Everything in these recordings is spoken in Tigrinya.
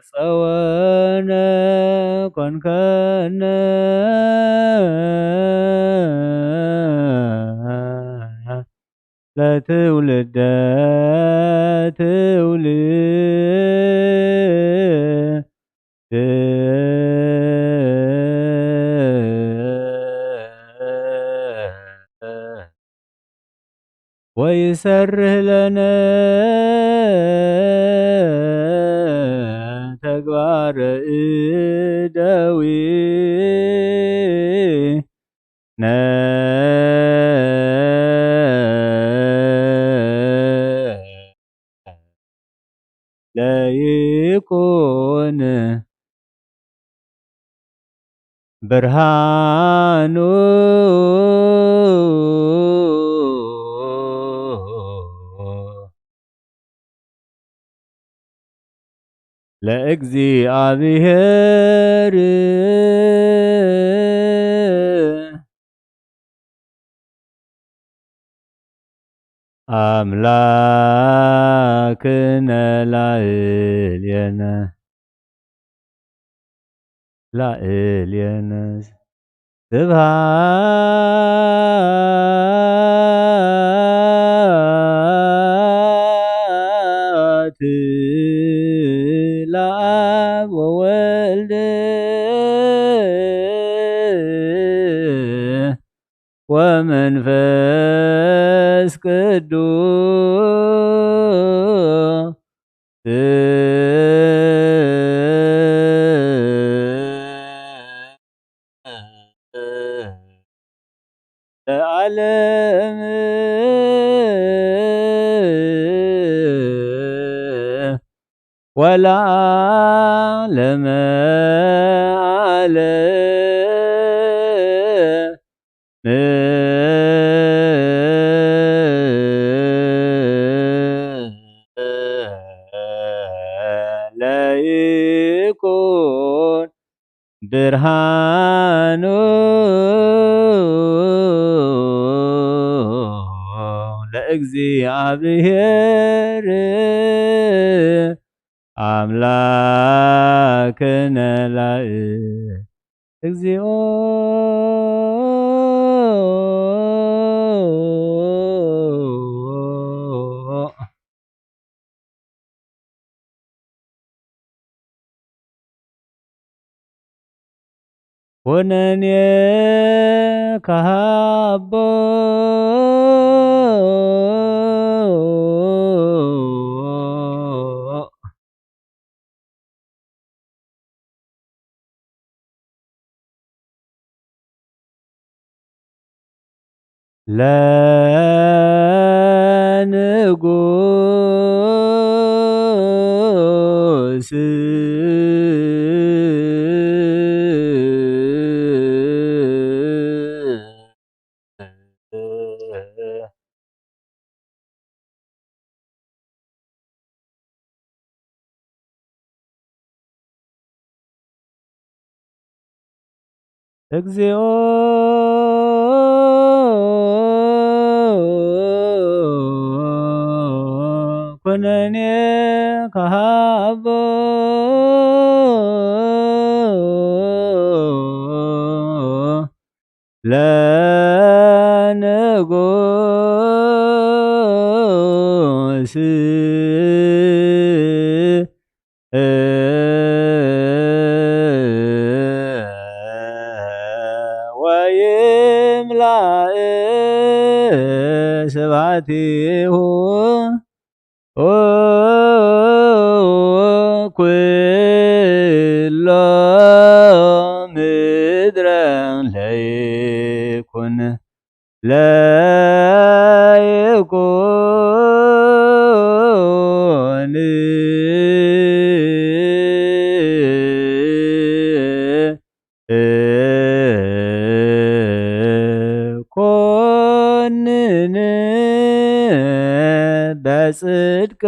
ጸወነ ኮንከነ ለትውልደ ትውልድ ወይሰርህ ለነ ተግባረ እደዊነ ለይኩን ብርሃኑ ለእግዚኣብሔር ኣምላክነ ላዕሌነ ላዕሌነ ስብሃት ለአብ ወወልድ ወመንፈስ ቅዱስ ለዓለም ወለዓለመ ዓለም። ለይኩን ብርሃኑ ለእግዚኣብሔር ኣምላክነ ላዕሌነ እግዚኦ። ኩነኔ ከሃቦ ለንጉስ እግዚኦ። ኩነኔ ከሃቦ ለንጉስ ወይምላእ ስብሐቲሁ ኩሎ ምድረ ለይኩን ለይኩን ኮንን በጽድቅ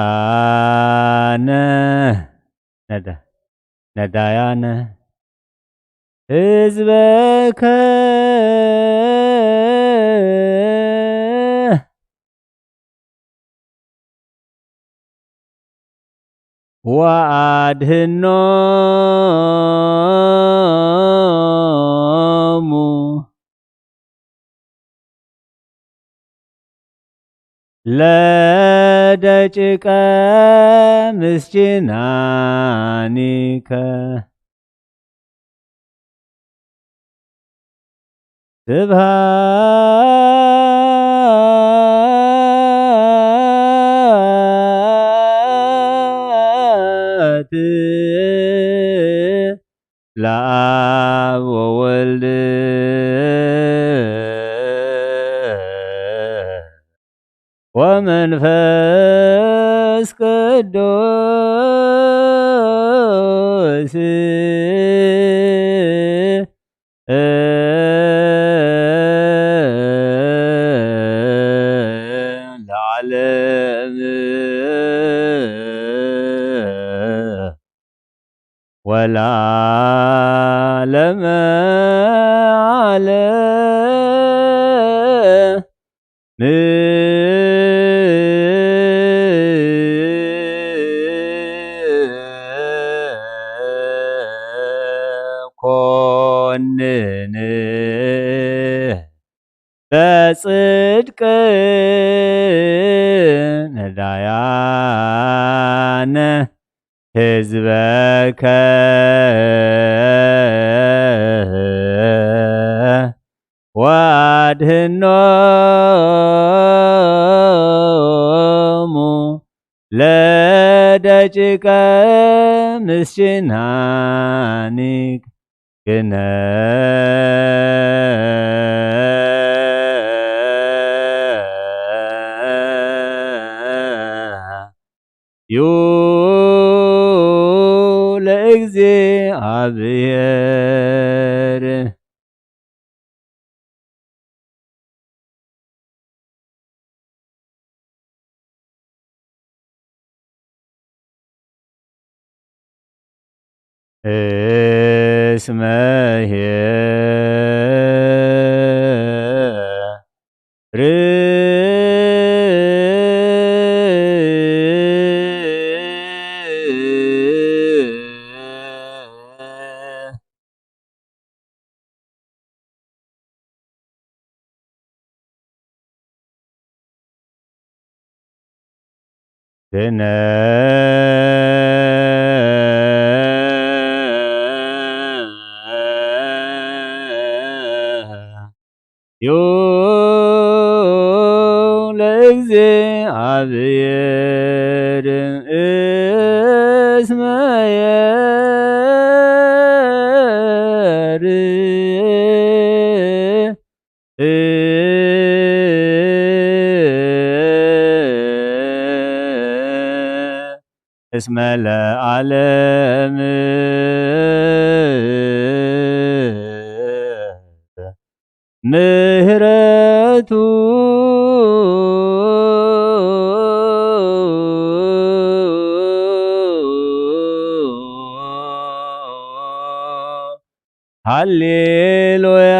ነዳያነ ነዳ ነዳያነ ህዝበከ ወአድህኖሙ ለደቂቀ ምስኪናኒከ። ስብሐት ለአብ ወወልድ ወመንፈስ ቅዱስ ለዓለም ወለዓለመ ዓለም። ኮንን በጽድቅ ነዳያነ ህዝበከ ወአድህኖሙ ለደቂቀ ምስኪናኒከ። ግነ ዩ ለእግዚኣብሔር። እስመ ኄር ዩ ለእግዚኣብሔር እስመ የር እስመ ለዓለም ምህረቱ። ሃሌሉያ።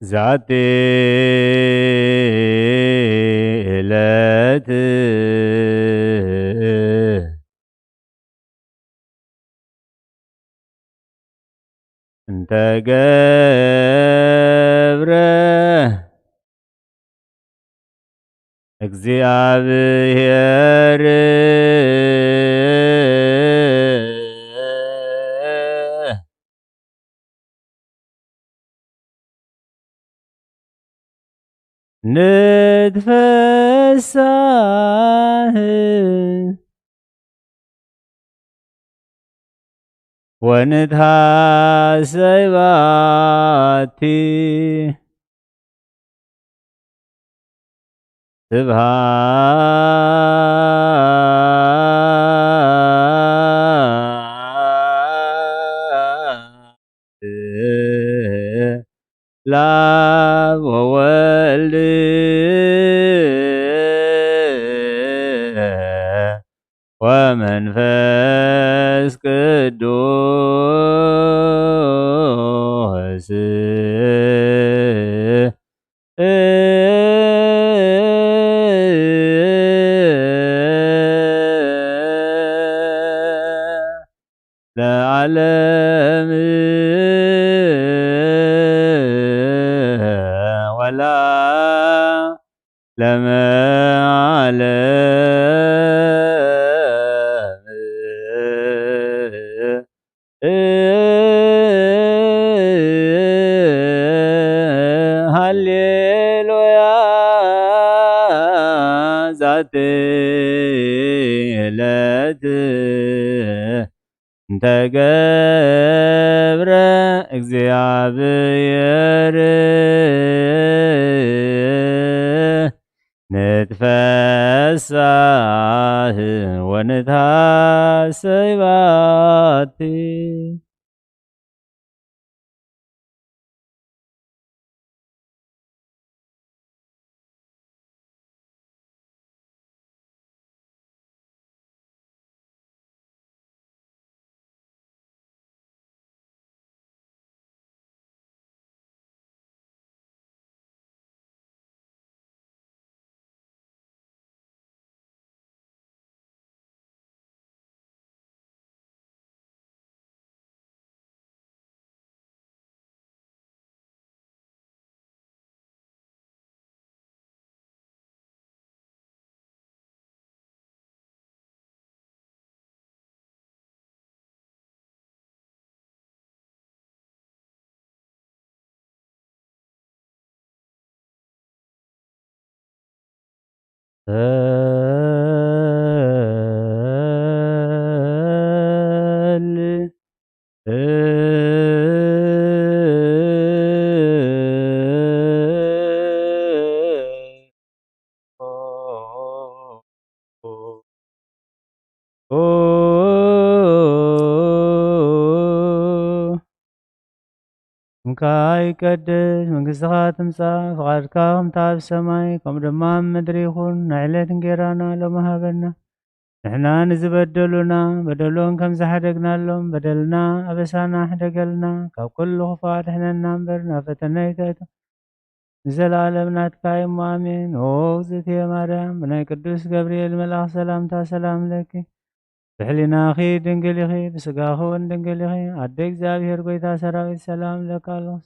ዛቲ ዕለት እንተ ገብረ እግዚኣብሔር ንትፈሳህ ወንትሃሰይ ባቲ። ስብሐት ለአብ ወወልድ መንፈስ ቅዱስ ለዓለም ወላ ለመዓለም ሃሌሉያ። ዛቲ ዕለት እንተ ገብረ እግዚኣብሔር ንትፈሳህ ወንትሐሰይ ባቲ። ስምካ ይቀደስ፣ መንግስትኻ ትምጻእ፣ ፍቓድካ ከምታ ኣብ ሰማይ ከምኡ ድማ ኣብ ምድሪ ይኹን። ናይ ዕለት እንጌራና ሎሚ ሃበና። ንሕና ንዝበደሉና በደሎም ከም ዝሓደግናሎም በደልና ኣበሳና ሕደገልና፣ ካብ ኩሉ ክፉእ ኣድሕነና እምበር ናብ ፈተነ ኣይተእትወና። ንዘለኣለም ናትካ እዩ እሞ ኣሜን። ኦ እግዝእትየ ማርያም፣ ብናይ ቅዱስ ገብርኤል መልኣኽ ሰላምታ ሰላም ለኪ። ብሕሊናኺ ድንግል ኢኺ፣ ብስጋኺ እውን ድንግል ኢኺ። ኣደ እግዚኣብሔር ጐይታ ሰራዊት ሰላም እለኪ ኣለኹ።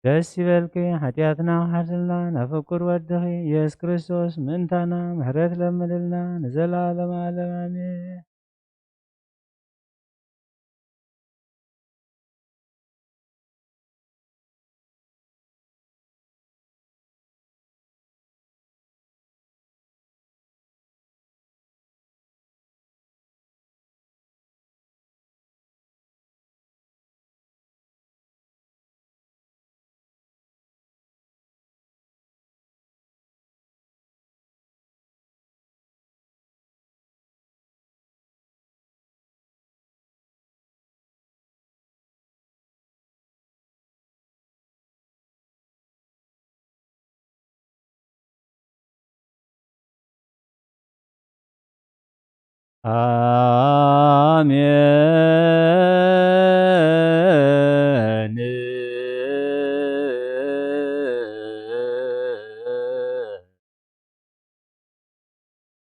ደስ ይበልኪ፣ ሓጢኣትና ክሓልፍልና ናብ ፍቁር ወድኺ ኢየሱስ ክርስቶስ ምእንታና ምሕረት ለምንልና ንዘለኣለም ዓለም ኣሜን። ኣሜን።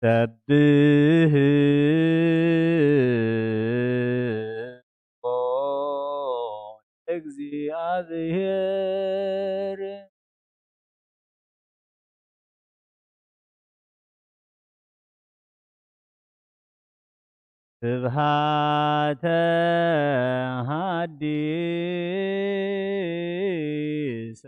ሰብህ ለእግዚኣብሔር። ስብሃተ ሐዲሰ።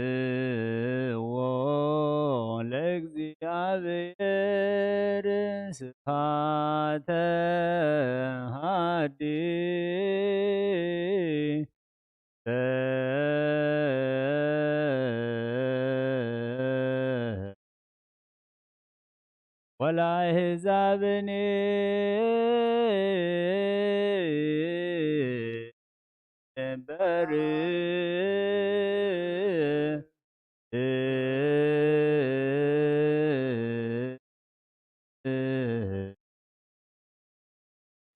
ሰብሕዎ ለእግዚኣብሔር ስብሐተ ሐዲሰ። ወላ ኣህዛብን እምበር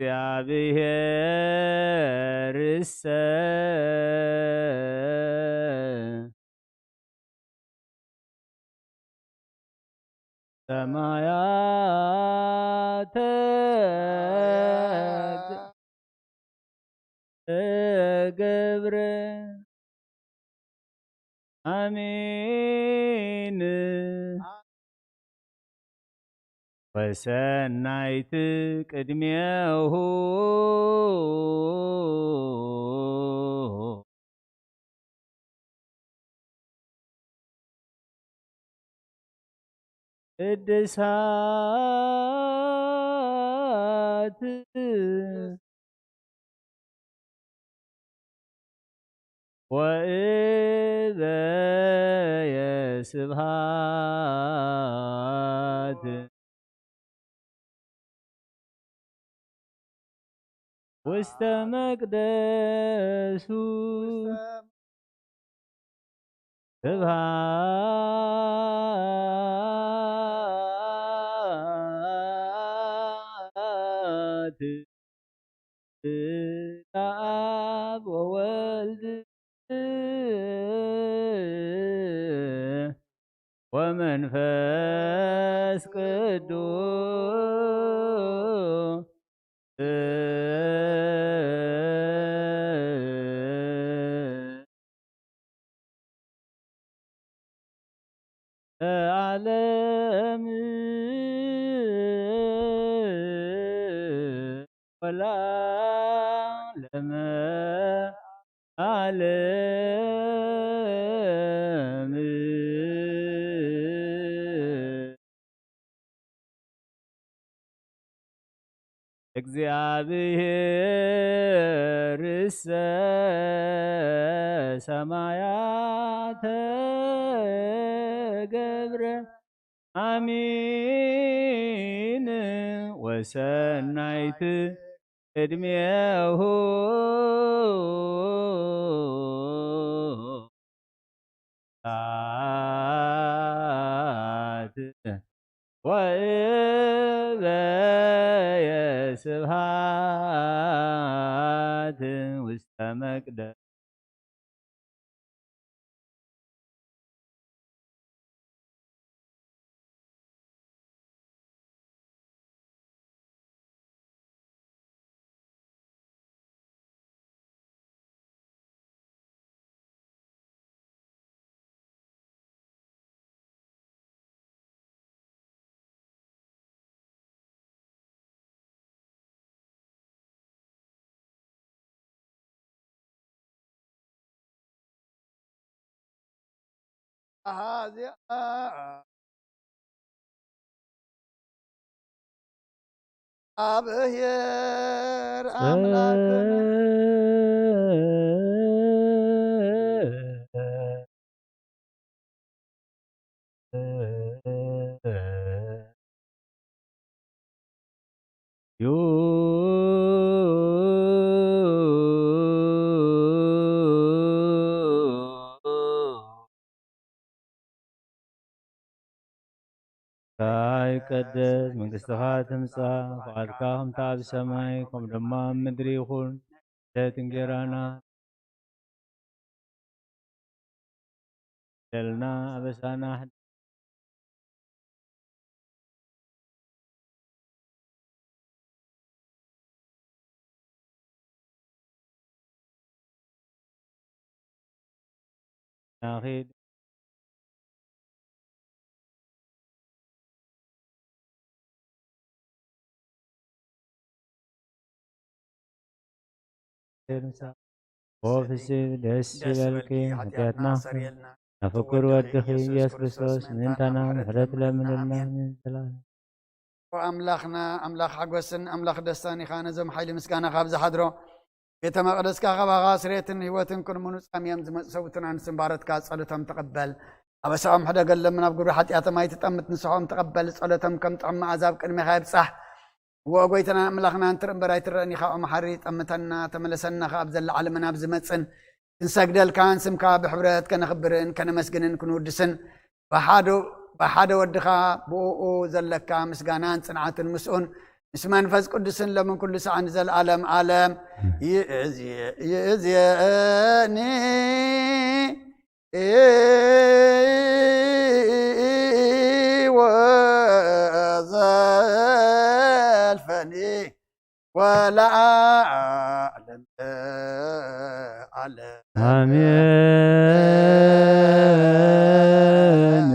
እግዚኣብሔርሰ ሰማያተ ገብረ ኣሜን። ወሰናይት ቅድሜሁ ቅድሳት ወእበየ ስብሃት ውስተ መቅደሱ ስብሃት ለአብ ወወልድ ወመንፈስ ቅዱስ ለዓለም ወለዓለመ ዓለም። እግዚኣብሔርሰ ሰማያተ ገብረ ኣሜን ወሰናይት ቅድሜሁ ስብሐት ወእበየ ስብሐት ውስተ መቅደስ። ኣሃ፣ እዚኣ ኣብሔር ኣምላክን ዩ። ይትቀደስ መንግስትኻ፣ ትምጻእ ፍቓድካ፣ ከምቲ ኣብ ሰማይ ከምኡ ድማ ኣብ ምድሪ ይኹን። ዕለት እንጌራና በደልና ኣበሳና ናኺድ ኦ ፍስህ ደስ ይበልኪ፣ ሓጢኣትና ሓጢኣትና ሰሪየልና። ናፍቁር ወድኺ ኢየሱስ ክርስቶስ ምእንታና ምሕረት ለምንልና። ኣሜን። ሰላም። ኦ ኣምላኽና፣ ኣምላኽ ሓጎስን ኣምላኽ ደስታን ኢኻ። ነዞም ሓይሊ ምስጋና ካብ ዝሓድሮ ቤተ መቕደስካ ካባኻ ስሬትን ህይወትን ክንምኑ ጻምዮም ዝመጹ ሰብኡትን ኣንስትን ባሮትካ ጸሎቶም ተቐበል። ኣበሳኦም ሕደገሎም፣ ናብ ግብሪ ሓጢኣቶም ኣይትጠምት፣ ንስሖም ተቐበል፣ ጸሎቶም ከም ጥዑም መኣዛ ኣብ ቅድሜኻ ይብጻሕ። እወ ጎይታናን ኣምላኽናን፣ ትርኢ እምበር ኣይትረእን ኢኻ፣ ኦ መሓሪ፣ ጠምተና፣ ተመለሰና ከኣ ኣብ ዘላ ዓለምን ኣብ ዝመጽእን ክንሰግደልካን ስምካ ብሕብረት ከነኽብርን ከነመስግንን ክንውድስን ብሓደ፣ ብሓደ ወድኻ ብእኡ ዘለካ ምስጋናን ጽንዓትን ምስኡን ምስ መንፈስ ቅዱስን ሎምን ኩሉ ሰዓን ንዘለኣለም ዓለም ይእዝየ-፣ ይእዝየኒ ወዘልፈኒ ወለዓለም ዓለም። ኣሜን።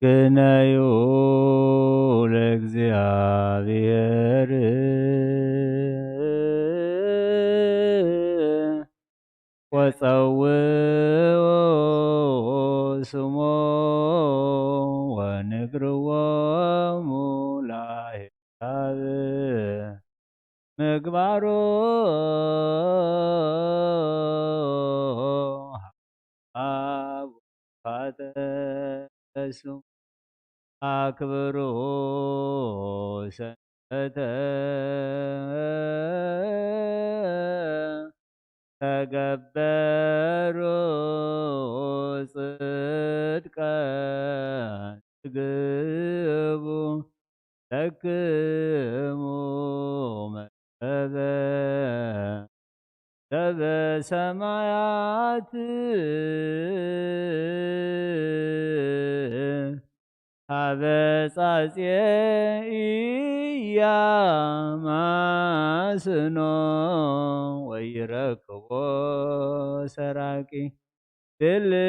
ቅነዩ ለእግዚኣብሔር ወጸውዑ ስሞ ወንግርዎሙ ለኣሕዛብ ምግባሩ። ሃቡ ፋተ ስሙ ኣክብሩ ሰንበተ ተገበሩ ጽድቀ ትግቡ ለክሙ መሰበ ሰበሰማያት ሀበ ጻጽየ ኢያማስኖ ወይረክቦ ሰራቂ። ድልዋኒክሙ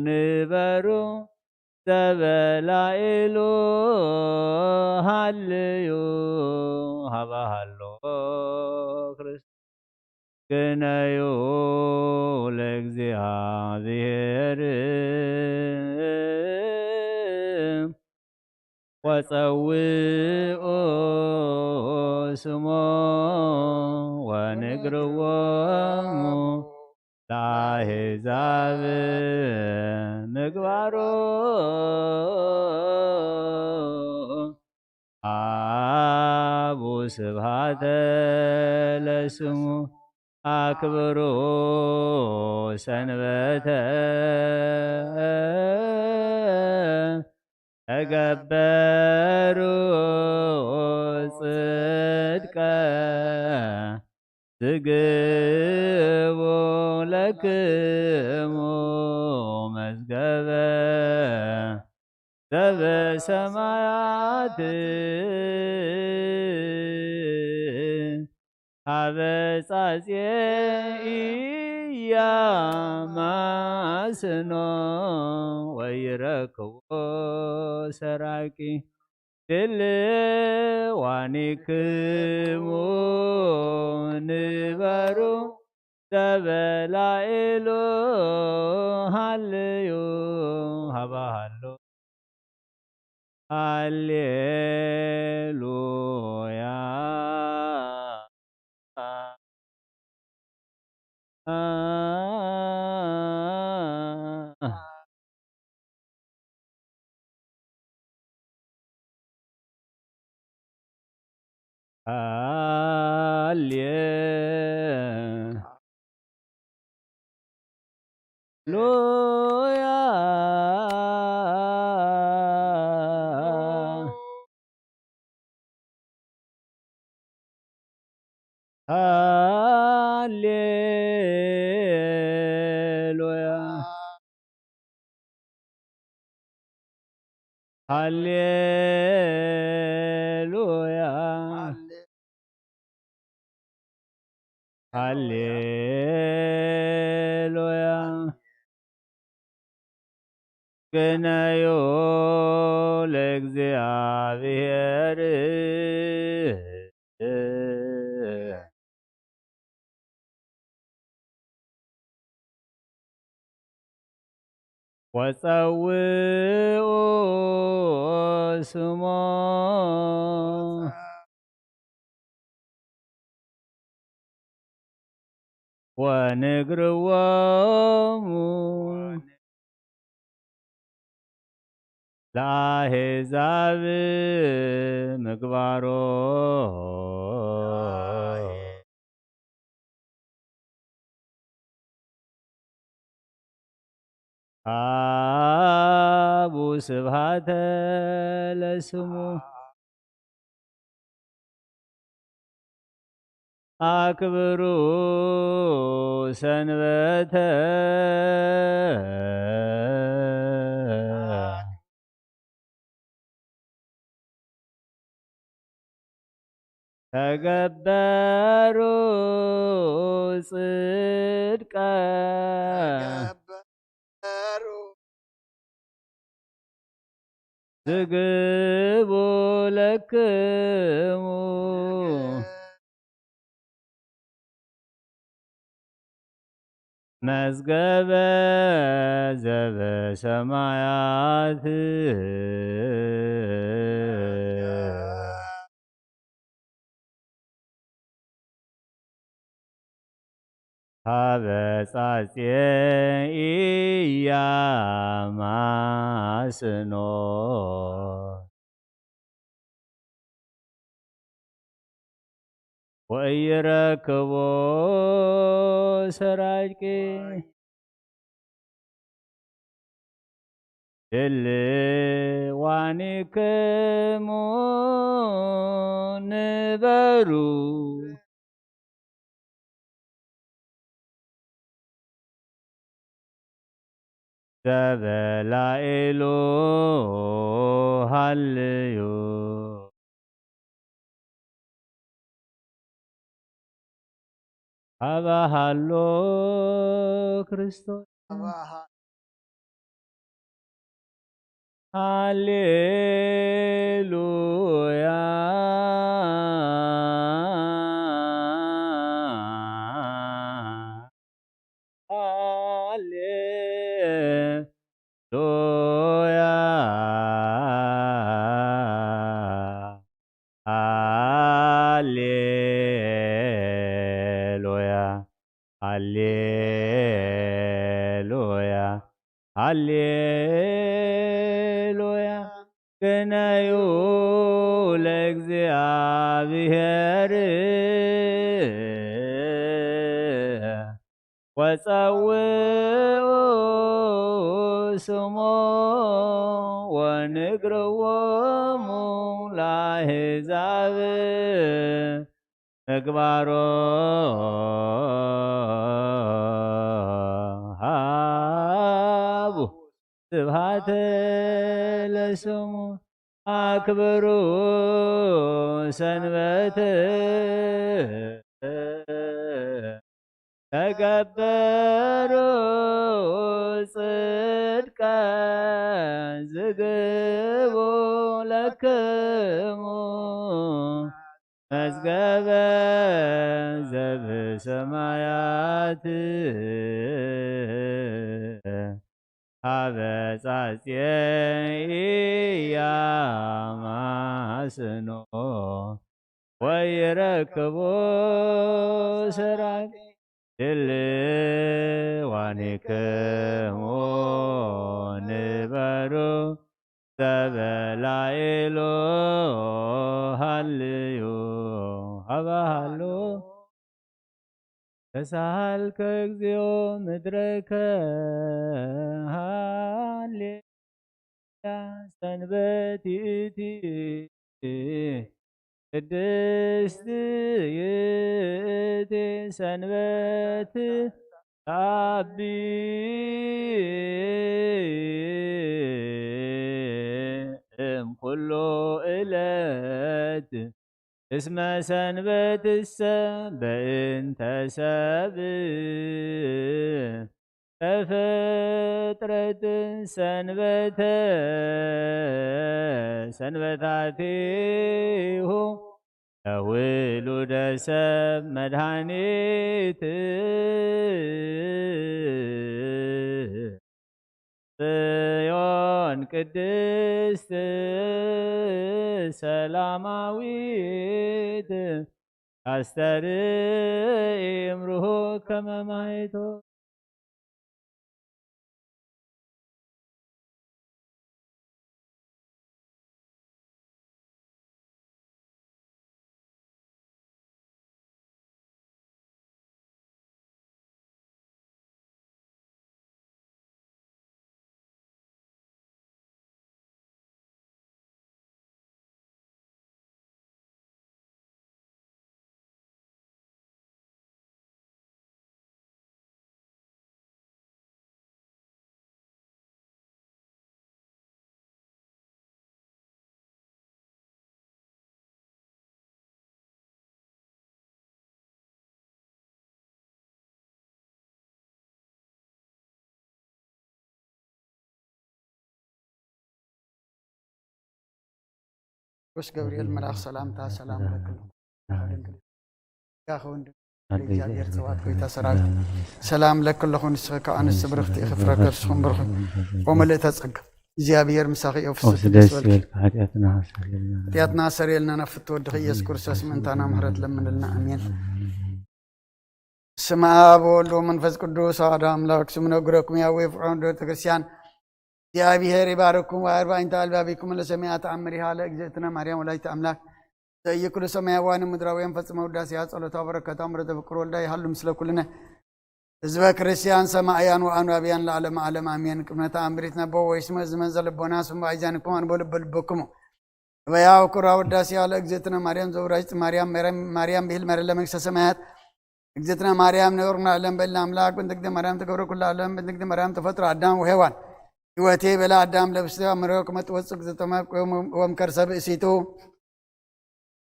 ንበሩ ዘበላኢሉ ሃልዩ ሃበ ሃሎ ክርስቶስ። ግነዩ ለእግዚኣብሔር ወጸውኡ ስሞ ወንግርዎሙ ለአሕዛብ ምግባሩ። ሃቡ ስብሃተ ለስሙ አክብሩ ሰንበተ ተገበሩ ጽድቀ ትግቡ ለክሙ መዝገበ ዘበሰማያት ሀበ ጻጽየ ኢያማስኖ ወይረክቦ ሰራቂ። ድልዋኒክሙ ንበሩ ዘበላኢሉ ሃልዩ ሃበ ሃሎ። ሃሌሉያ። ሃሌ ሉያ። ሃሌሉያ። ሃሌሉያ። ሃሌሉያ። ግነዩ ለእግዚኣብሔር። ወጸውኡ ስሞ። ወንግርዎሙ ለአሕዛብ ምግባሮ። ሃቡ ስብሃተ ለስሙ። አክብሩ ሰንበተ። ተገበሩ ጽድቀ። ተገበሩ። ዝግቡ ለክሙ። መዝገበ ዘበሰማያት። ሀበ ጻጽየ ኢያማስኖ። ወኢይረክቦ ሰራቂ። ድልዋኒክሙ ንበሩ። ዘበላኢሉ ሃልዩ። ሀበ ሃሎ ክርስቶስ። ሃሌሉያ። ሃሌሉያ። ሃሌሉያ። ሃሌሉያ። ሃሌሉያ። ግነዩ ለእግዚኣብሔር ወጸውዑ ስሞ ወንግርዎሙ ለአሕዛብ ምግባሮ። ሃቡ ስብሃተ ለስሙ። አክብሩ ሰንበት። ተገበሩ ጽድቀ። ዝግቡ ለክሙ መዝገበ ዘብሰማያት። ሀበ ጻጽየ ኢያማስኖ። ወይረክቦ ሰራቂ። ድልዋኒክሙ ንበሩ። ዘበላኢሉ ሃልዩ ሀበ ሃሎ። ተሳሃልከ እግዚኦ ምድረከ። ሃሌ ሰንበት ይእቲ ቅድስት ይእቲ ሰንበት። ተአቢ እም ኩሉ ዕለት እስመ ሰንበትሰ በእንተ ሰብ ተፈጥረት ሰንበተ ሰንበታቲሁ ለውሉደ ሰብ መድኃኒት። ጽዮን ቅድስት ሰላማዊት ኣስተርኢ እምርሁ ከመ ማይቶ። ቅዱስ ገብርኤል መልኣኽ ሰላምታ ሰላም ለክሙ። ጸጋ ከወንድ እግዚኣብሔር ጸዋት ጎይታ ሰራዊት ሰላም ለክለኹ። ንስኺ ከኣ ኣንስቲ ብርኽቲ ኢኺ፣ ፍረ ከርስኹም ብርኹ ወመልእተ ጸጋ እግዚኣብሔር ምሳኺ እዩ። ፍስሕቲ ደስ ይበልኪ። ሓጢኣትና ሰሪልና ናብ ፍትወ ወድኺ ኢየሱስ ክርስቶስ ምእንታና ምሕረት ለምንልና። ኣሜን። ስመ አብ ወወልድ ወመንፈስ ቅዱስ አሐዱ አምላክ። ስሙ ነግረኩም ያዌ ፍቅሮን ዶ ቤተክርስቲያን። እግዚኣብሔር ይባርኩም። ወአርባዕንተ አልባቢኩም ለሰሚያ ተአምሪሃ ለእግዝእትነ ማርያም ወላዲተ አምላክ። ዘእይኩሉ ሰማያውያን ምድራውያን ፈጽመ ውዳሴያ ጸሎታ በረከታ ምረተ ፍቅር ወልዳ ይሃሉ ምስለ ኩልነ ህዝበ ክርስቲያን ሰማእያን ወአንባብያን ለዓለመ ዓለም አሜን። ቅድመ ተአምሪት ነቦ ወይስመ ዝመን ዘልቦና ስሙ አይዛንኩም አንቦ ልበ ልበኩሙ። ገበያው ኩራ ውዳሴ ያለ እግዝእትነ ማርያም ዘውራጅ ማርያም ማርያም ብሂል መረለ መንግስተ ሰማያት። እግዝእትነ ማርያም ነውርና ለም በልና አምላክ በእንተ እግዝእትነ ማርያም ተገብረ ኩላ ዓለም በእንተ እግዝእትነ ማርያም ተፈጥሮ አዳም ወሔዋን። ህይወቴ በላ አዳም ለብስተ መሪዮ ከመ ትወፅእ እግዝእትነ ማርያም ወም ከርሰ ብእሲቱ።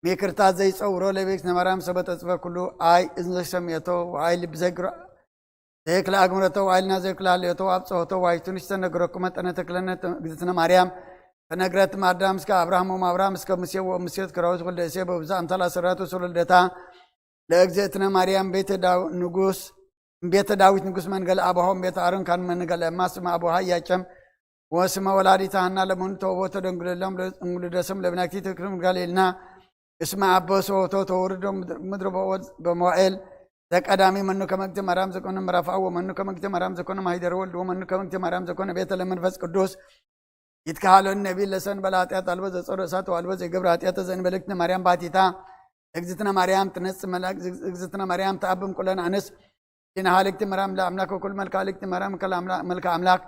ሚክርታት ዘይፀውሮ ለቤት ነማርያም ሰበ ተጽፈ ኩሉ አይ እዝነ ሰምየቶ ወአይ ልብ ዘይግሮ ዘይክል አግምረቶ ወአይ ልና ዘይክል ሃልዮቶ አብፀሆቶ ዋይቱን ዝተነግረኩ መጠነ ተክለነ እግዝእትነ ማርያም ተነግረት ማዳም እስከ አብርሃም ወም አብርሃም እስከ ሙሴ ወሙሴ ከራዊት ወልደ እሴ በብዛ አምሳል አሰራቱ ስለ ልደታ ለእግዝእትነ ማርያም ቤተ ዳው ንጉስ ቤተ ዳዊት ንጉስ መንገል አባሆም ቤተ አሮን ካን መንገል ማስማ አቡሃ ያጨም ወስመ ወላዲተ ሐና ለመኑ ተውቦ ተደንግለሎም ለእንግሉደስም ለብናክቲ ትክልም ጋሌልና እስመ አበሶ ሆቶ ተወርዶ ምድር በመዋኤል ዘቀዳሚ መኑ ከመግቲ ማርያም ዘኮነ ምራፋ ወመኑ ከመግቲ ማርያም ዘኮነ ማሂደር ወልድ ወመኑ ከመግቲ ማርያም ዘኮነ ቤተ ለመንፈስ ቅዱስ ይትካሃሎን ነቢል ለሰን በለ ኃጢአት አልቦ ዘጾረ እሳት አልቦ ዘይገብረ ኃጢአት ዘእንበልክት ማርያም ባቲታ እግዝእትነ ማርያም ትነጽ መልአክ እግዝእትነ ማርያም ተአብም ኩለን አንስ ዲና ሃልክቲ ማርያም ለአምላክ ወኩል መልካ ሃልክቲ ማርያም መልካ አምላክ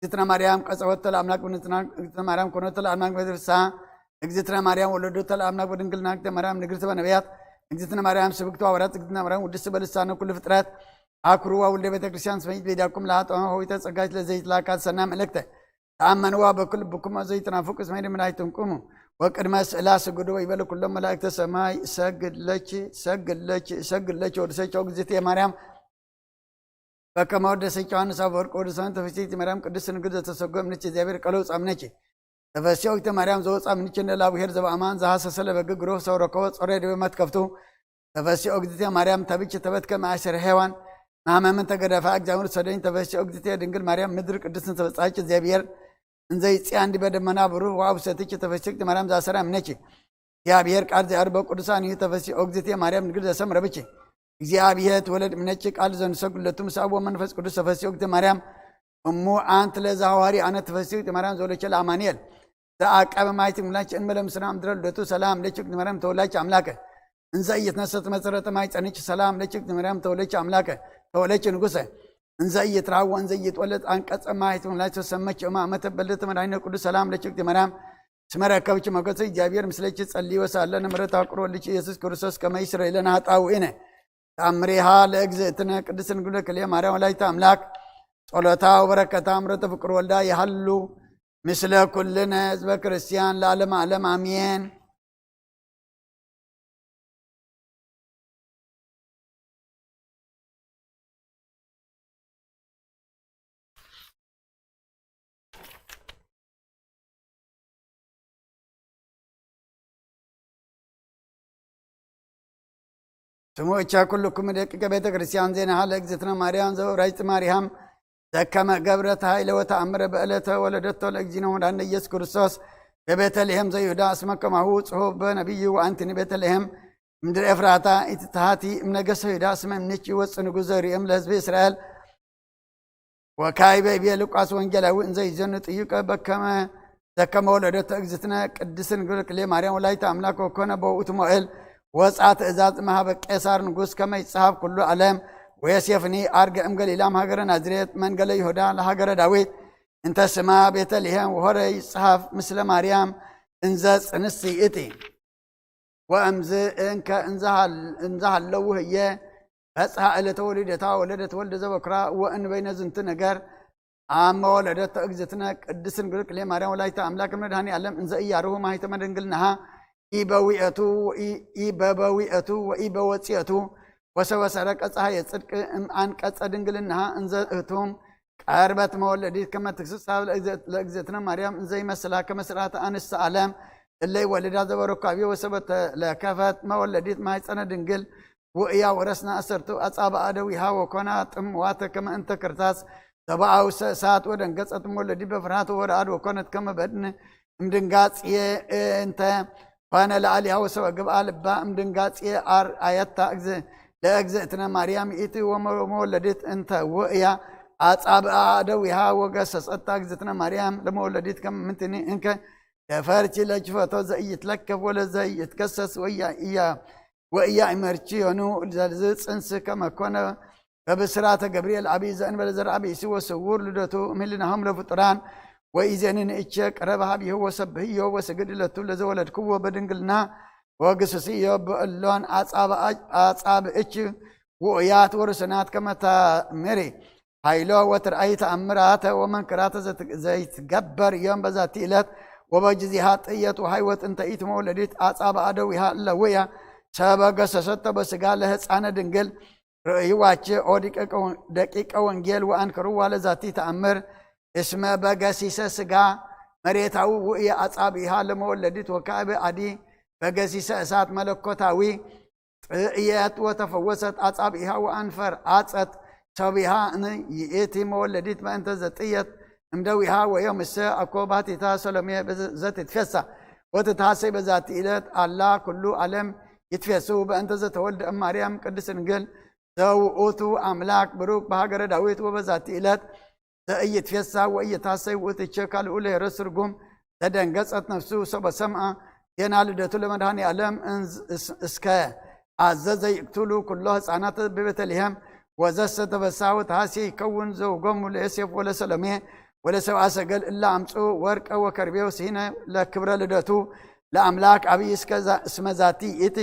እግዝእትነ ማርያም ቀጸወተ ለአምላክ ብንጽና እግዝእትነ ማርያም ኮነተ ለአምላክ በፍሳ እግዝእትነ ማርያም ወለዶተ ለአምላክ በድንግልና እግዝእትነ ማርያም ንግርት በነቢያት እግዝእትነ ማርያም ስብክት ሐዋርያት እግዝእትነ ማርያም ውድስት በልሳነ ኩሉ ፍጥረት አኩርዋ ውልደ ቤተ ክርስቲያን ስመይት ቤዳኩም ለአጠማ ሆይተ ጸጋች ለዘይትላካ ሰና መልእክተ ተአመንዋ በኩል ብኩም ዘይትናፍቁ ስመይ ድምናይትንቁሙ ወቅድመ ስእላ ስግዱ ወይበሉ ኩሎም መላእክተ ሰማይ ሰግድ ለች ሰግድ ለች ሰግድ ለች ወድሰቸው እግዝእትየ ማርያም በከመ ወደሰች ዮሐንስ አፈወርቅ ወደ ሰንተ ፍስሕቲ ማርያም ቅድስት ንግድ ዘተሰጎ እምነች እግዚአብሔር ቀሎ ጻምነች ተፈስዮ እግተ ማርያም ዘወፃ ምንችን ለላብሔር ዘበአማን ዘሐሰሰ ለበግ ግሮ ሰው ረከቦ ጾረ ድበ መትከፍቱ ተፈስዮ እግዝእትየ ማርያም ተብች ተበትከ መአሸር ሔዋን ማመምን ተገደፋ እግዚአብሔር ሰደኝ ተፈስዮ እግዝእትየ ድንግል ማርያም ምድር ቅድስት ተበጻች እግዚአብሔር እንዘይ ጽያን ዲበ ደመና ብሩህ ወአብ ሰትች ተፈስዮ እግዝእትየ ማርያም ዘአሰራ እምነች እግዚአብሔር ቃል ዘያርበ ቅዱሳን እዩ ተፈስዮ እግዝእትየ ማርያም ድንግል ዘሰምረ ብች እግዚአብሔር ትወለድ እምነች ቃል ዘንሰግድ ለቱ ምሳብ ወመንፈስ ቅዱስ ተፈስዮ እግዝእትየ ማርያም እሙ አንቲ ለዘ ሐዋሪ አነ ተፈስዮ እግዝእትየ ማርያም ዘወለቸ ለአማኑኤል ዘአቃበ ማይት ምላች እንመለ ምስና ምድረ ልደቱ ሰላም ለች እግዝእትየ ማርያም ተወላች አምላከ እንዘ እየትነሰት መሰረተ ማይ ጸንች ሰላም ለች እግዝእትየ ማርያም ተወለች አምላከ ተወለች ንጉሰ እንዘ እየትራወ እንዘ እየትወለድ አንቀጸ ማይት ምላች ተሰመች እማ መተበለተ መድኃኒነ ቅዱስ ሰላም ለች እግዝእትየ ማርያም ስመ ረከብች ሞገሰ እግዚአብሔር ምስለች ጸልይ ወሳለ ንምረት አቁሮ ልጅ ኢየሱስ ክርስቶስ ከመ ይስረይ ለነ ኃጣውኢነ ተአምሪሃ ለእግዝእትነ ቅድስት ድንግል ክልኤ ማርያም ወላዲተ አምላክ ጸሎታ ወበረከታ ምረተ ፍቅር ወልዳ ይሃሉ ምስለ ኩልነ ህዝበ ክርስቲያን ለዓለም ዓለም አሜን። ስሙ እቻ ኩልኩም ደቂቀ ቤተ ክርስቲያን ዜናሃ ለእግዝእትነ ማርያም ዘውራጅ ማርያም ዘከመ ገብረት ኃይለ ወተአምረ በዕለተ ወለደቶ ለእግዚእነ ወመድኃኒነ ኢየሱስ ክርስቶስ በቤተልሔም ዘይሁዳ እስመ ከማሁ ጽሑፍ በነቢዩ ወአንትኒ ቤተልሔም ምድሪ ኤፍራታ ኢትትሃቲ እምነገሰ ይዳ ስመ ምንጭ ይወፅእ ንጉዘ ርእዮም ለህዝቢ እስራኤል ወካይበ ይቤ ሉቃስ ወንጌላዊ እንዘ ይዘኑ ጥዩቀ በከመ ዘከመ ወለደቶ እግዝእትነ ቅድስት ድንግል ክሌ ማርያም ወላዲተ ኣምላክ ወኮነ በውእቱ ሞኤል ወፃ ትእዛዝ እምሃበ ቄሳር ንጉስ ከመ ይጽሃብ ኩሉ ዓለም ወየሴፍኒ ኣርገ እምገሊላም ሃገረ ናዝሬት መንገለ ይሁዳ ለሃገረ ዳዊት እንተ ስማ ቤተልሔም ወሆረ ይጽሃፍ ምስለ ማርያም እንዘ ጽንስ ይእቲ። ወእምዝ እንከ እንዘሃለዉ ህየ በጽሐ ዕለተ ወሊደታ ወለደት ወልደ ዘበኩራ ወእንበይነ ዝንቱ ነገር አመ ወለደቶ እግዝእትነ ቅድስት ድንግል ክሌ ማርያም ወላዲተ አምላክ እምነ ደሃኒ ዓለም እንዘ እያርሁ ማህተመ ድንግልናሃ ኢበዊአቱ ኢበበዊአቱ ወኢበወፂአቱ ወሰበ ሰረቀ ፀሐየ ጽድቅ እምአንቀጸ ድንግልናሃ እንዘ እህቱም ቀርበት መወለዲት ከመ ትክስሳብ ለእግዝእትነ ማርያም እንዘ ይመስላ ከመ ስርዓተ አንስተ ዓለም እለ ይወልዳ ዘበረኳብዮ ወሰበ ተለከፈት መወለዲት ማህፀነ ድንግል ውእያ ወረስና አሰርቱ አጻብአ ደዊሃ ወኮና ጥምዋተ ከመ እንተ ክርታስ ተባአው ሰእሳት ወደንገጸት መወለዲ በፍርሃት ወረአድ ወኮነት ከመ በድን እምድንጋጽየ እንተ ኮነ ለአሊሃ ወሰበ ግብአ ልባ እምድንጋጽየ አር አየታ ለእግዝእትነ ማርያም ይእቲ ወመወለዲት እንተ ውእያ አጻብአ ደዊሃ ወገሰጸታ እግዝእትነ ማርያም ለመወለዲት ከመ ምንትኒ እንከ ደፈርቺ ለጅፈቶ ዘኢይትለከፍ ወለ ዘኢይትከሰስ ወኢያእመርችዮኑ ዘልዝ ጽንስ ከመኮነ በብስራተ ገብርኤል አብይ ዘእንበለ ዘርአ ብእሲ ወስውር ልደቱ እምህልናሆም ለፍጡራን ወኢዜኒ ንእቸ ቅረብ ሀብዮ ወሰብህዮ ወስግድ ለቱ ለዘወለድክዎ በድንግልና ወግስስዮ ብእሎን አጻብእች ውእያት ወርሱናት ከመታምሪ ኃይሎ ወትርአይ ተአምራተ ወመንክራተ ዘይትገበር እዮም በዛቲ ዕለት ወበጅዚሃ ጥየት ወሃይወት እንተ ኢትመወለዲት አጻብአ ደዊሃ እለውያ ሰበ ገሰሰቶ በስጋ ለህፃነ ድንግል ርእይዋች ኦ ደቂቀ ወንጌል ወአንክርዋ ለዛቲ ተአምር እስመ በገሲሰ ስጋ መሬታዊ ውእየ አጻብኢሃ ለመወለዲት ወካዕበ አዲ በገሲሰ እሳት መለኮታዊ ጥእየት ወተፈወሰት አጻብኢሃ ወአንፈር አጸት ሰቢሃ ን ይእቲ መወለዲት በእንተ ዘጥየት እምደዊሃ ወዮም እሰ አኮ ባቲታ ሰሎሜ ዘትትፌሳ ወትትሃሰይ በዛቲ ዕለት አላ ኩሉ ዓለም ይትፌሱ በእንተ ዘተወልደ እም ማርያም ቅድስት ድንግል ዘውኡቱ አምላክ ብሩክ በሃገረ ዳዊት ወበዛቲ ዕለት ዘኢይትፌሳ ወኢይትሃሰይ ውእትቼ ካልኡ ለሄሮድስ ርጉም ዘደንገጸት ነፍሱ ሰበ ሰምአ ዜና ልደቱ ለመድኃኔ ዓለም እስከ አዘዘ ይቅትሉ ኩሎ ህፃናት በቤተልሔም ወዘሰ ተበሳ ወተሃሴ ይከውን ዘውጎሙ ለዮሴፍ ወለሰሎሜ ወለሰብአ ሰገል እለ አምፁ ወርቀ ወከርቤ ወስሂነ ለክብረ ልደቱ ለአምላክ አብይ እስመ ዛቲ ይእቲ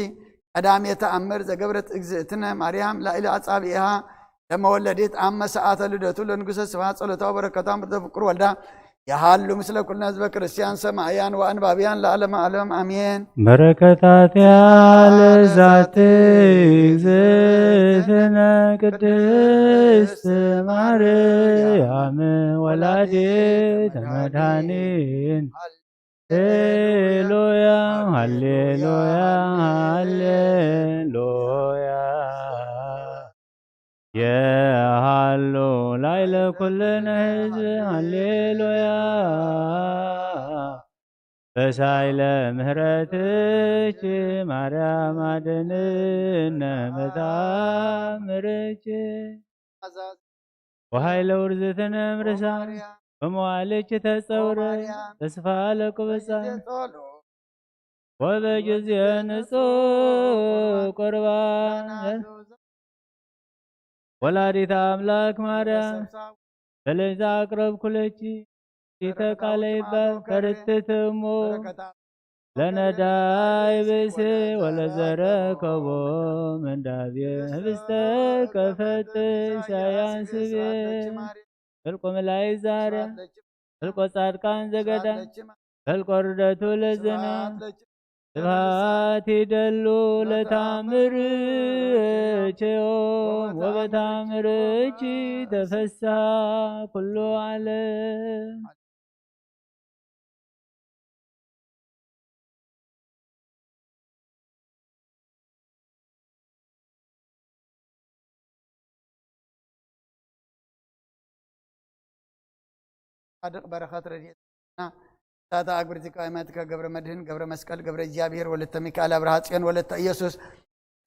ቀዳሜ ተአምር ዘገብረት እግዝእትነ ማርያም ላዕለ አጻብዒሃ ለመወለዲት አመ ሰዓተ ልደቱ ለንጉሰ ስብሐት ጸሎታ ወበረከታ ምርተ ፍቁር ወልዳ የሃሉ ምስለ ኩልነ ህዝበ ክርስቲያን ሰማዕያን ወአንባብያን ለዓለመ ዓለም አሜን። በረከታትያ ለዛቲ እግዝእትነ ቅድስት ማርያም ወላዲተ መድኃኒን ሃሌሉያ ሃሌሉያ ሃሌሉያ የሃሉ ላዕለ ኩልነ ህዝብ ሃሌሉያ በሳይለ ምህረትች ማርያም አድንነ በታምርች ወኃይለ ውርዝትነ እምርሳ በመዋዕልች ተጸውረ ተስፋ ለቁብጻን ወበጊዜ ንጹሕ ቁርባን ወላዲተ አምላክ ማርያም በለዛ አቅረብኩለኪ ዲተ ቃለ ይባል ከርትት እሞ ለነዳይ ብእሴ ወለዘረከቦ ምንዳቤ ህብስተ ከፈትሽ አያንስቤ ህልቁ ምላይ ዛርያ ህልቆ ጻድቃን ዘገዳም ህልቆ ርደቱ ለዝና ስብሐት ይደሉ ለታምርቼዮ ወበታምርች ተፈስሐ ኩሉ ዓለም። ጻድቕ በረኸት ረድኤትና ሳታ አግብርቲ ቀዋማትከ ገብረ መድህን ገብረ መስቀል ገብረ እግዚኣብሔር ወለተ ሚካኤል አብርሃ ጽዮን ወለተ ኢየሱስ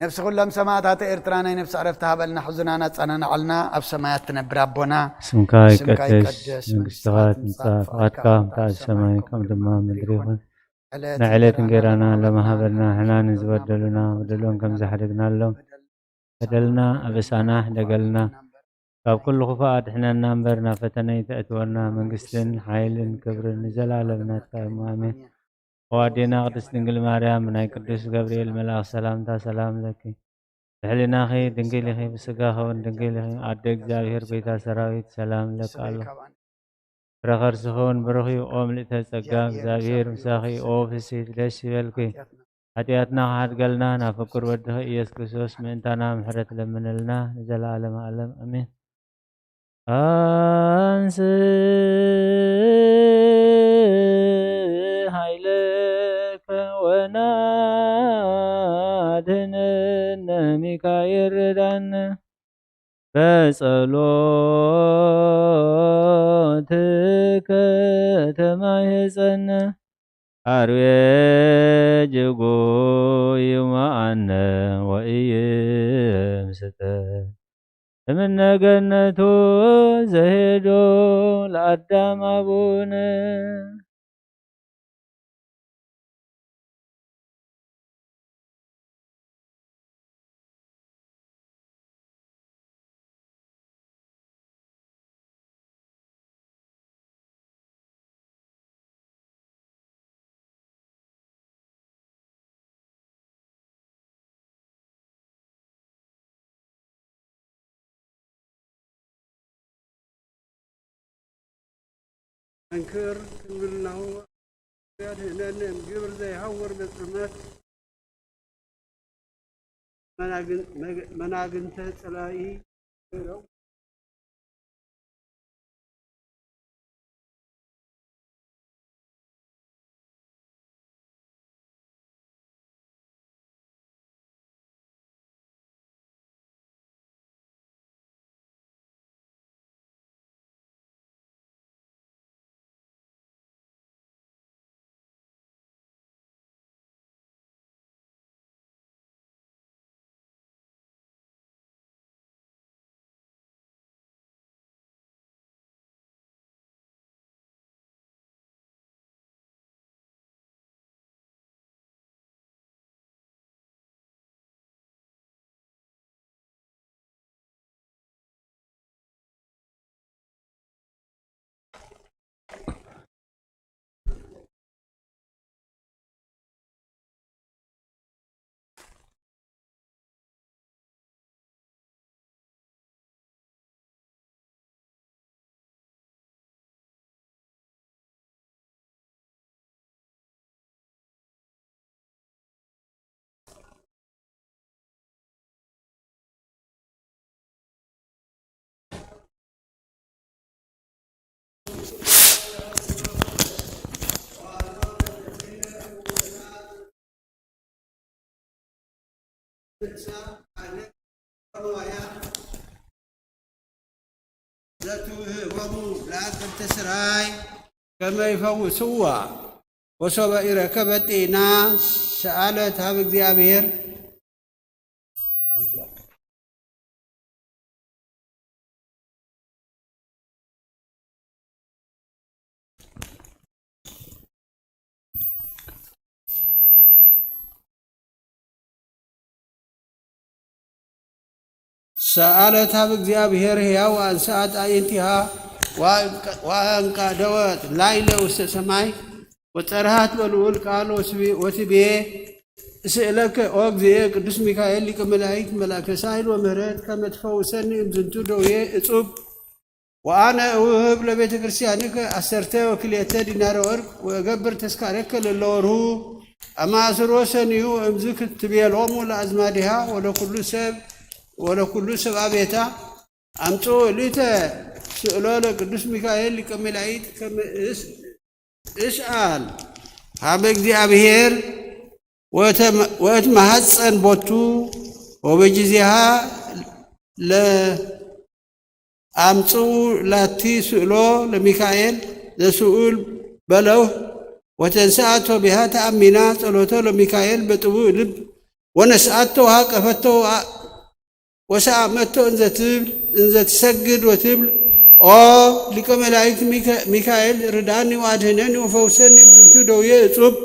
ነፍሲ ኩሎም ሰማዕታት ኤርትራ ናይ ነፍሲ ዕረፍቲ ሃበልና፣ ሕዙናን ኣጸናንዓልና። ኣብ ሰማያት ትነብር ኣቦና፣ ስምካ ይቀደስ፣ መንግስትኻ ትምጻእ፣ ፍቓድካ ከምታ ኣብ ሰማይ ከም ድማ ኣብ ምድሪ ይኹን። ንዕለት እንጌራና ሎሚ ሃበልና፣ ንሕና ንዝበደሉና በደሎም ከም ዝሓደግናሎም፣ በደልና ኣበሳና ሕደገልና፣ ካብ ኩሉ ክፉእ ኣድሕነና እምበር፣ ናብ ፈተነ ኣይተእትወና። መንግስትን ሓይልን ክብርን ንዘለኣለም ናትካ እዩ። ኣሜን። ኣዴና ቅድስት ድንግል ማርያም፣ ናይ ቅዱስ ገብርኤል መልኣኽ ሰላምታ ሰላም ለኪ። ብሕሊናኺ ድንግል ኢኺ፣ ብስጋኺ እውን ድንግል ኢኺ። ኣደ እግዚኣብሔር፣ ጎይታ ሰራዊት፣ ሰላም ለኪ ኣሎ። ፍረ ከርስኺ እውን ብሩኽ እዩ። ኦ ምልእተ ጸጋ፣ እግዚኣብሔር ምሳኺ። ኦ ፍስሕቲ፣ ደስ ይበልኪ። ሓጢኣትና ክሓድገልና ናብ ፍቁር ወድኺ ኢየሱስ ክርስቶስ ምእንታና ምሕረት ለምነልና ንዘለዓለመ ዓለም። ኣሜን። ኣንስ ሓይለከ ወናድነነ ሚካኤል ርዳነ። በጸሎትከ ተማህጸነ። አርዌ ጅጉ ይማአነ ወኢይምስጠ። እምነ ገነቱ ዘሄዶ ለአዳም አቡነ። መንክር ክንብል ናሁ ያድህነን ግብር ዘይሃውር በጽልመት መናግንተ ጸላኢ ዘትውህቦሙ ለአቅብተ ስራይ ከመ ይፈውስዋ ወሶበ ኢረከበት ጤና ሰአለት ሀብ እግዚኣብሔር። ሰአለት ሀብ እግዚኣብሔር ሕያው አንስአት አዕይንቲሃ ወአንቀደወት ላይለ ውስተ ሰማይ ወጸርሃት በልዑል ቃል ወትቤ እስእለከ ኦ እግዚኤ ቅዱስ ሚካኤል ሊቀ መላእክት መልአከ ሳይል ወምህረት ከመ ትፈውሰኒ እምዝንቱ ደዌ እጹብ ወአነ እውህብ ለቤተ ክርስቲያንከ አሰርተ ወክልኤተ ዲናረ ወርቅ ወእገብር ተስካረከ ለለወርሁ አማእስሮ ሰንዩ እምዝ ክትቤሎሙ ለአዝማዲሃ ወለኩሉ ሰብ ወለኩሉ ሰብአ ቤታ አምጽኡ እሊተ ስእሎ ለቅዱስ ሚካኤል ሊቀ መላእክት ከመ እስአል ሀበ እግዚኣብሔር ወእትመሃጸን ቦቱ ወበጊዜሃ ለአምጽኡ ላቲ ስእሎ ለሚካኤል ዘስኡል በለው ወተንስአቶ ቢሃ ተአሚና ጸሎቶ ለሚካኤል በጥቡእ ልብ ወነስኣቶ ወሃቀፈቶ ወሰኣመቶ እንዘ ትብል እንዘ ትሰግድ ወትብል ኦ ሊቀ መላእክት ሚካ- ሚካኤል ርዳኒ ወአድህነኒ ወፈውሰኒ እምዝንቱ ደውየ እጹብ።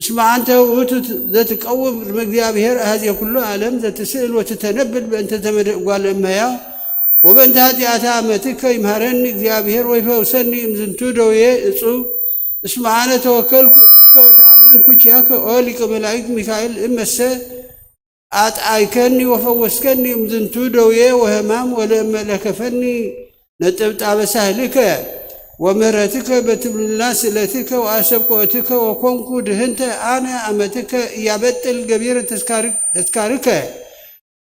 እስመ አንተ ውእቱ ዘትቀውም ቅድመ እግዚአብሔር አሐዜ ኩሉ ዓለም ዘትስእል ወትተነብል በእንተ ዘመደ እጓለ እመሕያው ወበእንተ ኃጢአታ አመትከ ይምሃረኒ እግዚአብሔር ወይፈውሰኒ እምዝንቱ ደውየ እጹብ። እስመ አነ ተወከልኩ ብከ ወተአመንኩ ኪያከ ኦ ሊቀ መላእክት ሚካኤል እመሰ አጥዓይከኒ ወፈወስከኒ እምዝንቱ ደውየ ወህማም ወለእመ ለከፈኒ ነጠብጣበ ሳህልከ ወምህረትከ በትብልና ስእለትከ ወአሰብቆትከ ወኮንኩ ድህንተ አነ አመትከ እያበጥል ገቢረ ተስካሪ- ተስካርከ።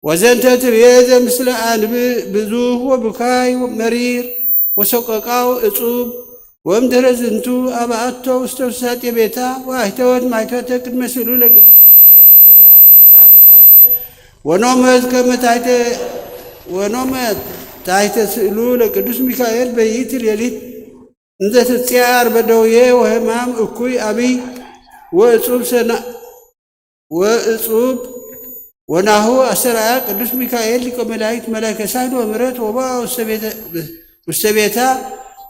ወዘንተ ትብየ ዘምስለ አንብእ ብዙህ ወብካይ መሪር ወሰቆቃው እጹብ። ወእምድህረ ዝንቱ አበአቶ ውስተ ውሳጤ ቤታ ወአሕተወት ማይቶተ ቅድመ ስእሉ ለቅዱስ ወኖመት ከመ ታሕተ ወኖመት ታሕተ ስእሉ ለቅዱስ ሚካኤል በይት ሌሊት እንዘ ትጽያር በደውየ ወህማም እኩይ አብይ ወእጹብ ሰና ወእጹብ ወናሁ አስተርአያ ቅዱስ ሚካኤል ሊቀ መላእክት መላእከ ሳህል ወምሕረት ወበአ ውስተ ቤተ- ውስተ ቤታ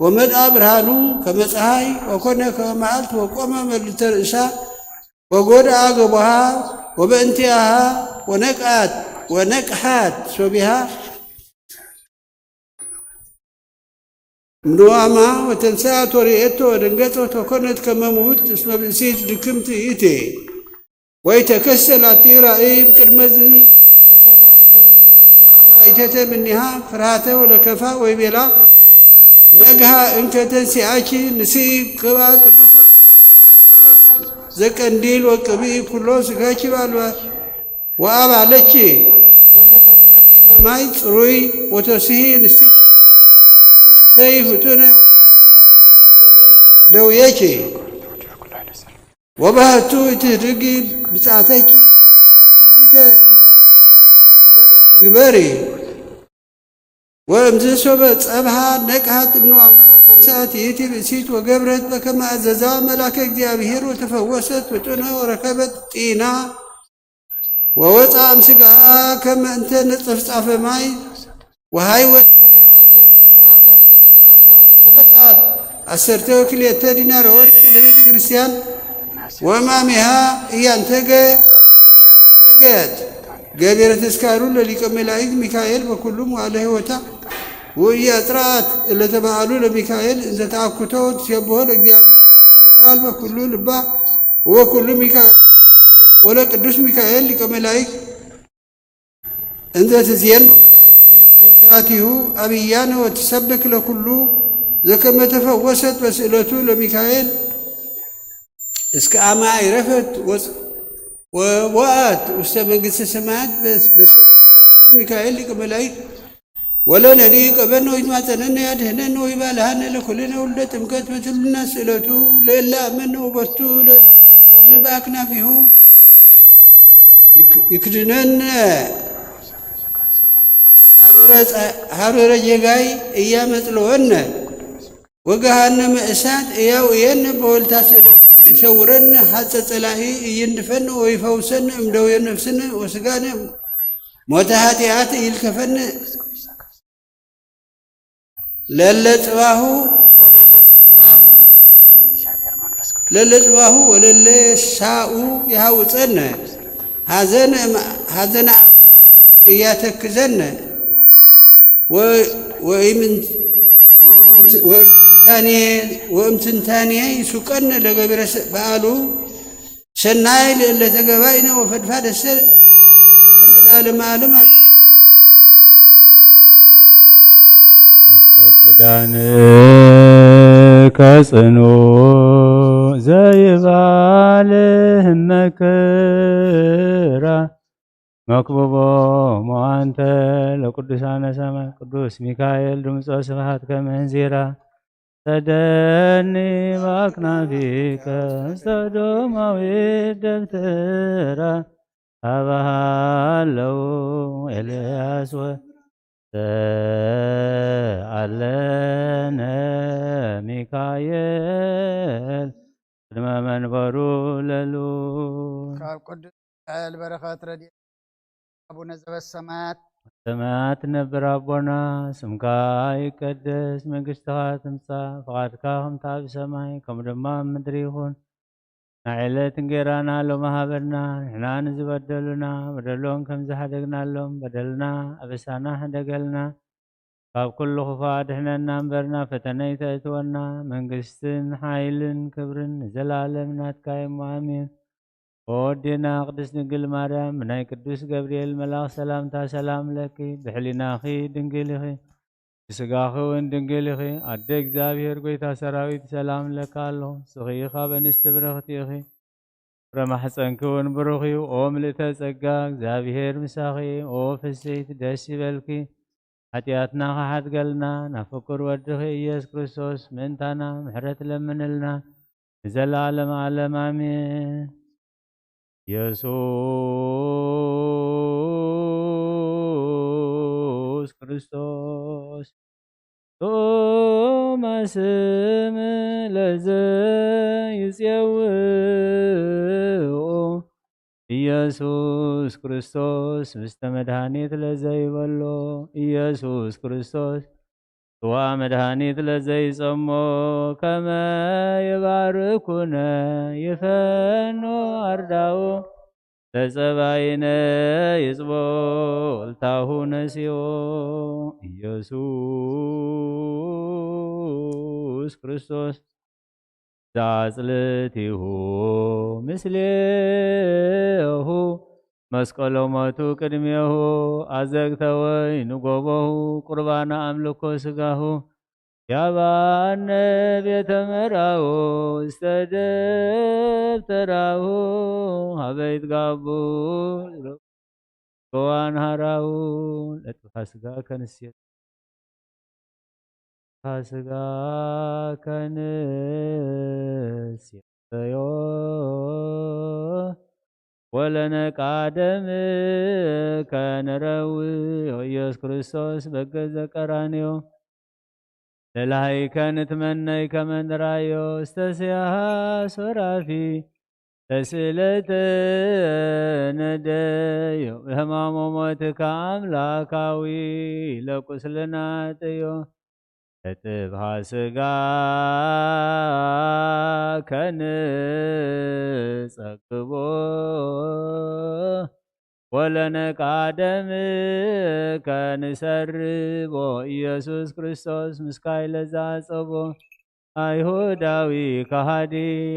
ወመልአ ብርሃኑ ከመ ፀሐይ ወኮነ ከመ መዓልት ወቆመ መልዕልተ ርእሳ ወጎድአ ገቦሃ ወበእንቲአሃ ወነቅአት ወነቅሐት ሶቢሃ እምንዋማ ወተንስአት ወርእየቶ ወደንገጸት ወኮነት ከመ ምውት እስመ ብእሲት ድክምት ይእቲ። ወኢተከሰ ላቲ ራእይ ቅድመ ዝ- ወሰምዐ ዲሁ ወአንስአ ወአይተተ እምኔሃ ፍርሃተ ወለከፋ ወይቤላ ነግሃ እንከ ተንሲአኪ ንስኢ ቅብአ ቅዱስ ዘቀንዲል ወቅብኢ ኩሎ ስጋኪ ባልባ ወአባለኪ ማይ ጽሩይ ወተስሂ ንስቲ ወስተይ ፍጡነ ደውየኪ ወባህቱ እቲ ህድጊ ብጻተኪ ዲተ ግበሪ ወእምዝ ሶበ ጸብሃ ነቅሃት እምንዋማ ወተንስአት ይእቲ ብእሲት ወገብረት በከመ አዘዛ መልአከ እግዚአብሔር ወተፈወሰት ፍጡነ ወረከበት ጢና ወወፅኣ እምስጋኣ ከመ እንተ ነፀፍፃፈ ማይ ወሃይወት መፅኣት ዓሰርተ ወክልኤተ ዲናር ወርቅ ለቤተ ክርስቲያን ወእማሜሃ እያንተገ እያንተገት ገቢረ ተስካሩ ለሊቀ መላእክት ሚካኤል በኩሉ መዋዕለ ሕይወታ ወእያጽርአት እለተ በዓሉ ለሚካኤል እንዘ ተአኩቶ ትሴብሖ ለእግዚአብሔር ቃል በኩሉ ልባ ወበኩሉ ሚካኤል ወለቅዱስ ሚካኤል ሊቀ መላእክት እንዘ ትዜን መከራቲሁ አብያነ ወትሰብክ ለኩሉ ዘከመ ተፈወሰት በስእለቱ ለሚካኤል እስከ አመ አይረፈት ወቦአት ውስተ መንግስተ ሰማያት በስእለቱ ለቅዱስ ሚካኤል ሊቀ መላእክት ወለነኒ ይቀበነ ወይትማጸነነ ያድህነነ ወይባልሃነ ለኩልነ ውልደ ጥምቀት በትብልና ስእለቱ ለእለ አመነ ወበቱ ለእለ በአክናፊሁ ይክ- ይክድነነ ሀሩረ ጸ- ሀሩረ ጌጋይ እያመጽለወነ ወገሃነመ እሳት እያውእየነ በወልታ ስእለቱ ይሰውረነ ሐጸ ጸላኢ እይንድፈነ ወይፈውሰነ እምደዌ ነፍስነ ወስጋነ ሞተ ኃጢአት እይልከፈነ ለለ ጽባሁ ለለ ጽባሁ ወለለ ሳኡ ይሃውፀነ ሐዘነ ሐዘነ እያተክዘነ ወ- ወኢምን- ወእምትንታኔ ወእምትንታኔ ይሱቀነ ለገቢረ በዓሉ ሰናይ ለእለ ተገባይነ ወፈድፋደሰ ለኩልነ ለዓለመ ዓለም አሜን። እስከ ኪዳንከ ጽኑዕ ዘይባልህ መከራ መክብቦሙ አንተ ለቅዱሳነ ሰማይ ቅዱስ ሚካኤል ድምፆ ስብሐት ከመ እንዚራ ሰደኒ በአክናፊከ ውስተ ዶማዊት ደብተራ ሀበሃለው ኤልያስ ወሰአለነ ሚካኤል ቅድመ መንበሩ ለሉ ካብ ቅዱስ ሚካኤል በረኸት ረድኤት ኣቡነ ዘበሰማያት። ሰማያት ነብር ኣቦና፣ ስምካ ይቀደስ፣ መንግስትኻ ትምጻእ፣ ፍቓድካ ከምታ ብሰማይ ከምኡ ድማ ኣብ ምድሪ ይኹን። ናይ ዕለት እንጌራና ሎሚ ሃበና፣ ንሕና ንዝበደሉና በደሎም ከም ዝሓደግናሎም በደልና ኣበሳና ሕደገልና፣ ካብ ኩሉ ክፉእ ኣድሕነና እምበር ናብ ፈተነ ኣይተእትወና። መንግስትን ሓይልን ክብርን ንዘለኣለም ናትካ እሞ ኣሜን። ወወዴና ቅድስት ድንግል ማርያም ብናይ ቅዱስ ገብርኤል መልኣኽ ሰላምታ ሰላም ለኪ፣ ብሕሊናኺ ድንግል ኢኺ፣ ብስጋኺ እውን ድንግል ኢኺ። ኣደ እግዚኣብሔር ጎይታ ሰራዊት ሰላም ለካ ኣሎ። ስኺ ካብ ኣንስቲ ብርኽቲ ኢኺ፣ ፍረ ማሕፀንኪ እውን ብሩኽ እዩ። ኦ ምልእተ ጸጋ፣ እግዚኣብሔር ምሳኺ፣ ኦ ፍስሕቲ ደስ ይበልኪ። ሓጢኣትና ክሓድገልና ናብ ፍቁር ወድኺ ኢየሱስ ክርስቶስ ምእንታና ምሕረት ለምንልና ንዘለዓለም ዓለም ኣሜን። ኢየሱስ ክርስቶስ ቶማስም ለዘይጼውኦ ኢየሱስ ክርስቶስ ምስተ መድኃኒት ለዘይበሎ ኢየሱስ ክርስቶስ ጽዋ መድኃኒት ለዘይጸሞ ከመ ይባርኩነ ይፈኖ ኣርዳኡ ለጸባይነ ይጽቦ እልታሁ ነሲኦ ኢየሱስ ክርስቶስ ዛጽልቲሁ ምስሌሁ መስቀሎ ሞቱ ቅድሜሁ ኣዘግተ ወይን ጎቦሁ ቁርባነ ኣምልኮ ስጋሁ ያባነ ቤተ መራሁ ውስተ ደብተራሁ ሀበ ይትጋቡ ገዋን ሀራሁ ለጥፋ ስጋ ከንስየ ስጋ ከንስዮ ወለነቃደም ከነረዊ ኢየሱስ ክርስቶስ በገዘ ቀራንዮ ለላይከ ንትመነይ ከመ ንራዮ እስተስያሃ ሶራፊ ተስእለተ ነደዮ ህማሞ ሞትካ ኣምላካዊ ለቁስልና ጥዮ ለጥብሃ ስጋ ከንጸግቦ ወለነቃደም ከንሰርቦ ኢየሱስ ክርስቶስ ምስካይ ለዛጸቦ ኣይሁዳዊ ከሃዲ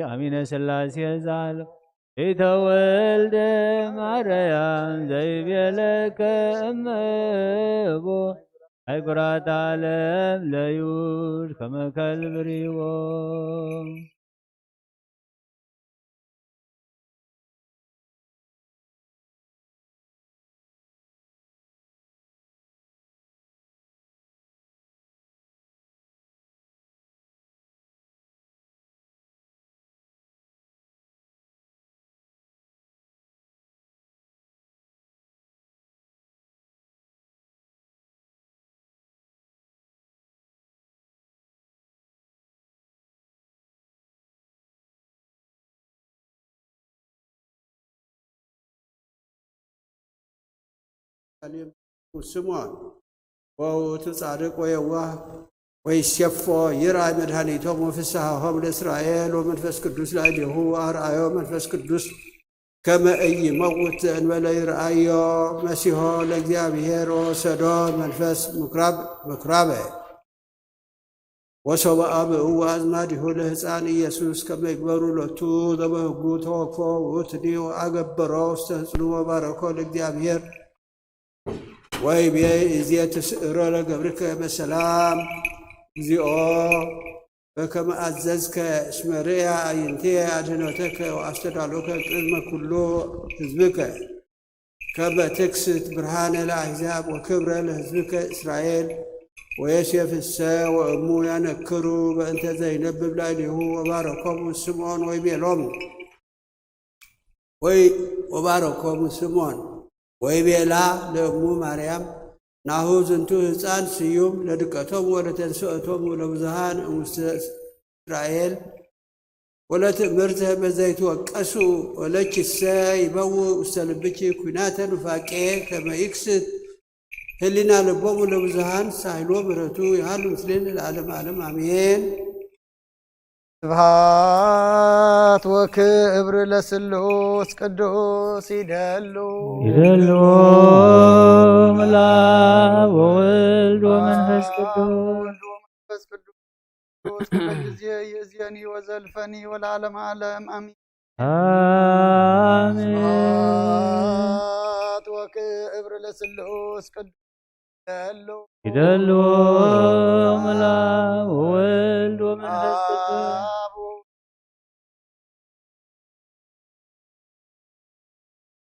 ኣሚነ ስላሴ ዛሎ ኢተወልደ ማርያም ዘይቤለከ እመቦ ኣይጉራት ዓለም ለይሁድ ከመ ከልብ ርሂቦ። ስምዖን ወውእቱ ጻድቅ ወየዋህ ወይሴፎ ይርኣይ መድኃኒቶም ወፍስሐሆም ለእስራኤል ወመንፈስ ቅዱስ ላዕሌሁ አርአዮ መንፈስ ቅዱስ ከመ ኢይመውት እንበለ ይርአዮ መሲሖ ለእግዚአብሔር ወሰዶ መንፈስ ምኩራብ ምኩራበ። ወሶበ አብኡ ወአዝማዲሁ ለሕፃን ኢየሱስ ከመ ይግበሩ ሎቱ ዘበህጉ ተወክፎ ውእቱኒ ወአገብሮ ውስተ ህፅኑ ወባረኮ ለእግዚአብሔር ወይቤ እዜ ትስእሮ ለገብርከ በሰላም እግዚኦ በከመ አዘዝከ እስመ ርእያ አዕይንትየ አድህኖተከ ወአስተዳሎከ ቅድመ ኩሉ ህዝብከ ከመ ትክስት ብርሃነ ለአሕዛብ ወክብረ ለህዝብከ እስራኤል። ወዮሴፍሰ ወእሙ ያነክሩ በእንተ ዘይነብብ ላዕሌሁ ወባረኮሙ ስምዖን ወይቤሎሙ ወይ ወባረኮሙ ስምዖን ወይቤላ ለእሙ ማርያም ናሁ ዝንቱ ህፃን ስዩም ለድቀቶም ወለተንስኦቶም ለብዙሃን እሙስተ እስራኤል ወለትእምርተ በዘይትወቀሱ ወለኪሰ ይበውእ ውስተ ልብኪ ኩናተ ኑፋቄ ከመ ይክስት ህሊና ልቦሙ ለብዙሃን ሳህሎ ምሕረቱ ይሃሉ ምስሌነ ለዓለመ ዓለም ኣሜን። ስብሐት ወክብር ለስሉስ ቅዱስ ይደሉ። ይደሉ እምላ ወወልድ ወመንፈስ ቅዱስ። ወወልድ ወመንፈስ ቅዱስ። ቅዱስ ኩለ ጊዜ ይእዜኒ ወዘልፈኒ ወለዓለመ ዓለም ኣሚን። ኣሜን። ስብሐት ወክብር ለስሉስ ቅዱስ ይደሉ። ይደሉ እምላ ወወልድ ወመንፈስ ቅዱስ። አብ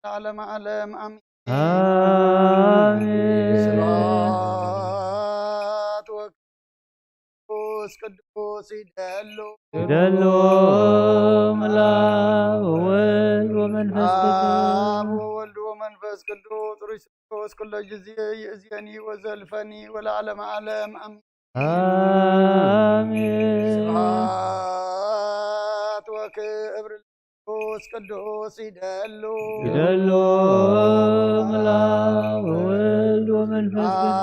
ለዓለመ ዓለም ኣሜን። ኣሜን። ስብሐት ወቅዱስ ቅዱስ ይደሉ። ይደሉ እምላ ወወልድ ወመንፈስ ቅዱስ። አብ ወወልድ ወመንፈስ ቅዱስ ርሱስ ኩሎ ጊዜ ይእዜኒ ወዘልፈኒ ወለዓለመ ዓለም ኣሜን። ኣሜን። ስብሐት ወክብር ለቅዱስ ቅዱስ ይደሉ። ይደሉ እምላ ወወልድ ወመንፈስ ቅዱስ።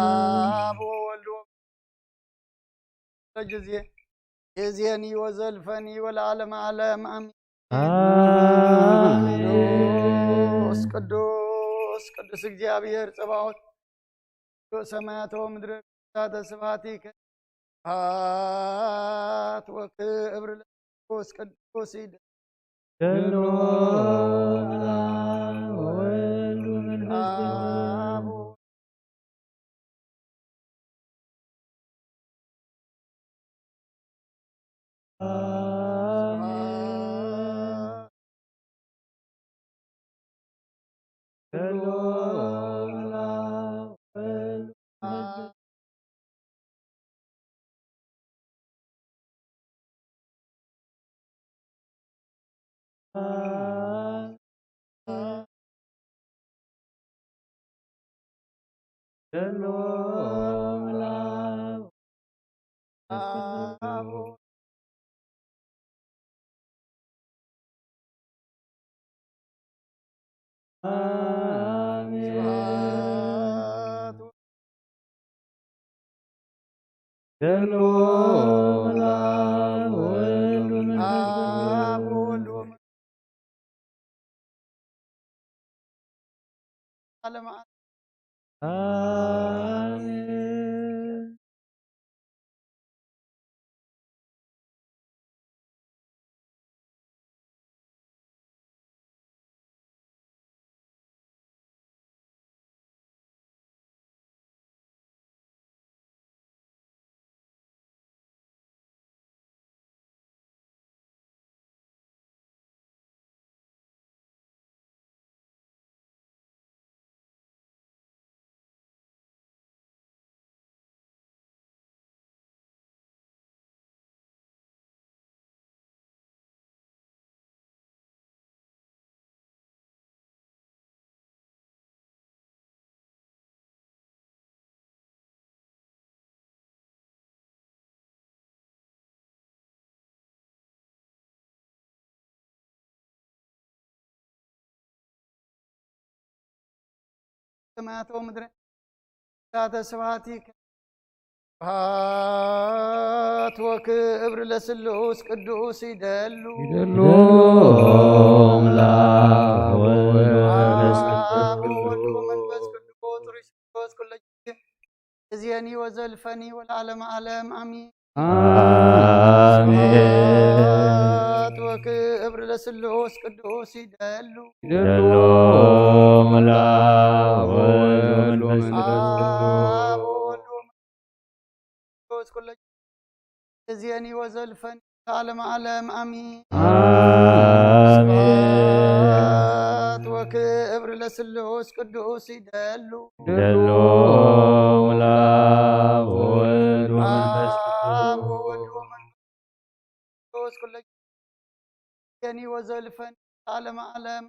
አብ ወወልድ ወመንፈስ ጊዜ ይእዜኒ ወዘልፈኒ ወለዓለመ ዓለም ኣሜን። ኣሜን። ቅዱስ ቅዱስ ቅዱስ እግዚኣብሔር ጸባኦት ሰማያት ወምድር ክሳተ ስብሐቲከ። ስብሐት ወክብር ለቅዱስ ቅዱስ ይደሉ። ይደሉ እምላ ወወልድ ወመንፈስ ቅዱስ። አብ ዓለም። ኣሜን። ሰማያት ወምድር እሳተ ስብሐቲከ። ስብሐት ወክብር ለስሉስ ቅዱስ ይደሉ። ይደሉ እምላ ወወልድ ወመንፈስ አብ ወወልድ ወመንፈስ ቅዱስ ርሱስ ኩሎ ጊዜ እዜኒ ወዘልፈኒ ወለዓለመ ዓለም ኣሜን። ኣሜን። ስብሐት ወክብር ለስሉስ ቅዱስ ይደሉ። ይደሉ እምላ ወወልድ ወመንፈስ ቅዱስ። አብ ወወልድ ወመንፈስ ቅዱስ ኩሎ ጊዜ እዜኒ ወዘልፈኒ ለዓለመ ዓለም ኣሜን። ኣሜን። ስብሐት ወክብር ለስሉስ ቅዱስ ይደሉ። ይደሉ እምላ ወወልድ ወመንፈስ ቅዱስ። አብ ወወልድ ወመንፈስ ቅዱስ ኩሎ ጊዜ እዜኒ ወዘልፈኒ ለዓለመ ዓለም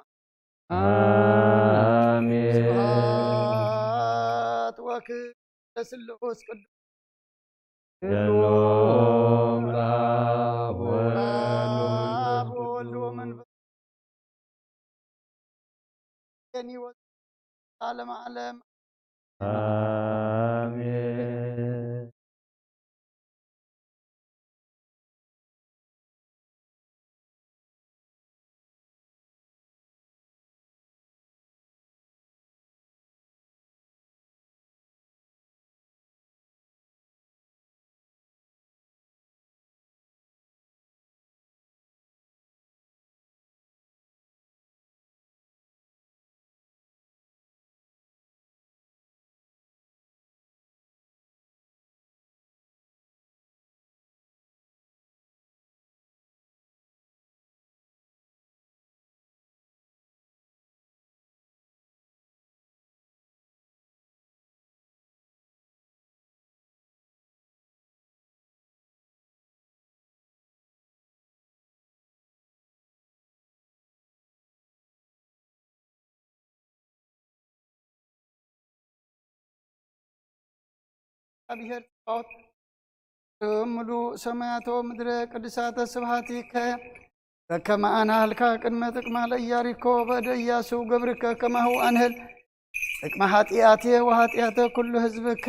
ኣሜን። ስብሐት ወክብር ለስሉስ ቅዱስ። ይደሉ እምላ ወወልድ ወመንፈስ ዓለመ ዓለም። ኣሜን። እግዚኣብሔር ጸባኦት፣ ምሉእ ሰማያት ወምድረ ቅዱሳተ ስብሐቲከ፣ በከመ ኣንሃልካ ቅድመ ጥቅማ ለኢያሪኮ በእደ ኢያሱ ገብርከ ከማሁ ኣንህል ጥቅመ ኃጢአቴ ወኃጢአተ ኩሉ ህዝብከ።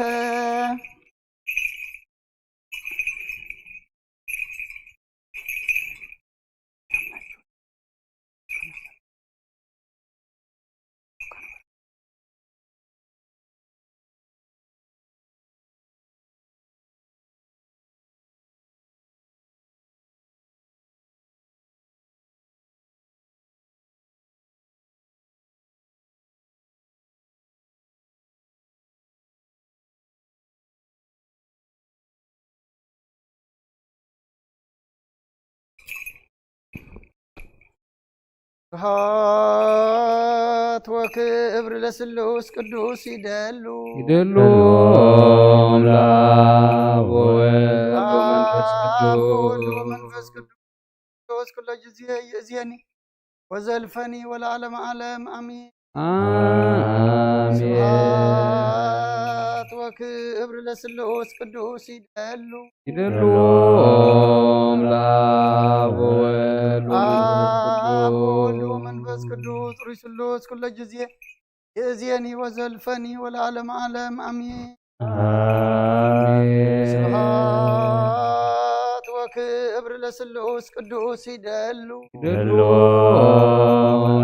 ስብሐት ወክብር ለስሉስ ቅዱስ ይደሉ። ይደሉ ለአብ ወወልድ ወመንፈስ አብ ወወልድ ቅዱስ። ወመንፈስ ቅዱስ ኩሎ ጊዜ ይእዜኒ ወዘልፈኒ ወለዓለመ ዓለም አሚን። አሜን። ስብሐት ወክብር ለስሉስ ቅዱስ ይደሉ። ይደሉ ለአብ ወወልድ ወመንፈስ አብ ወወልድ ቅዱስ። ወመንፈስ ቅዱስ ሩይ ስሉስ ኩሎ ጊዜ ይእዜኒ ወዘልፈኒ ወለዓለመ ዓለም አሚን። አሜን። ስብሐት ወክብር ለስሉስ ቅዱስ ይደሉ። ይደሉ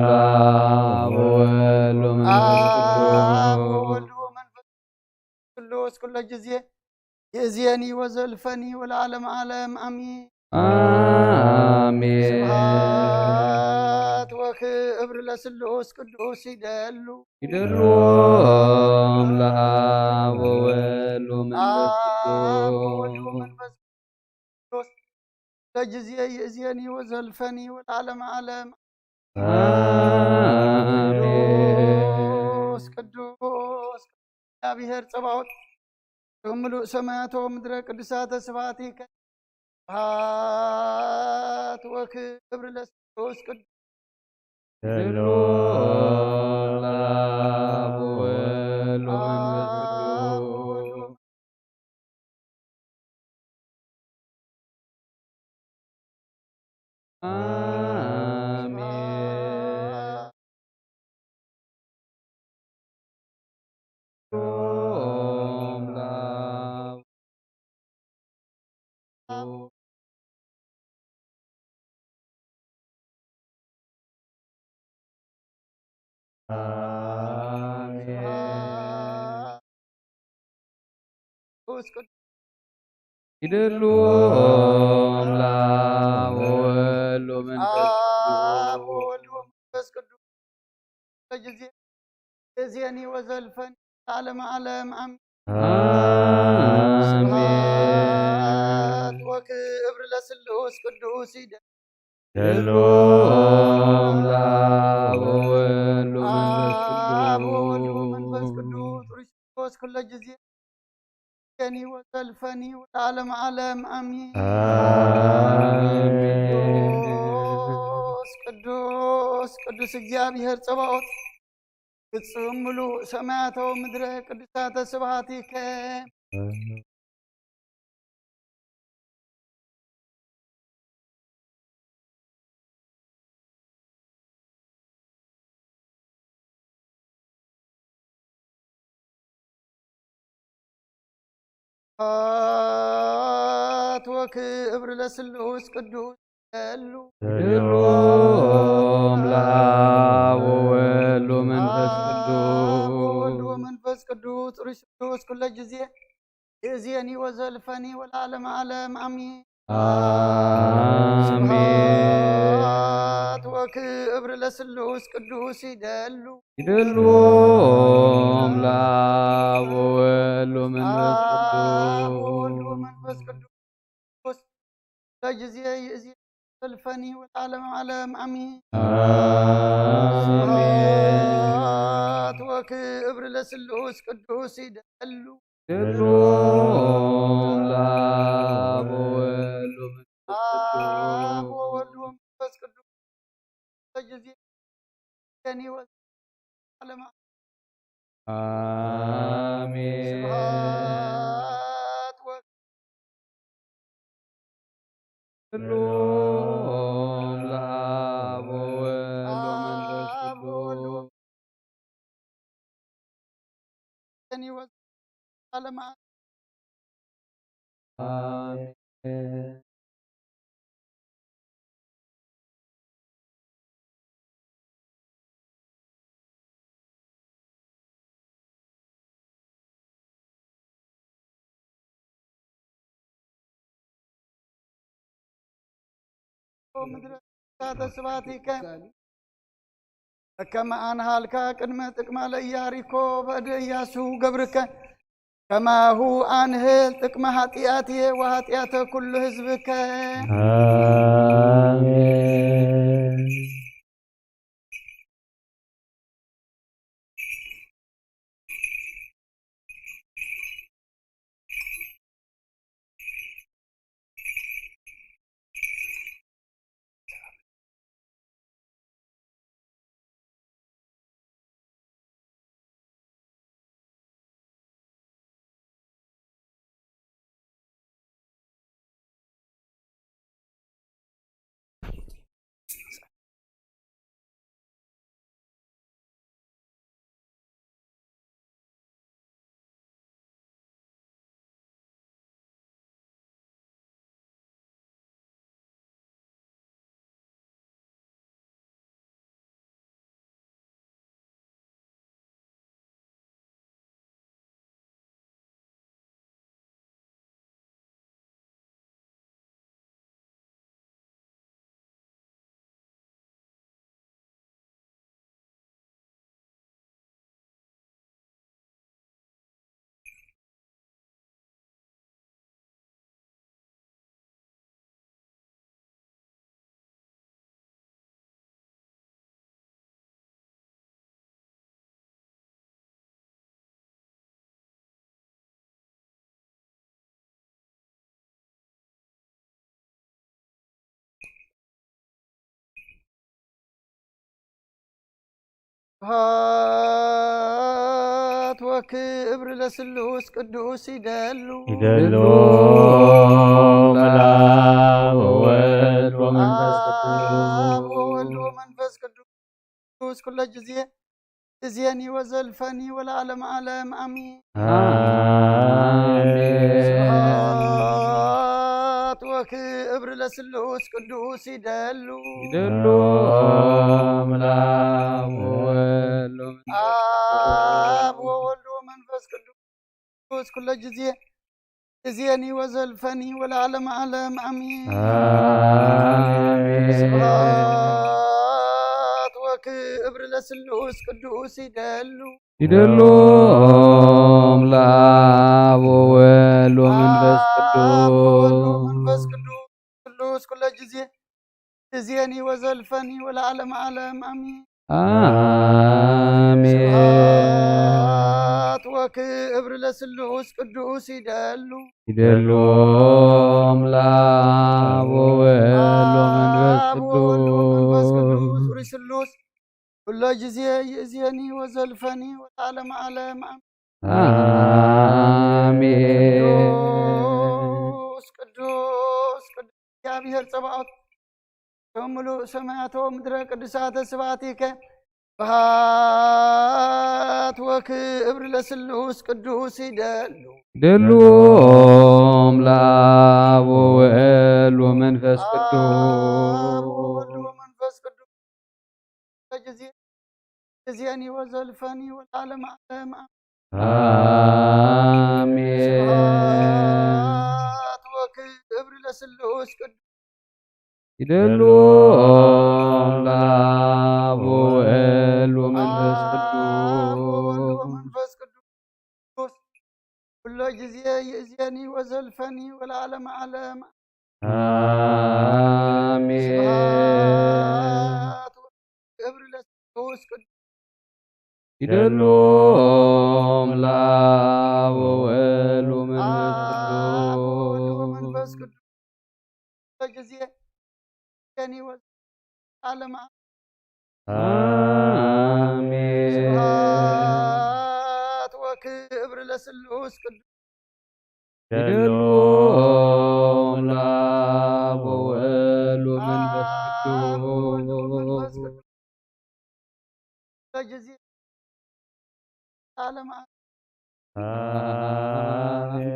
ለአብ ወወልድ ወመንፈስ አብ ቅዱስ። ወወልድ ወመንፈስ ቅዱስ ኩሎ ጊዜ ይእዜኒ ወዘልፈኒ ወለዓለመ ዓለም አሚን። አሜን። ስብሐት ወክብር ለስሉስ ቅዱስ ይደሉ። ይደሉ ለአብ ወወልድ ወመንፈስ አብ ወወልድ ቅዱስ። ወመንፈስ ቅዱስ ለጊዜ ይእዜኒ ወዘልፈኒ ወለዓለመ ዓለም። አሜን። ቅዱስ ቅዱስ እግዚአብሔር ጸባኦት፣ ምሉእ ሰማያት ወምድረ ቅዱሳተ ስብሐቲከ። ስብሐት ወክብር ለስሉስ ቅዱስ። ይደሉ ለአብ ወወልድ ወመንፈስ ቅዱስ። አሜን። አሜን። ይደሉ ለአብ ወወልድ ወመንፈስ ቅዱስ። አብ ወወልድ ወመንፈስ ቅዱስ። ጊዜ ጊዜኒ ወዘልፈኒ ለዓለመ ዓለም አሜን። አሜን። ስብሐት ወክብር ለስሉስ ቅዱስ ይደ- ይደሉ ለአብ ወወልድ ወመንፈስ አብ ወወልድ ወመንፈስ ቅዱስ። ቅዱስ ሩይ ስሉስ ኩሎ ጊዜ ጊዜኒ ወዘልፈኒ ወለዓለመ ዓለም አሜን። አሜን። ቅዱስ ቅዱስ ቅዱስ እግዚአብሔር ጸባኦት፣ ፍጹም ምሉእ ሰማያተ ወምድረ ቅዱሳተ ስብሐቲከ። ስብሐት ወክብር ለስሉስ ቅዱስ ይደሉ። ይደሉ ለአብ ወወልድ ወመንፈስ አብ ወወልድ ቅዱስ ወመንፈስ ቅዱስ ርሱስ ኩለ ጊዜ ይእዜኒ ወዘልፈኒ ወለዓለመ ዓለም አሜን። አሜን። ስብሐት ወክብር ለስሉስ ቅዱስ ይደሉ። ይደሉ ለአብ ወወልድ ወመንፈስ አብ ወወልድ ቅዱስ ወመንፈስ ቅዱስ ለጊዜ ይእዜኒ ወዘልፈኒ ወለዓለመ ዓለም አሜን። አሜን። ስብሐት ወክብር ለስሉስ ቅዱስ ይደሉ። ይደሉ ለአብ ወወልድ ወመንፈስ አብ ቅዱስ ወወልድ ወመንፈስ ቅዱስ ለጊዜ ይእዜኒ ወዘልፈኒ ወለዓለመ አሜን። ስብሐት ወ- ይደሉ ለአብ ወወልድ ወመንፈስ ቅዱስ ይእዜኒ ወዘልፈኒ ወለዓለመ አሜን። ምድረ ተስባቲከ ከመ ኣንሃልካ ቅድመ ጥቅማ ለኢያሪኮ በእደ ኢያሱ ገብርከ ከማሁ አንህል ጥቅመ ኃጢአትየ ወኃጢአተ ኩሉ ህዝብከ። አሜን። ስብሐት ወክብር ለስሉስ ቅዱስ ይደሉ። ይደሉ ለአብ ወወልድ ወመንፈስ አብ ቅዱስ ወወልድ ወመንፈስ ቅዱስ ኩለ ጊዜ እዜኒ ወዘልፈኒ ወለዓለመ ዓለም አሜን። አሜን። ስብሐት ወክብር ለስሉስ ቅዱስ ይደሉ። ይደሉ ለአብ ወወልድ ወመንፈስ አብ ቅዱስ ወወልድ ወመንፈስ ቅዱስ ኩለ ጊዜ እዜኒ ወዘልፈኒ ወለዓለመ ዓለም አሜን። አሜን። ስብሐት ወክብር ለስሉስ ቅዱስ ይደሉ። ይደሉ ለአብ ወወልድ ወመንፈስ አብ ወወልድ ቅዱስ ወመንፈስ ቅዱስ ስሉስ ኩለ ጊዜ እዜኒ ወዘልፈኒ ወለዓለመ ዓለም አሜን። አሜን። ስብሐት ወክብር ለስሉስ ቅዱስ ይደሉ። ይደሉ ለአብ ወወልድ ወመንፈስ አብ ወወልድ ወመንፈስ ቅዱስ ቅዱስ ርሱስ ስሉስ ኩለ ጊዜ ይእዜኒ ወዘልፈኒ ወለዓለመ ዓለም አሜን። አሜን። ቅዱስ ቅዱስ ቅዱስ እግዚአብሔር ጸባኦት ምሉእ ሰማያት ወምድረ ቅዱሳተ ስብሐቲከ ስብሐት ወክብር ለስሉስ ቅዱስ ይደሉ። ይደሉ ለአብ ወወልድ ወመንፈስ ቅዱስ። ወወልድ ወመንፈስ ቅዱስ። ጊዜ ጊዜኒ ወዘልፈኒ ወለዓለመ ዓለም። አሜን። ስብሐት ወክብር ለስሉስ ቅዱስ። ይደሎም ለአብ ወወልድ ወመንፈስ ቅዱስ። ወወልድ ወመንፈስ ቅዱስ። ኩሎ ጊዜ ይእዜኒ ወዘልፈኒ ወለዓለመ ዓለም። አሜን። ስብሐት ወክብር ለስሉስ ቅዱስ። ይደሎም ለአብ ወወልድ ወመንፈስ አብ ወወልድ ቅዱስ። ወመንፈስ ቅዱስ። ጊዜ ጊዜኒ ወዘልፈኒ ወለዓለመ ዓለም። አሜን። ስብሐት ወክብር ለስሉስ ቅዱስ። ይደሎም ለአብ ወወልድ ወመንፈስ ቅዱስ። በጊዜ ዓለም። አሜን።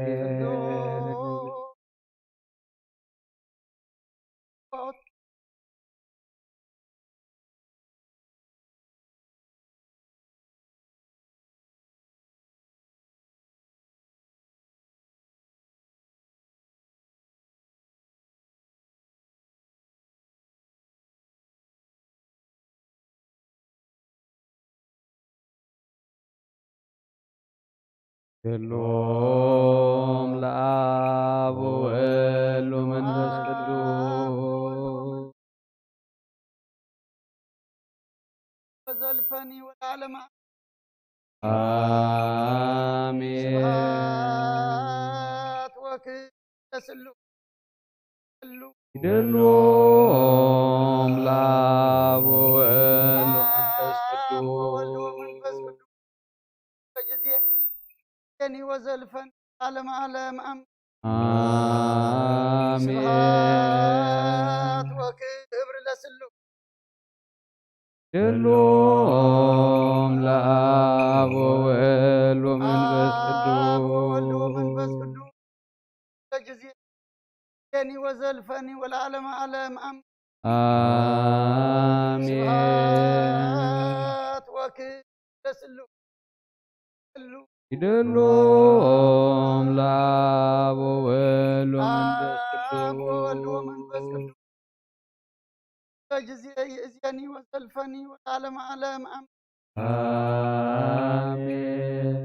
ሎም ለአብ ወወልድ ወመንፈስ ቅዱስ። ወዘልፈኒ ወለዓለመ። አሜን። ስብሐት ወክብር ለስሉስ። ይደሎም ለአብ ወወልድ ወመንፈስ ቅዱስ። በጊዜ ጊዜኒ ወዘልፈኒ ዓለም ዓለም። አሜን። ስብሐት ወክብር ለስሉስ። ይደሎም ለአብ ወወልድ ወመንፈስ አብ ወወልድ ወመንፈስ ቅዱስ። ቅዱስ። በጊዜ ጊዜኒ ወዘልፈኒ ወለዓለመ ዓለም። አሜን። አሜን። ስብሐት ወክብር ለስሉስ። ይደሎም ለአብ ወወልድ ወመንፈስ አብ ወወልድ ወመንፈስ ቅዱስ። ቅዱስ። በጊዜ ይእዜኒ ወዘልፈኒ ወለዓለመ ዓለም። አሜን። አሜን።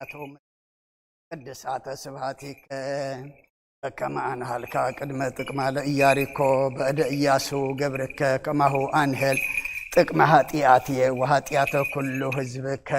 ኣቶም ቅድሳተ ስብሐቲከ ከመ አንሃልካ ቅድመ ጥቅማ ለኢያሪኮ በእደ ኢያሱ ገብርከ ከማሁ አንህል ጥቅመ ኃጢአትየ ወኃጢአተ ኩሉ ህዝብከ።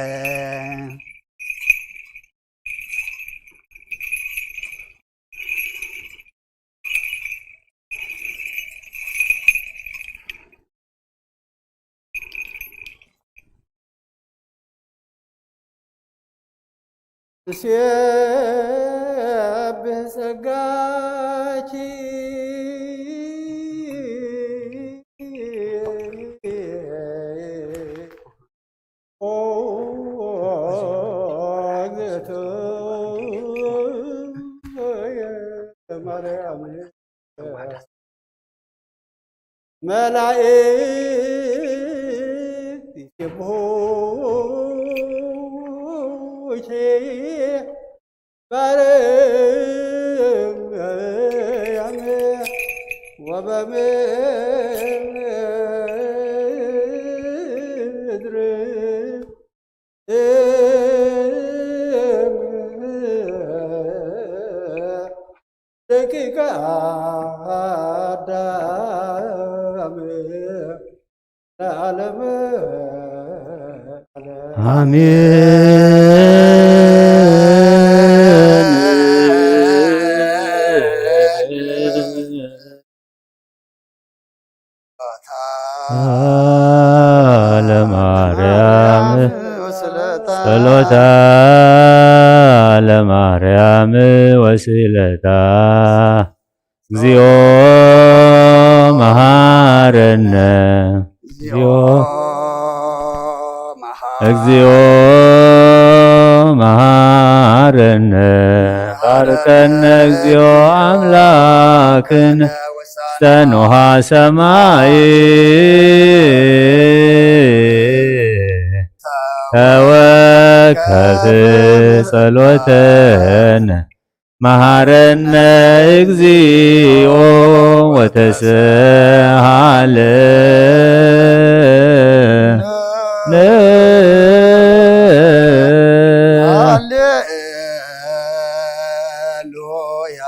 ንሴብሕ ጸጋኪ ኦ እግዝእትየ ማርያም። መላእክት ይሴብሑኪ በአርያም ወበምድር። ደቂቀ አዳም ለዓለመ ዓለም። አሜን። ለማርያም ጸሎታ ለማርያም ወስለታ እግዚኦ መሃረነ። እግዚኦ እግዚኦ መሃረነ። ባርከነ እግዚኦ ኣምላክነ ውስተ ንውሃ ሰማይ። ተወከፍ ጸሎተነ መሃረነ እግዚኦ ወተስሃለ። ሃሌሉያ።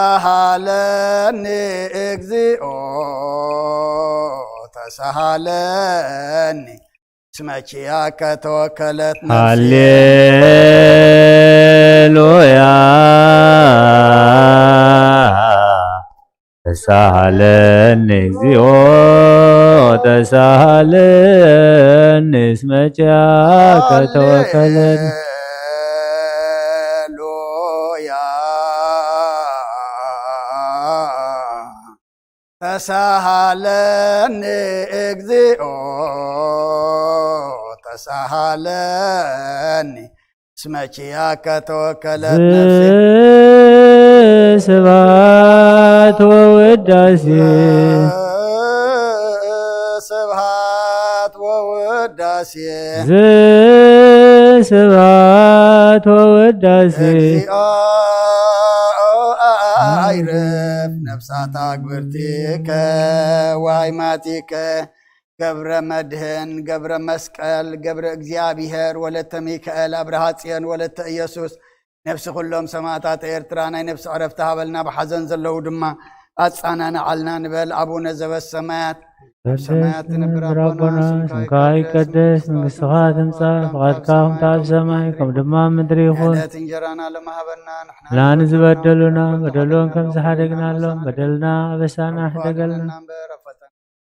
ተሳሃለኒ እግዚኦ ተሳሃለኒ። እስመ ኪያከ ተወከለት ነፍሴ። ሃሌሉያ። ተሳሃለኒ እግዚኦ ተሳሃለኒ። እስመ ኪያከ ተወከለኒ። ሃሌሉያ። ተሳሃለኒ እግዚኦ ተሳሃለኒ። እስመ ኪያከ ተወከለት ነፍሴ። ስብሐት ወውዳሴ። ስብሐት ወውዳሴ። ስብሐት ወውዳሴ። እግዚኦ ኣይርፍ ነፍሳት ኣግብርቲከ ዋይማቲከ። ገብረ መድህን፣ ገብረ መስቀል፣ ገብረ እግዚኣብሔር፣ ወለተ ሚካኤል፣ ኣብርሃ ጽዮን፣ ወለተ ኢየሱስ፣ ነፍሲ ኩሎም ሰማእታት ኤርትራ ናይ ነፍሲ ዕረፍቲ ሃበልና፣ ብሓዘን ዘለዉ ድማ ኣጻናንዓልና ንበል። ኣቡነ ዘበሰማያት፣ ኣብ ሰማያት ትነብር ኣቦና፣ ስምካ ይቀደስ፣ መንግስትኻ ትምጻእ፣ ፍቓድካ ከምቲ ኣብ ሰማይ ከም ድማ ኣብ ምድሪ ይኹን። ዕለት እንጀራና ለማሃበና፣ ንሕና ንበደሉና፣ በደሎም ከም ዝሓደግናሎም፣ በደልና ኣበሳና ሕደገልና። እምበር ኣብ ፈተና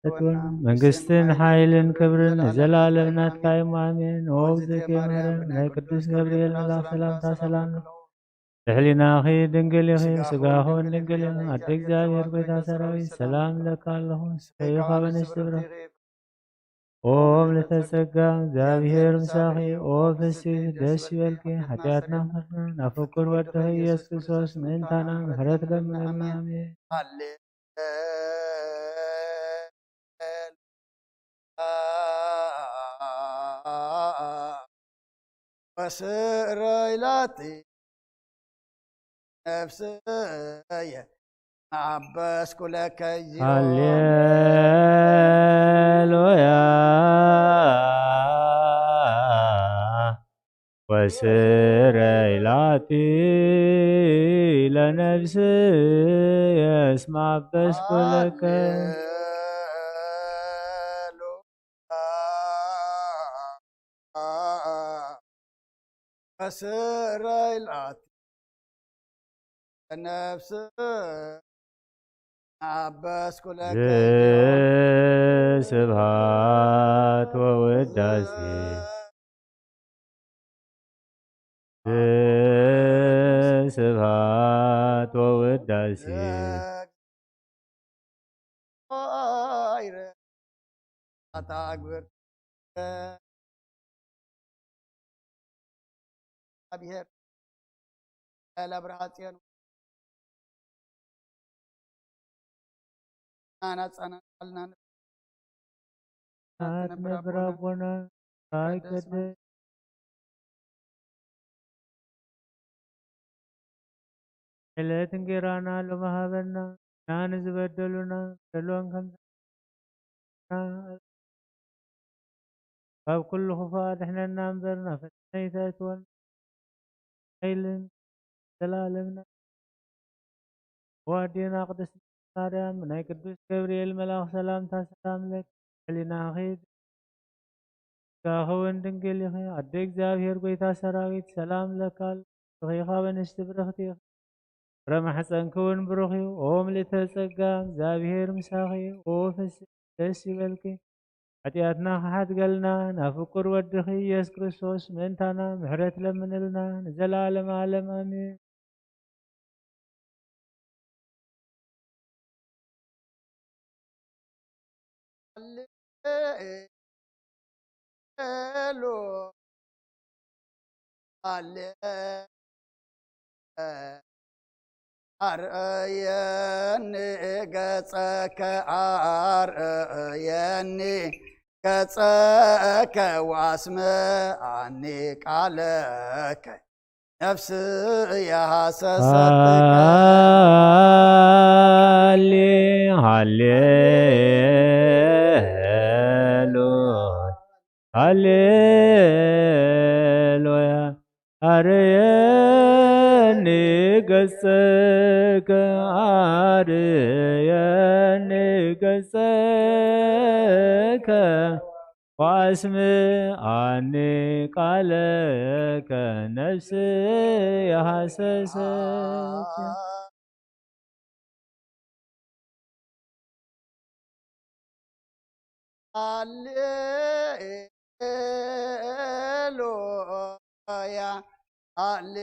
እትወን መንግስትን ሓይልን ክብርን ንዘለኣለም ናትካ እዩ። ኣሜን። ኦ እግዝእትየ ማርያም፣ ናይ ቅዱስ ገብርኤል መልኣኽ ሰላምታ ሰላም። ብሕሊናኺ ድንግል ኢኺ፣ ስጋኹን ድንግል እዩ። ኣደ እግዚኣብሔር ጎይታ ሰራዊት፣ ሰላም እብለካ ኣለኹ። ንስኺ ካብ ኣንስቲ ብሩኽቲ ኢኺ። ኦ ምልዕተ ጸጋ፣ እግዚኣብሔር ምሳኺ። ኦ ፍስሕቲ፣ ደስ ይበልኪ። ሓጢኣትና ምሕርና፣ ናብ ፍቁር ወድኺ ኢየሱስ ክርስቶስ ምእንታና ምሕረት ለምነልና። ኣሜን። ወስረይ ላቲ ነፍስየ መዓበስኩ ለከ እግዚኦ። ሃሌሉያ። ወስረይ ላቲ ለነፍስየ እስመ አበስኩ ለከ። ወስረይ ላቲ ነፍስ አበስኩ ለከ። ስብሐት ወውዳሴ። ስብሐት ወውዳሴ። እግዚኣብሔር ለብርሃ ጽዮን ናናጸናልና ትነብር ኣቦና። ኣይቀደስ ዕለት እንጌራና ሎሚ ሃበና። እና ንዝበደሉና በደሎም ከም ካብ ኩሉ ክፉእ ኣድሕነና እምበር ናብ ፈተነ ኣይተእትወና። ሓይልን ዘላለምና። ወኣዴና ቅድስት ማርያም፣ ናይ ቅዱስ ገብርኤል መልኣኽ ሰላምታ ሰላም ለኪ። ሕሊናኺ ስጋኺ እውን ድንግል ኢኺ። ኣደ እግዚኣብሔር ጎይታ ሰራዊት ሰላም ለካል። ብሩኽ ኢኻ፣ ኣንስቲ ብርኽቲ ኢኺ። ፍረ ማሕፀንኪ እውን ብሩኽ እዩ። ኦ ምልእተ ጸጋ፣ እግዚኣብሔር ምሳኺ። ኦ ፍስሕቲ ደስ ይበልኪ። ሓጢኣትና ክሓድገልና፣ ናብ ፍቁር ወድኺ ኢየሱስ ክርስቶስ ምእንታና ምሕረት ለምንልና፣ ንዘለዓለመ ዓለም ኣሜን። ሃሌሉያ፣ ኣርአየኒ ገጸከ፣ ኣርአየኒ ገጸከ፣ ወኣስምዓኒ ቃለከ። ነፍስየ ሃሰሰትከ። ሃሌ፣ ሃሌሉያ፣ ሃሌሉያ። ኣርየኒ ገጸከ፣ ኣርየኒ ገጸከ። ወኣስምዓኒ ቃለከ፣ ነፍስየ ሃሰሰት። ሃሌሉያ፣ ሃሌ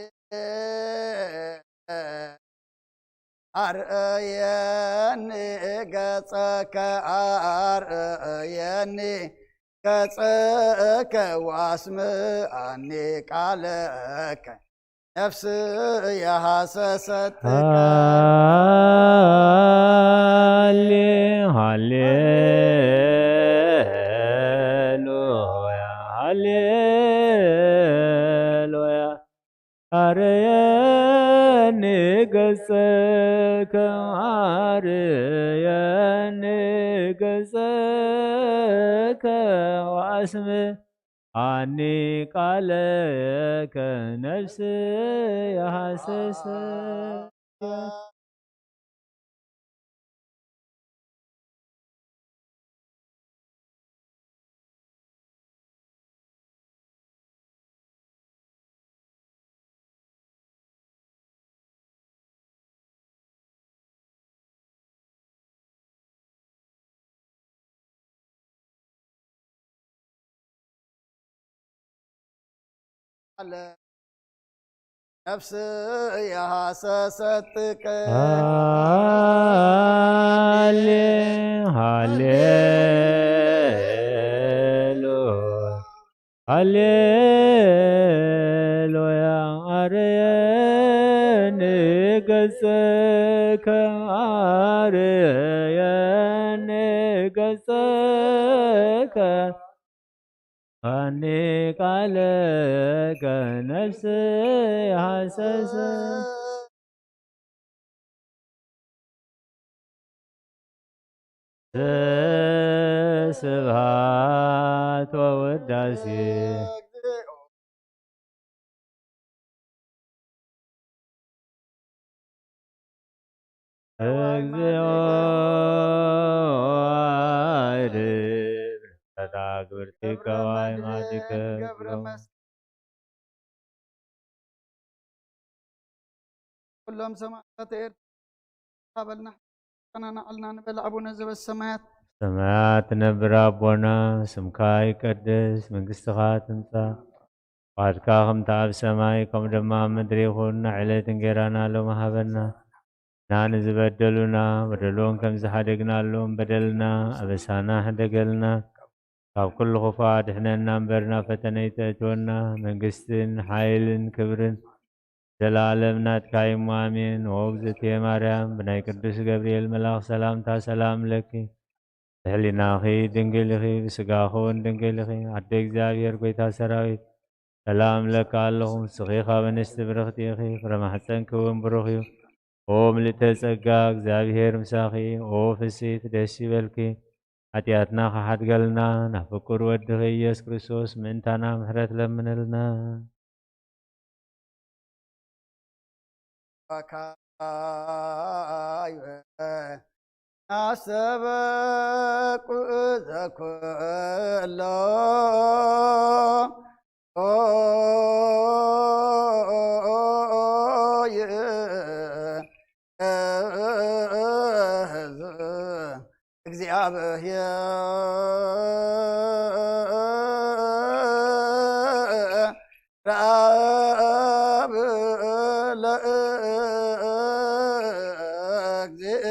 ኣርእየኒ ገጸከ፣ ኣርእየኒ ገጸከ፣ ወኣስምዓኒ ቃለከ፣ ነፍስየ ሃሰሰትከ። ሃሌ፣ ሃሌሉያ፣ ሃሌሉያ። ኣርየኒ ገጸከ፣ ኣርየኒ ገጸከ፣ ወኣስምዓኒ ቃለከ፣ ነፍስየ ሃሰሰት። ነፍስየ ሃሰሰትከ። ሃሌ፣ ሃሌሉያ፣ ሃሌሉያ። ኣርየኒ ገጸከ፣ ኣርየኒ ገጸከ። ኣኒ ቃለከ ነፍስየ ሃሰሰት። ስብሐት ወውዳሴ። እግዚኦ። ኩሎም ሰማዕታት ኤርትራ በልና ቀናና ዕልና ንበል። ኣቡነ ዘበሰማያት። ሰማያት ትነብር ኣቦና፣ ስምካ ይቀደስ፣ መንግስትኻ ትምጻእ፣ ፍቓድካ ከምቲ ኣብ ሰማይ ከምኡ ድማ ኣብ ምድሪ ይኹን። ንዕለት እንጌራና ሎሚ ሃበና፣ እና ንዝበደሉና በደሎም ከም ዝሓደግናሎም በደልና ኣበሳና ሕደገልና፣ ካብ ኩሉ ክፉእ ኣድሕነና እምበር ናብ ፈተነ ኣይተእትወና። መንግስትን ሓይልን ክብርን ዘላለም ናትካ እዩ እሞ ኣሜን። ኦ እግዝእትየ ማርያም፣ ብናይ ቅዱስ ገብርኤል መልኣኽ ሰላምታ ሰላም ለኪ፣ ብሕሊናኺ ድንግል ኢኺ፣ ብስጋኺ እውን ድንግል ኢኺ። ኣደ እግዚኣብሔር፣ ጎይታ ሰራዊት፣ ሰላም ለካ ኣለኹ። ንስኺ ካብ ኣንስቲ ብርኽቲ ኢኺ፣ ፍረ ማሕፀንኪ እውን ብሩኽ እዩ። ኦ ምልእተ ጸጋ፣ እግዚኣብሔር ምሳኺ። ኦ ፍስሕቲ፣ ደስ ይበልኪ። ሓጢኣትና ክሓድገልና፣ ናብ ፍቁር ወድኺ ኢየሱስ ክርስቶስ ምእንታና ምሕረት ለምንልና። ካዩ ኣሰበቁ ዘኩሎ ኦይ፣ እዝ እግዚኣብሔር ኣብ ለእግዚእ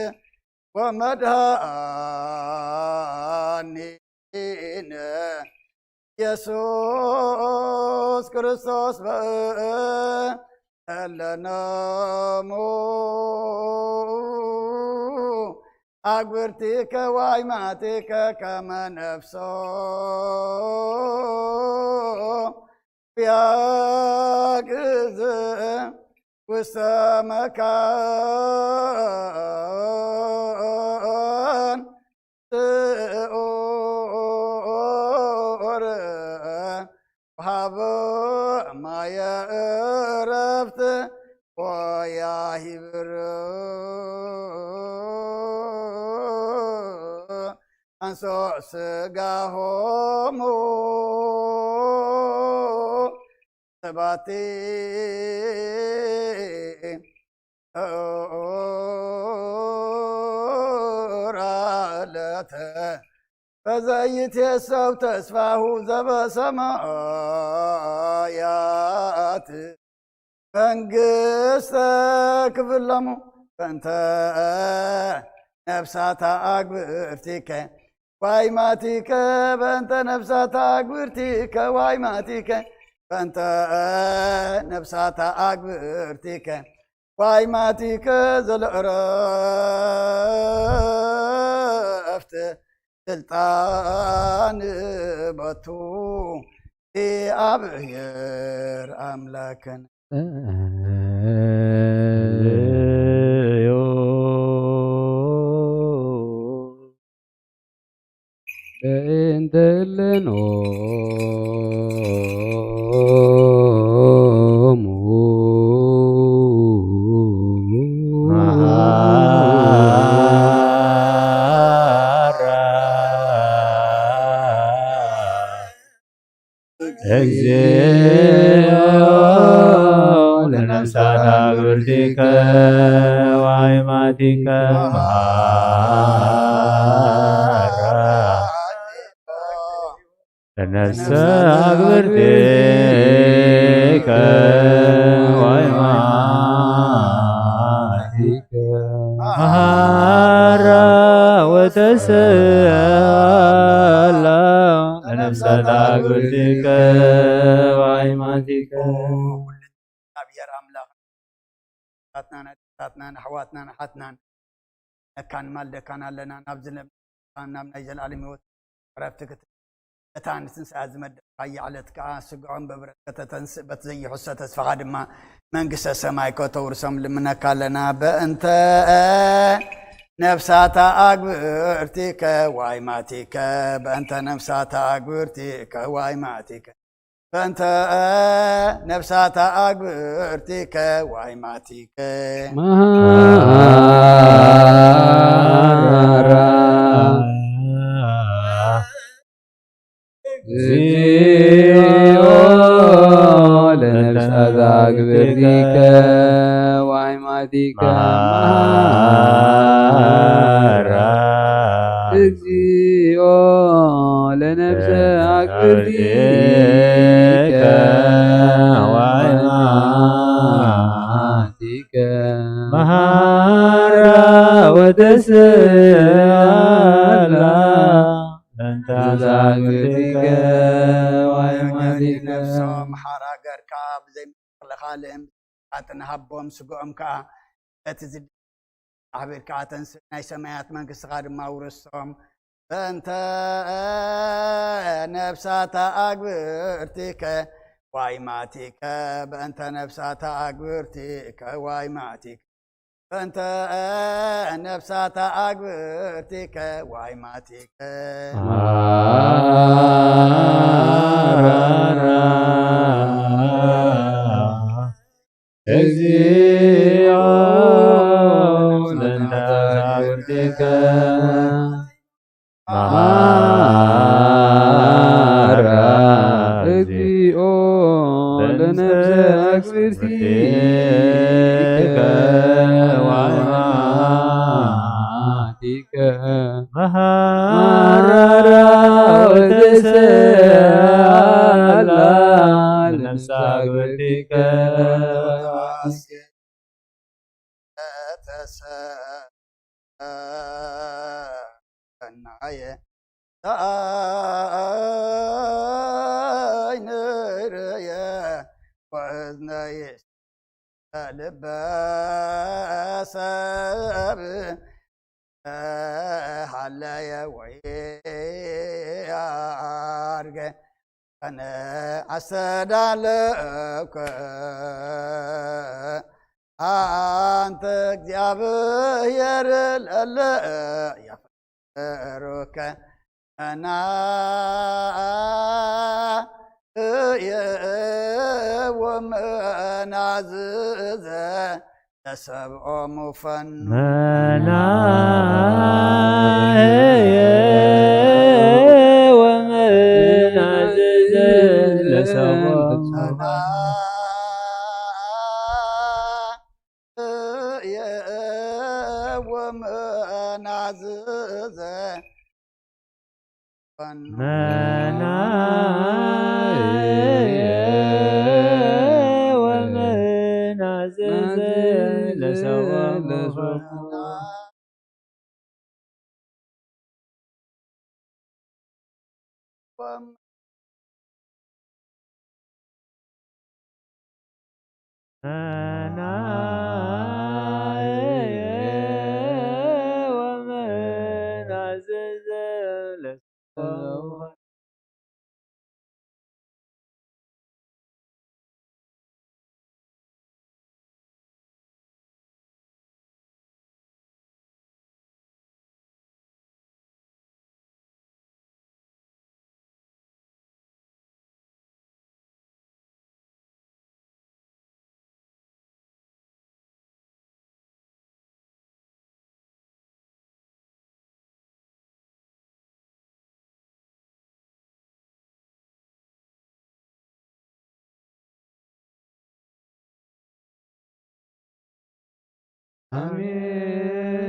ወመድኃኒነ ኢየሱስ ክርስቶስ በእለነሙ አግብርቲከ ዋይማቲከ ከመ ነፍሶ ያግዝ ውስተ መካን ስዑር ወሃቦ ማየ እረፍት ወያሂብር አንሶ ስጋሆሙ ሰባቲ ራለተ ፈዘይትየሰው ተስፋሁ ዘበሰማያት መንግስተ ክፍለሙ በእንተ ነፍሳታ አግብርቲከ ዋይማቲከ በእንተ ነፍሳታ አግብርቲከ ዋይማቲከ በእንተ ነፍሳታ አግብርቲከ ዋይማቲከ ዘለእረፍት ስልጣን በቱ እግዚኣብሔር አምላክን በእንተ እለኖሙ መሃራ እግዚኦ ለነፍሳት አግብርቲከ ዋይማቲከ መሃራ ለነፍሰ አግብርቲከ ዋይማቲከ መሃራ ወተሰላ ለነፍሳት አግብርቲከ ዋይማቲከ። እግዚኣብሔር ኣምላኽ ኣታትናን ኣዴታትናን ኣሕዋትናን ኣሓትናን ነካን ማልደካን ኣለና። ናብ ዝለም ናብ ናይ ዘለኣለም ህይወት ዕረፍቲ ክት እታ ንትንሳኤ ዝመደብካያ ዕለት ከኣ ስግዖም በብረት ከተተንስእ በቲ ዘይሕሰ ተስፋኻ ድማ መንግስተ ሰማይ ከተውርሶም ልምነካ ኣለና። በእንተ ነፍሳታ ኣግብርቲከ ዋይማቲከ በእንተ ነፍሳታ ኣግብርቲከ ዋይማቲከ በእንተ ነፍሳታ ኣግብርቲከ ዋይማቲከ መሃራ እግዚኦ ለነፍሳት አግብርቲከ ዋይማቲከ መሃራ እግዚኦ ለነፍሰ አግብርቲከ ዋይማቲከ መሃራ ወተሰላ ለነፍሳት አግብርቲከ ዋይማቲከ ነፍሶም ሓራ ገርካ ብዘይ ምክልኻልም ኣጥንሃቦም ስግዖም ከኣ በቲ ዝድ ኣሕቢርካ ኣተንስእ ናይ ሰማያት መንግስትኻ ድማ ውርሶም። በእንተ ነፍሳታ ኣግብርቲከ ዋይማቲከ በእንተ ነፍሳታ ኣግብርቲከ ዋይማቲከ በእንተ ነፍሳታ ኣግብርቲከ ዋይማቲከ ማራራ እግዚኦ ለእንተ አግብርቲከ ማራ እግዚኦ ኣስገደተ ሰናየ ሰኣይንርየ ወእዝነይ ልበ ሰብ ሃለየ ወይ ኣርገ ኣነ ኣስተዳለውከ ኣንተ እግዚኣብሔር ለለ ያፈሩከ ኣና እየ ወመናዝዘ ለሰብኦሙ ፈኑ መናየ ወመናዝዘ ለሰብኦሙ እየ ወመናዝዘ መናየ ወመናዝዘ ለሰብኦሙ መናየ ወመናዝዘ ለሰብኦሙ ኣሜን።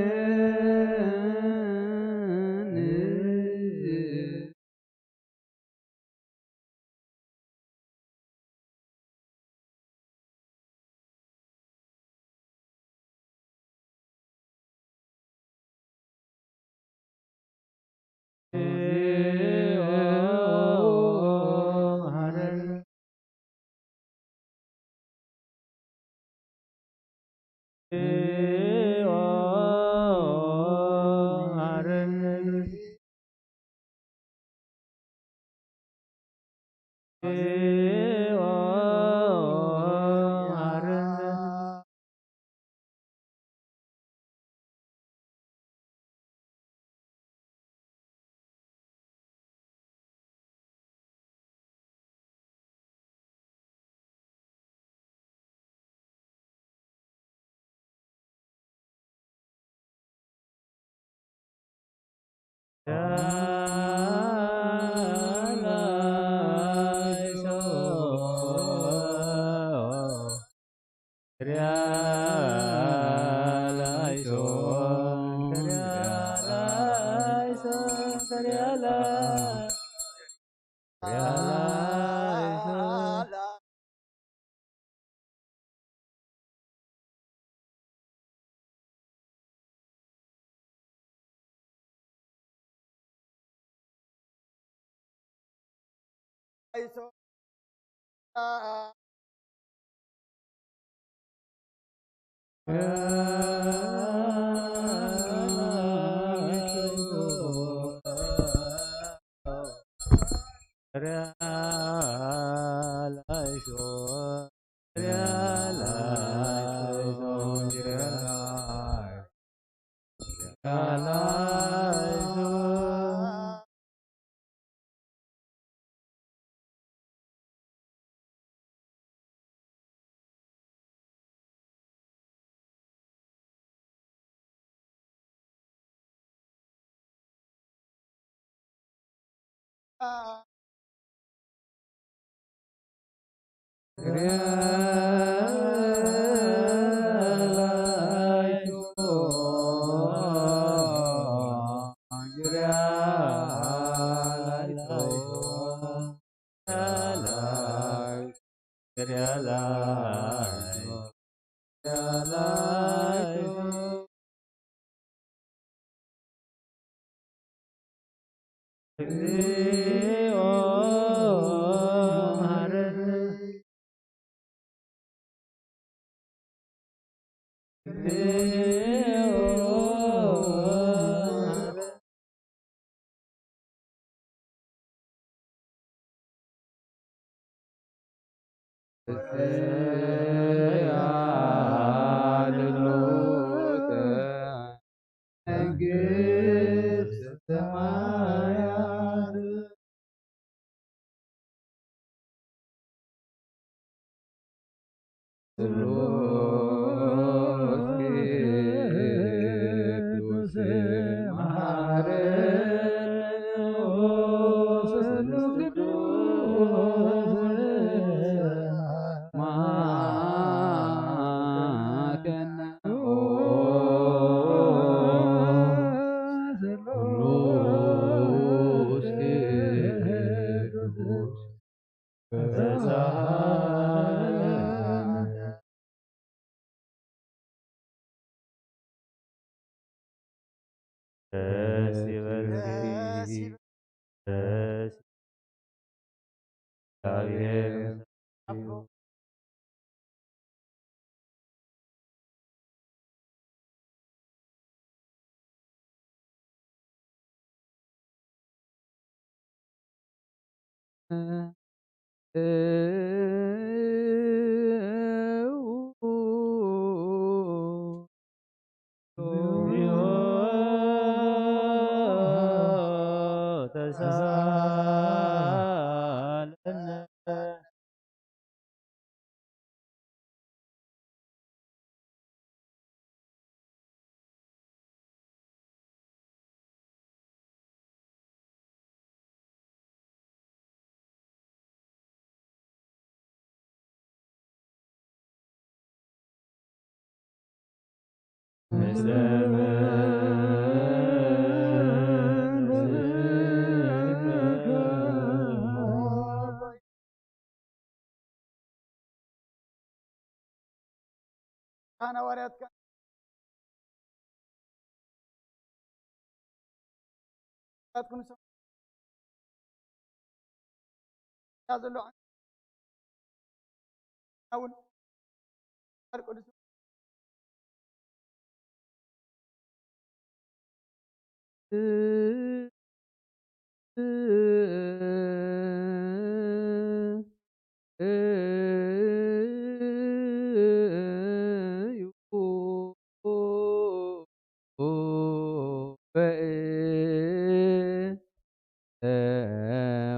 እግዚኦ መሐረነ። መንግስተ ሰማያት። ስሉስ ቅዱስ መሐረነ። ስሉስ ቅዱስ መሐረነ። ስሉስ ቅዱስ ደስ ይበልኪ፣ ደስ ይበልኪ። ሓዋርያት ዘሎ እውን ቅዱስ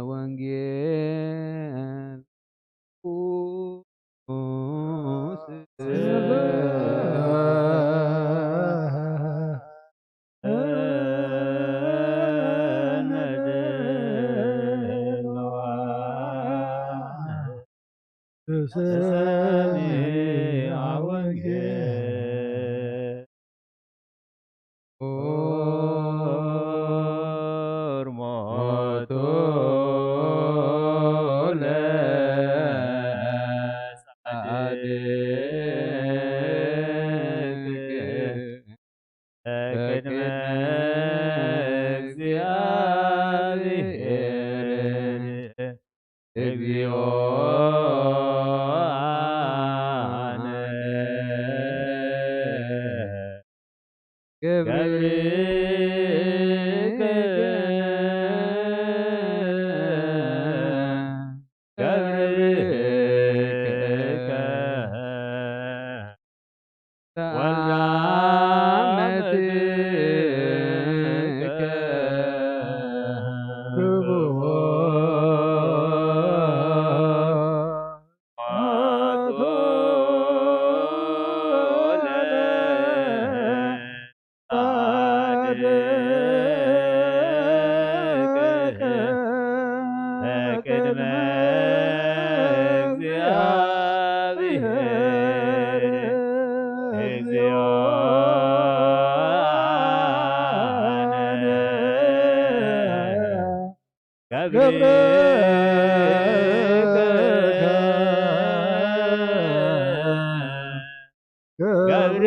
ወንጌል ገብርከ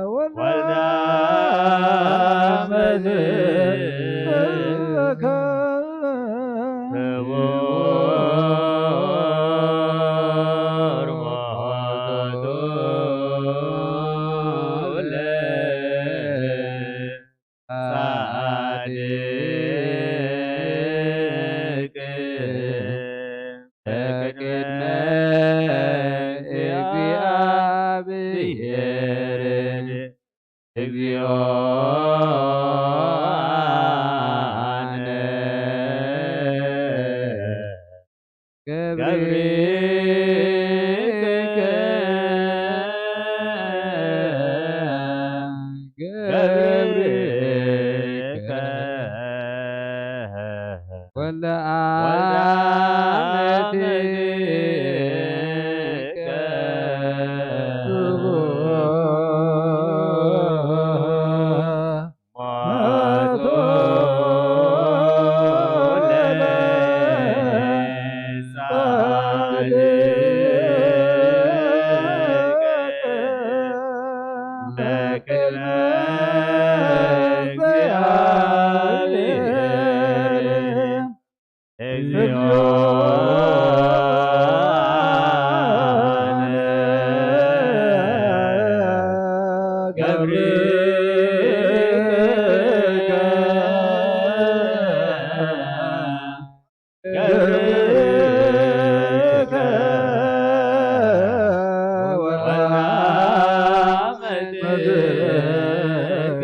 ወልደ ክቡር ሞቱ ለጻድቅ በቅድመ እግዚአብሔር እግዚኦ አነ ገብርከ ገብርከ ወልደ አመትከ ክቡር ሞቱ ለጻድቅ በቅድመ እግዚአብሔር እግዚኦ አነ ገብርከ ገብርከ ወአመትከ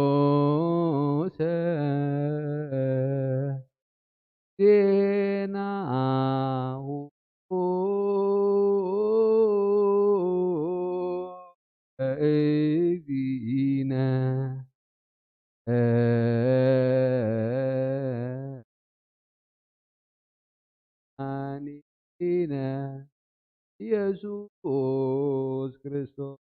ቅዱሰ ዜናሁ ለእግዚእነ መድኃኒነ ኢየሱስ ክርስቶስ።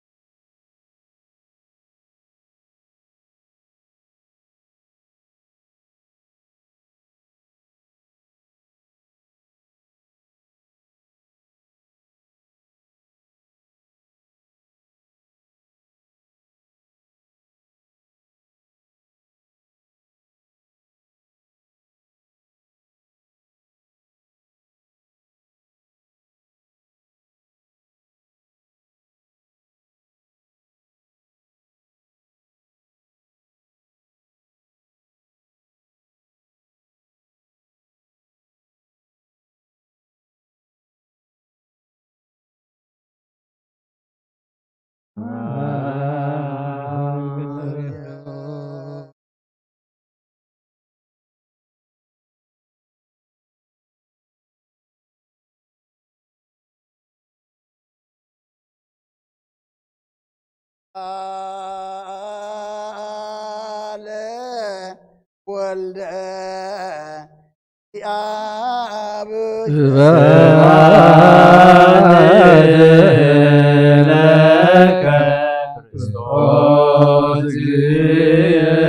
ቃለ ወልደ አብ ስብሐት ለከ ክርስቶስ እግዚእነ።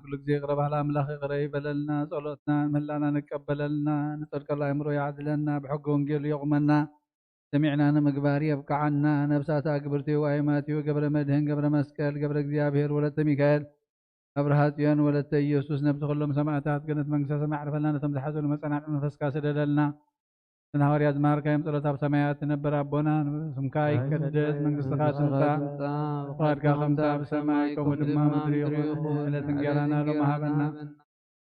ኩሉ ግዜ ይቕረ ባህላ ኣምላኽ ይቕረ ይበለልና፣ ጸሎትና ምህላና ንቀበለልና፣ ንጸድቀሉ ኣእምሮ ይዓድለና፣ ብሕጊ ወንጌሉ የቑመና፣ ሰሚዕና ንምግባር የብቅዓና፣ ነብሳት ኣግብርቲኡ ኣይማቲኡ ገብረ መድህን ገብረ መስቀል ገብረ እግዚኣብሔር ወለተ ሚካኤል ኣብርሃ ጽዮን ወለተ ኢየሱስ ነብሲ ኩሎም ሰማእታት ገነት መንግስተ ሰማይ ኣዕርፈልና፣ ነቶም ዝሓዘኑ መጸናንዒ መንፈስካ ስደደልና። ስነ ሃዋርያት ዝመሃርካዮም ጸሎት ኣብ ሰማያት ትነብር ኣቦና፣ ስምካ ይቀደስ፣ መንግስትኻ ትምጻእ፣ ፍቓድካ ከምታ ኣብ ሰማይ ከምኡ ድማ ምድሪ ይኹን። ዕለት እንጌራና ሎሚ ሃበና፣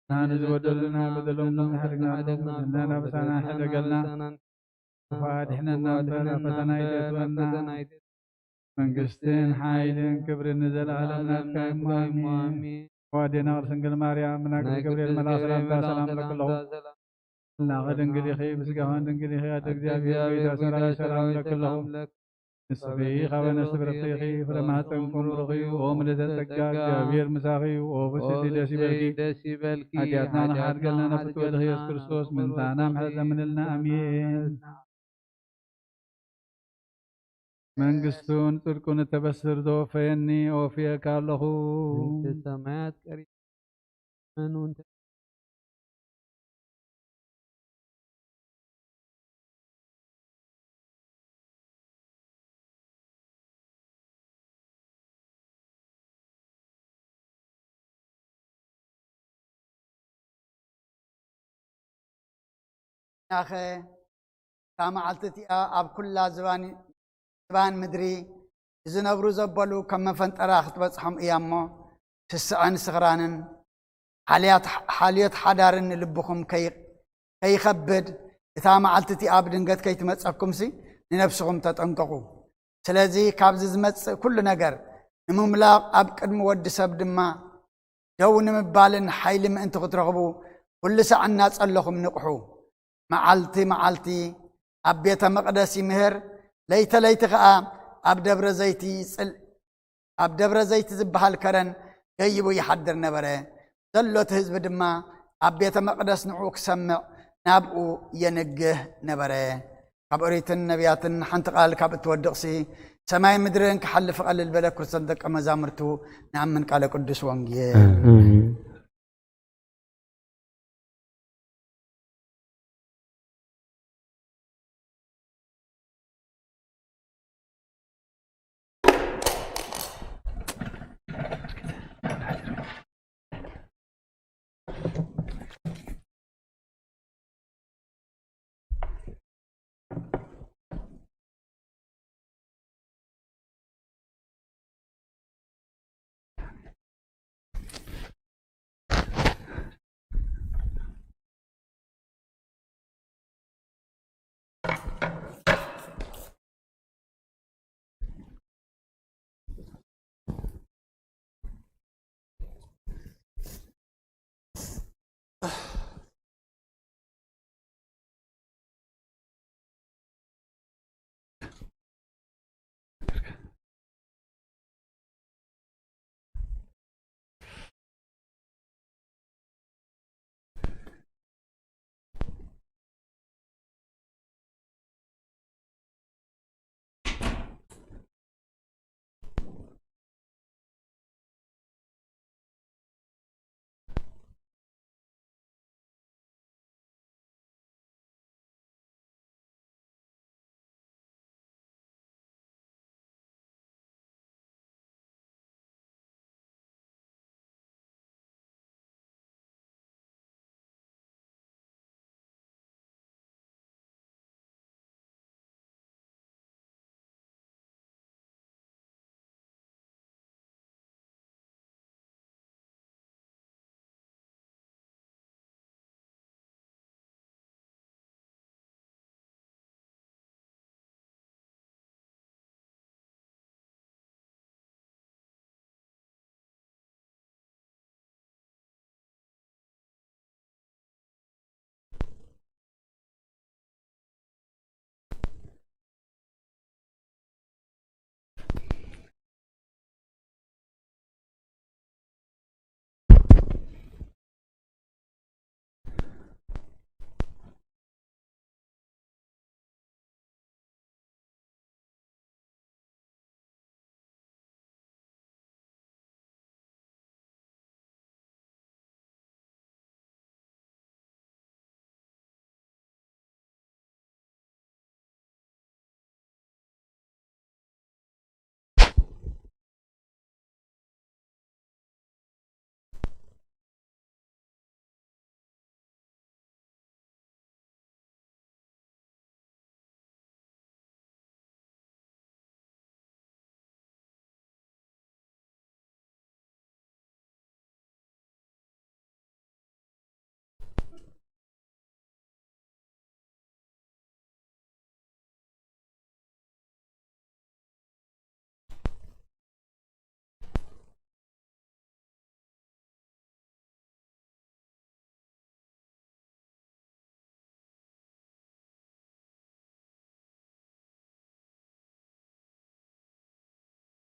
ንሕና ንዝበደሉና በደሎም ንሓድግና፣ በደልና በሳና ሕደገልና፣ ክፉእ ኣድሕነና እምበር ኣብ ፈተና ኣይተእትወና፣ መንግስትን ሓይልን ክብርን ንዘለኣለም ናትካ እሞ ኣሜን። ኣዴና ቅድስት ድንግል ማርያም፣ ብናይ ቅዱስ ገብርኤል መልኣኽ ሰላምታ ሰላም እብለኪ ኣለኹ። ላኸ ድንግል ኢኺ፣ ብስጋኸን ድንግል ኢኺ፣ ኣደ እግዚኣብሔር፣ ጎይታ ሰራዊት፣ ሰላም እብለኪ ኣለኹ። ንስኺ ካብ ኣንስቲ ብርኽቲ ኢኺ፣ ፍረ ማህፀንኩም ብሩኽ እዩ። ኦ ምልዕተ ጸጋ፣ እግዚኣብሔር ምሳኺ እዩ። ኦ ፍስሕቲ ደስ ይበልኪ፣ ደስ ይበልኪ። ሓጢኣትና ንሓድገልና፣ ናብ ፍትወ ወልድኺ ኢየሱስ ክርስቶስ ምንታና ምሕረት ለምንልና። ኣሜን። መንግስቱን ጽድቁን እተበስር ዘወፈየኒ፣ ኣወፍየካ ኣለኹ። መንግስተ ሰማያት ቀሪባ፣ መኑ እንተ ናኸ እታ መዓልቲ እቲኣ ኣብ ኩላ ዝባን ዝባን ምድሪ ዝነብሩ ዘበሉ ከም መፈንጠራ ክትበጽሖም እያ እሞ፣ ስስዐን ስኽራንን ሓልያት-፣ ሓልዮት ሓዳርን ንልብኹም ከይ-፣ ከይኸብድ፣ እታ መዓልቲ እቲኣ ብድንገት ከይትመጸኩምሲ ንነብስኹም ተጠንቀቑ። ስለዚ ካብዚ ዝመጽእ ኩሉ ነገር ንምምላቕ ኣብ ቅድሚ ወዲ ሰብ ድማ ደው ንምባልን ሓይሊ ምእንቲ ክትረኽቡ ኩሉ ሳዕ እናጸለኹም ንቕሑ። መዓልቲ መዓልቲ ኣብ ቤተ መቕደስ ይምህር፣ ለይቲ ለይቲ ኸኣ ኣብ ደብረ ዘይቲ ይጽል-፣ ኣብ ደብረ ዘይቲ ዝበሃል ከረን ደይቡ ይሓድር ነበረ። ዘሎ እቲ ህዝቢ ድማ ኣብ ቤተ መቕደስ ንዕኡ ክሰምዕ ናብኡ የንግህ ነበረ። ካብ ኦሪትን ነቢያትን ሓንቲ ቃል ካብ እትወድቕሲ፣ ሰማይ ምድርን ክሓልፍ ቀልል በለ። ክርስቶስ ደቀ መዛሙርቱ ንኣምን ቃለ ቅዱስ ወንጌል። ኣሜን።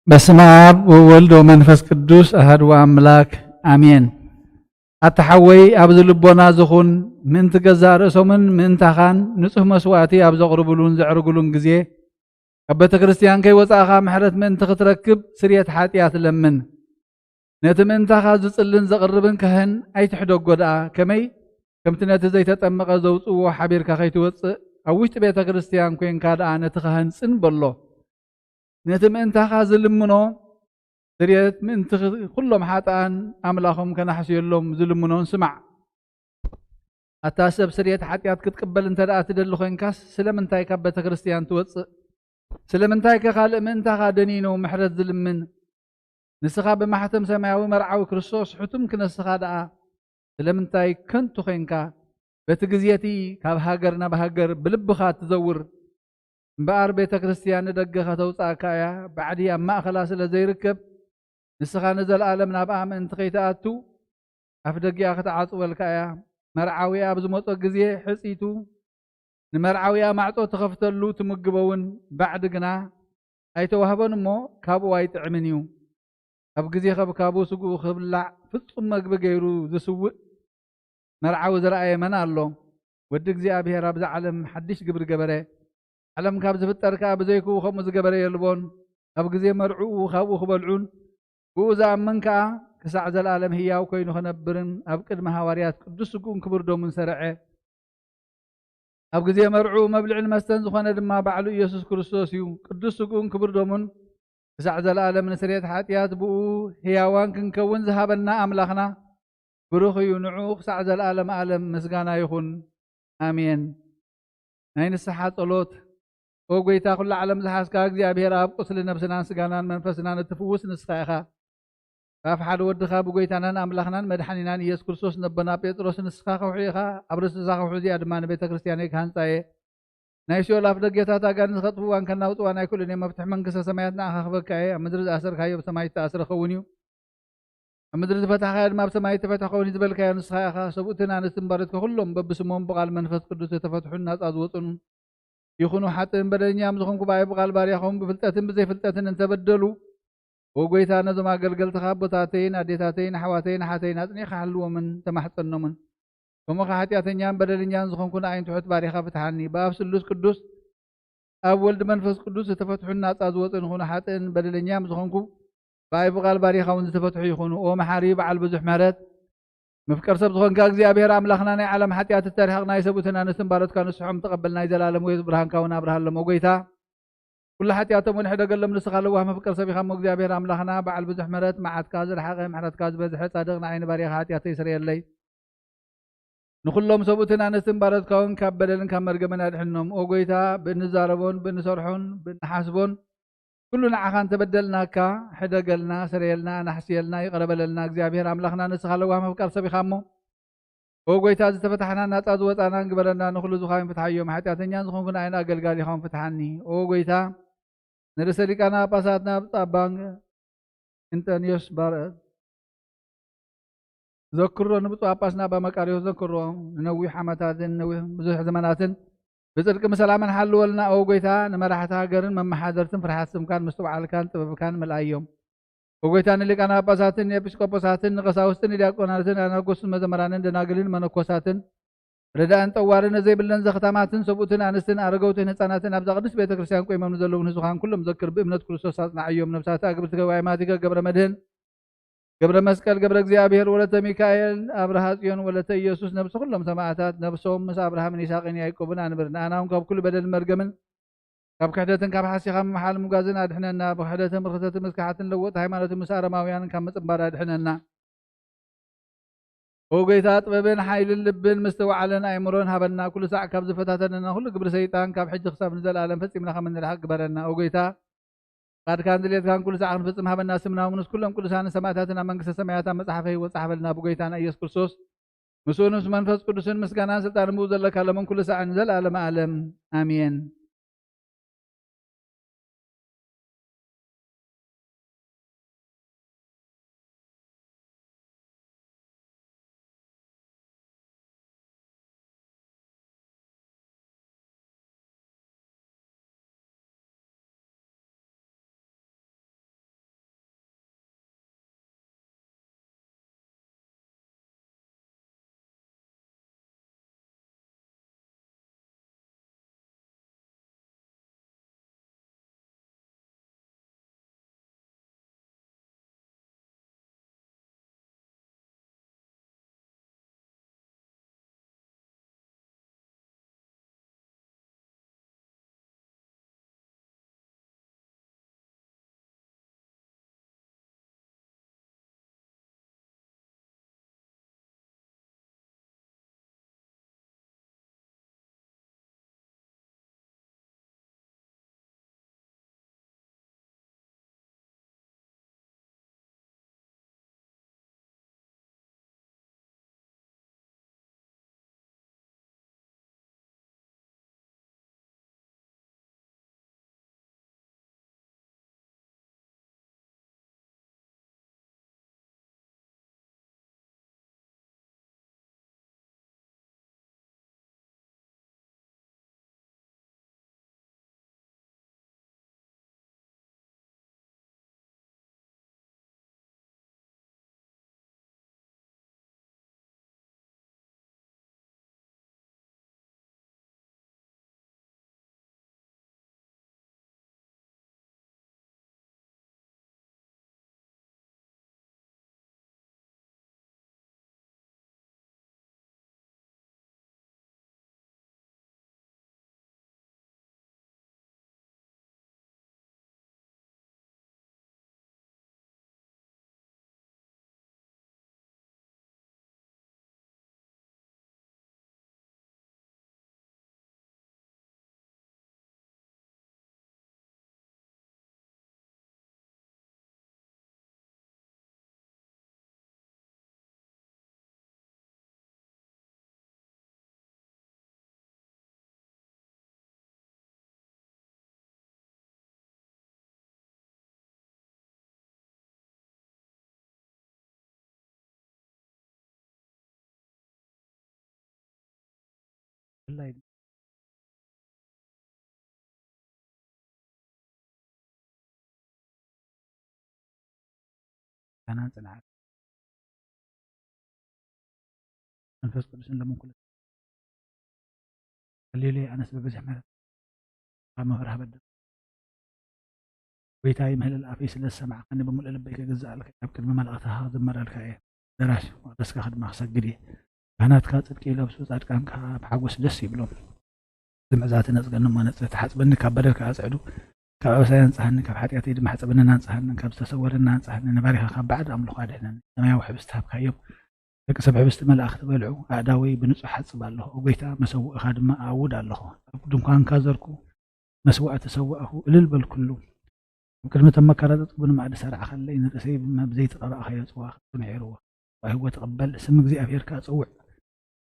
በስመ አብ ወወልድ ወመንፈስ ቅዱስ አሐዱ አምላክ አሜን። ኣታ ሓወይ፣ ኣብዚ ልቦና ዝኹን ምእንቲ ገዛእ ርእሶምን ምእንታኻን ንጹህ መስዋእቲ ኣብ ዘቕርብሉን ዘዕርግሉን ግዜ፣ ካብ ቤተ ክርስቲያን ከይወጻእኻ ምሕረት ምእንቲ ክትረክብ ስርየት ሓጢኣት ለምን። ነቲ ምእንታኻ ዝጽልን ዘቕርብን ካህን ኣይትሕደጎ ደኣ፣ ከመይ ከምቲ ነቲ ዘይተጠመቐ ዘውጽእዎ ሓቢርካ ከይትወጽእ፣ ኣብ ውሽጢ ቤተ ክርስቲያን ኮይንካ ደኣ ነቲ ካህን ጽን በሎ። ነቲ ምእንታኻ ዝልምኖ ስርየት ምእንቲ ኽ-፣ ኩሎም ሓጥኣን ኣምላኾም ከናሕስየሎም ዝልምኖን ስማዕ። ኣታ ሰብ ስርየት ሓጢኣት ክትቅበል እንተ ደኣ ትደሊ ኮይንካስ፣ ስለምንታይ ካብ ቤተ ክርስቲያን ትወጽእ? ስለምንታይ ከ ካልእ ምእንታኻ ደኒኑ ምሕረት ዝልምን? ንስኻ ብማሕተም ሰማያዊ መርዓዊ ክርስቶስ ሕቱም ክነስኻ ደኣ፣ ስለምንታይ ከንቱ ኾይንካ? በቲ ግዜ እቲ ካብ ሃገር ናብ ሃገር ብልብኻ ትዘውር። እምበኣር ቤተ ክርስቲያን ንደገ ከተውጽኣካ እያ፣ ባዕዲ ኣብ ማእከላ ስለ ዘይርከብ፣ ንስኻ ንዘለኣለም ናብኣ ምእንቲ ከይትኣቱ፣ ኣፍ ደጊኣ ክትዓጽወልካ እያ። መርዓዊኣ ኣብ ዝመጾ ግዜ ሕጺቱ፣ ንመርዓዊኣ ማዕጾ ትኸፍተሉ፣ ትምግቦ እውን፣ ባዕዲ ግና ኣይተዋህቦን እሞ፣ ካብኡ ኣይጥዕምን እዩ። ኣብ ግዜ ከብካቡ ስግኡ ክብላዕ ፍጹም መግቢ ገይሩ ዝስውእ መርዓዊ ዝረኣየ መን ኣሎ? ወዲ እግዚኣብሔር ኣብዛ ዓለም ሓድሽ ግብሪ ገበረ። ዓለም ካብ ዝፍጠር ከኣ ብዘይክኡ ከምኡ ዝገበረ የልቦን። ኣብ ግዜ መርዕኡ ካብኡ ክበልዑን ብኡ ዝኣምን ከኣ ክሳዕ ዘለኣለም ህያው ኮይኑ ክነብርን ኣብ ቅድሚ ሃዋርያት ቅዱስ ስግኡን ክቡር ደሙን ሰርዐ። ኣብ ግዜ መርዕኡ መብልዕን መስተን ዝኾነ ድማ ባዕሉ ኢየሱስ ክርስቶስ እዩ። ቅዱስ ስግኡን ክቡር ደሙን ክሳዕ ዘለኣለም ንስርየት ሓጢኣት ብኡ ህያዋን ክንከውን ዝሃበና ኣምላኽና ብሩኽ እዩ። ንዕኡ ክሳዕ ዘለኣለም ኣለም ምስጋና ይኹን። ኣሜን። ናይ ንስሓ ጸሎት። ኦ ጐይታ፣ ኩሉ ዓለም ዝሓዝካ እግዚኣብሔር ኣብ፣ ቁስሊ ነብስናን ስጋናን መንፈስናን እትፍውስ ንስኻ ኢኻ። ብኣፍ ሓደ ወድኻ ብጐይታናን ኣምላኽናን መድሓኒናን ኢየሱስ ክርስቶስ ነቦና ጴጥሮስ፣ ንስኻ ከውሒ ኢኻ፣ ኣብ ርእሲ እዛ ከውሒ እዚኣ ድማ ንቤተ ክርስቲያነይ ክሃንጻ እየ። ናይ ሲኦል ኣፍ ደገታት ኣጋንንቲ ከጥፍእዋን ከናውጽዋን ኣይክእሉን እዮም። መፍትሒ መንግስተ ሰማያት ንዓኻ ክበካ እየ። ኣብ ምድሪ ዝኣሰርካዮ ብሰማይ ዝተኣስረ ክኸውን እዩ። ኣብ ምድሪ ዝፈታሕካዮ ድማ ኣብ ሰማይ እተፈትሐ ክኸውን እዩ ዝበልካዮ ንስኻ ኢኻ። ሰብኡትን ኣንስትን ባሮትካ ኩሎም በብስሞም ብቓል መንፈስ ቅዱስ ዝተፈትሑን ናጻ ዝወጹን ይኹኑ። ሓጥእን በደለኛም ዝኾንኩ ብኣይ ብቓል ባርያኹም ብፍልጠትን ብዘይፍልጠትን እንተበደሉ፣ ኦ ጐይታ፣ ነዞም ኣገልገልትኻ ኣቦታተይን ኣዴታተይን ኣሕዋተይን ኣሓተይን ኣጽኒዕካ ሓልዎምን ተማሕጸኖምን። ከምኡ ኸኣ ሓጢኣተኛን በደለኛን ዝኾንኩ ንኣይን ትሑት ባርያኻ ፍትሓኒ። ብኣብ ስሉስ ቅዱስ ኣብ ወልድ መንፈስ ቅዱስ ዝተፈትሑን ናጻ ዝወጹን ይኹኑ። ሓጥእን በደለኛም ዝኾንኩ ብኣይ ብቓል ባርያኻ እውን ዝተፈትሑ ይኹኑ። ኦ መሓሪ በዓል ብዙሕ ምሕረት፣ መፍቀር ሰብ ዝኾንካ እግዚኣብሔር ኣምላኽና፣ ናይ ዓለም ሓጢኣት እተርሕቕ ናይ ሰብኡትን ኣንስትን ባሮትካ ንስሖም ተቐበል፣ ናይ ዘላለም ሕይወት ብርሃንካ እውን ኣብርሃሎም። ኦ ጐይታ፣ ኩሉ ሓጢኣቶም እውን ሕደገሎም፣ ንስኻ ለዋህ መፍቀር ሰብ ኢኻ እሞ እግዚኣብሔር ኣምላኽና በዓል ብዙሕ ምሕረት፣ መዓትካ ዝረሓቐ ምሕረትካ ዝበዝሐ ጻድቕ ንዓይ ንባርያኻ ሓጢኣተይ ስረየለይ። ንኹሎም ሰብኡትን ኣንስትን ባሮትካ እውን ካብ በደልን ካብ መርገምን ኣድሕኖም። ኦ ጐይታ፣ ብእንዛረቦን ብእንሰርሖን ብእንሓስቦን ኩሉ ንዓኻ እንተበደልናካ፣ ሕደገልና፣ ስረየልና፣ ኣናሕስየልና፣ ይቕረ በለልና። እግዚኣብሔር ኣምላኽና ንስኻ ለዋህ መፍቀር ሰብ ኢኻ እሞ፣ ኦ ጐይታ፣ ዝተፈታሕናን ናጻ ዝወጻናን ግበረና። ንኹሉ ዝኻይን ፍትሓዮም፣ ሓጢኣተኛን ዝኾንኩ ንኣይን ኣገልጋሊኻውን ፍትሓኒ። ኦ ጐይታ፣ ንርእሰ ሊቃነ ጳጳሳትና ብጻባን እንጠንዮስ ባር-፣ ዘክሮ፣ ንብፁዕ ጳጳስና ኣባ መቃርዮስ ዘክሮ፣ ንነዊሕ ዓመታትን ነዊሕ ብዙሕ ዘመናትን ብጽድቂ ብሰላምን ሓልወልና። ኦ ጐይታ፣ ንመራሕቲ ሃገርን መመሓደርትን ፍርሃት ስምካን ምስትውዓልካን ጥበብካን ምልኣዮም። ኦ ጐይታ፣ ንሊቃነ ጳጳሳትን ንኤጲስቆጶሳትን ንቀሳውስትን ንዲያቆናትን ኣናጎስን መዘምራንን ደናግልን መነኮሳትን ረዳእን ጠዋርን ዘይብለን ዘኽታማትን ሰብኡትን ኣንስትን ኣረገውትን ህፃናትን ኣብዛ ቅድስት ቤተ ክርስቲያን ቆይሞም ንዘለዉ ንህዝኻን ኩሎም ዘክር። ብእምነት ክርስቶስ ኣጽንዓዮም። ነፍሳት ኣግብርቲ ገባይ ማቲከ ገብረ መድህን ገብረ መስቀል ገብረ እግዚኣብሔር ወለተ ሚካኤል ኣብርሃ ጽዮን ወለተ ኢየሱስ ነፍሲ ኩሎም ሰማዕታት ነፍሶም ምስ ኣብርሃምን ይስሐቅን ያዕቆብን ኣንብር። ንኣና እውን ካብ ኩሉ በደልን መርገምን ካብ ክሕደትን ካብ ሓሲኻ ምምሓል ምጓዝን ኣድሕነና። ብክሕደትን ብርክሰትን ምስካሓትን ለወጥ ሃይማኖትን ምስ ኣረማውያንን ካብ ምጽንባር ኣድሕነና። ኦ ጐይታ፣ ጥበብን ሓይልን ልብን ምስትውዓልን ኣእምሮን ሃበና። ኩሉ ሳዕ ካብ ዝፈታተነና ኩሉ ግብሪ ሰይጣን ካብ ሕጂ ክሳብ ንዘለኣለም ፈጺምና ከም እንርሕቕ ግበረና። ኦ ጐይታ፣ ፍቓድካን ድሌትካን ኩሉ ሳዕ ክንፍጽም ሃበና። ስምና እውን ምስ ኩሎም ቅዱሳንን ሰማዕታትን ኣብ መንግስተ ሰማያት ኣብ መጽሓፈ ህይወት ጸሓፈልና። ብጐይታና ኢየሱስ ክርስቶስ፣ ምስኡን ምስ መንፈስ ቅዱስን ምስጋናን ስልጣንን ብኡ ዘለካ ለምን ኩሉ ሳዕን ንዘለኣለመ ዓለም። ኣሜን። ብፍላይ ኣናን ጽንዓት መንፈስ ቅዱስን ለምን ኩሉ ሃሌሉያ። ኣነስ ብብዝሒ ምሕረት ካብ ምፍራህ በደል ጎይታይ ምህልል ኣፈይ ስለ ዝሰማዕካኒ ብምሉእ ልበይ ክግዛኣልካ ኣብ ቅድሚ መላእኽትኻ ክዝመረልካ እየ። ደራሽ መቕደስካ ክድማ ክሰግድ እየ። ካህናትካ ጽድቂ ይለብሱ፣ ጻድቃንካ ብሓጎስ ደስ ይብሎም። ዝምዕዛቲ ነጽገኒ እሞ ነጽ ተሓጽበኒ ካብ በደልካ ኣጽዕዱ፣ ካብ ኣበሳይ ኣንጽሃኒ፣ ካብ ሓጢኣተይ ድማ ሕጸበንን ኣንጽሃንን፣ ካብ ዝተሰወረና ኣንጽሃኒ፣ ንባሪኻ ካብ ባዕድ ኣምልኾ ኣድሕነኒ። ሰማያዊ ሕብስቲ ሃብካዮም፣ ደቂ ሰብ ሕብስቲ መላእኽቲ በልዑ፣ ኣእዳወይ ብንጹሕ ሓጽብ ኣለኹ፣ ኦ ጎይታ፣ መሰውእኻ ድማ ኣእውድ ኣለኹ። ኣብ ድንኳንካ ዘርኩ፣ መስዋእቲ ሰዋእኹ፣ እልል በልኩሉ። ኣብ ቅድሚ እቶም መካራተትኩ ብንማዕዲ ሰራዕኻለይ፣ ንርእሰይ ድማ ብዘይተቐባእካዮ ጽዋ ከቶ ነዒርዎ። ዋህይዎ ትቕበል፣ ስም እግዚኣብሔር ከኣ ጽውዕ።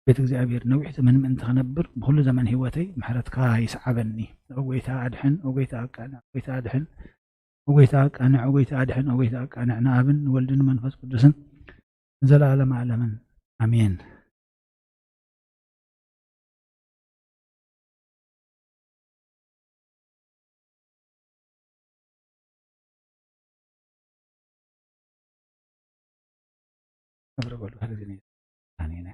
ቤት እግዚኣብሔር ነዊሕ ዘመን ምእንቲ ክነብር፣ ብኹሉ ዘመን ህይወተይ ምሕረትካ ይስዓበኒ። ኦ ጎይታ ኣድሕን፣ ኦ ጎይታ ኣቃንዕ፣ ኦ ጎይታ ኣድሕን፣ ኦ ጎይታ ኣቃንዕ፣ ኦ ጎይታ ኣድሕን፣ ኦ ጎይታ ኣቃንዕ። ንኣብን ንወልድን ንመንፈስ ቅዱስን ንዘለዓለመ ዓለምን ኣሜን። ክብሪ በሉ፣ ክብሪ ግዜ ኣሜን።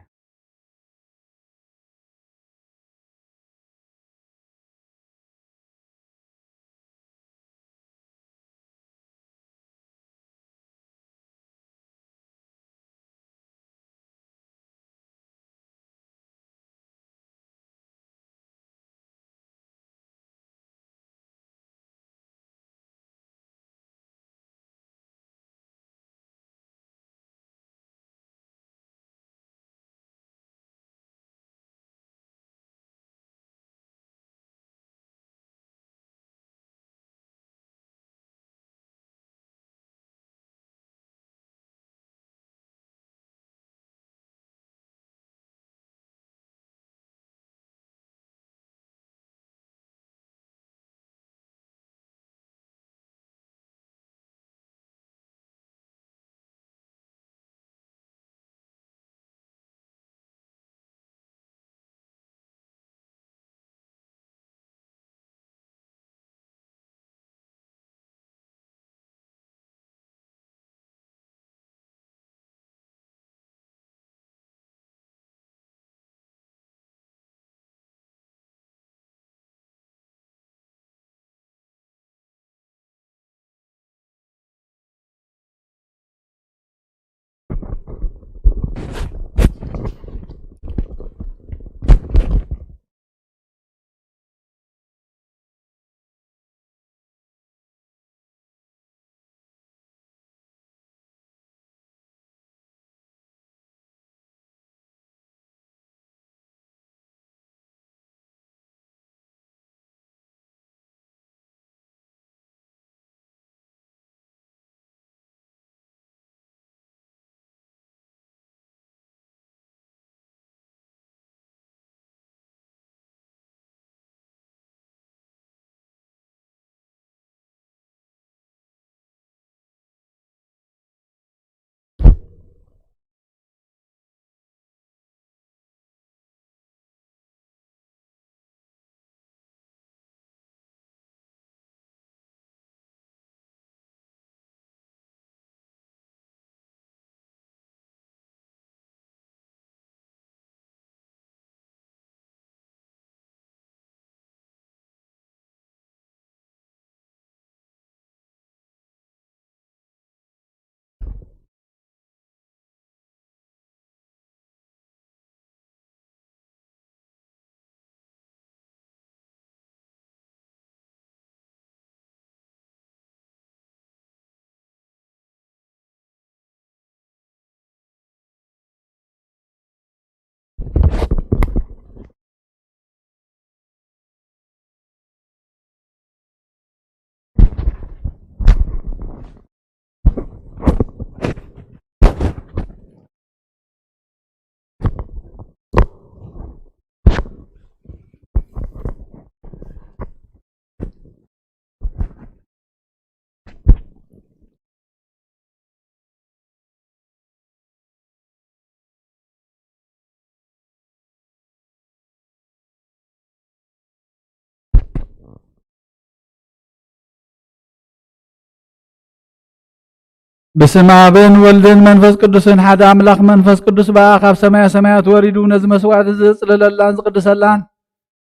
በስመ ኣብን ወልድን መንፈስ ቅዱስን ሓደ ኣምላኽ። መንፈስ ቅዱስ በኣ ካብ ሰማያ ሰማያት ወሪዱ ነዚ መስዋዕቲ እዚ ዝጽልለላን ዝቕድሰላን፣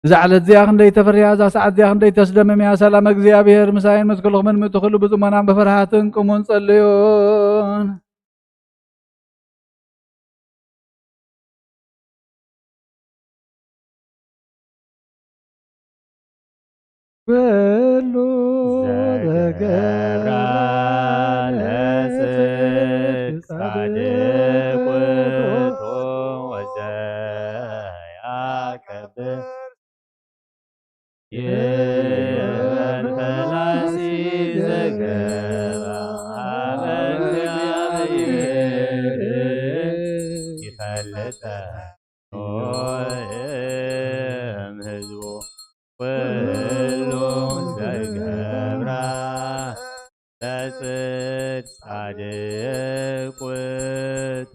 እዛ ዕለት እዚኣ ክንደይ ተፈርያ፣ እዛ ሰዓት እዚኣ ክንደይ ተስደምም እያ። ሰላም እግዚኣብሔር ምሳይን ምስ ኩልኹምን ምእንቲ ኩሉ ብጽሞናን ብፍርሃትን ቅሙን ጸልዩን። ኩሉ ዘገብራ ለጽድቅ ጻድቅ ውእቱ ወዘያከብር ይበል ፈላሲ ዘገብራ ሀበ እግዚአብሔር ይፈልጠ እም ህዝቡ ኩሉ ዘገብራ ለጽድቅ ጻድቅ ውእቱ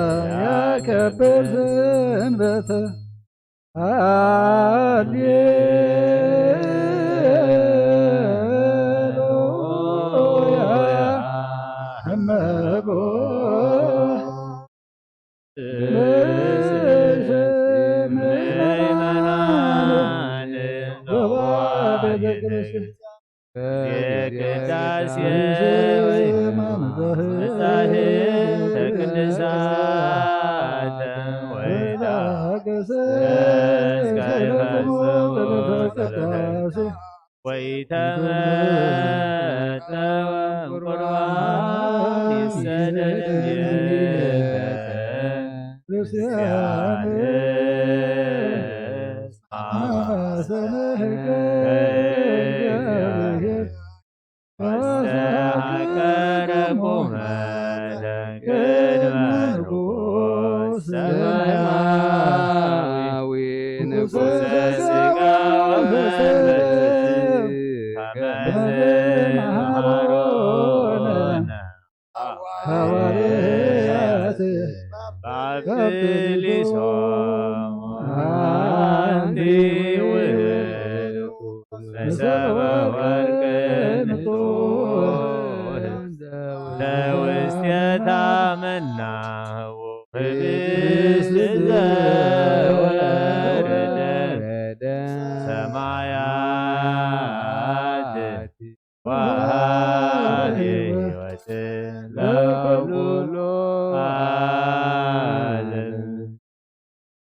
ዘያከብር ሰንበተ። ሃሌሉያ እመቦ ቅዳሴ መጻሕፍተ ቅዱሳት ወይታ ወይተመጠወ ቁርባን ይሰደድ ቤተ ክርስቲያን።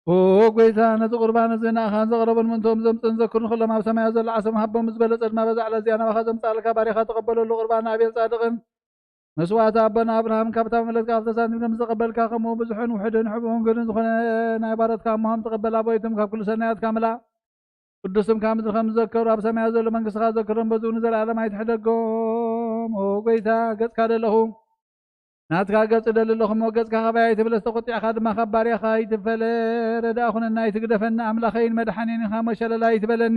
ኦ ጎይታ፣ ነዚ ቁርባን እዚ ንኣኻን ዘቕረቡን ምእንትኦም ዘምጽእን ዘክሩን ኩሎም ኣብ ሰማያት ዘሎ ዓሰቦም ሃቦም። ዝበለጸ ድማ በዛ ዕለት እዚኣ ናባኻ ዘምጽኣልካ ባሪኻ ተቐበለሉ። ቁርባን ኣቤል ጻድቕን መስዋዕቲ ኣቦና ኣብርሃም ካብታ መለት ካብ ተሳንቲም ከም ዝተቐበልካ፣ ከምኡ ብዙሕን ውሑድን ሕቡእን ግርን ዝኾነ ናይ ባሮትካ እሞሃም ተቐበል። ኣቦይቶም ካብ ኩሉ ሰናያትካ ምላእ። ቅዱስም ካብ ምድሪ ከም ዝዘከሩ ኣብ ሰማያት ዘሎ መንግስትኻ ዘክሮም፣ በዚ እውን ንዘለኣለም ኣይትሕደጎም። ኦ ጎይታ፣ ገጽካ ደለኹ ናትካ ገጽ እደሊ ኣለኹ እሞ፣ ገጽካ ካባይ ኣይትፍለስ፣ ተቖጢዕካ ድማ ካብ ባርያኻ ኣይትፈለ። ረዳእ ኩነና፣ ኣይትግደፈና፣ ኣምላኸይን መድሓኔን ኢኻ እሞ፣ ሸለል ኣይትበለኒ።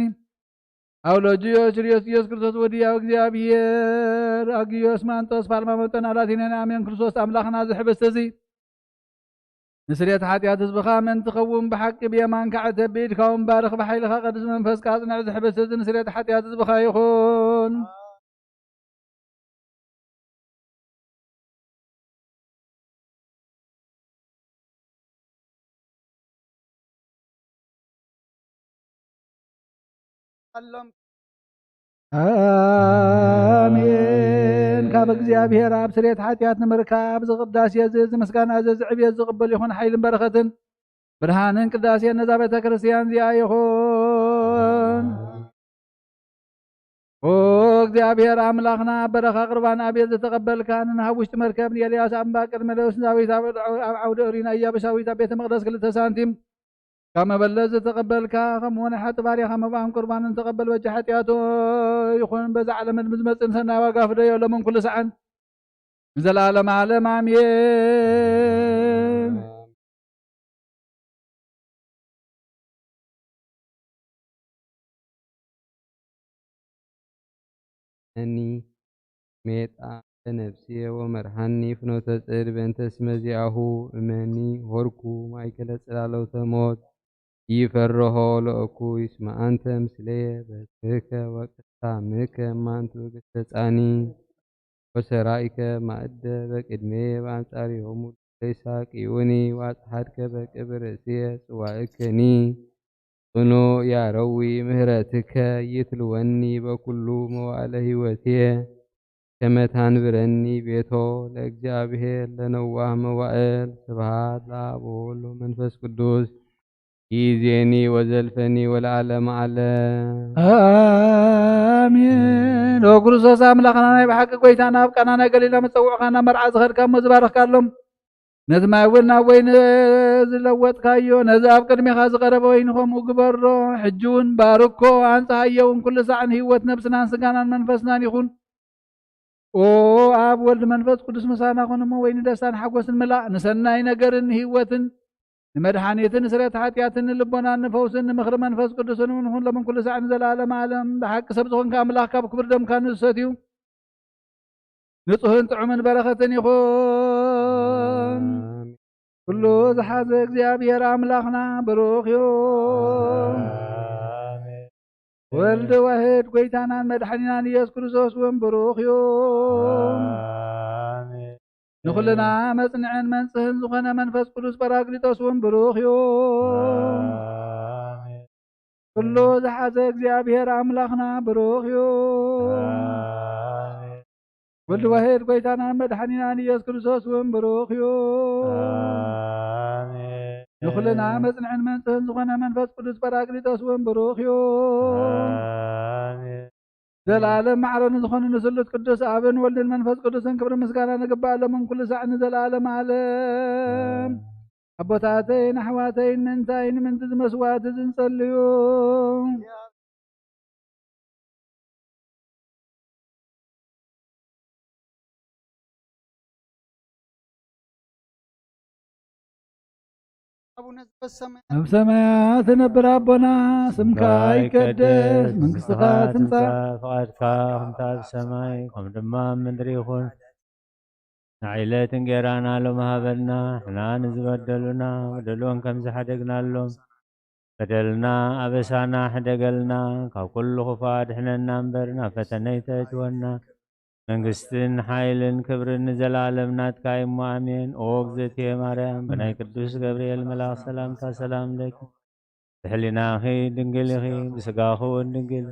ኣውሎጅዮስ ርዮስ ኢየሱስ ክርስቶስ ወዲ ያው እግዚኣብሔር፣ ኣግዮስ ማንጦስ፣ ፋልማሞጦን ኣላቲነን፣ ኣሜን። ክርስቶስ ኣምላኽና፣ እዚ ሕብስቲ እዚ ንስርየት ሓጢኣት ህዝብኻ ምእንቲ ኸውን፣ ብሓቂ ብየማንካ ዕተብ፣ ብኢድካ እውን ባርኽ፣ ብሓይልኻ ቀድስ፣ መንፈስካ ኣጽንዕ። እዚ ሕብስቲ እዚ ንስርየት ሓጢኣት ህዝብኻ ይኹን። ኣሎም። ኣሜን። ካብ እግዚኣብሔር ኣብ ስርየት ሓጢኣት ንምርካብ፣ እዚ ቅዳሴ እዚ፣ እዚ ምስጋና እዚ፣ እዚ ዕብየት ዝቕበል ይኹን። ሓይልን በረኸትን ብርሃንን ቅዳሴን ነዛ ቤተ ክርስቲያን እዚኣ ይኹን። ኦ እግዚኣብሔር ኣምላኽና፣ ኣብ በረኻ ቁርባን ኣቤል ዝተቐበልካ፣ ንናብ ውሽጢ መርከብ ንኤልያስ ኣብ እምባ ቀርሜሎስ፣ ንዳዊት ኣብ ኣብ ዓውዲ ኦሪን፣ ኣያቡሳዊት ኣብ ቤተ መቕደስ ክልተ ሳንቲም ካብ መበለት ዝተቐበልካ፣ ከምኡ እውን ሓጢ ባርያኻ መባእን ቁርባንን ተቐበል። በጃ ሓጢኣቶ ይኹን፣ በዛ ዓለም ንዝመጽእ ንሰናይ ዋጋ ፍደዮ፣ ሎምን ኩሉ ሰዓን ንዘለኣለም ዓለም ኣሜን። እኒ ሜጣ ለነፍስየ ወመርሃኒ ፍኖተ ጽድቅ በእንተ ስመ ዚአሁ እመኒ ሆርኩ ማእከለ ጽላሎተ ሞት ይፈርሆ ለእኩይ እስመ አንተ ምስሌየ በትከ ወቅሳምከ እማንቱ ገሰጻኒ። ወሰራይከ ማእደ በቅድሜ በአንጻሪሆሙ ለይሳቅዩኒ ወአጽሓድከ በቅብ ርእስየ ጽዋእከኒ። ጽኑዕ ያረዊ ምህረትከ ይትልወኒ በኩሉ መዋእለ ህይወትየ። ከመ ታንብረኒ ቤቶ ለእግዚኣብሔር ለነዋህ መዋእል። ስብሐት ለአብ ወወልድ ወመንፈስ ቅዱስ። ይእዜኒ ወዘልፈኒ ወለዓለመ ዓለም። አሜን። ኦ ክርስቶስ ኣምላኽና ናይ ብሓቂ ጎይታና ኣብ ቃና ናይ ገሊላ መጸውዕኻና መርዓ ዝኸድካ እሞ ዝባረኽካሎም ነቲ ማይ እውን ናብ ወይኒ ዝለወጥካዮ ነዚ ኣብ ቅድሜኻ ዝቐረበ ወይኒ ከምኡ ግበሮ። ሕጂ እውን ባርኮ ኣንጽሃዮ እውን ኩሉ ሳዕ ንህይወት ነብስናን ስጋናን መንፈስናን ይኹን። ኦ ኣብ ወልድ መንፈስ ቅዱስ ምሳና ኩን እሞ ወይ ንደስታን ሓጎስን ምላእ ንሰናይ ነገርን ንህይወትን ንመድሓኒትን ንስረት ሓጢኣትን ንልቦናን ንፈውስን ንምኽሪ መንፈስ ቅዱስን እውን ኩን ሎምን ኩሉ ሳዕ ንዘለኣለም ዓለም። ብሓቂ ሰብ ዝኾንካ ኣምላኽ ካብ ክብር ደምካ ንዝሰትዩ ንጹህን ጥዑምን በረኸትን ይኹን። ኩሉ ዝሓዘ እግዚኣብሔር ኣምላኽና ብሩኽ እዩ። ወልድ ዋሕድ ጎይታናን መድሓኒናን ኢየሱስ ክርስቶስ እውን ብሩኽ እዩ። ንኹልና መጽንዕን መንጽህን ዝኾነ መንፈስ ቅዱስ ጳራቅሊጦስ እውን ብሩኽ እዩ። ኩሉ ዝሓዘ እግዚኣብሔር ኣምላኽና ብሩኽ እዩ። ወልድ ዋሕድ ጎይታናን መድሓኒናን ኢየሱስ ክርስቶስ እውን ብሩኽ እዩ። ንኹልና መጽንዕን መንጽህን ዝኾነ መንፈስ ቅዱስ ጳራቅሊጦስ እውን ብሩኽ እዩ። ዘለዓለም ማዕረ ንዝኾነ ንስሉስ ቅዱስ ኣብን ወልድን መንፈስ ቅዱስን ክብሪ ምስጋና ንግባእ ሎምን ኩሉ ሳዕ ንዘለዓለም ዓለም። ኣቦታተይን ኣሕዋተይን ምእንታይ ንምንቲ ዝመስዋዕት ዝንጸልዩ ኣቡነ ዘበሰማያት ኣብ ሰማያት ትነብር ኣቦና ስምካ ይቀደስ፣ መንግስትኻ ትምጻእ፣ ፍቓድካ ከምታ ኣብ ሰማይ ከም ድማ ኣብ ምድሪ ይኹን። ንዕለት እንጌራና ሎም ሃበና፣ ሕና ንዝበደሉና በደሉን ከም ዝሓደግናሎም በደልና ኣበሳና ሕደገልና፣ ካብ ኩሉ ክፉእ ኣድሕነና እምበር ናብ ፈተነ ኣይተእትወና። መንግስትን ሓይልን ክብርን ንዘለኣለም ናትካ እዩ እሞ ኣሜን። ኦ እግዝእትየ ማርያም፣ ብናይ ቅዱስ ገብርኤል መልኣኽ ሰላምታ ሰላም ለኪ፣ ብሕሊናኺ ድንግል ኢኺ፣ ብስጋኺ እውን ድንግል።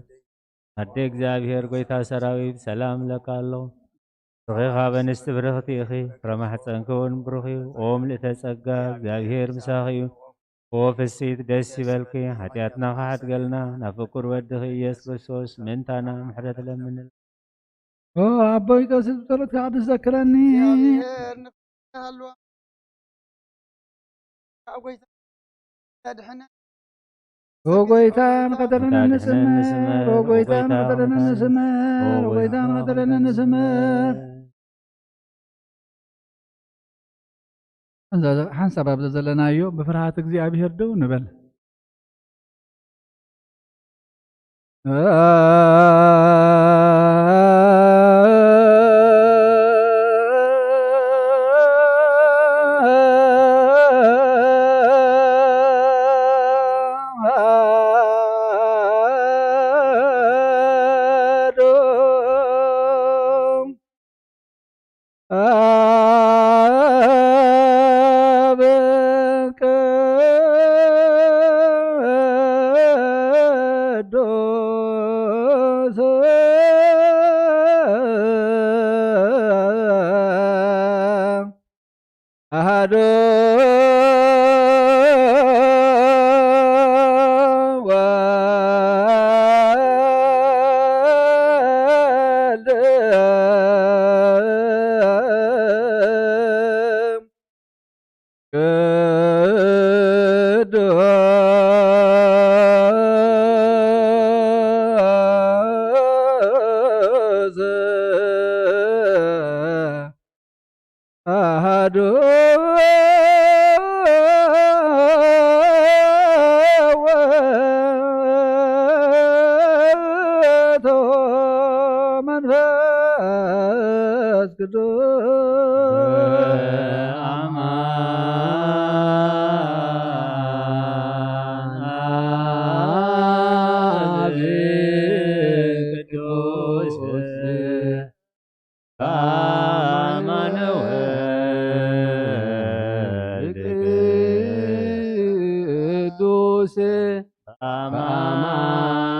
ኣደ እግዚኣብሔር ጎይታ ሰራዊት ሰላም እለካ ኣለኹ። ንስኺ ካብ ኣንስቲ ብርኽቲ ኢኺ፣ ፍረ ማሕፀንኪ እውን ብሩኽ እዩ። ኦ ምልእተ ጸጋ፣ እግዚኣብሔር ምሳኺ እዩ። ኦ ፍስሕቲ ደስ ይበልኪ፣ ሓጢኣትና ክሓድገልና ናብ ፍቁር ወድኺ ኢየሱስ ክርስቶስ ምእንታና ምሕረት ለምንል። ኦ ኣቦይ ቀሲስ ብጸሎትካ ቅዱስ ዘክረኒ። እግዚኣብሔር ንፍቅርካ ሃልዋ። ካብ ጎይታ ተድሕነ። ኦ ጎይታ ንኸተደነ ንስምር፣ ኦ ጎይታ ንኸተደነ ንስምር፣ ኦ ጎይታ ንኸተደነ ንስምር። እዛ ሓንሳብ ኣብ ዘዘለናዮ ብፍርሃት እግዚኣብሔር ደው ንበል።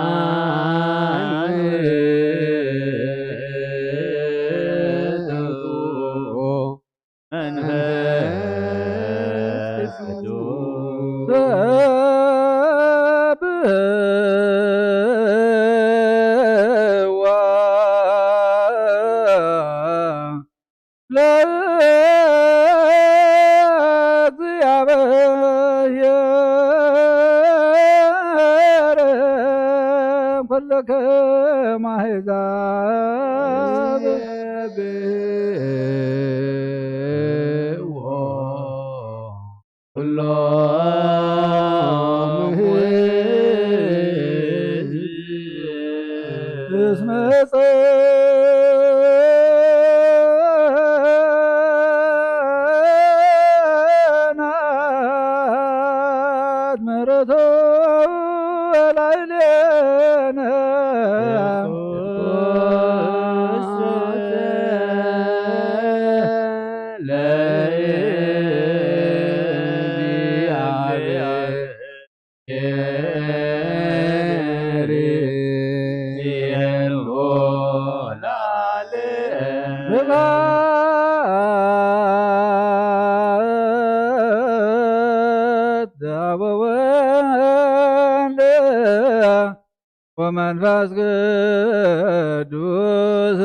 መንፈስ ቅዱስ ለእግዚአብሔር ኩልክም አሕዛብ ኩሎም እስመ ጸናት ምሕረቱ ላዕሌነ። ወመንፈስ ቅዱስ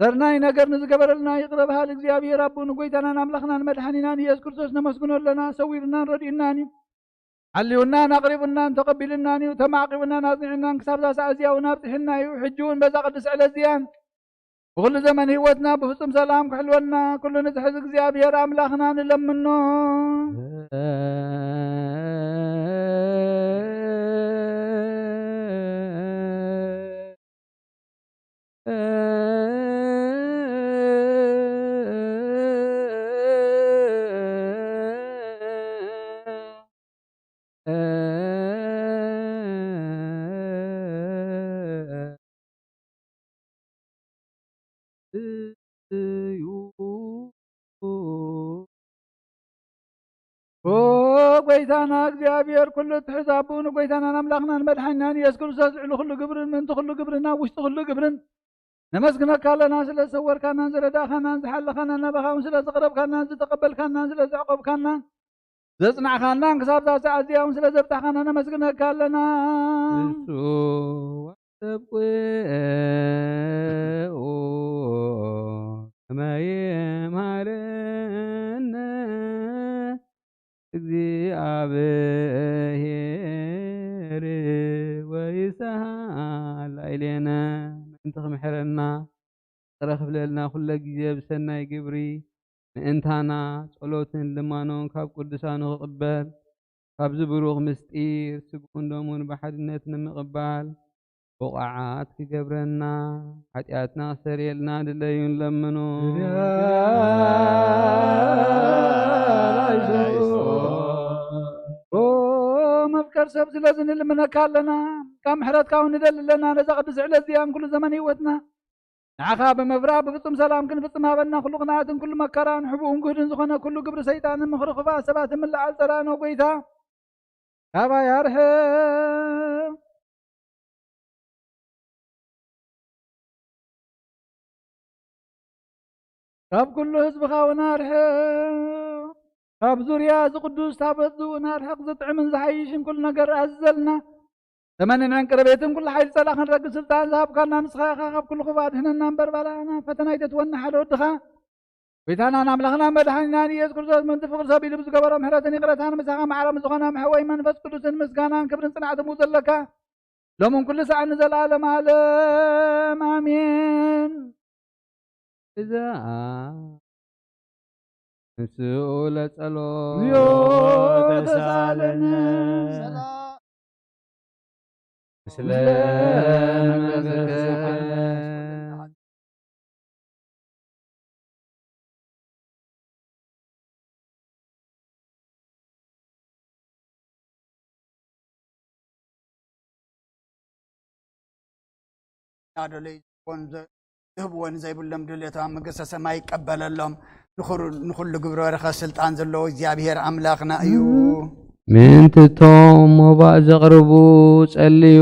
ሰናይ ነገር ንዝገበረልና ይቕረ በሃል እግዚኣብሔር ኣቦ ንጎይታናን ኣምላኽናን መድሓኒናን ኢየሱስ ክርስቶስ ነመስግኖ ኣለና። ሰዊሩናን ረዲኡናን እዩ። ሓልዩናን ኣቕሪቡናን ተቐቢሉናን እዩ። ተማዕቂቡናን ኣጽኒዑናን ክሳብ እዛ ሰዓት እዚኣ እውን ኣብጽሕና እዩ። ሕጂ እውን በዛ ቅድስቲ ዕለት እዚኣን ብኹሉ ዘመን ህይወትና ብፍጹም ሰላም ክሕልወልና ኩሉ ንዝሕዝ እግዚኣብሔር ኣምላኽና ንለምኖ። እዩ። ጎይታና እግዚኣብሔር ኩሉ እትሕዝ ኣቦኡ ንጎይታናን ኣምላኽናን መድሓኒናን ኢየሱስ ክርስቶስ ልዕሊ ኩሉ ግብርን ምእንቲ ኩሉ ግብርን ኣብ ውሽጢ ኩሉ ግብርን ነመስግነካ ኣለና። ስለ ዝሰወርካናን ዝረዳእካናን ዝሓለኻናን ናባኻ እውን ስለ ዝቕረብካናን ዝተቐበልካናን ስለ ዘዕቆብካናን ዘጽናዕካናን ክሳብ እዛ ሰዓት እዚኣ እውን ስለ ዘብጻሕካና ነመስግነካ ኣለና። እሱ ሰብ ቁኡ ከመ ይምሃረነ እግዚኣብሔር ወይስሃል ላዕሌነ ምእንቲ ክምሕረና ይቕረ ክብለልና ኩለ ግዜ ብሰናይ ግብሪ ምእንታና ጸሎትን ልማኖን ካብ ቅዱሳኑ ክቕበል ካብዚ ብሩኽ ምስጢር ስግኡን ደሙን ብሓድነት ንምቕባል ብቑዓት ክገብረና ሓጢኣትና ክሰርየልና ድለዩን ለምኑ። ኦ መፍቀር ሰብ ስለዚ ንልምነካ ኣለና፣ ካብ ምሕረትካ እውን ንደሊ ኣለና። ነዛ ቅዱስ ዕለት እዚኣን ኩሉ ዘመን ህይወትና ንዓኻ ብምፍራህ ብፍጹም ሰላም ክንፍጽም ሃበና። ኩሉ ቅንኣትን ኩሉ መከራን ሕቡእን ግህድን ዝኾነ ኩሉ ግብሪ ሰይጣንን ምኽሪ ክፉኣት ሰባትን ምልዓል ጸላእና ጎይታ ካባይ ኣርሕቕ። ካብ ኩሉ ህዝብኻ እውን ኣርሕቕ። ካብ ዙርያ እዚ ቅዱስ ታቦት እዚ እውን ኣርሕቕ። ዝጥዕምን ዝሓይሽን ኩሉ ነገር ኣዝዘልና። ተመንን ዕንቅርቤትን ኩሉ ሓይሊ ጸላእኻን ረግጽ ስልጣን ዝሃብካና ንስኻ ኢኻ። ካብ ኩሉ ክፉእ ኣድሕነና እምበር ባላና ፈተና ኣይተትወና ሓደ ወድኻ ጎይታናን ኣምላኽናን መድሓኒናን ኢየሱስ ክርስቶስ ምእንቲ ፍቕሪ ሰብ ኢሉ ብዝገበሮ ምሕረትን ይቕረታን ምሳኻ ማዕረ ምስ ዝኾነ መሕወይ መንፈስ ቅዱስን ምስጋናን ክብርን ጽንዓትን ዘለካ ሎምን ኩሉ ሰዓት ንዘለዓለም ዓለም ኣሜን። እዛ ንስኡ ለጸሎ ተሳለነ። ምስለ መንፈስከ። እናደለዩ ዝህብዎ ንዘይብሎም ድሌቶም ኣብ መንግስተ ሰማይ ይቀበለሎም። ንኹሩ-፣ ንኹሉ ግብረ በረኸት ስልጣን ዘለዎ እግዚኣብሔር ኣምላኽና እዩ። ምእንቲ እቶም መባእ ዘቕርቡ ጸልዩ።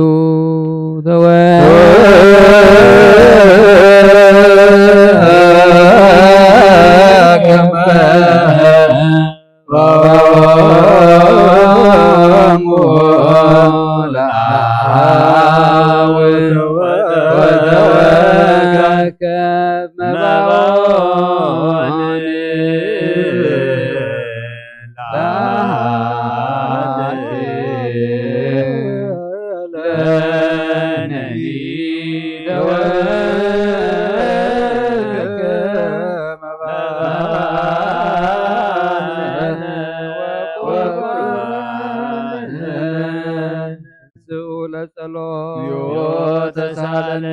ንስኡ ለጸሎ ተሳለነ።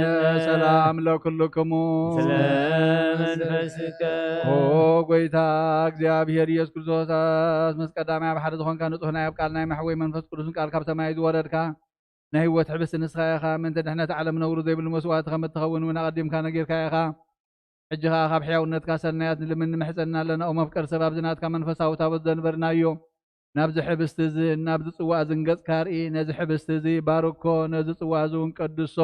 ሰላም ለኩልክሙ። ስለ መንፈስከ። ኦ ጎይታ እግዚኣብሔር ኢየሱስ ክርስቶስ፣ ምስ ቀዳማይ ኣብ ሓደ ዝኾንካ ንጹሕ ናይ ኣብ ቃል ናይ መሕወይ መንፈስ ቅዱስን ቃል ካብ ሰማይ ዝወረድካ ናይ ህይወት ሕብስቲ ንስኻ ኢኻ። ምእንቲ ድሕነት ዓለም ነውሪ ዘይብሉ መስዋእቲ ከም እትኸውን እውን ኣቐዲምካ ነጊርካ ኢኻ። ሕጂ ኸኣ ካብ ሕያውነትካ ሰናያት ንልምን ንምሕጸንና ኣለና። ኦ መፍቀር ሰብ፣ ኣብዚ ናትካ መንፈሳዊ ታቦት ዘንበርናዮ ናብዚ ሕብስቲ እዚ ናብዚ ጽዋእ እዚ ንገጽካ ኣርኢ። ነዚ ሕብስቲ እዚ ባርኮ፣ ነዚ ጽዋእ እዚ እውን ቀድሶ፣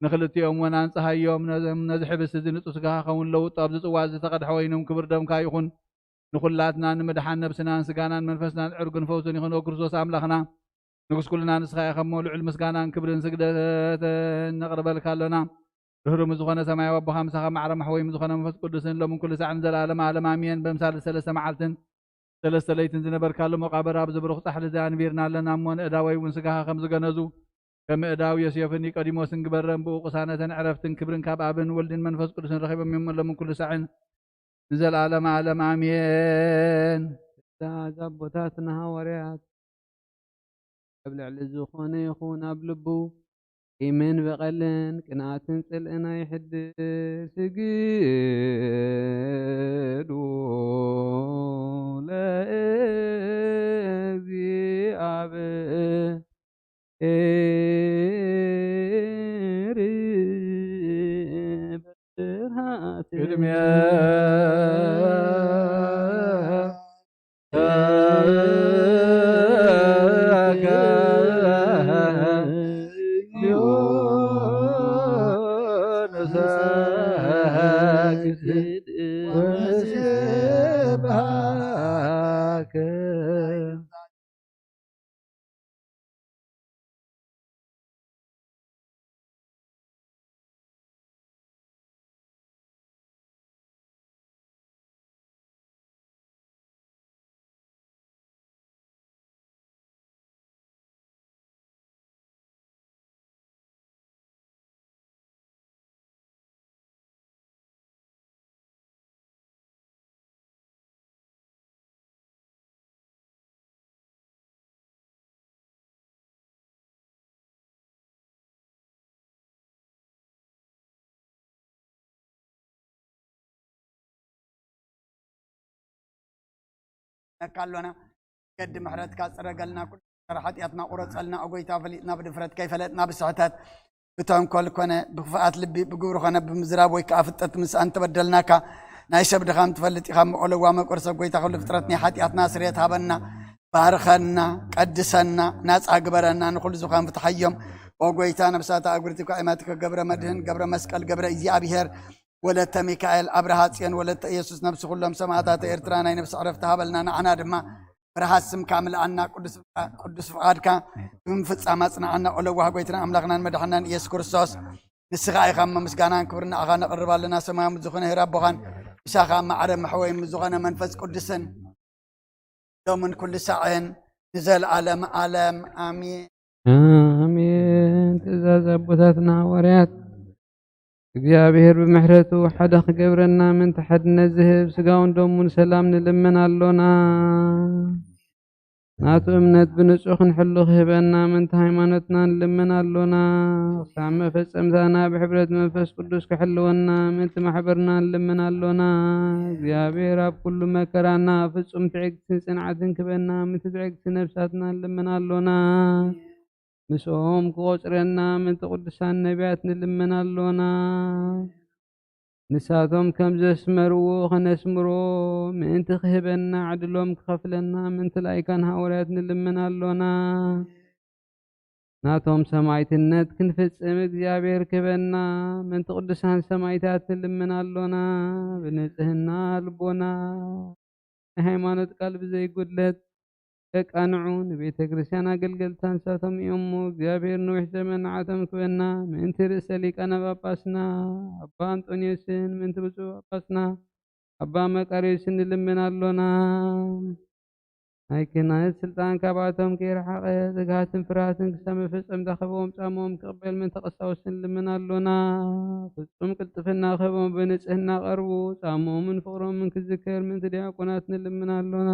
ንኽልቲኦም እውን ኣንጽሃዮም። ነዚ፣ ነዚ ሕብስቲ እዚ ንጹህ ስጋኻ ኸውን ለውጦ፣ ኣብዚ ጽዋእ እዚ ዝተቐድሐ ወይኑ ክቡር ደምካ ይኹን። ንኹላትና ንምድሓን ነብስናን ስጋናን መንፈስናን ዕርግን ፈውስን ይኹን። ኦ ክርስቶስ ኣምላኽና፣ ንጉስ ኩልና ንስኻ ኢኻ እሞ፣ ልዑል ምስጋናን ክብርን ስግደትን ነቕርበልካ ኣሎና። ርህሩም ዝኾነ ሰማያዊ ኣቦኻ፣ ምሳኻ ማዕረ ማሕወይም ዝኾነ መንፈስ ቅዱስን ሎምን ኩሉ ሳዕን ንዘለኣለመ ዓለም ኣሜን። በምሳሌ ሰለስተ መዓልትን ሰለስተ ለይትን ዝነበርካሉ መቓብር ኣብዚ ብሩኽ ጻሕሊ እዚ ኣንቢርና ኣለና እሞ፣ ንእዳወይ እውን ስጋኻ ከም ዝገነዙ፣ ከም እዳው ዮሴፍን ኒቆዲሞስን ግበረን። ብኡ ቅሳነትን ዕረፍትን ክብርን ካብ ኣብን ወልድን መንፈስ ቅዱስን ረኺቦም እዮም። ሎምን ኩሉ ሳዕን ንዘለኣለመ ዓለም ኣሜን። ትእዛዝ ኣቦታትና ሃዋርያት ኣብ ልዕሊ ዝኾነ ይኹን ኣብ ልቡ ቂምን በቐልን ቅንኣትን ጽልእን ኣይሕድር። ስግዱ ለእግዚኣብሔር ብፍርሃት ቅድሚያ ነካ ኣሎና። ገዲ ምሕረትካ ጽረገልና፣ ኩሉ ሓጢኣትና ቁረጸልና። ኦ ጎይታ፣ ፈሊጥና ብድፍረት ከይፈለጥና ብስሕተት ብተንኮል ኮነ ብክፍኣት ልቢ ብግብሪ ኮነ ብምዝራብ ወይ ከዓ ፍጠት ምስኣን ተበደልናካ። ናይ ሰብ ድኻም ትፈልጥ ኢኻ እሞ ለዋመ ቁርሰብ ጎይታ ኩሉ ፍጥረት ናይ ሓጢኣትና ስርየት ሃበና። ባርኸና፣ ቀድሰና፣ ናጻ ግበረና፣ ንኹሉ ዝኾን ፍትሓዮም። ኦ ጎይታ፣ ነብሳት ኣእጉርቲ ኳ ኢማትከ ገብረ መድህን፣ ገብረ መስቀል፣ ገብረ እግዚኣብሔር፣ ወለተ ሚካኤል፣ ኣብርሃ ጽዮን፣ ወለተ ኢየሱስ፣ ነብሲ ኩሎም ሰማዕታት ኤርትራ ናይ ነብሲ ዕረፍቲ ሃበልና። ንዓና ድማ ብርሃት ስምካ ምልኣና። ቅዱስ ፍቃ-፣ ቅዱስ ፍቃድካ ብምፍጻም ኣጽንዓና። ኦ ለዋህ ጎይትና ኣምላኽናን መድሓናን ኢየሱስ ክርስቶስ፣ ንስኻ ኢኻ እሞ ምስጋናን ክብርን ንዓኻ ነቕርብ ኣለና። ሰማያዊ ምስ ዝኾነ ህር ኣቦኻን ምሳኻ ማዕረ መሕወይ ምስ ዝኾነ መንፈስ ቅዱስን ሎምን ኩሉ ሳዕን ንዘለዓለም ዓለም ኣሜን። ኣሜን። ትእዛዝ ኣቦታትና ሃዋርያት። እግዚኣብሔር ብምሕረቱ ሓደ ክገብረና ምእንቲ ሓድነት ዝህብ ስጋውን ደሙን ሰላም ንልምን ኣሎና። ናቱ እምነት ብንጹህ ክንሕሉ ክህበና ምእንቲ ሃይማኖትና ንልምን ኣሎና። ክሳብ መፈጸምታና ብሕብረት መንፈስ ቅዱስ ክሕልወና ምእንቲ ማሕበርና ንልምን ኣሎና። እግዚኣብሔር ኣብ ኩሉ መከራና ፍጹም ትዕግስትን ጽንዓትን ክበና ምእንቲ ትዕግስቲ ነብሳትና ንልምን ኣሎና። ምስኦም ክቆጽረና ምእንቲ ቅዱሳን ነቢያት ንልምን ኣሎና። ንሳቶም ከም ዘስመርዎ ከነስምሮ ምእንቲ ክህበና ዕድሎም ክኸፍለና ምእንቲ ላይካን ሃዋርያት ንልምን ኣሎና። ናቶም ሰማይትነት ክንፍጽም እግዚኣብሔር ክህበና ምእንቲ ቅዱሳን ሰማይታት ንልምን ኣሎና። ብንጽህና ልቦና ናይ ሃይማኖት ቃል ብዘይጉድለት ደቃንዑ ንቤተ ክርስቲያን ኣገልገልታ ንሳቶም እዮም እሞ፣ እግዚኣብሔር ነዊሕ ዘመን ንዓቶም ክበና ምእንቲ ርእሰ ሊቃነ ጳጳስና ኣባ ኣንጦንዮስን ምእንቲ ብፁዕ ጳጳስና ኣባ መቃርዮስን ንልምን ኣሎና። ናይ ክህነት ስልጣን ካብኣቶም ከይረሓቐ ትግሃትን ፍርሃትን ክሳብ መፈጸምታ ክህቦም ጻምኦም ክቕበል ምእንቲ ቀሳውስትን ንልምን ኣሎና። ፍጹም ቅልጥፍና ክህቦም ብንጽህና ቀርቡ ጻምኦምን ፍቕሮምን ክዝከር ምእንቲ ዲያቆናት ንልምን ኣሎና።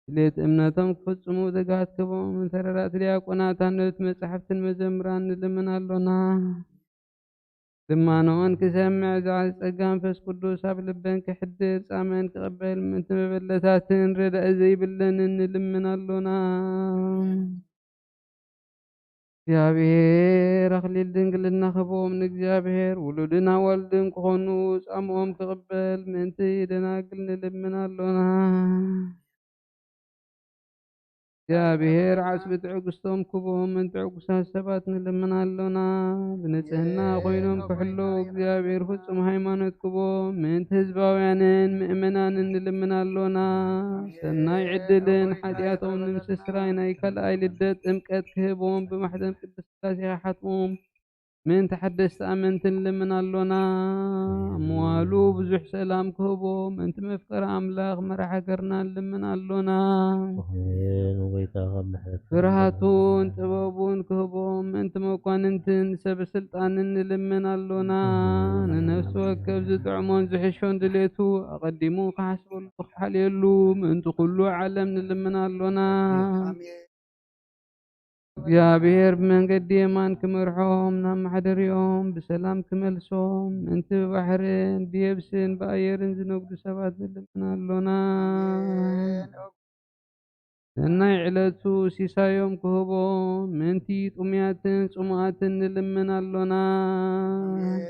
ድሌት እምነቶም ክፍጽሙ ትግሃት ክህቦም ምእንቲ ተረዳእቲ ዲያቆናት ኣንደበት መጻሕፍትን መዘምራን ንልምን ኣሎና። ልማኖኦን ክሰምዕ ዝዓዝ ጸጋ መንፈስ ቅዱስ ኣብ ልበን ክሕድር ጻምእን ክቕበል ምእንቲ መበለታትን ረዳኢ ዘይብለንን ንልምን ኣሎና። እግዚኣብሔር ኣኽሊል ድንግልና ክህቦም ንእግዚኣብሔር ውሉድን ኣዋልድን ክኾኑ ጻምኦም ክቕበል ምእንቲ ደናግል ንልምን ኣሎና። እግዚኣብሔር ዓስቢ ትዕግስቶም ክህቦም ምእንቲ ዕጉሳት ሰባት ንልምን ኣሎና። ብንጽህና ኮይኖም ክሕለዉ እግዚኣብሔር ፍጹም ሃይማኖት ክህቦም ምእንቲ ህዝባውያንን ምእመናንን ንልምን ኣሎና። ሰናይ ዕድልን ሓጢኣቶም ንምስስራይ ናይ ካልኣይ ልደት ጥምቀት ክህቦም ብማሕተም ቅድስት ስላሴ ክሓትሞም ምእንቲ ሓደስቲ ኣመንቲ ንልምን ኣሎና። ኣብ መዋሉ ብዙሕ ሰላም ክህቦ ምእንቲ መፍቀሪ ኣምላኽ መራሕ ሃገርና ንልምን ኣሎና። ኣሜን። ጎይታ ካብ ምሕረት ፍርሃቱን ጥበቡን ክህቦ ምእንቲ መኳንንትን ሰብ ስልጣንን ንልምን ኣሎና። ኣሜን። ንነፍሲ ወከፍ ዝጥዕሞን ዝሕሾን ድሌቱ ኣቐዲሙ ክሓስበሉ ክሓልየሉ ምእንቲ ኩሉ ዓለም ንልምን ኣሎና። ኣሜን። እግዚኣብሔር ብመንገዲ የማን ክመርሖም፣ ናብ ማሕደሪኦም ብሰላም ክመልሶም፣ ምእንቲ ብባሕርን ብየብስን ብኣየርን ዝነግዱ ሰባት ንልምን ኣሎና። ኣሜን። ሰናይ ዕለቱ ሲሳዮም ክህቦም፣ ምእንቲ ጥሙያትን ጽሙኣትን ንልምን ኣሎና። ኣሜን።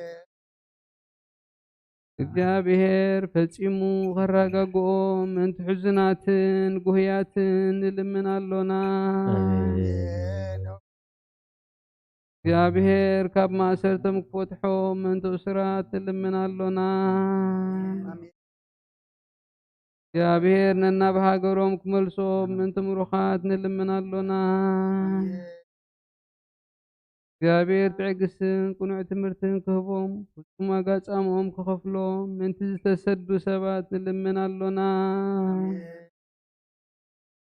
እግዚኣብሔር ፈጺሙ ኸረጋግኦም፣ ምእንቲ ሕዙናትን ጉህያትን ንልምን ኣሎና። ኣሜን። እግዚኣብሔር ካብ ማእሰርቶም ክፈትሖም፣ ምእንቲ እሱራት ንልምን ኣሎና። ኣሜን። እግዚኣብሔር ነናብ ሃገሮም ክመልሶም፣ ምእንቲ ምሩኻት ንልምን ኣሎና። ኣሜን። እግዚኣብሔር ትዕግስትን ቅኑዕ ትምህርትን ክህቦም፣ ፍጹም ዋጋ ጻምኦም ክኸፍሎም፣ ምእንቲ ዝተሰዱ ሰባት ንልምን ኣሎና። ኣሜን።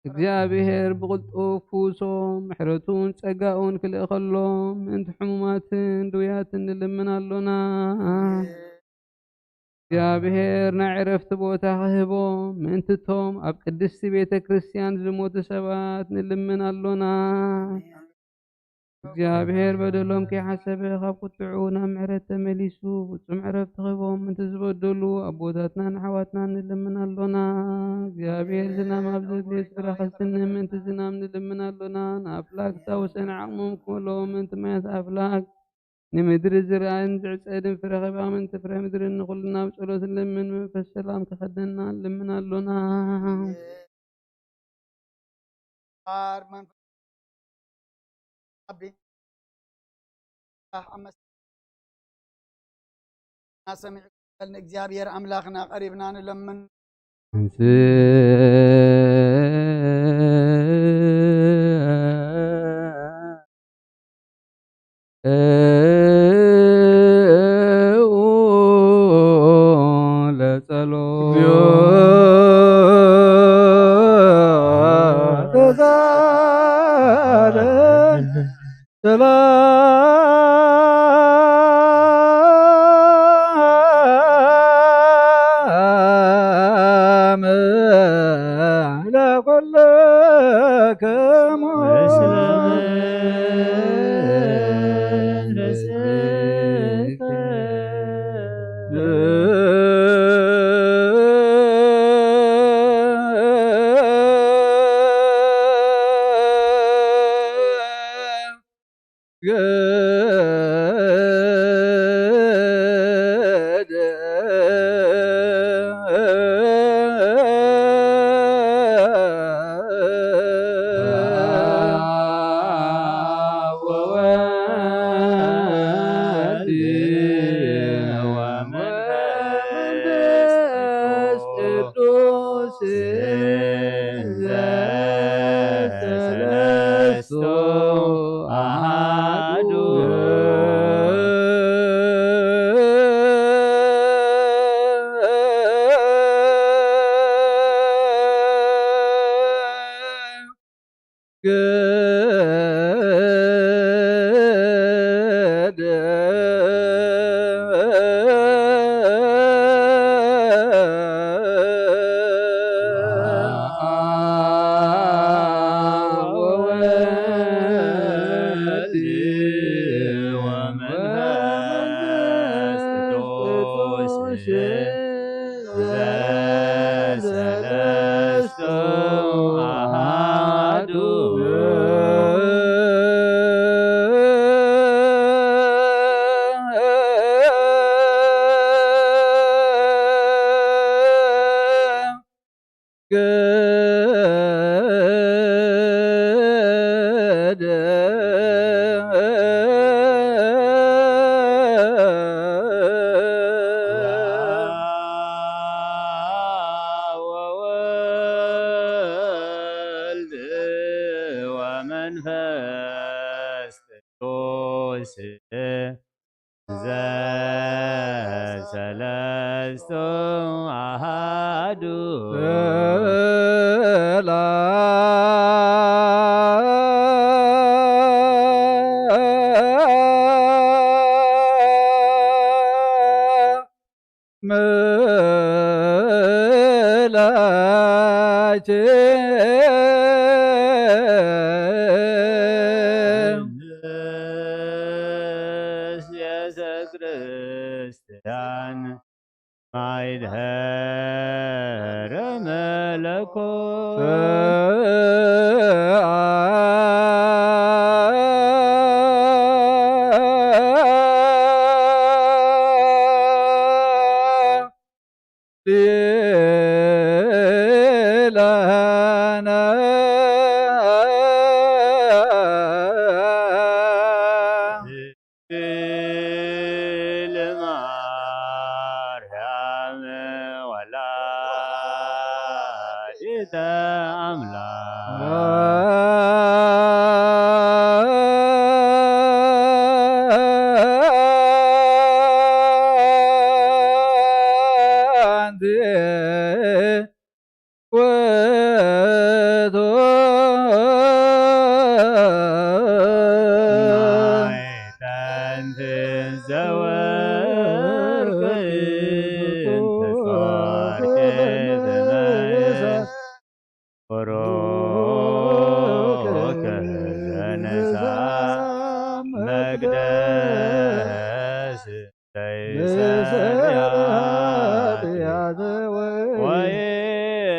እግዚኣብሔር ብቕልጡፍ ፍውሶም፣ ምሕረቱን ጸጋኡን ክልእኸሎም፣ ምእንቲ ሕሙማትን ድውያትን ንልምን ኣሎና። ኣሜን። እግዚኣብሔር ናይ ዕረፍቲ ቦታ ክህቦም፣ ምእንቲ እቶም ኣብ ቅድስቲ ቤተ ክርስቲያን ዝሞቱ ሰባት ንልምን ኣሎና። እግዚኣብሔር በደሎም ከይሓሰበ ካብ ቁጥዑ ናብ ምሕረት ተመሊሱ ፍጹም ዕረፍቲ ክህቦም ምእንቲ ዝበደሉ ኣቦታትናን ኣሕዋትናን ንልምን ኣሎና። እግዚኣብሔር ዝናም ኣብ ዘድልዮ ስፍራ ከዝንብ ምእንቲ ዝናም ንልምን ኣሎና። ንኣፍላግ ዝታወሰን ዓቕሞም ክመልኦም ምእንቲ ማያት ኣፍላግ ንምድሪ ዝረኣን ዝዕጸድን ፍረ ክህባ ምእንቲ ፍረ ምድርን ንኹልና ብጸሎት ንልምን። መንፈስ ሰላም ከኸደና ንልምን ኣሎና። ሰሚዑ ንእግዚኣብሔር ኣምላኽና ቀሪብና ንለምን።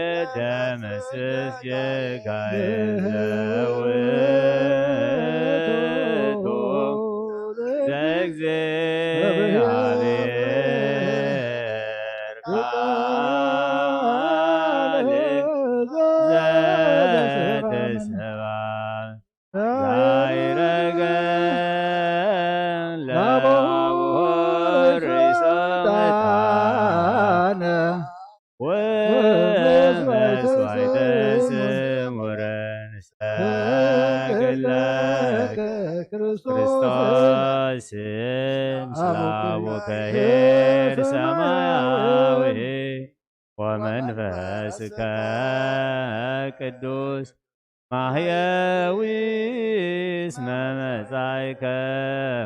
ወይደምስስ ጌጋየ ዘውእቱ ለእግዚአብሔር ቃል ዘተሰብአ ዛይረገ ለአቡሁ ርእሶ መታነ ወመስዋዕተ ስሙረ ንሰግድ ለከ ክርስቶስ ስም ስላቡከ ኄር ሰማያዊ ወመንፈስከ ቅዱስ ማህየዊ እስመ መጻእከ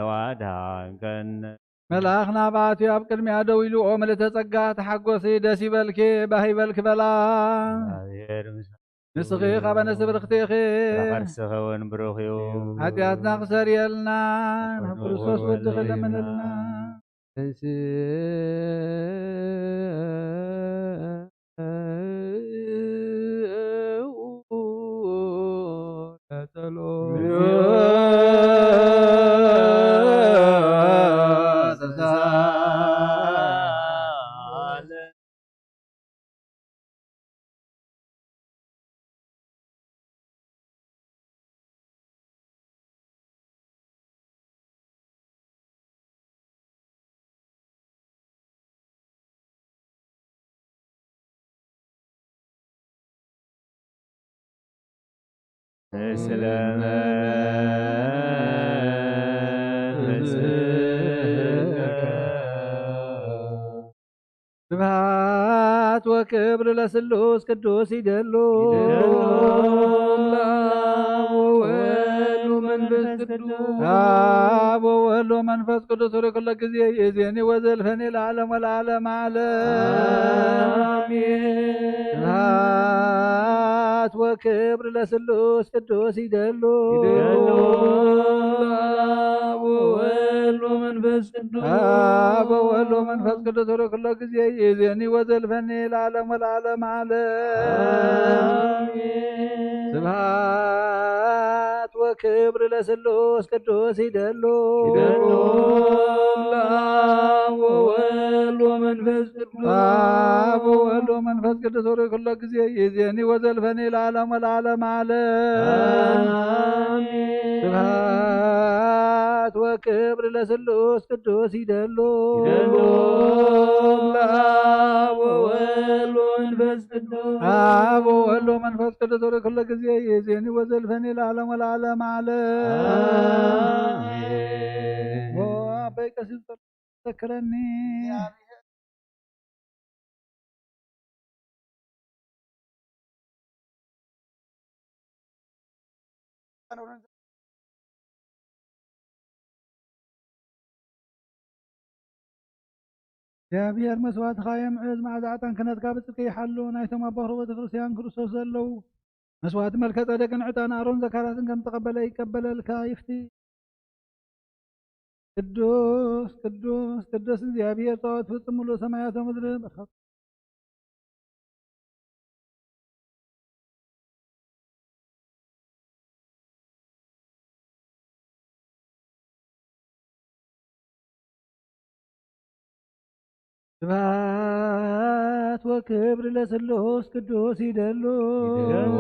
ዋድሃንከነ። መልኣኽ ናብኣቲ ኣብ ቅድሚያ ደው ኢሉ፣ ኦ ምልእተ ጸጋ ተሓጎሲ፣ ደስ ይበልኪ፣ ባህ ይበልኪ በላ። እግዚኣብሔር ምስ ንስኺ ካብ ኣንስቲ ብርኽቲ ኢኺ። ከርስኺ እውን ብሩኽ እዩ። ሓጢኣትና ክሰርየልና ናብ ክርስቶስ ወድኺ ለምንልና። ስብሐት ወክብር ለስሉስ ቅዱስ ይደሉ። ይደሉ ለአብ ወወልድ ወመንፈስ ቅዱስ። አብ ወወልድ ወመንፈስ ቅዱስ ሩይ ኩሎ ጊዜ ይእዜኒ ወዘልፈኒ ለዓለም ወለዓለም ዓለም። አሜን። ስብሐት ወክብር ለስሉስ ቅዱስ ይደሉ። ይደሉ ለአብ ወወልድ ወመንፈስ ቅዱስ። አብ ወወልድ ወመንፈስ ቅዱስ ሩይ ኩሎ ጊዜ ይእዜኒ ወዘልፈኒ ለዓለም ወለዓለም ዓለም። አሜን። ስብሐት ወክብር ለስሉስ ቅዱስ ይደሉ። ይደሉ ለአብ ወወልድ ወመንፈስ ቅዱስ። አብ ወወልድ ወመንፈስ ቅዱስ ሩይ ኩሎ ጊዜ ይእዜኒ ወዘልፈኒ ለዓለም ወለዓለም ዓለም። አሜን። ስብሐት ወክብር ለስሉስ ቅዱስ ይደሉ። ይደሉ ለአብ ወወልድ ወመንፈስ ቅዱስ። አብ ወወልድ ወመንፈስ ቅዱስ ሩይ ኩሎ ጊዜ ይእዜኒ ወዘልፈኒ ለዓለም ወለዓለም ዓለም። አሜን። ኦ ኣቦይ ቀሲስ ጸሎት ዘክረኒ። እግዚኣብሔር መስዋእትኻ የምዕዝ፣ መዓዛ ዕጣን ክህነትካ ብጽድቂ ይሓሉ። ናይቶም ኣብ በኹሪ ቤተ ክርስቲያን ክርስቶስ ዘለዉ መስዋእቲ መልከ ጸደቅን ዕጣን ኣሮን ዘካርያስን ከም ተቐበለ ይቀበለልካ ይፍቲ። ቅዱስ ቅዱስ ቅዱስ እግዚኣብሔር ጸባኦት ፍጹም ምሉእ ሰማያት ወምድሪ በረኸት ስብሐት ወክብር ለስሉስ ቅዱስ ይደሉ። ይደሉ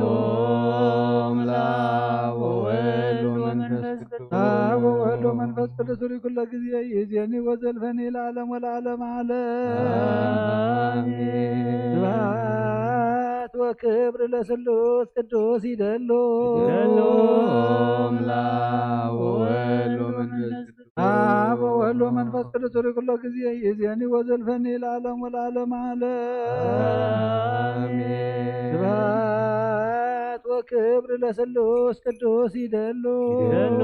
ለአብ ወወልድ ወመንፈስ ቅዱስ። አብ ወወልድ ወመንፈስ ቅዱስ ሩይ ኩሎ ጊዜ ይእዜኒ ወዘልፈኒ ለዓለም ወለዓለም ዓለም። አሜን። ስብሐት ወክብር ለስሉስ ቅዱስ ይደሉ። ይደሉ ለአብ ወወልድ ወመንፈስ ቅዱስ። አብ ወወልድ ወመንፈስ ቅዱስ ሩይ ኩሎ ጊዜ ይእዜኒ ወዘልፈኒ ለዓለም ወለዓለም ዓለም። አሜን። ስብሐት ወክብር ለስሉስ ቅዱስ ይደሉ። ይደሉ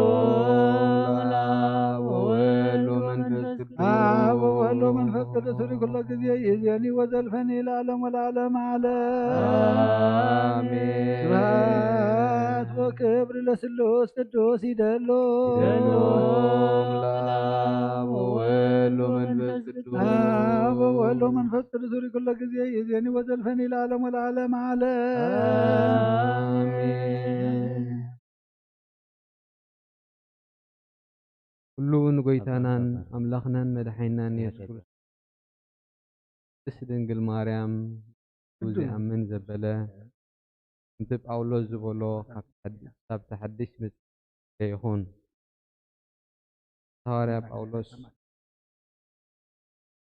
ለአብ ወወልድ ወመንፈስ ቅዱስ። አብ ወወልድ ወመንፈስ ቅዱስ ሩይ ኩሎ ጊዜ ይእዜኒ ወዘልፈኒ ለዓለም ወለዓለም ዓለም። አሜን። ስብሐት ክብር ለስሉስ ቅዱስ ይደሎ። ይደሎ። ለአብ ወወልድ ወመንፈስ ቅዱስ። አብ ወወልድ ወመንፈስ ቅዱስ ርኢኩ ኩሎ ጊዜ ይዜኒ ወዘልፈኒ ለዓለም ወለዓለም ዓለም። አሜን። ኩሉ እውን ጎይታናን ኣምላኽናን መድሓኒናን ኢየሱስ ክርስቶስ፣ ቅድስት ድንግል ማርያም፣ ዝኣምን ዘበለ፣ ከምቲ ጳውሎስ ዝበሎ፣ ካብ ሓድ-፣ ካብ ተሓድሽ ምጽእ ይኹን። ሃዋርያ ጳውሎስ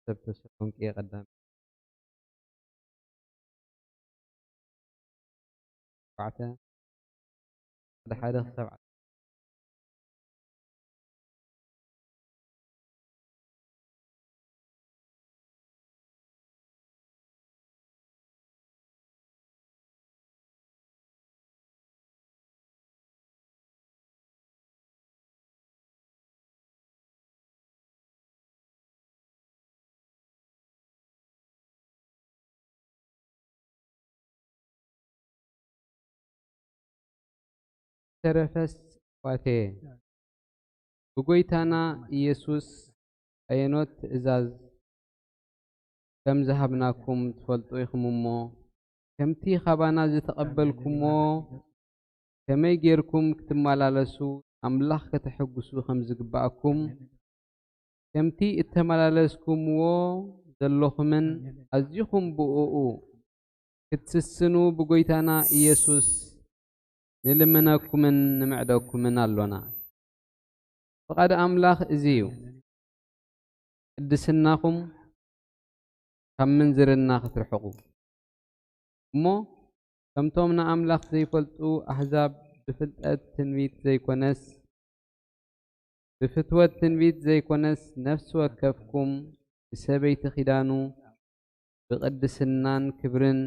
ሰብ ተሰሎንቄ ቀዳም ኣርባዕተ፣ ሓደ ሓደ ክሳብ ተረፈስ ዋቴ ብጎይታና ኢየሱስ ኣየኖት ትእዛዝ ከም ዝሃብናኩም ትፈልጡ ኢኹም እሞ፣ ከምቲ ኻባና ዝተቐበልኩምዎ ከመይ ጌርኩም ክትመላለሱ ኣምላኽ ከተሐጉሱ ከም ዝግብኣኩም፣ ከምቲ እተመላለስኩምዎ ዘለኹምን ኣዚኹም ብእኡ ክትስስኑ ብጎይታና ኢየሱስ ንልምነኩምን ንምዕደኩምን ኣሎና። ፍቓድ ኣምላኽ እዚ እዩ፣ ቅድስናኹም ካብ ምንዝርና ክትርሕቑ። እሞ ከምቶም ንኣምላኽ ዘይፈልጡ ኣህዛብ ብፍልጠት ትንቢት ዘይኮነስ፣ ብፍትወት ትንቢት ዘይኮነስ፣ ነፍሲ ወከፍኩም ንሰበይቲ ኪዳኑ ብቕድስናን ክብርን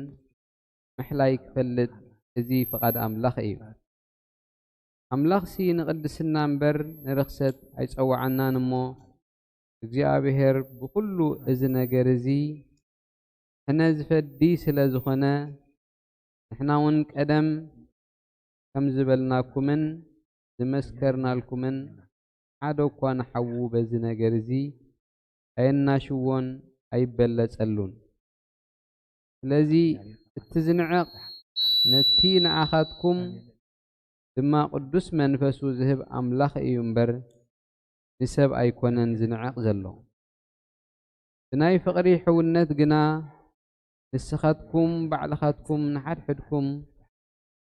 ምሕላይ ክፈልጥ፣ እዚ ፍቓድ ኣምላኽ እዩ። ኣምላኽሲ ንቕድስና እምበር ንርኽሰት ኣይጸውዓናን እሞ፣ እግዚኣብሔር ብኹሉ እዚ ነገር እዚ ሕነ ዝፈዲ ስለ ዝኾነ፣ ንሕና እውን ቀደም ከም ዝበልናኩምን ዝመስከርናልኩምን፣ ሓደ እኳ ንሓዉ በዚ ነገር እዚ ኣየናሽዎን ኣይበለጸሉን። ስለዚ እቲ ዝንዕቕ ነቲ ንዓኻትኩም ድማ ቅዱስ መንፈሱ ዝህብ ኣምላኽ እዩ እምበር፣ ንሰብ ኣይኮነን ዝንዕቕ ዘሎ። ብናይ ፍቕሪ ሕውነት ግና ንስኻትኩም ባዕልኻትኩም ንሓድሕድኩም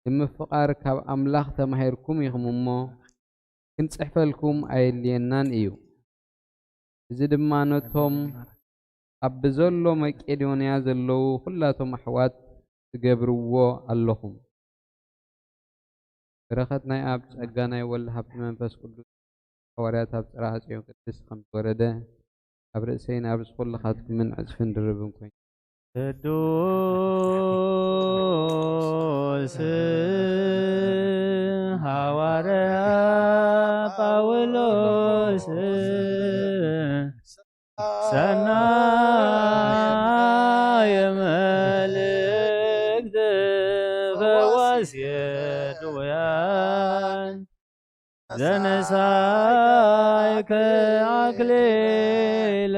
ንምፍቓር ካብ ኣምላኽ ተማሂርኩም ኢኹም እሞ፣ ክንጽሕፈልኩም ኣየድልየናን እዩ። እዚ ድማ ነቶም ኣብ ብዘሎ መቄዶንያ ዘለዉ ኹላቶም ኣሕዋት ትገብርዎ ኣለኹም። በረኸት ናይ ኣብ፣ ጸጋ ናይ ወልድ፣ ሃብቲ መንፈስ ቅዱስ፣ ሃዋርያት ኣብ ጽርሐ ጽዮን ቅድስት ከም ዝወረደ፣ ኣብ ርእሰይን ኣብ ርእሲ ኩልኻትኩምን ዕጽፍን ድርብን ኮይኑ። ቅዱስ ሃዋርያ ጳውሎስ ሰናየ መልእክት ፈዋሲ ድውያን ዘነሳይከ ኣክሊል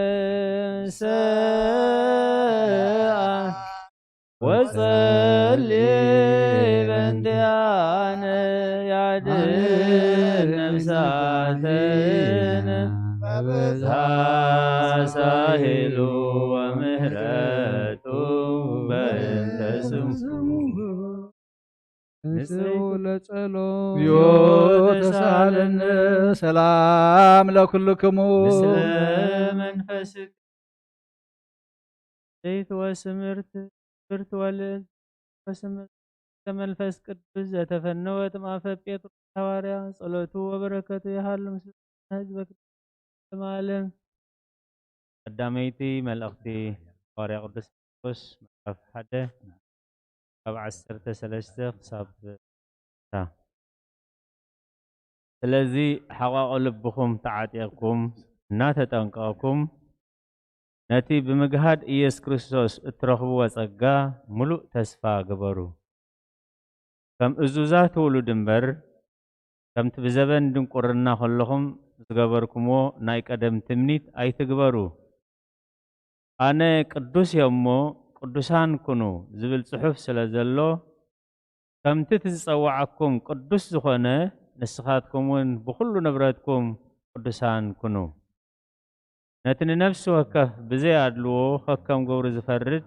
ሰኣ ወጸሊ በንቲኣነ ያድን ነፍሳትን በብዝሃ ሳሂሉ ወምህረቱ በእንተ ስሙ ንጽኡ ለጸሎ። እግዚኦ ተሳለነ። ሰላም ለኩልክሙ። ምስለ መንፈስክ ዘይት ወስምርት ብርት ወልዕልት ወስምርት ከመንፈስ ቅዱስ ዘተፈነወት ማፈ ጴጥሮስ ሃዋርያ ጸሎቱ ወበረከቱ ይሃሉ ምስለ ህዝበ ክርስቲያን ለዓለመ ዓለም። ቀዳመይቲ መልእኽቲ ሃዋርያ ቅዱስ ጴጥሮስ ምዕራፍ ሓደ ካብ ዓሰርተ ሰለስተ ክሳብ ታ። ስለዚ ሓቋቑ ልብኹም ተዓጢቕኩም እናተጠንቀቕኩም ነቲ ብምግሃድ ኢየሱስ ክርስቶስ እትረኽብዎ ጸጋ ምሉእ ተስፋ ግበሩ። ከም እዙዛት ውሉድ እምበር፣ ከምቲ ብዘበን ድንቁርና ከለኹም ዝገበርኩምዎ ናይ ቀደም ትምኒት ኣይትግበሩ። ኣነ ቅዱስ እየ እሞ ቅዱሳን ኩኑ ዝብል ጽሑፍ ስለ ዘሎ፣ ከምቲ እቲ ዝጸውዓኩም ቅዱስ ዝኾነ፣ ንስኻትኩም እውን ብኹሉ ንብረትኩም ቅዱሳን ኩኑ። ነቲ ንነፍሲ ወከፍ ብዘይ ኣድልዎ ከከም ግብሩ ዝፈርድ፣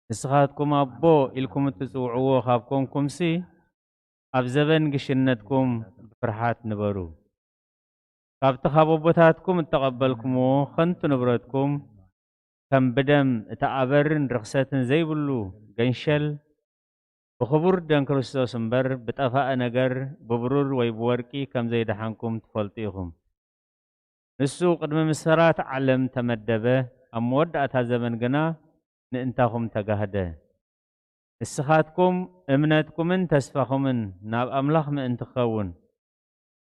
ንስኻትኩም ኣቦ ኢልኩም እትጽውዕዎ ካብ ኮንኩምሲ፣ ኣብ ዘበን ግሽነትኩም ብፍርሓት ንበሩ። ካብቲ ካብ ኣቦታትኩም እተቐበልኩምዎ ኸንቱ ንብረትኩም፣ ከም ብደም እተኣበርን ርኽሰትን ዘይብሉ ገንሸል፣ ብኽቡር ደም ክርስቶስ እምበር፣ ብጠፋኢ ነገር፣ ብብሩር ወይ ብወርቂ ከም ዘይደሓንኩም ትፈልጡ ኢኹም። ንሱ ቅድሚ ምስራት ዓለም ተመደበ፣ ኣብ መወዳእታ ዘመን ግና ምእንታኹም ተጋህደ። ንስኻትኩም እምነትኩምን ተስፋኹምን ናብ ኣምላኽ ምእንቲ ክኸውን፣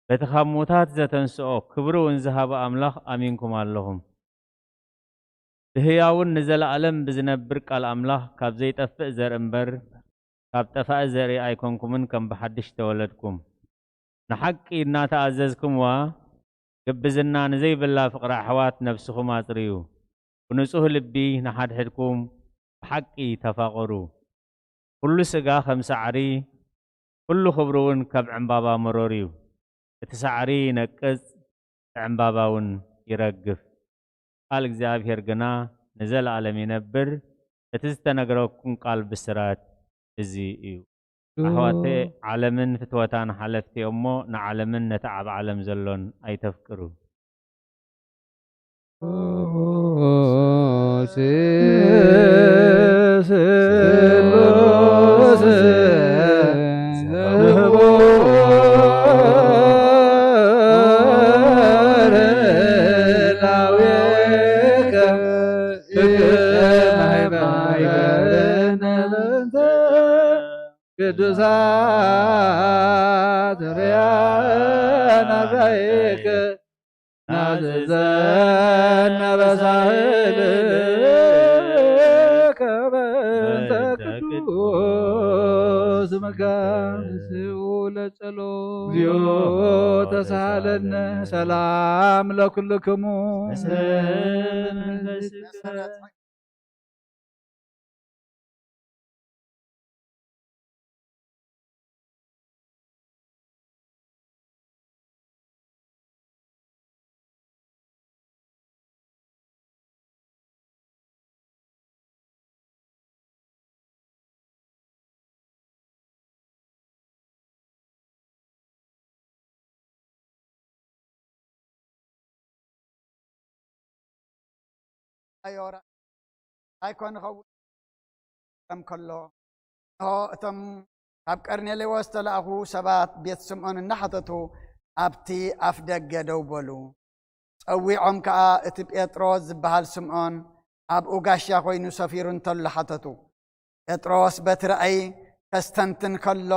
በቲ ካብ ሙታት ዘተንስኦ ክብሪ እውን ዝሃቦ ኣምላኽ ኣሚንኩም ኣለኹም። ብህያውን ንዘለኣለም ብዝነብር ቃል ኣምላኽ ካብ ዘይጠፍእ ዘርኢ እምበር፣ ካብ ጠፋኢ ዘርኢ ኣይኮንኩምን ከም ብሓድሽ ተወለድኩም። ንሓቂ እናተኣዘዝኩምዋ፣ ግብዝና ንዘይብላ ፍቕሪ ኣሕዋት ነብስኹም ኣጽርዩ። ብንጹህ ልቢ ንሓድሕድኩም ብሓቂ ተፋቐሩ። ኩሉ ስጋ ከም ሳዕሪ፣ ኩሉ ክብሩ እውን ከም ዕምባባ መሮር እዩ። እቲ ሳዕሪ ይነቅጽ፣ እቲ ዕምባባ እውን ይረግፍ። ቃል እግዚኣብሔር ግና ንዘለኣለም ይነብር። እቲ ዝተነግረኩም ቃል ብስራት እዚ እዩ። ኣሕዋተይ፣ ዓለምን ፍትወታን ሓለፍቲ እዮም እሞ፣ ንዓለምን ነቲ ኣብ ዓለም ዘሎን ኣይተፍቅሩ። ቅዱሳት ርያና ዛይክ ናዘዘና በሳህልከ በእንተ ቅዱስ ስምከ። ንስኡ ለጸሎት። እግዚኦ ተሳሃለነ። ሰላም ለኩልክሙ። ኣይኮን ኸውን ከም ከሎ፣ እንሆ እቶም ካብ ቀርኔሌዎስ ዝተላእኹ ሰባት ቤት ስምዖን እናሓተቱ ኣብቲ ኣፍ ደገ ደው በሉ። ጸዊዖም ከኣ እቲ ጴጥሮስ ዝበሃል ስምዖን ኣብኡ ጋሻ ኮይኑ ሰፊሩ እንተሎ ሓተቱ። ጴጥሮስ በቲ ራእይ ከስተንትን ከሎ፣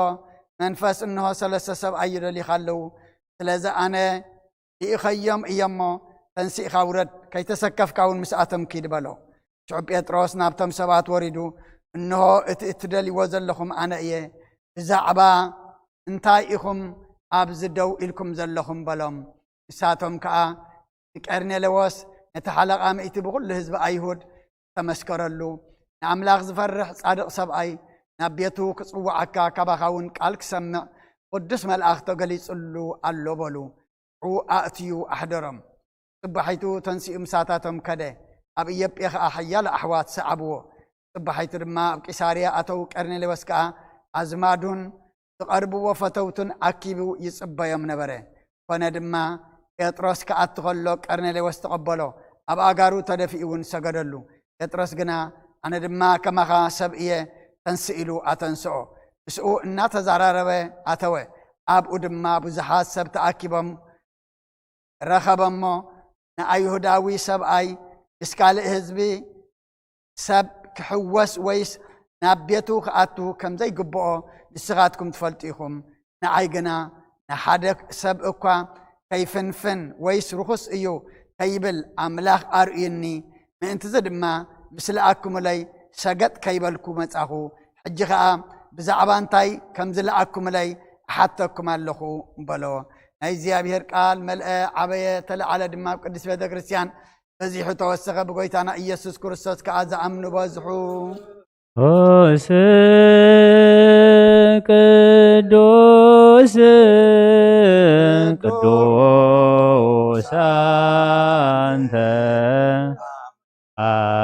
መንፈስ እንሆ ሰለስተ ሰብኣይ ይደልዩኻ ኣለዉ። ስለዚ ኣነ ልኢኸዮም እየ እሞ፣ ተንሲእኻ ውረድ፣ ከይተሰከፍካ እውን ምስኣቶም ኪድ በሎ። ሽዑ ጴጥሮስ ናብቶም ሰባት ወሪዱ፣ እንሆ እቲ እትደልይዎ ዘለኹም ኣነ እየ። ብዛዕባ እንታይ ኢኹም ኣብዚ ደው ኢልኩም ዘለኹም? በሎም። ንሳቶም ከኣ፣ እቲ ቀርኔሌዎስ ነቲ ሓለቓ ምእቲ ብኹሉ ህዝቢ ኣይሁድ ዝተመስከረሉ፣ ንኣምላኽ ዝፈርሕ ጻድቕ ሰብኣይ ናብ ቤቱ ክጽውዓካ፣ ካባኻ እውን ቃል ክሰምዕ ቅዱስ መልኣኽ ተገሊጹሉ ኣሎ በሉ። ሽዑ ኣእትዩ ኣሕደሮም። ጽባሒቱ ተንሲኡ ምሳታቶም ከደ። ኣብ ኢዮጴ ኸኣ ሓያሎ ኣሕዋት ሰዓብዎ። ጽባሒቱ ድማ ኣብ ቂሳርያ ኣተዉ። ቀርኔሌዎስ ከኣ ኣዝማዱን ዝቐርብዎ ፈተውቱን ኣኪቡ ይጽበዮም ነበረ። ኮነ ድማ፣ ጴጥሮስ ክኣቱ ኸሎ ቀርኔሌዎስ ተቐበሎ፣ ኣብ ኣእጋሩ ተደፊኡ እውን ሰገደሉ። ጴጥሮስ ግና፣ ኣነ ድማ ከማኻ ሰብ እየ፣ ተንስእ ኢሉ ኣተንስኦ። ምስኡ እናተዘራረበ ኣተወ። ኣብኡ ድማ ብዙሓት ሰብ ተኣኪቦም ረኸበ እሞ፣ ንኣይሁዳዊ ሰብኣይ ምስ ካልእ ህዝቢ ሰብ ክሕወስ ወይስ ናብ ቤቱ ክኣቱ ከም ዘይግብኦ ንስኻትኩም ትፈልጡ ኢኹም። ንዓይ ግና ንሓደ ሰብ እኳ ከይፍንፍን ወይስ ርኹስ እዩ ከይብል ኣምላኽ ኣርእዩኒ። ምእንትዚ ድማ ምስ ለኣክሙለይ ሰገጥ ከይበልኩ መጻኹ። ሕጂ ኸኣ ብዛዕባ እንታይ ከም ዝለኣኩምለይ እሓተኩም ኣለኹ በሎ። ናይ እግዚኣብሔር ቃል መልአ፣ ዓበየ፣ ተለዓለ ድማ ኣብ ቅድስት ቤተ ክርስቲያን በዚሑ ተወሰኸ። ብጎይታና ኢየሱስ ክርስቶስ ከኣ ዝኣምኑ በዝሑ። ቅዱስ ቅዱስ ቅዱስ አንተ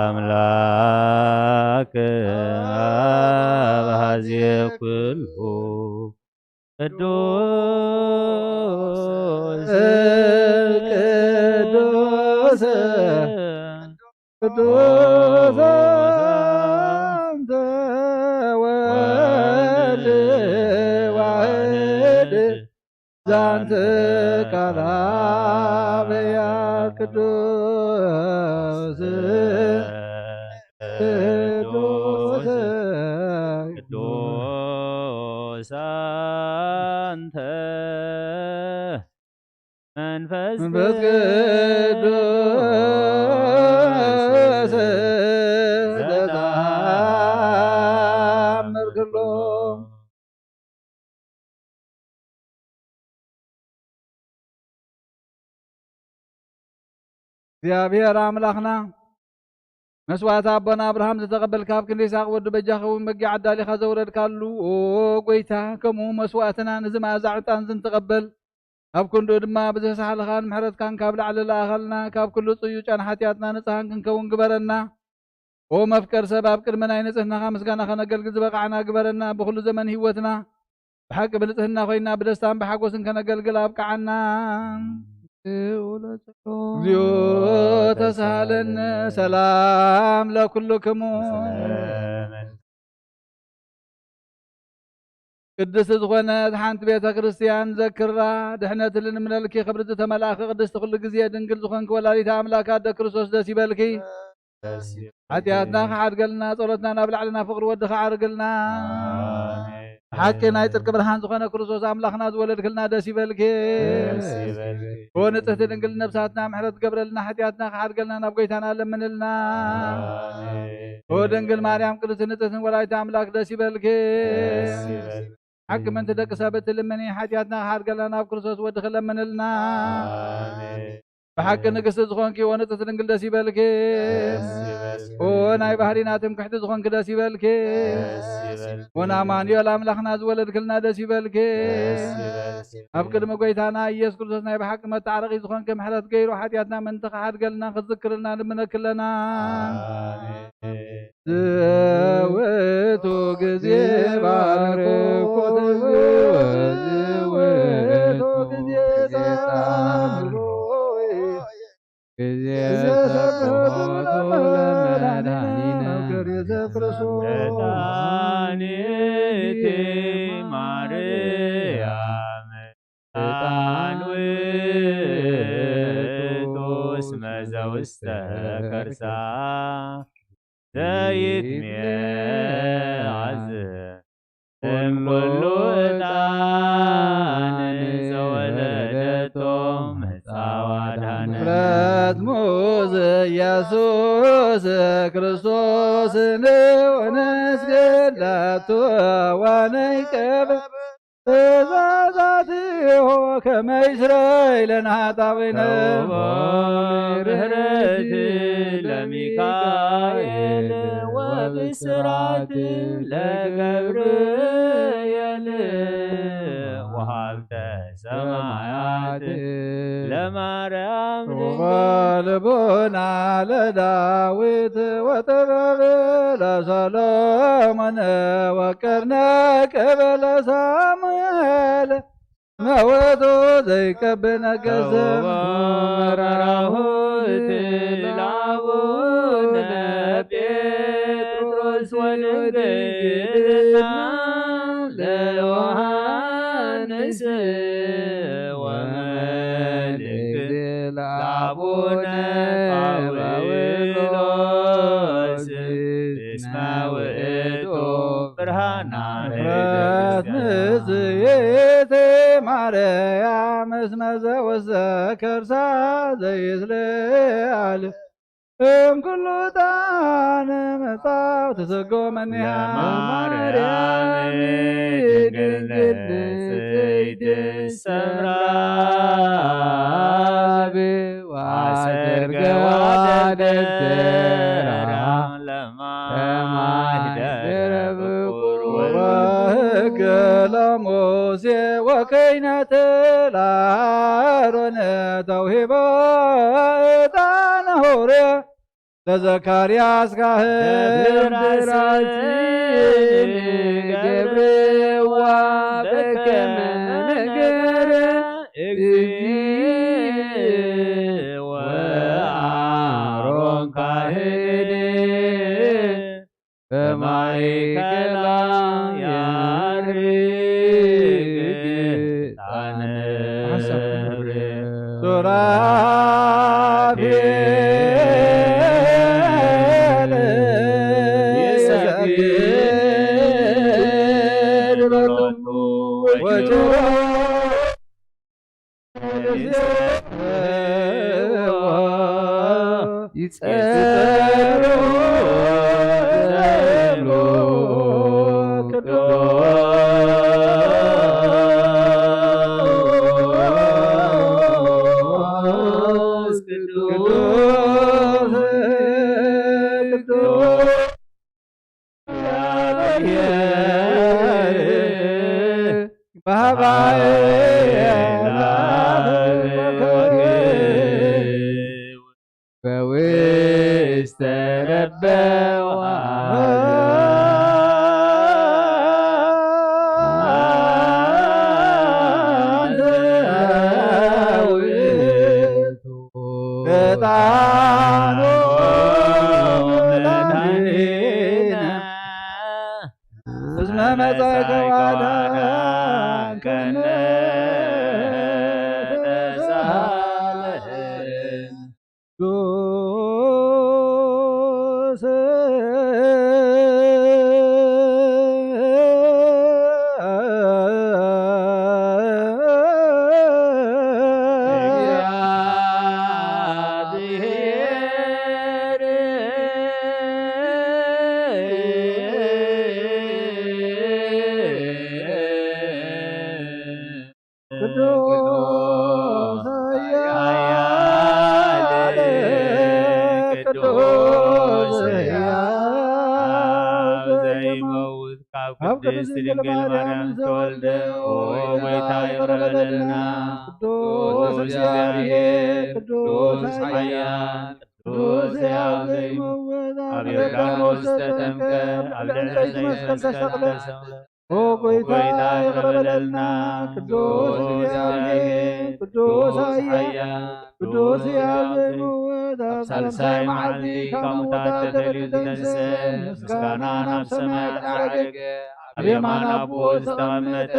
አምላክ አብ ሀዜ ኩሉ ቅዱስ ቅዱስ ቅዱስ አንተ ወልድ ዋህድ ዛንተ ቃል አብያ ቅዱስ ቅዱስ ቅዱስ አንተ መንፈስ መንፈስ ቅዱስ ዘተአምር ኩሎ። እግዚኣብሔር ኣምላኽና፣ መስዋዕቲ ኣቦና ኣብርሃም ዝተቐበልካ፣ ኣብ ክንዲ ይስሐቅ ወዱ በጃ ኸውን በጊዕ ኣዳሊኻ ዘውረድካሉ፣ ኦ ጎይታ፣ ከምኡ መስዋዕትና ነዚ መኣዛ ዕጣን እዚ ንትቐበል፣ ኣብ ክንድኡ ድማ ብዘሳሕልኻን ምሕረትካን ካብ ላዕሊ ለኣኸልና፣ ካብ ኩሉ ጽዩጫን ሓጢኣትና ንጽሃን ክንከውን ግበረና። ኦ መፍቀር ሰብ፣ ኣብ ቅድሚ ናይ ንጽህናኻ ምስጋና ከነገልግል ዝበቓዕና ግበረና። ብኹሉ ዘመን ህይወትና ብሓቂ ብንጽህና ኮይና ብደስታን ብሓጎስን ከነገልግል ኣብቅዓና። እግዚኦ ተሳሃለነ። ሰላም ለኩልክሙ። ቅድስቲ ዝኾነት ሓንቲ ቤተ ክርስቲያን ዘክራ። ድሕነት ልንምነልኪ ክብሪ ዝተመልኣኺ ቅድስቲ ኩሉ ግዜ ድንግል ዝኾንኪ ወላዲተ ኣምላክ ኣደ ክርስቶስ ደስ ይበልኪ። ሓጢኣትና ክሓድገልና፣ ጸሎትና ናብ ላዕልና፣ ፍቕሪ ወዲ ክዓርግልና። ሓቂ ናይ ጽድቂ ብርሃን ዝኾነ ክርስቶስ ኣምላኽና ዝወለድክልና ደስ ይበልኪ። ደስ ይበልኪ። ኦ ንጽሕቲ ድንግል ነብሳትና ምሕረት ገብረልና፣ ሓጢኣትና ክሓድገልና ናብ ጎይታና ለምንልና። ኦ ድንግል ማርያም ቅድስቲ ንጽሕትን ወላዲተ ኣምላክ ደስ ይበልኪ። ደስ ይበልኪ። ሓቂ ምእንቲ ደቂ ሰብ እትልምኒ፣ ሓጢኣትና ክሓድገልና ናብ ክርስቶስ ወድኺ ለምንልና። ብሓቂ ንግስቲ ዝኾንኪ ወንጽሕቲ ድንግል ደስ ይበልኪ። ደስ ይበልኪ። ኦ ናይ ባህሪና ትምክሕቲ ዝኾንኪ ደስ ይበልኪ። ደስ ይበልኪ። ወናማኑኤል ኣምላኽና ዝወለድክልና ደስ ይበልኪ። ደስ ይበልኪ። ኣብ ቅድሚ ጎይታና ኢየሱስ ክርስቶስ ናይ ብሓቂ መታዓረቒ ዝኾንኪ፣ ምሕረት ገይሩ ሓጢኣትና ምእንቲ ክሓድገልና ክዝክርልና ንምነኪ ኣለና። ኣሜን። ዝውቱ ግዜ ባርኮት ዝውቱ ግዜ ጻምሮ ግዜ ሰብሖቱ ለመድኃኒነ ክርስቶስ። ዕጣን ይእቲ ማርያም ዕጣን ውእቱ እስመ ዘውስተ ከርሳ ዘይትሜዓዝ እምኩሉ ዕጣን ዘወለደቶ ምጻዋ ዳነ። ምሕረት ሙዝ ኢየሱስ ክርስቶስ ንውንስግድ ለቱ ወነይቀብ ትእዛዛቲሁ ከመ ይስረይ ለነ ኃጣውኢነ። ርህርህት ለሚካኤል ወብስራት ለገብርኤል ወሃብተ ሰማያት ለማርያም ልቦና ለዳዊት ወጥበብ ለሰሎሞን ወቀርነ ቅብ ለሳሙኤል መወቱ ዘይቀብ ነገሰ ወራሁት ለአቡነ ጴጥሮስ ወድንግልና ለዮሐንስ ወመልእክት ለአቡነ ጳውሎስ እስመ ውእቱ ብርሃና ምሕረት ለቤተክርስቲያን። ንጽሕት ማርያም እስመ ዘውስተ ከርሳ ዘይስለል እም ኩሉ ዕጣን ምጻው ተሰጎመኒያ ለማርያም ድንግል ንጽሕት ሰምራ ወአሰርገዋ ደብተራ ለማህደረ ብኩር ወሕገ ለሙሴ ወክህነት ለአሮን ተውሂቦ ዕጣነ ሆረ ለዘካርያስ ካህን ደብራስን ገብርዋ በከመ ነገረ እግዚእ ወአሮን ካህን በማእከላ ያርግ ዕጣነ ሱራፌል ይሰግድ ሎቱ ወጆ ይጸሩ ቅዱስ ቅዱስ በውስተ ረበዋ ዕጣኑ መድኃኒነ እስመ መጻእከ ዋዳ ከነ ተሳለን ቅዱስ ቅዱስ ኃያል ቅዱስ ሕያው ዘይመውት ካብ ቅድስት ድንግል ማርያም ዝተወልደ ኦ ጐይታ ይቕረ በለልና። ቅዱስ እግዚአብሔር ቅዱስ ኃያል ቅዱስ ሕያው ዘይመውት ኣብ ዮርዳኖስ ተጠምቀ ኣብ ልዕሊ ዕንጨይቲ መስቀል ተሰቕለ። ኦ ጐይታ ይቕረ በለልና። ቅዱስ እግዚአብሔር ቅዱስ ኃያል ቅዱስ ሕያው ዘይመውት ኣብ ሳልሳይ መዓልቲ ካብ ሙታት ተፈልዩ ዝተንስአ ምስጋና ናብ ሰማያት ዓረገ ኣብ የማን ኣቦ ዝተቐመጠ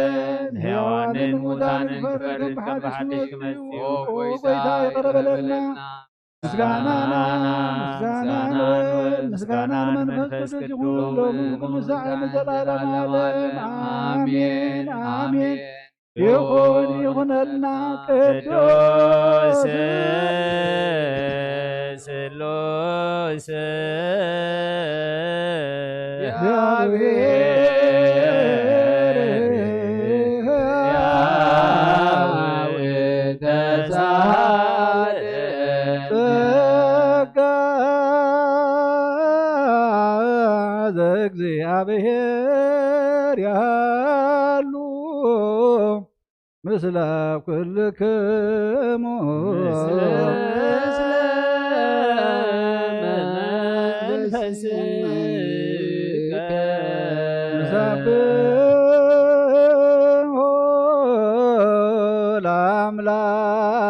ንሕያዋንን ሙታንን ክፈርድ ከም ብሓድሽ ክመጽእ ኦ ጐይታ ይቕረ በለልና። ምስጋናና ምስጋና ንወልድ ምስጋና ንመንፈስ ቅዱስ ይኹን ሎሚ ክምሳዕ ንዘላለም ዓለም ኣሜን ኣሜን። ይኹን ይኹነልና። ቅዱስ ስሉስ እግዚአብሔር ሕያው ተሳለ ጸጋ ዘእግዚአብሔር ያሉ ምስለ ኩልክሙ ምስለ መንፈስከ ንሰብሖ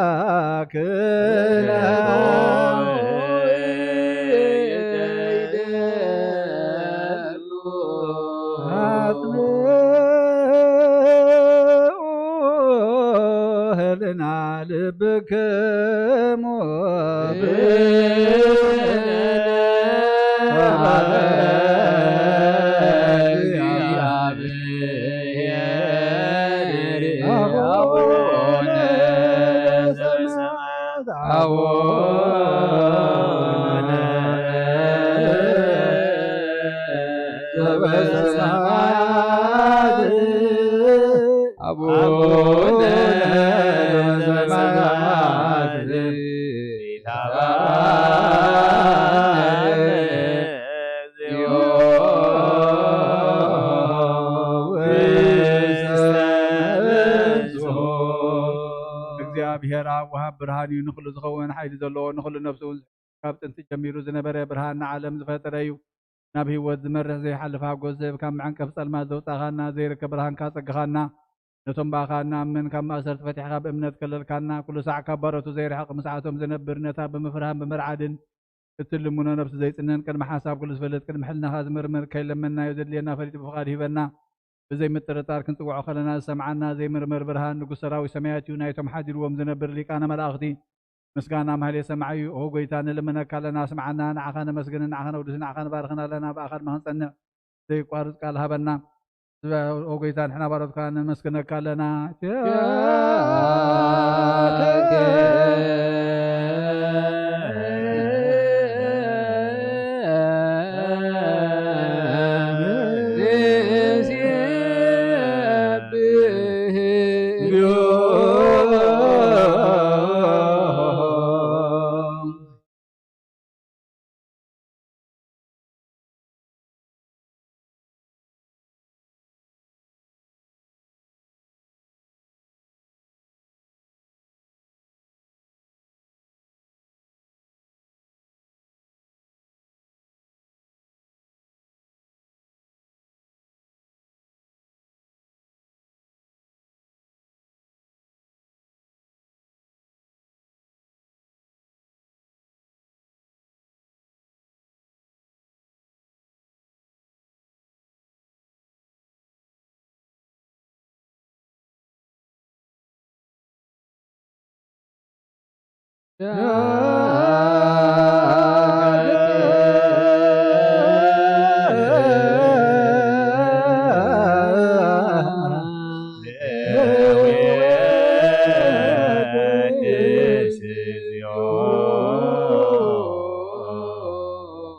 ለአምላክነ አጽንዑ ህልና ልብክሙ አቡነ ዘበሰማያት አቡነ ሰማያት አቡነ ዘበሰማያት እግዚኣብሔር ኣብ ወሃብ ብርሃን እዩ፣ ንኹሉ ዝኸውን ሓይሊ ዘለዎ፣ ንኹሉ ነፍሱ እውን ካብ ጥንቲ ጀሚሩ ዝነበረ ብርሃን ንዓለም ዝፈጠረ እዩ። ናብ ህይወት ዝመርሕ ዘይሓልፍ ሓጎስ ዝህብ ካብ መዐንቀፍ ጸልማት ዘውጻኻና ዘይርከብ ብርሃንካ ጸግኻና። ነቶም ብኣኻ እንኣምን ካብ ማእሰርቲ ፈቲሕካ ብእምነት ከለልካና። ኩሉ ሳዕ ካብ ባሮቱ ዘይርሕቕ ምስዓቶም ዝነብር ነታ ብምፍርሃን ብምርዓድን እትልምኖ ነብሲ ዘይጽነን ቅድሚ ሓሳብ ኩሉ ዝፈልጥ ቅድሚ ሕልናኻ ዝምርምር ከይለመናዮ ዘድልየና ፈሊጡ ብፍቓድ ሂበና። ብዘይ ምጥርጣር ክንጽውዖ ከለና ዝሰምዓና ዘይምርመር ብርሃን ንጉስ ሰራዊት ሰማያት እዩ። ናይቶም ሓዲርዎም ዝነብር ሊቃነ መላእኽቲ ምስጋና ማህሌት ሰማዒ እዩ። ኦ ጎይታ ንልምነካ ኣለና፣ ስምዓና። ንዓኻ ነመስግን፣ ንዓኻ ነውድስ፣ ንዓኻ ንባርኽን ኣለና። ብኣኻ ድማ ክንጸንዕ ዘይቋርጽ ቃል ሃበና። ኦ ጎይታ ንሕና ባሮትካ ነመስግነካ ኣለና።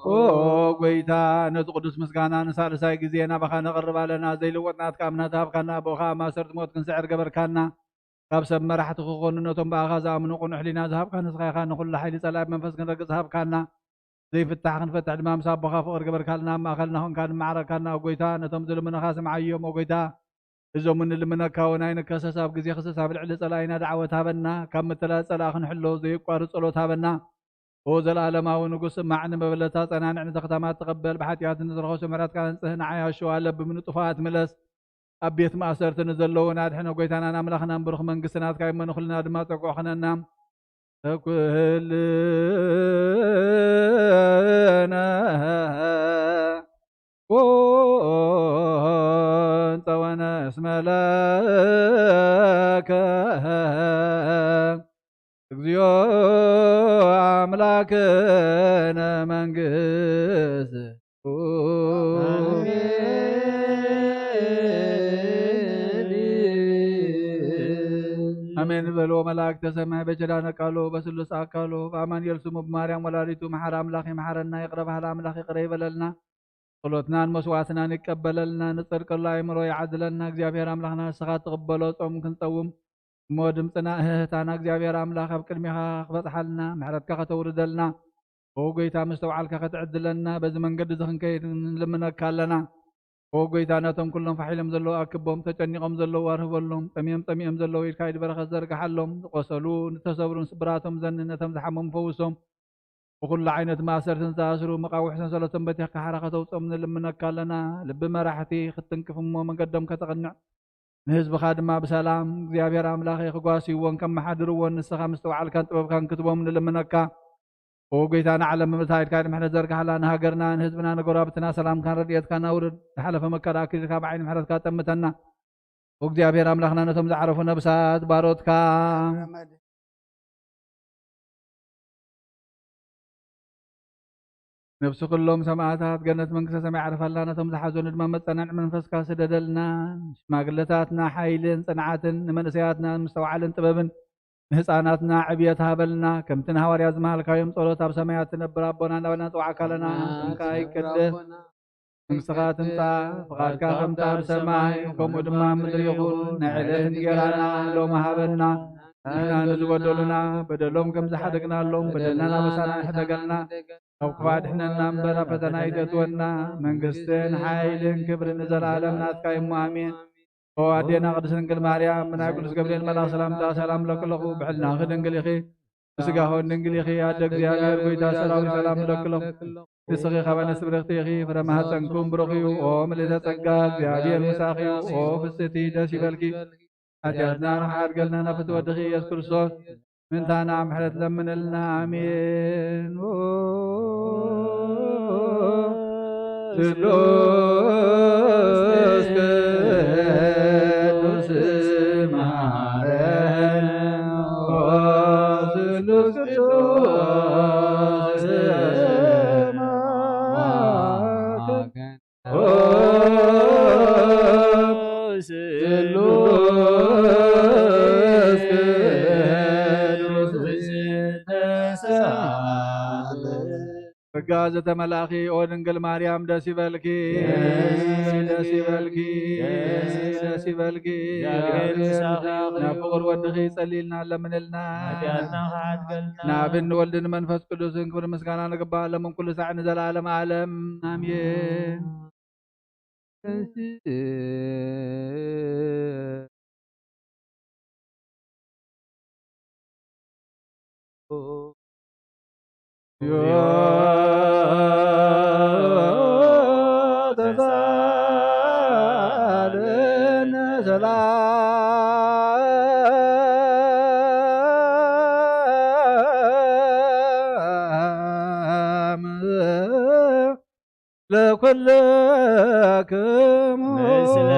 ኦ ጎይታ፣ ነቲ ቅዱስ ምስጋና ንሳልሳይ ግዜ ናባኻ ነቕርብ ኣለና። ዘይልወጥ ናትካ እምነት ሃብካና፣ ብኡኻ ማእሰርቲ ሞት ክንስዕር ገበርካና። ካብ ሰብ መራሕቲ ክኾኑ ነቶም ብኣኻ ዝኣምኑ ቅኑዕ ሕሊና ዝሃብካ ንስኻ ኢኻ። ንኹሉ ሓይሊ ጸላኢ ብመንፈስ ክንረግጽ ሃብካና። ዘይፍታሕ ክንፈትሕ ድማ ምስ ኣቦኻ ፍቕሪ ገበርካልና፣ ኣብ ማእከልና ኾንካ ንመዓረካና። ኦ ጎይታ፣ ነቶም ዝልምኑኻ ስምዓዮም። ኦ ጎይታ፣ እዞም ንልምነካ እውን ኣይንከሰስ፣ ኣብ ግዜ ክሰስ ኣብ ልዕሊ ጸላኢና ደዓወት ሃበና። ካብ ምትላል ጸላኢ ክንሕሎ ዘየቋርጽ ጸሎት ሃበና። ኦ ዘለኣለማዊ ንጉስ፣ ስማዕ፣ ንመበለታ ጸናንዕ፣ ነቲ ክታማት ተቐበል፣ ብሓጢኣት ንዝረኸሱ ምሕረትካ ኣንጽህ፣ ንዓይ ኣሸዋ ለብም ንጡፋት ምለስ። ኣብ ቤት ማእሰርቲ ንዘለዉን ኣድሕነ። ጎይታናን ኣምላኽናን ብሩኽ መንግስቲ ናትካ እሞ ንኹልና ድማ ጽግዑ ኹነና። ተኩህልና ኩን ጸወነ እስመ ለከ እግዚኦ አምላክነ መንግስት። አሜን። በሉ መላእክተ ሰማይ በኪዳነ ቃሉ በስሉስ አካሉ በአማኑኤል ስሙ በማርያም ወላዲቱ መሓር አምላክ ይመሓረና፣ ይቅረ በሃሊ አምላክ ይቅረ ይበለልና። ጸሎትናን መስዋዕትናን ይቀበለልና፣ ንጸድቀሉ ኣእምሮ ይዓድለና። እግዚኣብሔር ኣምላኽና ንስኻ ትቕበሎ ጾም ክንጸውም እሞ ድምፅና እህህታና እግዚኣብሔር ኣምላኽ ኣብ ቅድሚኻ ክበጽሓልና ምሕረትካ ከተውርደልና ኦ ጎይታ ምስተውዓልካ ክትዕድለና በዚ መንገዲ እዚ ክንከይድ ንልምነካ ኣለና። ኦ ጎይታ ነቶም ኩሎም ፋሕ ኢሎም ዘለዉ ኣክቦም፣ ተጨኒቖም ዘለዉ ኣርህበሎም፣ ጠምዮም ጸሚኦም ዘለዉ ኢድካ ኢድ በረኸት ዘርግሓሎም፣ ዝቆሰሉ ንተሰብሩን ስብራቶም ዘኒ ነቶም ዝሓመሙ ፈውሶም። ብኹሉ ዓይነት ማእሰርትን ዝተኣስሩ መቓውሕ ሰንሰለቶም በቲኽካ ሓራ ከተውፅኦም ንልምነካ ኣለና። ልቢ መራሕቲ ክትትንክፍ እሞ መንገዶም ከተቕንዕ ንህዝብኻ ድማ ብሰላም እግዚኣብሔር ኣምላኸይ ክጓስይዎን ከመሓድርዎን ንስኻ ምስትውዓልካን ጥበብካን ክትቦም ንልምነካ። ኦ ጎይታ ንዓለም ብምልእታ ኢድካ ድምሕረት ዘርግሓላ ንሃገርና ንህዝብና ንጎረባብትና ሰላምካን ረድኤትካን ኣውርድ። ዝሓለፈ መከራ ኣክሊልካ ብዓይኒ ምሕረትካ ጠምተና። ኦ እግዚኣብሔር ኣምላኽና ነቶም ዝዓረፉ ነብሳት ባሮትካ ነብሲ ኩሎም ሰማእታት ገነት መንግስተ ሰማይ ዓርፋልና፣ ነቶም ዝሓዘኑ ድማ መጸናንዒ መንፈስካ ስደደልና። ሽማግለታትና ሓይልን ጽንዓትን፣ ንመንእሰያትና ምስተውዓልን ጥበብን፣ ንህፃናትና ዕብየት ሃበልና። ከምቲ ንሃዋርያ ዝመሃልካዮም ጸሎት ኣብ ሰማያት ትነብር ኣቦና እናበልና ንጽውዓካ ኣለና። ስምካ ይቀደስ። መንግስትኻ ትምጻእ፣ ፍቓድካ ከምታ ኣብ ሰማይ ከምኡ ድማ ኣብ ምድሪ ይኹን። ናይ ዕለት እንጌራና ሎሚ ሃበና። ንሕና ንዝበደሉና በደሎም ከም ዝሓደግናሎም በደልና ናበሳና ይሕደገልና። ካብ ክፉእ ኣድሕነና እምበር ኣብ ፈተና ኣይተእትወና። መንግስትን ሓይልን ክብርን ንዘለኣለም ናትካ እዩ እሞ ኣሜን። ኦ ኣዴና ቅድስት ድንግል ማርያም፣ ብናይ ቅዱስ ገብርኤል መልኣኽ ሰላምታ ሰላም እለኪ ኣለኹ። ብሕልናኺ ድንግል ኢኺ፣ ብስጋኺ እውን ድንግል ኢኺ። ኣደ እግዚኣብሔር፣ ጎይታ ሰራዊት፣ ሰላም እለኪ ኣለኹ። ንስኺ ካብ ኣንስቲ ብርኽቲ ኢኺ፣ ፍረ ማህፀንኩም ብሩኽ እዩ። ኦ ምልእተ ጸጋ፣ እግዚኣብሔር ምሳኺ እዩ። ኦ ፍስቲ ደስ ይበልኪ። ሓጢኣትና ርሓ ኣድገልና ናብ ፍትወድኺ ኢየሱስ ክርስቶስ ምንታና ምሕረት ለምንልና። ኣሜን። ስሉስ ቅዱስ ማረን። ስሉስ ቅዱስ ማረን። ስሉስ ቅዱስ ተሳለ። ጸጋ ዘተመላእኺ ኦ ድንግል ማርያም ደስ ይበልኪ፣ ደስ ይበልኪ፣ ደስ ይበልኪ። ናብ ፍቕር ወድኺ ጸልይልና ለምንልና። ናብ ብን ወልድን መንፈስ ቅዱስን ክብሪ ምስጋና ንግባእ ለምን ኩሉ ሳዕ ንዘለዓለም ዓለም ኣሜን። ለኩልክሙ ምስለ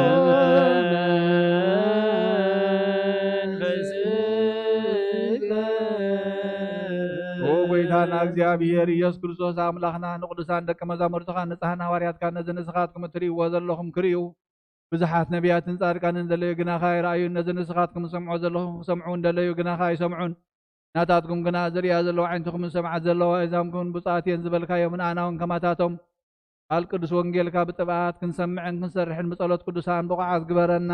መንፈስከ። ኦ ጎይታና እግዚኣብሔር ኢየሱስ ክርስቶስ ኣምላኽና፣ ንቅዱሳን ደቀ መዛሙርትኻ ንጽሓን ሃዋርያትካ ነዚ ንስኻትኩም እትርእይዎ ዘለኹም ክርእዩ፣ ብዙሓት ነቢያትን ጻድቃንን ዘለዩ ግናኻ ኣይረኣዩን፣ ነዚ ንስኻትኩም ዝሰምዖ ዘለኹም ክሰምዑ እንደለዩ ግናኻ ኣይሰምዑን። ናታትኩም ግና ዝርእያ ዘለዋ ዓይንትኹምን ዝሰምዓ ዘለዋ እዛምኩምን ብፁዓት እየን ዝበልካዮም ንኣና እውን ከማታቶም ቃል ቅዱስ ወንጌልካ ብጥብኣት ክንሰምዕን ክንሰርሕን ብጸሎት ቅዱሳን ብቑዓት ግበረና።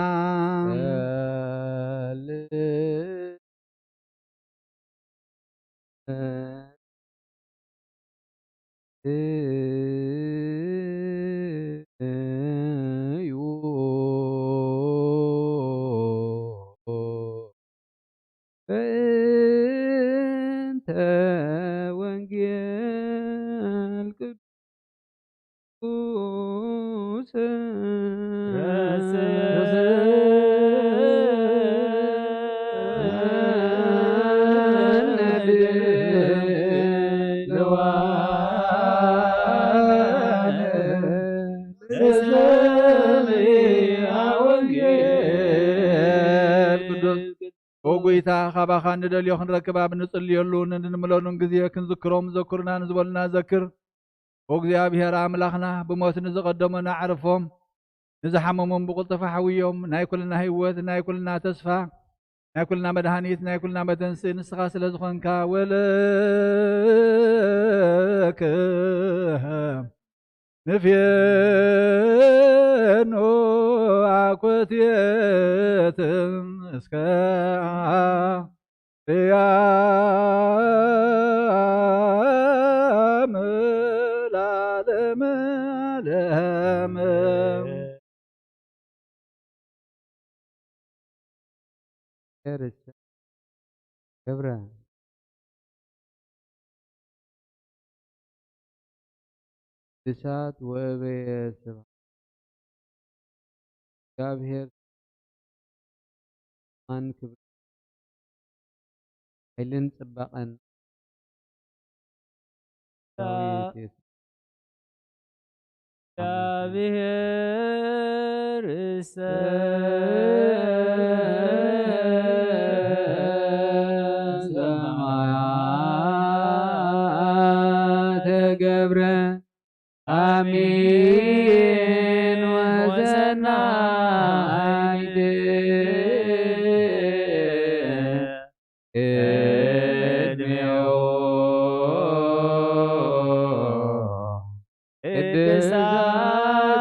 በእንተ ወንጌል ቅዱስ ኦ ጎይታ፣ ካባኻ እንደልዮ ክንረክብ ኣብ እንጽልየሉን እንምለሉን ግዜ ክንዝክሮም ዘኩርና ንዝበሉና ዘክር። ኦ እግዚኣብሔር ኣምላኽና፣ ብሞት ንዝቐደሙና ኣዕርፎም፣ ንዝሓመሙን ብቕልጥፍ ሓውዮም። ናይ ኩልና ህይወት፣ ናይ ኩልና ተስፋ፣ ናይ ኩልና መድሃኒት፣ ናይ ኩልና መተንስኢ ንስኻ ስለ ዝኾንካ፣ ወለከ ንፌኖ ኣኮቴት እስከ ኣርያም ለዓለመ ዓለም። ገብረ እሳት ወእበየ ስብሐት። እግዚኣብሔር ኣን ክብሪ ሓይልን ጽባቐን ዳዊት የስ-፣ እግዚኣብሔር እሰ ሰማያተ ገብረ አሚን ወሰናይት ቅድሜሁ ቅድሳት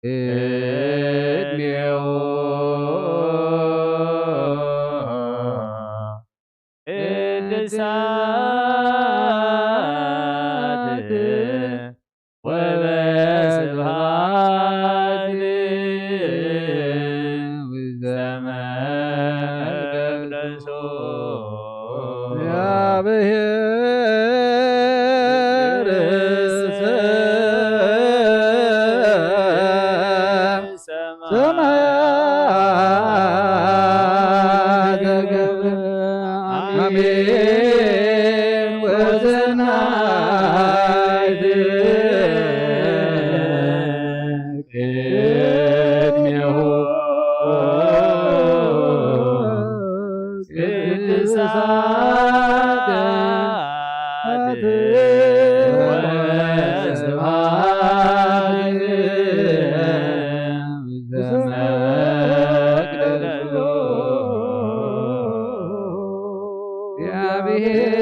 ቅድሜሁ ቅድሳት ወበስብሐት ውስተ መቅደሱ። ሰማያተ ገብረ አሜን ወሰናይት ቅድሜሁ ቅድሳት ወስብሐት ውስተ መቅደሱ። እግዚአብሔር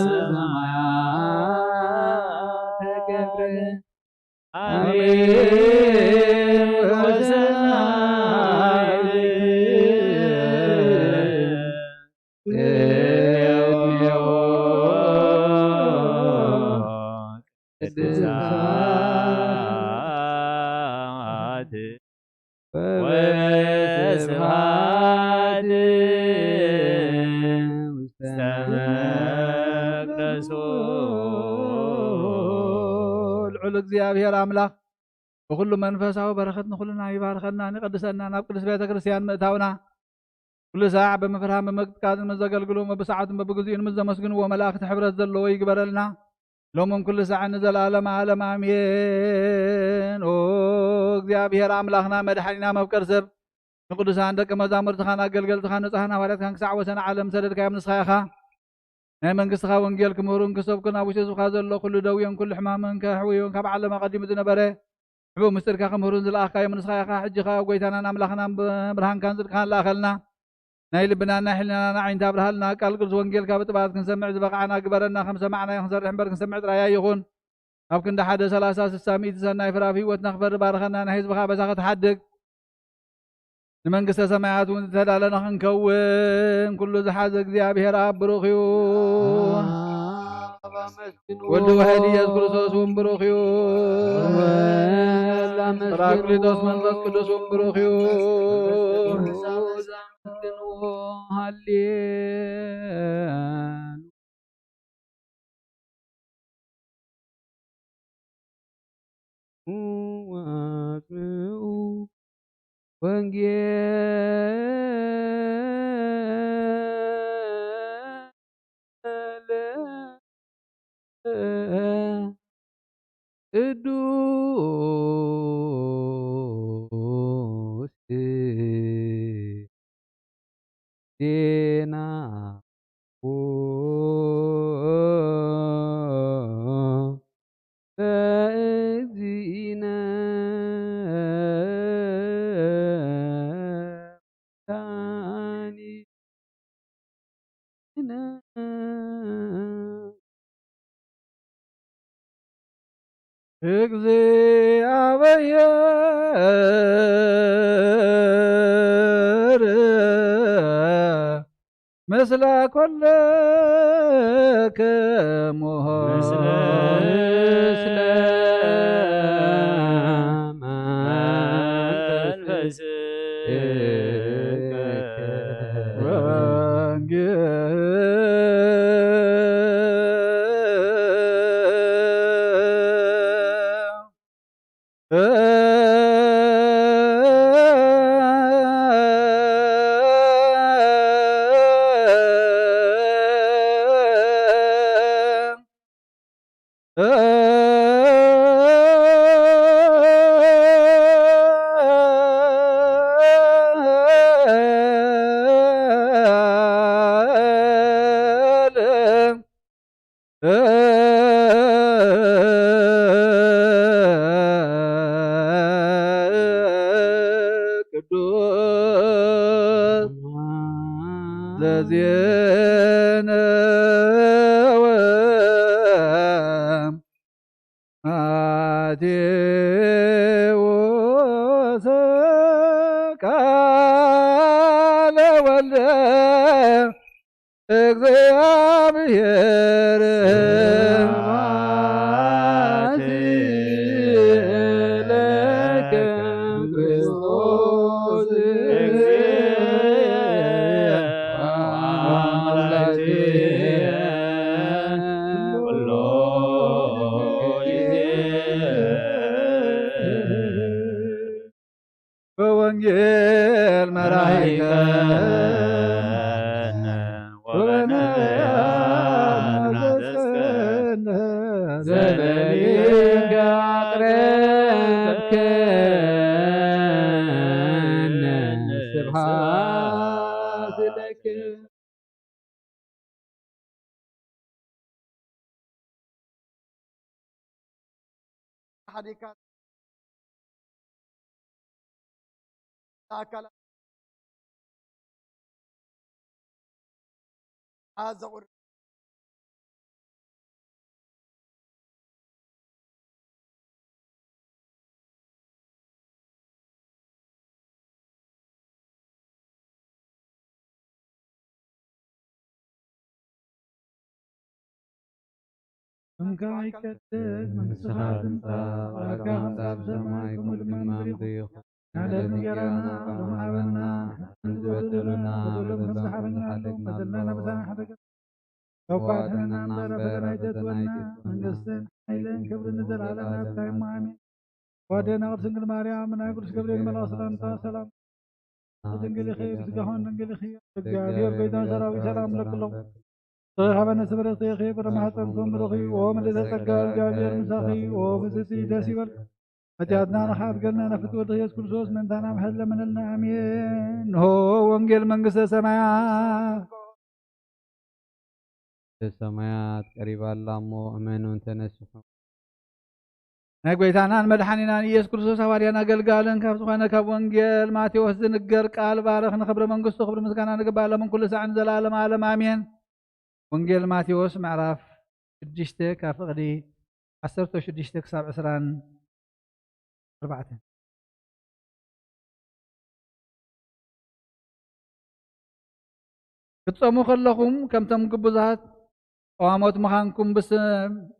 ስብሐት ተገብረ። አሜን ወሰናይ ቅድሳት ወበስብሐት ውስተ መቅደሱ። ልዑል እግዚኣብሔር ኣምላኽ ብኹሉ መንፈሳዊ በረኸት ንኹልና ይባርኸና፣ ንቀድሰና፣ ናብ ቅድስት ቤተ ክርስቲያን ምእታውና፣ ኩሉ ሳዕ ብምፍርሃን ብምቅጥቃጥን ምስ ዘገልግሉ፣ በብሰዓቱን በብግዜኡን ምስ ዘመስግንዎ መላእኽቲ ሕብረት ዘለዎ ይግበረልና፣ ሎምን ኩሉ ሳዕን ንዘለዓለመ ዓለም ኣሜን። ኦ እግዚኣብሔር ኣምላኽና መድሓኒና መፍቀር ሰብ፣ ንቅዱሳን ደቂ መዛሙርትኻን ኣገልገልትኻን ንጹሓን ሃዋርያትካን ክሳዕ ወሰን ዓለም ሰደድካዮም ንስኻ ኢኻ። ናይ መንግስትኻ ወንጌል ክምህሩን ክሰብኩን ኣብ ውሽጢ ህዝብኻ ዘሎ ኩሉ ደውዮን ኩሉ ሕማምን ከሕውዩን ካብ ዓለም ኣቐዲሙ ዝነበረ ሕቡእ ምስጢርካ ክምህሩን ዝለኣኽካዮም ንስኻ ኢኻ። ሕጂ ኸኣ ኣብ ጎይታናን ኣምላኽናን ብ-፣ ብርሃንካን ጽድቅኻን ለኣኸልና። ናይ ልብናን ናይ ሕልናናን ኣዒንቲ ኣብርሃልና። ቃል ቅዱስ ወንጌልካ ብጥባት ክንሰምዕ ዝበቕዓና ግበረና። ከም ሰማዕናዮ ክንሰርሕ እምበር ክንሰምዕ ጥራይ ኣይኹን። ኣብ ክንዲ ሓደ ሰላሳ፣ ስሳ፣ ሚእቲ ሰናይ ፍረ ኣብ ህይወትና ክፈሪ ባርኸና። ናይ ህዝብኻ ኣበሳ ክትሓድግ ንመንግስተ ሰማያት እውን ዝተዳለና ክንከውን ኩሉ ዝሓዘ እግዚኣብሔር ኣብ ብሩኽ እዩ። ወዲ ዋሕድ ኢየሱስ ክርስቶስ እውን ብሩኽ እዩ። ጳራቅሊጦስ መንፈስ ቅዱስ እውን ብሩኽ እዩ። ሃሌሉያ። ወአጽምዑ ወንጌለ ቅዱስ ዜና በእግዚእነ መድኃኒነ እግዚአብሔር ምስለ ኩልክሙ ምስለ መንፈስከ ወንጌል ቅዱስ ዘዜነወ ማቴዎስ ቃለ ወልደ እግዚአብሔር። ስብሐት ለከ ክርስቶስ እግዚእ አምላኬ ኩሎ ጊዜ። በወንጌል መራሒከነ ወበነቢያት አዘዝከነ ዘለሊከ አቅረብከነ። ስብሐት ለከ። ሓዲካ ኣካላት ኣዘቑር እንካ ይቀደስ መንግስትኻ ትምጻእ፣ ፍቓድካ ከም ትምጻእ ብሰማይ ከምኡ ድማ ኣብ ምድሪ ይኹን። ዕለት እንጀራና ሎሚ ሃበና፣ ንሕና ንዝበደሉና በደሎም ከም ዝሓለና ንበድለና፣ በደልና በሳና ሓደገ ተባዕትናና እምበር፣ ፈተና ኣይተእትወና። መንግስትን ሓይልን ክብርን ንዘለዓለም ናትካ እዩ። ኣሜን። ወደና ቅድስት ድንግል ማርያም፣ ናይ ቅዱስ ገብርኤል መልኣክ ሰላምታ ሰላም ድንግል ኢኺ፣ ብስጋኹን ድንግል ኢኺ። እግዚኣብሔር ጎይታ ሰራዊት ሰላም እብለኪ ኣለኹ። ተወሃበነ ስብረትኪ ፍረ ማህፀንኩም ብሩኽ እዩ። ኦ ምልዕተ ጸጋ፣ እግዚኣብሔር ምሳኺ እዩ። ኦ ብፅዕቲ ደስ ይበልኪ። ኃጢአትና ንኻትገልና ነፍት ወልድ ኢየሱስ ክርስቶስ ምእንታና ምሕረት ለምንልና። ኣሜን። እንሆ ወንጌል መንግስተ ሰማያት። ሰማያት ቀሪባ ኣላ እሞ እመኑን ተነስሑ። ናይ ጎይታናን መድሓኒናን ኢየሱስ ክርስቶስ ሃዋርያን ኣገልጋልን ካብ ዝኾነ ካብ ወንጌል ማቴዎስ ዝንገር ቃል ባርኽ። ንኽብሪ መንግስቱ ክብሪ ምስጋና ንግባእ ሎምን ኩሉ ሳዕን ዘላለም ዓለም ኣሜን። ወንጌል ማቴዎስ ምዕራፍ ሽዱሽተ ካብ ፍቕዲ ዓሰርተ ሽዱሽተ ክሳብ ዕስራን ኣርባዕተን። ክትጸሙ ከለኹም ከምቶም ግቡዛት ጠዋሞት ምዃንኩም ብስ-፣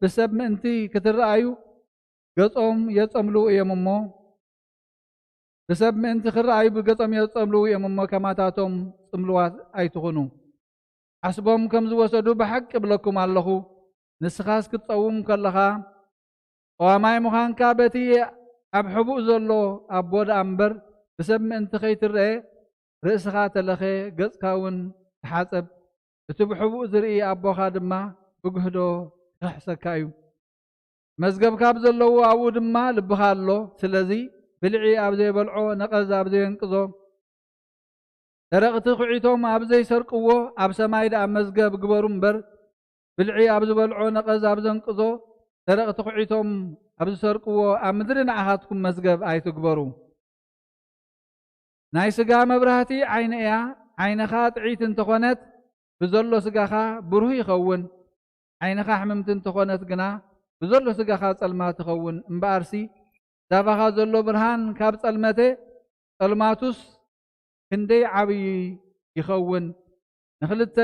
ብሰብ ምእንቲ ክትረኣዩ ገጾም የጸምልዉ እዮም እሞ፣ ብሰብ ምእንቲ ክረኣዩ ብገጾም የጸምልዉ እዮም እሞ፣ ከማታቶም ጽምልዋት ኣይትኹኑ። ሓስቦም ከም ዝወሰዱ ብሓቂ እብለኩም ኣለኹ። ንስኻስ ክትጸውም ከለኻ፣ ቀዋማይ ምዃንካ በቲ ኣብ ሕቡእ ዘሎ ኣቦ ደኣ እምበር፣ ብሰብ ምእንቲ ኸይትረኤ፣ ርእስኻ ተለኸ፣ ገጽካ እውን ተሓጸብ። እቲ ብሕቡእ ዝርኢ ኣቦኻ ድማ ብግህዶ ክኽሕሰካ እዩ። መዝገብካ ኣብ ዘለዎ ኣብኡ ድማ ልብኻ ኣሎ። ስለዚ ብልዒ ኣብ ዘይበልዖ፣ ነቐዝ ኣብ ዘየንቅዞ፣ ሰረቕቲ ኹዒቶም ኣብ ዘይሰርቅዎ፣ ኣብ ሰማይ ደኣ መዝገብ ግበሩ እምበር፣ ብልዒ ኣብ ዝበልዖ፣ ነቐዝ ኣብ ዘንቅዞ፣ ሰረቕቲ ኹዒቶም ኣብ ዝሰርቅዎ፣ ኣብ ምድሪ ንዓኻትኩም መዝገብ ኣይትግበሩ። ናይ ስጋ መብራህቲ ዓይኒ እያ። ዓይንኻ ጥዕይቲ እንተኾነት፣ ብዘሎ ስጋኻ ብሩህ ይኸውን። ዓይንኻ ሕምምቲ እንተኾነት ግና፣ ብዘሎ ስጋኻ ጸልማት ትኸውን። እምበኣርሲ፣ ዛባኻ ዘሎ ብርሃን ካብ ጸልመተ፣ ጸልማቱስ ክንደይ ዓብዪ ይኸውን። ንኽልተ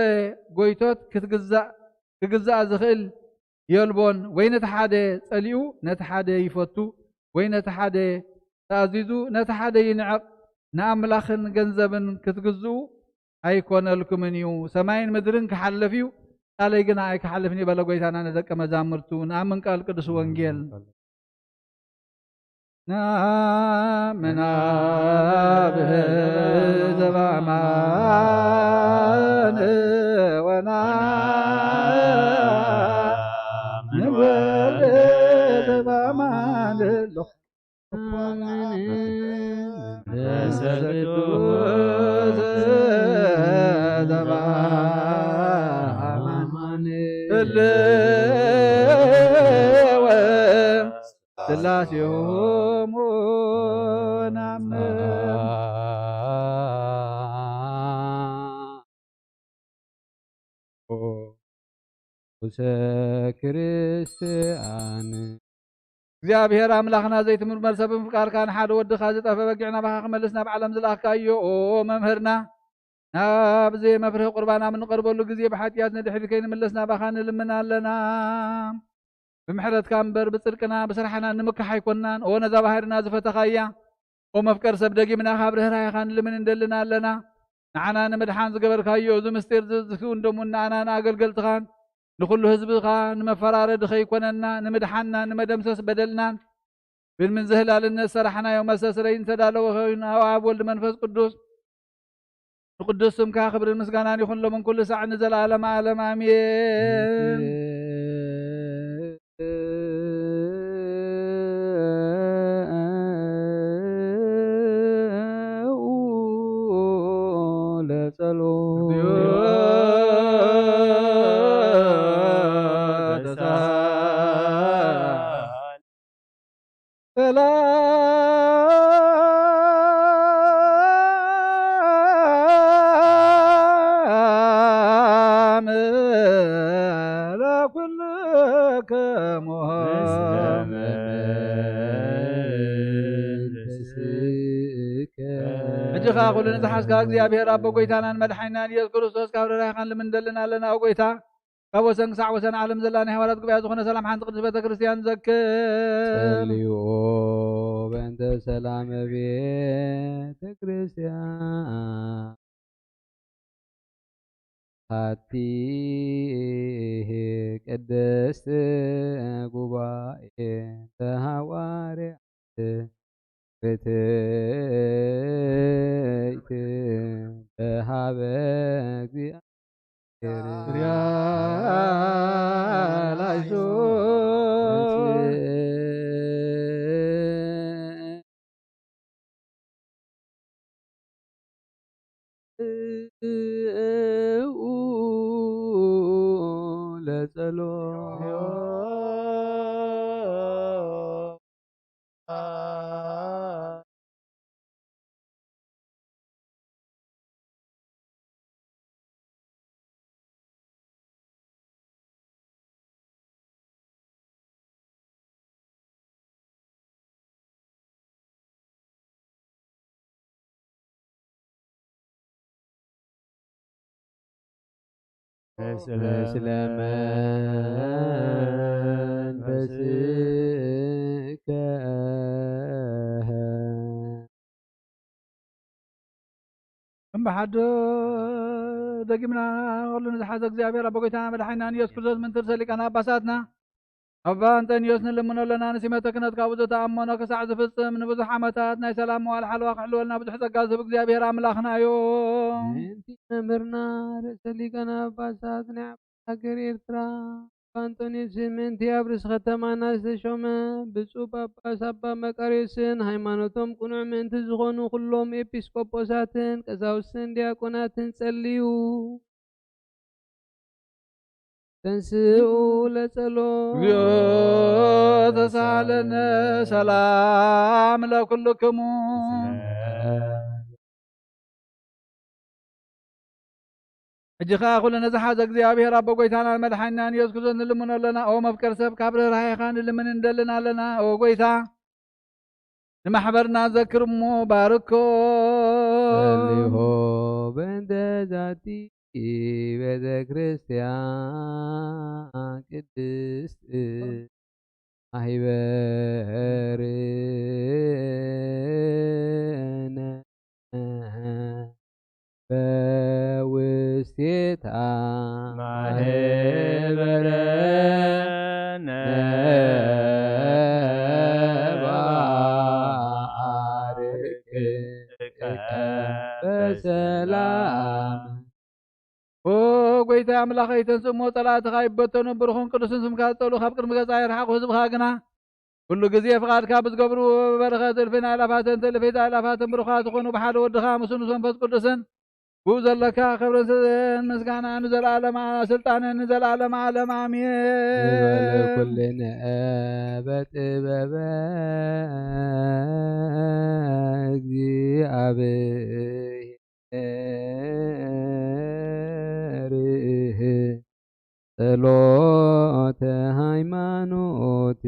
ጎይቶት ክትግዛእ፣ ክግዛእ ዝኽእል የልቦን። ወይ ነቲ ሓደ ጸሊኡ ነቲ ሓደ ይፈቱ፣ ወይ ነቲ ሓደ ተኣዚዙ ነቲ ሓደ ይንዕቕ። ንኣምላኽን ገንዘብን ክትግዝኡ ኣይኮነልኩምን እዩ። ሰማይን ምድርን ክሓልፍ እዩ፣ ቃለይ ግና ኣይክሓልፍን እዩ በለ ጎይታና ንደቀ መዛሙርቱ። ንኣምን ቃል ቅዱስ ወንጌል። ነአምን አብ ዘበአማን ወነአምን ወልድ ዘበአማን። መንፈስ ቅዱስ ዘበአማን ህልወ ሥላሴሆሙ ናምን። ቁሰ ክርስቲያን እግዚኣብሔር ኣምላኽና፣ ዘይትምርመር ሰብ ብምፍቃርካ፣ ንሓደ ወድኻ ዝጠፍአ በጊዕ ናባኻ ክመልስ ናብ ዓለም ዝለኣኽካዮ፣ ኦ መምህርና፣ ናብ ዘይመፍርህ ቁርባን ኣብ እንቐርበሉ ግዜ፣ ብሓጢኣት ንድሕሪት ከይንምለስ ናባኻ ንልምን ኣለና። ብምሕረትካ እምበር ብጽድቅና ብስራሕና ንምካሕ ኣይኮንናን። ኦ ነዛ ባሕርና ዝፈተኻያ፣ ኦ መፍቀር ሰብ፣ ደጊምና ካብ ርህራሄኻ ንልምን እንደልን ኣለና። ንዓና ንምድሓን ዝገበርካዮ እዚ ምስጢር እዚ ዝክውን ደሙን ንኣና ንኣገልገልትኻን ንኹሉ ህዝብኻ ንመፈራረዲ ከይኮነና፣ ንምድሓንና፣ ንመደምሰስ በደልናን ብምን ዝህላልነት ሰራሕናዮ መስተስረይ እንተዳለወ ኮይኑ፣ ኣብ ኣብ ወልድ መንፈስ ቅዱስ ንቅዱስ ስምካ ክብርን ምስጋናን ይኹን ሎምን ኩሉ ሳዕ ንዘለዓለመ ዓለም ኣሜን። ለጸሎት። ሰላም ለኩልክሙ። ሕጂ ኸኣ ኩሉ ንዝሓዝካ እግዚኣብሔር ኣቦ፣ ጎይታናን መድሓኒናን ኢየሱስ ክርስቶስ፣ ካብ ርህራሄኻን ልምንደልን ኣለና። ኦ ጎይታ፣ ካብ ወሰን ክሳዕ ወሰን ዓለም ዘላ ናይ ሃዋርያት ጉባኤ ዝኾነ ሰላም ሓንቲ ቅድስት ቤተ ክርስቲያን ዘክር። ጸልዩ በእንተ ሰላም ቤተ ክርስቲያን። ሃቲ ቅድስት ጉባኤ ተሃዋርያት ርትዕት በሃበ እግዚአብሔር። ለጸሎት። ምስለ መንፈስከ። እምበሓደ ደጊምና ኩሉ ንዝሓዘ እግዚኣብሔር ኣቦ ጎይታና መድሓኒና ንኢየሱስ ክርስቶስ ምንትርሰ ሊቃነ ጳጳሳትና ኣባ እንጠንዮስ ንልምኖ ኣለና። ንሲመተ ክህነት ካብኡ ዘተኣመኖ ክሳዕ ዝፍጽም ንብዙሕ ዓመታት ናይ ሰላም መዋል ሓለዋ ክሕልወልና ብዙሕ ጸጋ ዝህብ እግዚኣብሔር ኣምላኽና እዩ። ምእንቲ መምህርና ርእሰ ሊቃነ ጳጳሳት ናይ ሃገር ኤርትራ ኣንጦንዮስን ምእንቲ ኣብ ርእሲ ከተማና ዝተሾመ ብፁዕ ጳጳስ ኣባ መቃርዮስን ሃይማኖቶም ቅኑዕ ምእንቲ ዝኾኑ ኩሎም ኤጲስቆጶሳትን ቀሳውስትን ዲያቆናትን ጸልዩ። ተንስኡ ለጸሎት። እግዚኦ ተሳለነ ሰላም ለኩልክሙ። ሕጂ ኸኣ ኩሉ ንዝሓዘ እግዚኣብሔር ኣቦ ጎይታናን መድሓኒናን ኢየሱስ ክርስቶስ ንልምኖ ኣለና። ኦ መፍቀር ሰብ፣ ካብ ርህራሄኻ ንልምን እንደልን ኣለና። ኦ ጎይታ፣ ንማሕበርና ዘክር እሞ ባርኮ። ጸልዮ በእንተ ዛቲ ቤተ ክርስቲያን ቅድስት ማህበርነ በውስቴታ ማህበርነ ባርክ በሰላም። ኦ ጎይታ ኣምላኸይ፣ ተንስእ እሞ ጸላእትኻ ይበተኑ፣ ብሩኽን ቅዱስን ስምካ ዝጸልኡ ካብ ቅድሚ ገጻ ይርሓቑ። ህዝብኻ ግና ኩሉ ግዜ ፍቓድካ ብዝገብሩ በረኸት እልፍን ኣእላፋትን ትእልፊት ኣእላፋትን ብሩኻት ዝኾኑ ብሓደ ወድኻ ምስኡ ምስ መንፈስ ቅዱስን ብኡ ዘለካ ክብርን ስ-፣ ምስጋና ንዘለኣለማ ስልጣንን ንዘለኣለማ ዓለም ኣሜን። ንበል ኩልነ በጥበበ እግዚኣብሔር ጸሎተ ሃይማኖት።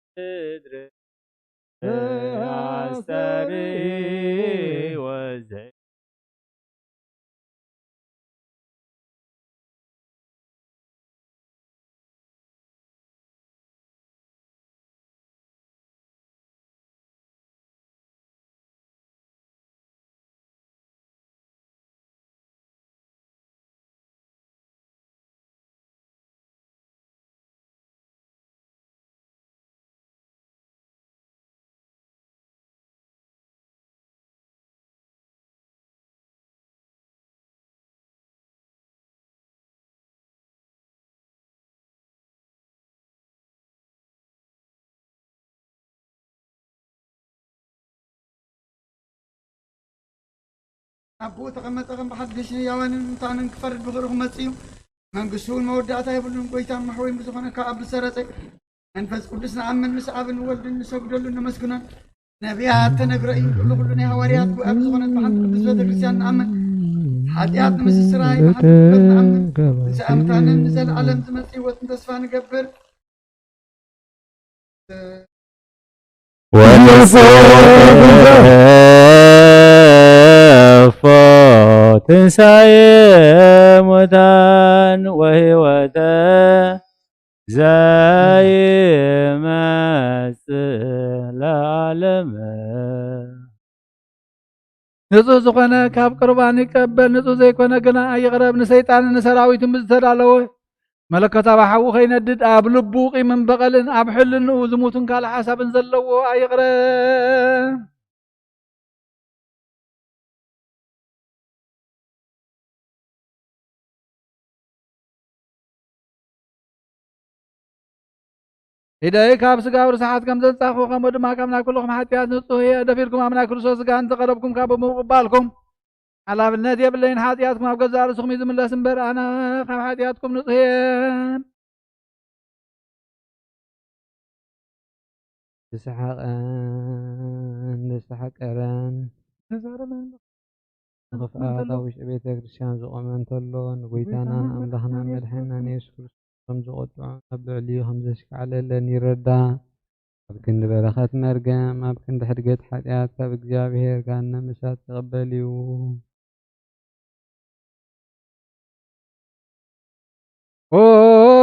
ወምድሪ ኣስተርኢ ወዘ ኣቦኡ ተቐመጠ፣ ከም ብሓድሽ ህያዋንን ሙታንን ክፈርድ ብኽብሪ ክመጽእ እዩ። መንግስቱ እውን መወዳእታ የብሉን። ጎይታ እሞ ሓወይን ብዝኾነ ካብ ኣብ ዝሰረጸ መንፈስ ቅዱስ ንኣምን፣ ምስ ኣብን ወልድን ንሰግደሉን ነመስግኖን። ነቢያት ተነግረ እዩ። ልዕሊ ኩሉ ናይ ሃዋርያት ጉባኤ ብዝኾነት ብሓንቲ ቅድስት ቤተ ክርስቲያን ንኣምን። ሓጢኣት ንምስስራይ ብሓንቲ ጥምቀት ንኣምን። ትንሳኤ ሙታንን ንዘለዓለም ዝመጽእ ህይወትን ተስፋ ንገብር። ወንጽፎ ትንሳኤ ሙታን ወህይወተ ዘይመጽእ ለዓለመ። ንጹህ ዝኾነ ካብ ቁርባን ይቀበል፣ ንጹህ ዘይኮነ ግና ኣይቕረብ። ንሰይጣንን ንሰራዊቱን ብዝተዳለወ መለኮታዊ ሓዊ ከይነድድ፣ ኣብ ልቡ ቂምን በቐልን ኣብ ሕልንኡ ዝሙትን ካልእ ሓሳብን ዘለዎ ኣይቕረብ። ኢደይ ካብ ስጋዊ ርስሓት ከም ዘንጻኹ፣ ከምኡ ድማ ካብ ናይ ኩልኹም ሓጢኣት ንጹህ እየ። ደፊርኩም ኣብ ናይ ክርስቶስ ስጋ እንተቐረብኩም፣ ካብ ብምቕባልኩም ሓላፍነት የብለይን። ሓጢኣትኩም ኣብ ገዛእ ርእስኹም እዩ ዝምለስ እምበር፣ ኣነ ካብ ሓጢኣትኩም ንጹህ እየ። ዝሰሓቐን ዝተሓቀረን ንኽፍኣት ኣብ ውሽጢ ቤተ ክርስቲያን ዝቖመ እንተሎ፣ ንጎይታናን ኣምላኽናን መድሓኒናን የሱስ ክርስቶስ ከም ዝቖጥዖን ኣብ ልዕሊኡ ከም ዘሽካዕለለን ይረዳእ። ኣብ ክንዲ በረኸት መርገም፣ ኣብ ክንዲ ሕድገት ሓጢኣት ካብ እግዚኣብሔር ገሃነመ እሳት ይቕበል እዩ። ኦ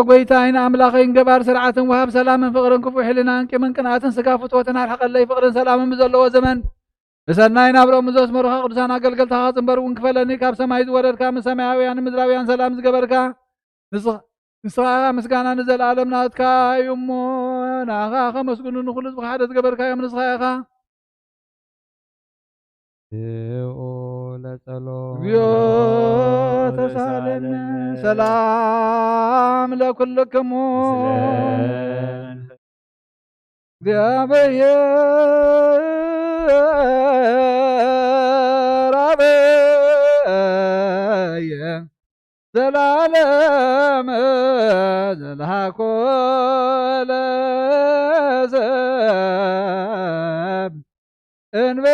ጎይታይን ኣምላኸይን፣ ገባር ስርዓትን ወሃብ ሰላምን ፍቕርን፣ ክፉእ ሕልናን ቂምን ቅንኣትን ስጋ ፍትወትን ኣርሕቐለይ። ፍቕርን ሰላምን ብዘለዎ ዘመን ብሰናይ ናብርኦም ዘስመሩኻ ቅዱሳን ኣገልገልትኻ ክጽንበር እውን ክፈለኒ። ካብ ሰማይ ዝወረድካ፣ ምስ ሰማያውያንን ምድራውያን ሰላም ዝገበርካ ንስኻ፣ ንስኻ ምስጋና ንዘለኣለም ናትካ እዩ እሞ፣ ንኣኻ ከመስግኑ ንኹሉ ህዝብኻ ሓደ ዝገበርካዮም ንስኻ ኢኻ። ብኡ ለጸሎ እግዚኦ ተሳለነ። ሰላም ለኩልክሙ። እግዚአብሔር አበየ ዘላለም ዘልሃኮ ለሰብ እንበለ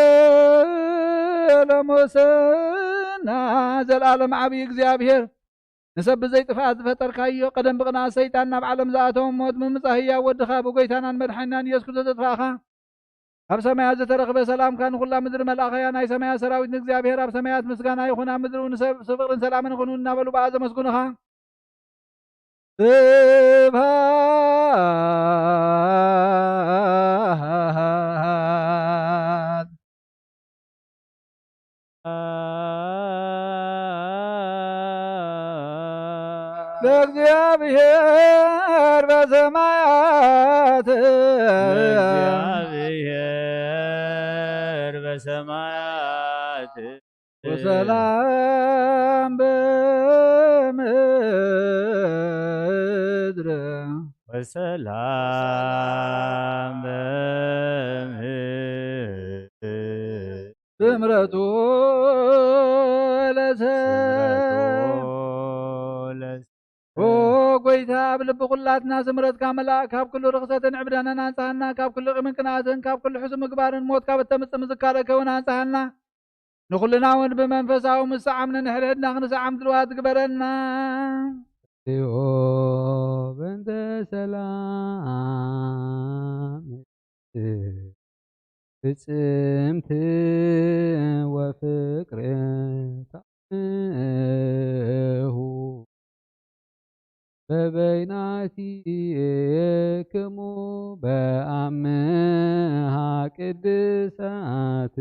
ሞሰና። ዘላለም ዓብዪ እግዚኣብሔር፣ ንሰብ ብዘይ ጥፍኣት ዝፈጠርካዮ፣ ቀደም ብቕንኣት ሰይጣን ናብ ዓለም ዝኣተወ፣ ሞት ብምምጻእ ህያው ወድኻ ብጎይታናን መድሓኒናን ኢየሱስ ክርስቶስ ዘጥፋእኻ፣ ኣብ ሰማያት ዝተረኽበ ሰላምካ ንኹላ ምድሪ መልኣኸያ። ናይ ሰማያት ሰራዊት ንእግዚኣብሔር ኣብ ሰማያት ምስጋና ይኹን፣ ኣብ ምድሪ እውን ሰብ ፍቕርን ሰላምን ይኹን እናበሉ ብኣ ዘመስግኑኻ። ስብሐት ለእግዚኣብሔር በሰማያት። ለእግዚኣብሔር በሰማያት። ወሰላም በምድር። ወሰላም በምድር። ብምሕረቱ ለሰብ። ኦ ጎይታ፣ ኣብ ልቢ ኩላትና ስምረትካ መላእ፣ ካብ ኩሉ ርኽሰትን ዕብዳናን ኣንጽሃና፣ ካብ ኩሉ ቂምን ቅንኣትን፣ ካብ ኩሉ ሕሱም ምግባርን ሞት ካብ እተምጽእ ምዝካረ ከውን ኣንጽሃና። ንኹልና እውን ብመንፈሳዊ ምስዓም ንንሕድሕድና ክንስዓም ድልዋት ግበረና። በእንተ ሰላም ፍጽምቲ ወፍቅር ታምሁ በበይናቲክሙ በአምሃ ቅድሳት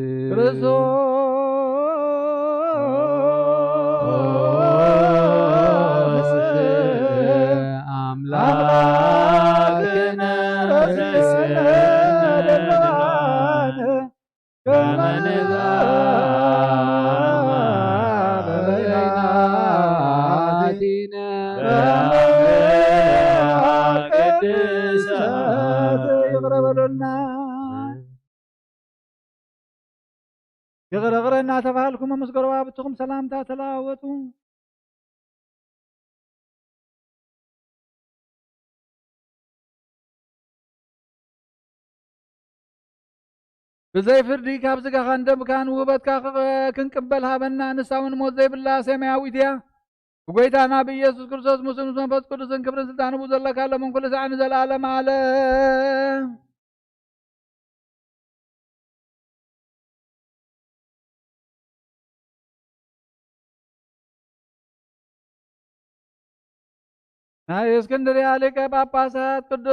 ክርስቶስ አምላክነ ርእስነ ደልዋነ ከመ ንዛመ በበይናቲነ በአምሃ ቅድሳት። ይቅረ በሉልና። ይቅረ ይቅረ እናተባህልኩም ምስ ጎረባብትኹም ሰላምታ ተለዋወጡ። ብዘይ ፍርዲ ካብ ስጋኻን ደምካን ውህበትካ ክቐ-፣ ክንቅበል ሃበና። ንሳ እውን ሞት ዘይብላ ሰማያዊት እያ። ብጎይታና ብኢየሱስ ክርስቶስ ምስሉን ምስ መንፈስ ቅዱስን ክብርን ስልጣን ብኡ ዘለካ ሎምን ኩሉ ሳዕ ንዘለዓለም ዓለም። ናይ እስክንድርያ ሊቀ ጳጳሳት ቅዱስ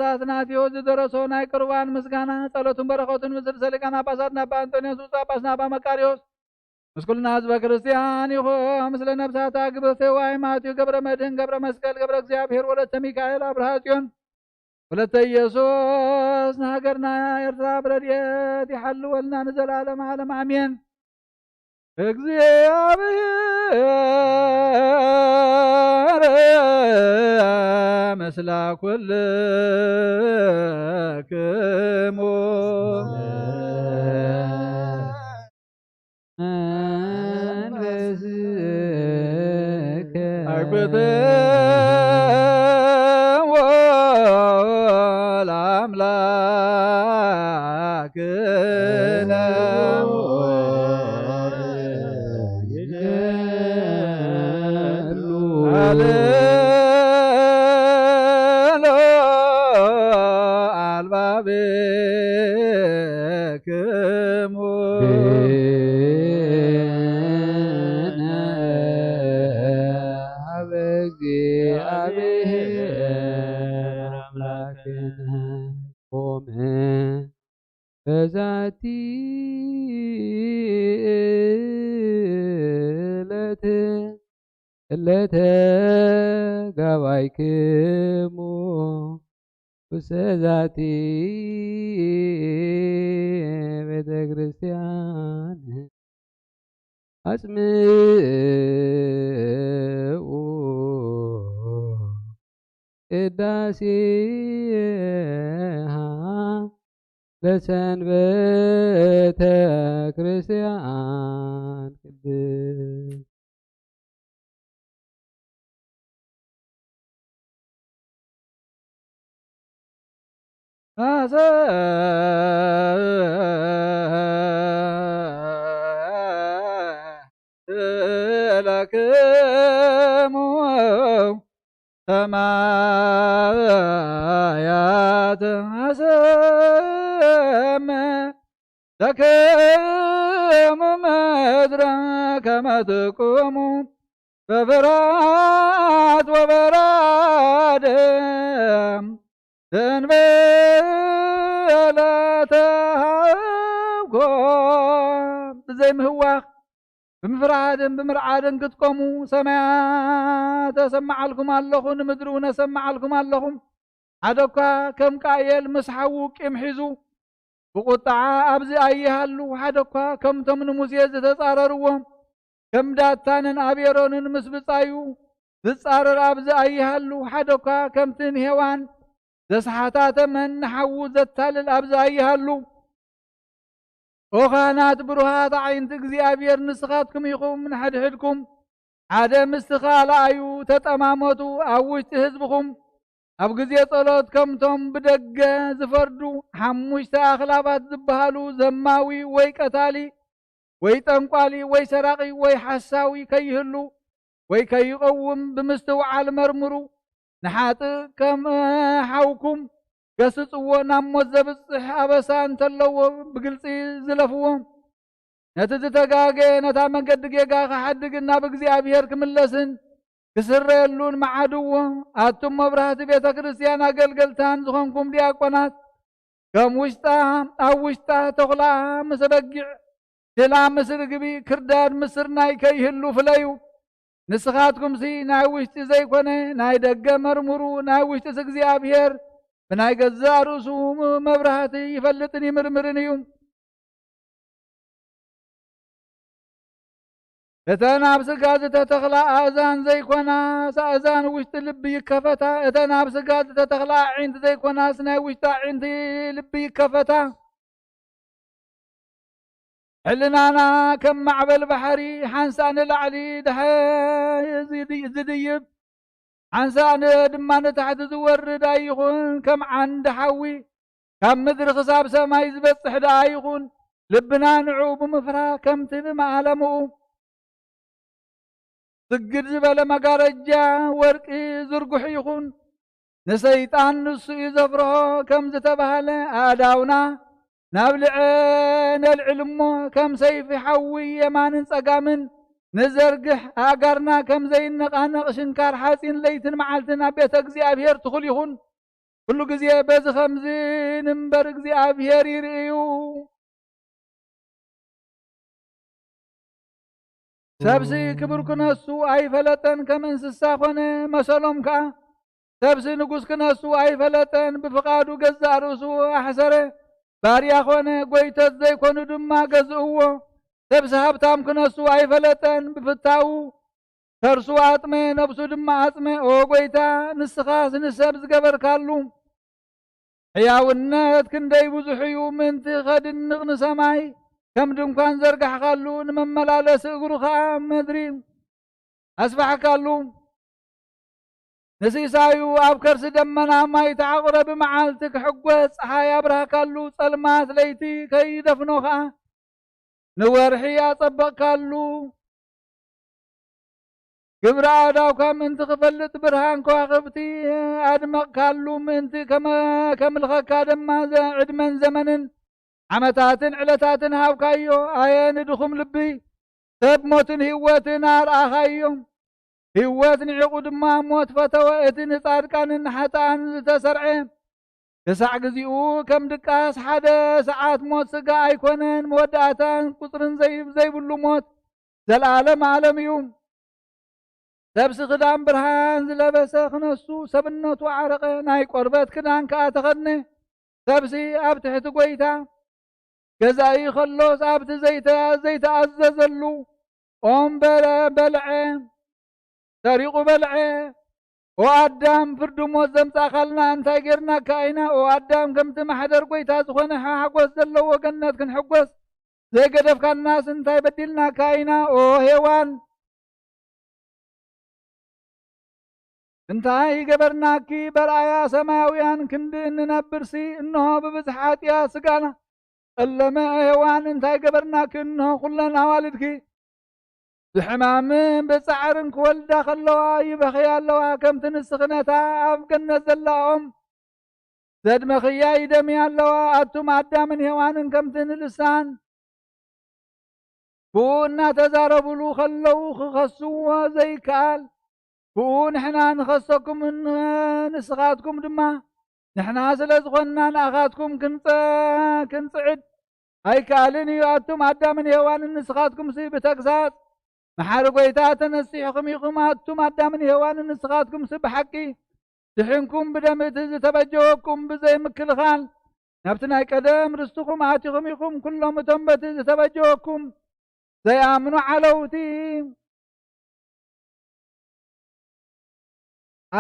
ኣትናቴዎስ ዝደረሶ ናይ ቅርባን ምስጋና ጸሎቱን በረኸቱን ምስ ርእሰ ሊቃነ ጳጳሳት ናባ ኣንጦንዮስ ብፁዕ ጳጳስና ኣባ መቃርዮስ ምስ ኩልና ህዝበ ክርስቲያን ይኹን። ምስለ ነብሳታ ግብርተ ዋይ ማትዩ ገብረ መድህን ገብረ መስቀል ገብረ እግዚኣብሔር ወለተ ሚካኤል ኣብርሃ ጽዮን ወለተ ኢየሱስ ንሃገርና ኤርትራ ብረድኤት ይሓልወልና ንዘለዓለም ዓለም ኣሜን። እግዚኣብሔር ምስለ ኩልክሙ። መንፈስከ አግብትዎ ለአምላክነ። ሃሌሉ አልባቤክሙ። ሀበ እግዚአብሔር አምላክነ። ቆመ በዛቲ ዕለት እለ ተጋባይክሙ ውስተ ዛቲ ቤተ ክርስቲያን አጽምኡ ቅዳሴሃ ለሰንበተ ክርስቲያን ቅድስት። ለክሙ ሰማያት አሰም ለክሙ ምድረ ከመ ትቁሙ በፍርሃት ወበራድ እንበለ ተሃብኮ። ብዘይ ምህዋኽ ብምፍራድን ብምርዓድን ክትቆሙ ሰማያት እሰምዓልኩም ኣለኹ፣ ንምድሪ እውን እሰምዓልኩም ኣለኹ። ሓደ እኳ ከም ቃየል ምስ ሓዉ ቂም ሒዙ ብቁጥዓ ኣብዚ ኣይሃሉ፣ ሓደ እኳ ከምቶም ንሙሴ ዝተጻረርዎ ከም ዳታንን ኣቤሮንን ምስ ብጻዩ ዝጻረር ኣብዚ ኣይሃሉ፣ ሓደ እኳ ከምቲ ንሄዋን ዘስሓታ ተመን ንሓዉ ዘታልል ኣብዚ ኣይሃሉ። ኦኻናት ብሩሃት ኣዒንቲ እግዚኣብሔር ንስኻትኩም ኢኹም፣ ንሕድሕድኩም ሓደ ምስቲ ካልኣዩ ተጠማመቱ። ኣብ ውሽጢ ህዝብኹም ኣብ ግዜ ጸሎት ከምቶም ብደገ ዝፈርዱ ሓሙሽተ ኣኽላባት ዝበሃሉ ዘማዊ ወይ ቀታሊ ወይ ጠንቋሊ ወይ ሰራቒ ወይ ሓሳዊ ከይህሉ ወይ ከይቐውም ብምስትውዓል መርምሩ። ንሓጥእ ከም ሓውኩም ገስጽዎ፣ ናብ ሞት ዘብጽሕ ኣበሳ እንተለዎ ብግልጺ ዝለፍዎ። ነቲ ዝተጋገ ነታ መንገዲ ጌጋ ክሓድግን ናብ እግዚኣብሔር ክምለስን ክስረየሉን መዓድዎ። ኣቱም መብራህቲ ቤተ ክርስቲያን ኣገልገልታን ዝኾንኩም ዲያቆናት፣ ከም ውሽጣ፣ ኣብ ውሽጣ ተኹላ ምስ በጊዕ፣ ሽላ ምስ ርግቢ፣ ክርዳድ ምስ ስርናይ ከይህሉ ፍለዩ። ንስኻትኩምሲ ናይ ውሽጢ ዘይኮነ ናይ ደገ መርምሩ፣ ናይ ውሽጢስ እግዚኣብሔር ብናይ ገዛእ ርእሱ መብራህቲ ይፈልጥን ይምርምርን እዩ። እተን ኣብ ስጋ ዝተተኽላ ኣእዛን ዘይኮናስ ኣእዛን ውሽጢ ልቢ ይከፈታ። እተን ኣብ ስጋ ዝተተኽላ ኣዒንቲ ዘይኮናስ ናይ ውሽጢ ኣዒንቲ ልቢ ይከፈታ። ሕልናና ከም ማዕበል ባሕሪ ሓንሳእ ንላዕሊ ድሐ ዝድይብ፣ ሓንሳእ ድማ ንታሕቲ ዝወርድ ኣይኹን። ከም ዓንዲ ሓዊ ካብ ምድሪ ክሳብ ሰማይ ዝበጽሕ ደኣ ይኹን። ልብና ንዑ ብምፍራ ከምቲ ብመዓለምኡ ስግድ ዝበለ መጋረጃ ወርቂ ዝርጉሕ ይኹን። ንሰይጣን ንሱ እዩ ዘፍርሆ ከም ዝተባህለ፣ ኣእዳውና ናብ ልዐ ነልዕል እሞ፣ ከም ሰይፊ ሓዊ የማንን ጸጋምን ንዘርግሕ፣ ኣእጋርና ከም ዘይነቓነቕ ሽንካር ሓጺን ለይትን መዓልትን ኣብ ቤተ እግዚኣብሔር ትኹል ይኹን። ኩሉ ግዜ በዚ ኸምዚ ንንበር እግዚኣብሔር ይርእዩ። ሰብሲ ክብር ክነሱ ኣይፈለጠን፣ ከም እንስሳ ኾነ መሰሎም ከኣ። ሰብሲ ንጉስ ክነሱ ኣይፈለጠን፣ ብፍቓዱ ገዛእ ርእሱ ኣሕሰረ። ባርያ ኾነ፣ ጎይቶት ዘይኮኑ ድማ ገዝእዎ። ሰብሲ ሃብታም ክነሱ ኣይፈለጠን፣ ብፍታዉ ከርሱ ኣጥመ፣ ነብሱ ድማ ኣጽመ። ኦ ጎይታ፣ ንስኻስ ንሰብ ዝገበርካሉ ሕያውነት ክንደይ ብዙሕ እዩ፣ ምእንቲ ኸድንቕ ንሰማይ ከም ድንኳን ዘርጋሕካሉ፣ ንመመላለሲ እግሩ ኸኣ ምድሪ ኣስፋሕካሉ። ንሲሳዩ ኣብ ከርሲ ደመና ማይ ተዓቑረ፣ ብመዓልቲ ክሕጎስ ጸሓይ ኣብራህካሉ፣ ጸልማት ለይቲ ከይደፍኖ ኸኣ ንወርሒ ኣጸበቕካሉ። ግብሪ ኣእዳውካ ምእንቲ ክፈልጥ ብርሃን ከዋኽብቲ ኣድመቕካሉ፣ ምእንቲ ከመ-፣ ከምልኸካ ድማ ዘ-፣ ዕድመን ዘመንን ዓመታትን ዕለታትን ሃብካዮ። ኣየ ንድኹም ልቢ፣ ሰብ ሞትን ህይወትን ኣርኣኻዮ። ህይወት ንዒቑ ድማ ሞት ፈተወ። እቲ ንጻድቃንን ንሓጥኣን ዝተሰርዐ ክሳዕ ግዚኡ ከም ድቃስ ሓደ ሰዓት ሞት ስጋ ኣይኮነን፣ መወዳእታን ቁጽርን ዘይ-፣ ዘይብሉ ሞት ዘለዓለም ዓለም እዩ። ሰብሲ ክዳን ብርሃን ዝለበሰ ክነሱ ሰብነቱ ዓረቐ፣ ናይ ቆርበት ክዳን ከኣ ተኸድነ። ሰብሲ ኣብ ትሕቲ ጐይታ ገዛኢ ከሎስ ኣብቲ ዘይተ-፣ ዘይተኣዘዘሉ ኦም በለ-፣ በልዐ፣ ሰሪቑ በልዐ። ኦ ኣዳም፣ ፍርዲ ሞት ዘምጻእካልና እንታይ ጌርናካ ኢና? ኦ ኣዳም፣ ከምቲ ማሕደር ጐይታ ዝኾነ ሓጎስ ዘለዎ ገነት ክንሕጎስ ዘይገደፍካናስ እንታይ በዲልናካ ኢና? ኦ ሄዋን፣ እንታይ ገበርናኪ? በርኣያ ሰማያውያን ክንዲ እንነብርሲ፣ እንሆ ብብዝሒ ሓጢኣት ስጋና ጸለመ። ሄዋን፣ እንታይ ገበርናኪ? እንሆ ኩለን ኣዋልድኪ ብሕማምን ብጻዕርን ክወልዳ ከለዋ ይበኽያ ኣለዋ። ከምቲ ንስኺ ነታ ኣብ ገነት ዘላ ኦም ዘድመኽያ ይደምያ ኣለዋ። ኣቱም ኣዳምን ሄዋንን ከምቲ ንልሳን ብኡ እናተዛረቡሉ ከለዉ ክኸስዎ ዘይከኣል፣ ብኡ ንሕና ንኸሰኩም ን-፣ ንስኻትኩም ድማ ንሕና ስለ ዝኾንና ንኣኻትኩም ክንጸ-፣ ክንጽዕድ ኣይከኣልን እዩ። ኣቱም ኣዳምን ሄዋንን ንስኻትኩምሲ ብተግሳጽ መሓሪ ጐይታ ተነሲሕኹም ኢኹም። ኣቱም ኣዳምን ሄዋንን ንስኻትኩምሲ ብሓቂ ድሒንኩም ብደም እቲ ዝተበጀወኩም ብዘይ ምክልኻል ናብቲ ናይ ቀደም ርስትኹም ኣቲኹም ኢኹም። ኩሎም እቶም በቲ ዝተበጀወኩም ዘይኣምኑ ዓለውቲ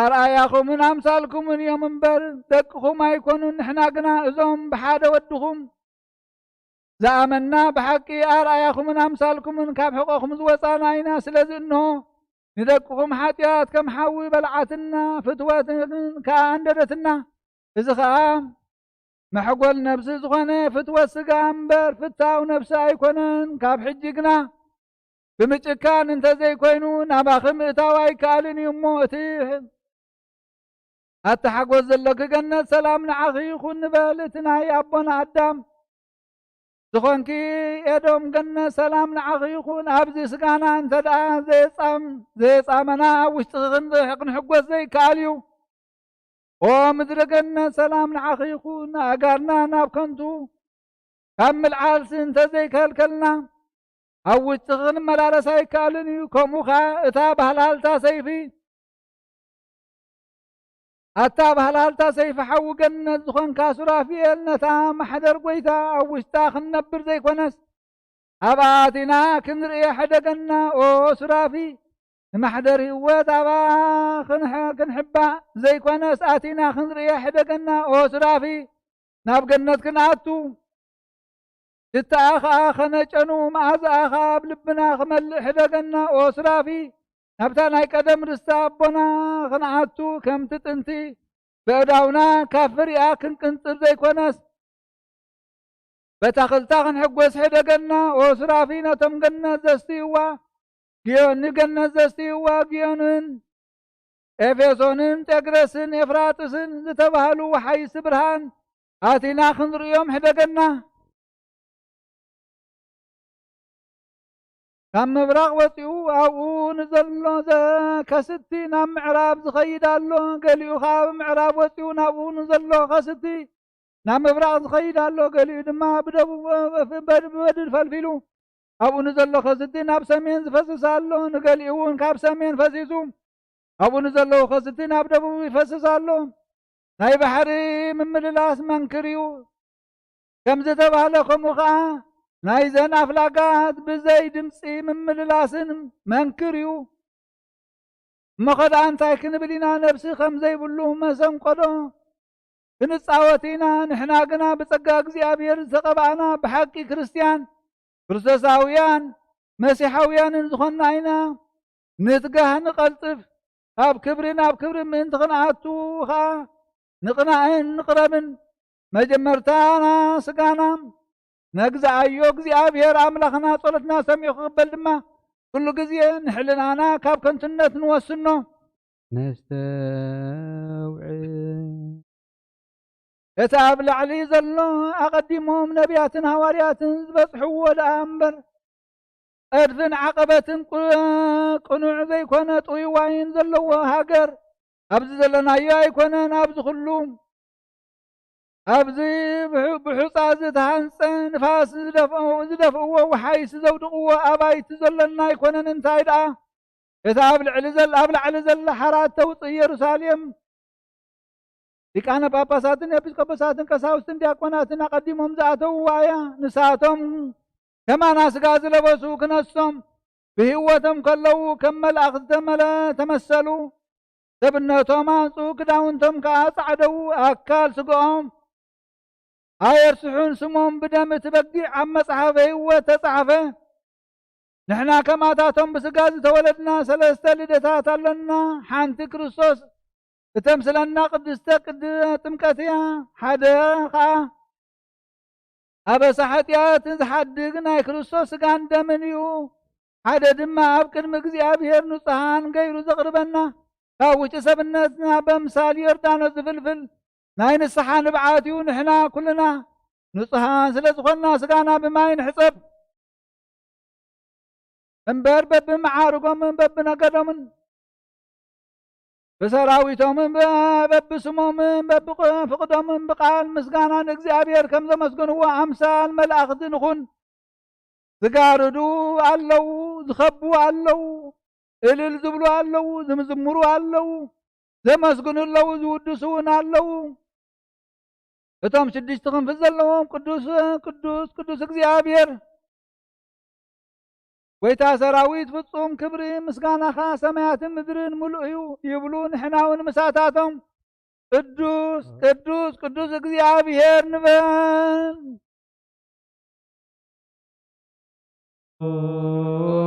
ኣርኣያኹምን ኣምሳልኩምን እዮም እምበር ደቅኹም ኣይኮኑን። ንሕና ግና እዞም ብሓደ ወድኹም ዝኣመንና ብሓቂ ኣርኣያኹምን ኣምሳልኩምን ካብ ሕቖኹም ዝወጻና ኢና። ስለዚ እንሆ ንደቅኹም ሓጢኣት ከም ሓዊ በልዓትና፣ ፍትወትን ከኣ ኣንደደትና። እዚ ኸኣ መሕጎል ነብሲ ዝኾነ ፍትወት ስጋ እምበር ፍታው ነብሲ ኣይኮነን። ካብ ሕጂ ግና ብምጭካን እንተ ዘይኮይኑ ናባኺ ምእታው ኣይከኣልን እዩ እሞ እቲ ኣቲ ሓጎስ ዘለኪ ገነት ሰላም ንዓኺ ይኹን ንበል። እቲ ናይ ኣቦና ኣዳም ዝኾንኪ ኤዶም ገነት ሰላም ንዓኺ ይኹን። ኣብዚ ስጋና እንተ ደኣ ዘየጻም-፣ ዘየጻመና ኣብ ውሽጥኺ ክንርሕ-፣ ክንሕጎስ ዘይከኣል እዩ። ኦ ምድሪ ገነት ሰላም ንዓኺ ይኹን። ኣእጋርና ናብ ከንቱ ካብ ምልዓልሲ እንተ ዘይከልከልና፣ ኣብ ውሽጥኺ ክንመላለስ ኣይከኣልን እዩ። ከምኡ ኸኣ እታ ባህላልታ ሰይፊ፣ ኣታ ባህላልታ ሰይፊ ሓዊ ገነት ዝኾንካ ሱራፊኤል፣ ነታ ማሕደር ጐይታ ኣብ ውሽጣ ክንነብር ዘይኮነስ፣ ኣብኣ ኣቲና ክንርእያ ሕደገና ኦ ሱራፊ። ንማሕደር ህይወት ኣብኣ ክንሕ-፣ ክንሕባእ ዘይኮነስ፣ ኣቲና ክንርእያ ሕደገና ኦ ሱራፊ። ናብ ገነት ክንኣቱ ሽታኣ ኸኣ ኸነጨኑ፣ መኣዛኣ ኸኣ ኣብ ልብና ኽመልእ ሕደገና ኦ ሱራፊ። ናብታ ናይ ቀደም ርስቲ ኣቦና ኽንኣቱ፣ ከምቲ ጥንቲ በእዳውና ካብ ፍሪኣ ክንቅንጽብ ዘይኮነስ፣ በታ ኽልታ ክንሕጎስ ሕደገና ኦ ሱራፊ። ነቶም ገነት ዘስትይዋ ግዮን፣ ንገነት ዘስትይዋ ግዮንን ኤፌሶንን ጤግረስን ኤፍራጥስን ዝተባህሉ ወሓይሲ ብርሃን ኣቲና ክንርእዮም ሕደገና። ካብ ምብራቕ ወጺኡ ኣብኡ ንዘሎ ዘ-፣ ከስቲ ናብ ምዕራብ ዝኸይድ ኣሎ፣ ገሊኡ ኸኣ ብምዕራብ ወጺኡ ናብኡ ንዘሎ ከስቲ ናብ ምብራቕ ዝኸይድ ኣሎ፣ ገሊኡ ድማ ብደቡብ በ-፣ በ-፣ በድ-፣ በድድ ፈልፊሉ ኣብኡ ንዘሎ ከስቲ ናብ ሰሜን ዝፈስስ ኣሎ፣ ንገሊኡ እውን ካብ ሰሜን ፈሲሱ ኣብኡ ንዘለዉ ከስቲ ናብ ደቡብ ይፈስስ ኣሎ። ናይ ባሕሪ ምምልላስ መንክር እዩ። ከም ዝተባህለ ከምኡ ኸኣ ናይዘን ኣፍላጋት ብዘይ ድምጺ ምምልላስን መንክር እዩ። እሞ ኸ ደኣ እንታይ ክንብል ኢና? ነብሲ ከም ዘይብሉ መሰንቆዶ ክንጻወት ኢና? ንሕና ግና ብጸጋ እግዚኣብሔር ዝተቐባእና ብሓቂ ክርስትያን፣ ክርስቶሳውያን፣ መሲሓውያንን ዝኾንና ኢና። ንትጋህ፣ ንቐልጥፍ፣ ካብ ክብሪ ናብ ክብሪ ምእንቲ ክንኣቱ ኸኣ ንቕናእን ንቕረብን። መጀመርታና ስጋና ነግዝኣዮ፣ እግዚኣብሔር ኣምላኽና ጸሎትና ሰሚዑ ክቕበል ድማ ኩሉ ግዜ ንሕልናና ካብ ከንቱነት ንወስኖ። ነስተውዕል። እቲ ኣብ ላዕሊ ዘሎ ኣቐዲሞም ነቢያትን ሃዋርያትን ዝበጽሕዎ ደኣ እምበር፣ ጸድፍን ዓቐበትን ቁ-፣ ቅኑዕ ዘይኮነ ጥውይ ዋይን ዘለዎ ሃገር ኣብዚ ዘለናዮ ኣይኮነን። ኣብዚ ኩሉ፣ ኣብዚ ብሑ-፣ ብሑጻ ዝተሃንጸ፣ ንፋስ ዝደፍኦ-፣ ዝደፍእዎ፣ ወሓይሲ ዘውድቕዎ ኣባይቲ ዘሎና ኣይኮነን። እንታይ ደኣ እቲ ኣብ ልዕሊ ዘል-፣ ኣብ ላዕሊ ዘላ ሓራ እተውጽእ ኢየሩሳሌም፣ ሊቃነ ጳጳሳትን ኤጲስቆጶሳትን ቀሳውስትን ዲያቆናትን ኣቐዲሞም ዝኣተውዋ እያ። ንሳቶም ከማና ሥጋ ዝለበሱ ክነሶም ብህይወቶም ከለዉ ከም መላእኽቲ ተመለ-፣ ተመሰሉ። ሰብነቶም ኣንጹ፣ ክዳውንቶም ከኣ ጻዕደዉ። ኣካል ሥጋኦም ኣየርስሑን፣ ስሞም ብደም እቲ በጊዕ ኣብ መጽሓፈ ህይወት ተጻሕፈ። ንሕና ከማታቶም ብስጋ ዝተወለድና ሰለስተ ልደታት ኣሎና። ሓንቲ ክርስቶስ እተምስለና ቅድስተ ቅድ-፣ ጥምቀት እያ። ሓደ ኸኣ ኣበሳ ሓጢኣት ዝሓድግ ናይ ክርስቶስ ስጋን ደምን እዩ። ሓደ ድማ ኣብ ቅድሚ እግዚኣብሔር ንጹሓን ገይሩ ዘቕርበና፣ ካብ ውሽጢ ሰብነትና በምሳል ዮርዳኖስ ዝፍልፍል ናይ ንስሓ ንብዓት እዩ። ንሕና ኩልና ንጹሓን ስለ ዝኾንና ስጋና ብማይ ንሕጸብ እምበር፣ በብመዓርጎምን በብነገዶምን ብሰራዊቶምን ብ-፣ በብስሞምን በብፍቕዶምን ብቃል ምስጋና ንእግዚኣብሔር ከም ዘመስግንዎ ኣምሳል መላእኽቲ ንኹን። ዝጋርዱ ኣለዉ፣ ዝኸቡ ኣለዉ፣ እልል ዝብሉ ኣለዉ፣ ዝምዝምሩ ኣለዉ፣ ዘመስግኑ ኣለዉ፣ ዝውድሱ እውን ኣለዉ። እቶም ሽዱሽተ ክንፊ ዘለዎም ቅዱስ፣ ቅዱስ፣ ቅዱስ እግዚኣብሔር፣ ጐይታ ሰራዊት፣ ፍጹም ክብሪ ምስጋናኻ ሰማያትን ምድርን ምሉእ እዩ ይብሉ። ንሕና እውን ምሳታቶም ቅዱስ፣ ቅዱስ፣ ቅዱስ እግዚኣብሔር ንበል።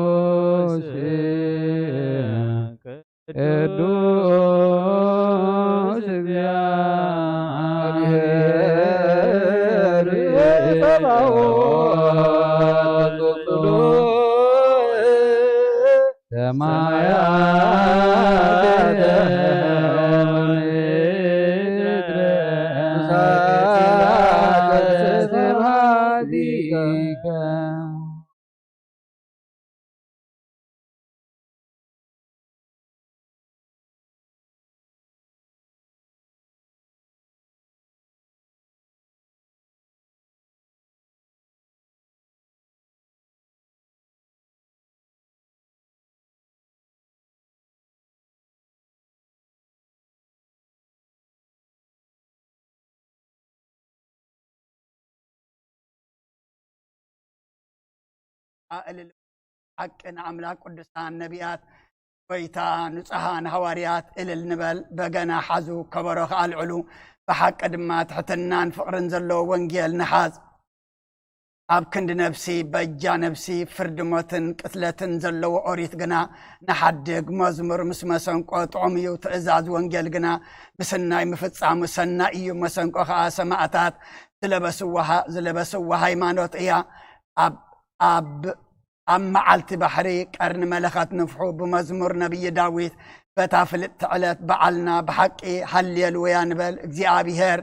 ቅዱስ፣ ቅዱስ እግዚኣብሔር ጸባኦት ጽሉእ ሰማያት እልል ሓቂ ንኣምላኽ ቅዱሳን ነቢያት፣ ጎይታ ንጹሃን ሃዋርያት እልል ንበል። በገና ሓዙ፣ ከበሮ ከኣ ኣልዕሉ። ብሓቂ ድማ ትሕትናን ፍቕርን ዘለዎ ወንጌል ንሓዝ። ኣብ ክንዲ ነፍሲ በጃ ነፍሲ ፍርዲ ሞትን ቅትለትን ዘለዎ ኦሪት ግና ንሓድግ። መዝሙር ምስ መሰንቆ ጥዑም እዩ፣ ትእዛዝ ወንጌል ግና ምስናይ ምፍጻሙ ሰናይ እዩ። መሰንቆ ከኣ ሰማእታት ዝለበስዋ ሃ-፣ ዝለበስዋ ሃይማኖት እያ። ኣብ፣ ኣብ፣ ኣብ መዓልቲ ባሕሪ ቀርኒ መለኸት ንፍሑ። ብመዝሙር ነቢይ ዳዊት በታ ፍልጥቲ ዕለት በዓልና ብሓቂ ሃሌሉያ ንበል። እግዚኣብሔር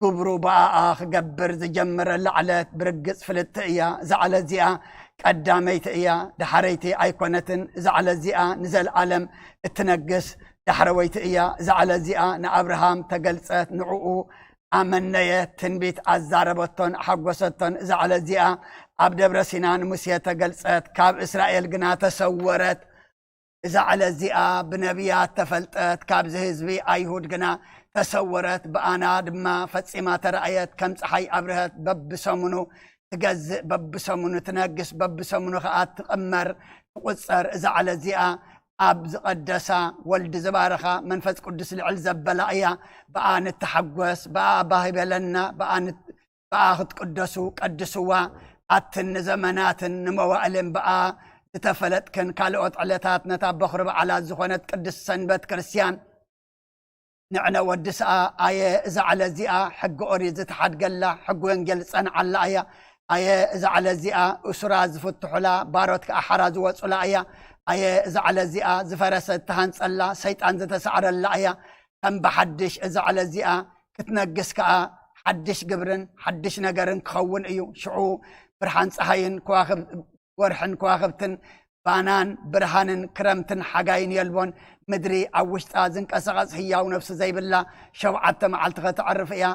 ግብሩ ብኣኣ ክገብር ዝጀመረላ ዕለት ብርግጽ ፍልጥቲ እያ። እዛ ዕለት እዚኣ ቀዳመይቲ እያ፣ ዳሕረይቲ ኣይኮነትን። እዛ ዕለት እዚኣ ንዘለኣለም እትነግስ ዳሕረወይቲ እያ። እዛ ዕለት እዚኣ ንኣብርሃም ተገልጸት፣ ንዕኡ ኣመነየት፣ ትንቢት ኣዛረበቶን ኣሐጎሰቶን። እዛ ዕለት እዚኣ ኣብ ደብረ ሲና ንሙሴ ተገልጸት፣ ካብ እስራኤል ግና ተሰወረት። እዛ ዕለት እዚኣ ብነቢያት ተፈልጠት፣ ካብዚ ህዝቢ ኣይሁድ ግና ተሰወረት፣ ብኣና ድማ ፈጺማ ተራእየት። ከም ጸሓይ ኣብርሀት፣ በብሰሙኑ ትገዝእ፣ በብሰሙኑ ትነግስ፣ በብሰሙኑ ከኣ ትቕመር፣ ትቑጸር። እዛ ዕለት እዚኣ ኣብ ዝቐደሳ፣ ወልዲ ዝባረኻ፣ መንፈስ ቅዱስ ልዕል ዘበላ እያ። ብኣ ንተሓጎስ፣ ብኣ ባህ ይበለና፣ ብኣ ን-፣ ብኣ ክትቅደሱ ቀድስዋ። ኣትን ንዘመናትን ንመዋእልን ብኣ ዝተፈለጥክን ካልኦት ዕለታት ነታ በኹሪ በዓላት ዝኾነት ቅድስት ሰንበት ክርስትያን ንዕነ ወድስኣ። ኣየ እዛ ዕለት እዚኣ ሕጊ ኦሪት ዝተሓድገላ፣ ሕጊ ወንጌል ዝጸንዓላ እያ። ኣየ እዛ ዕለት እዚኣ እሱራት ዝፍትሑላ፣ ባሮት ከኣ ሓራ ዝወጹላ እያ። ኣየ እዛ ዕለት እዚኣ ዝፈረሰት ትሃንጸላ፣ ሰይጣን ዝተሳዕረላ እያ። ከም ብሓድሽ እዛ ዕለት እዚኣ ክትነግስ ከኣ ሓድሽ ግብርን ሓድሽ ነገርን ክኸውን እዩ። ሽዑ ብርሃን ጸሓይን ከዋኽብ-፣ ወርሕን ከዋኽብትን፣ ባናን ብርሃንን ክረምትን ሓጋይን የልቦን። ምድሪ ኣብ ውሽጣ ዝንቀሳቐስ ህያው ነፍሲ ዘይብላ ሸውዓተ መዓልቲ ከተዕርፍ እያ።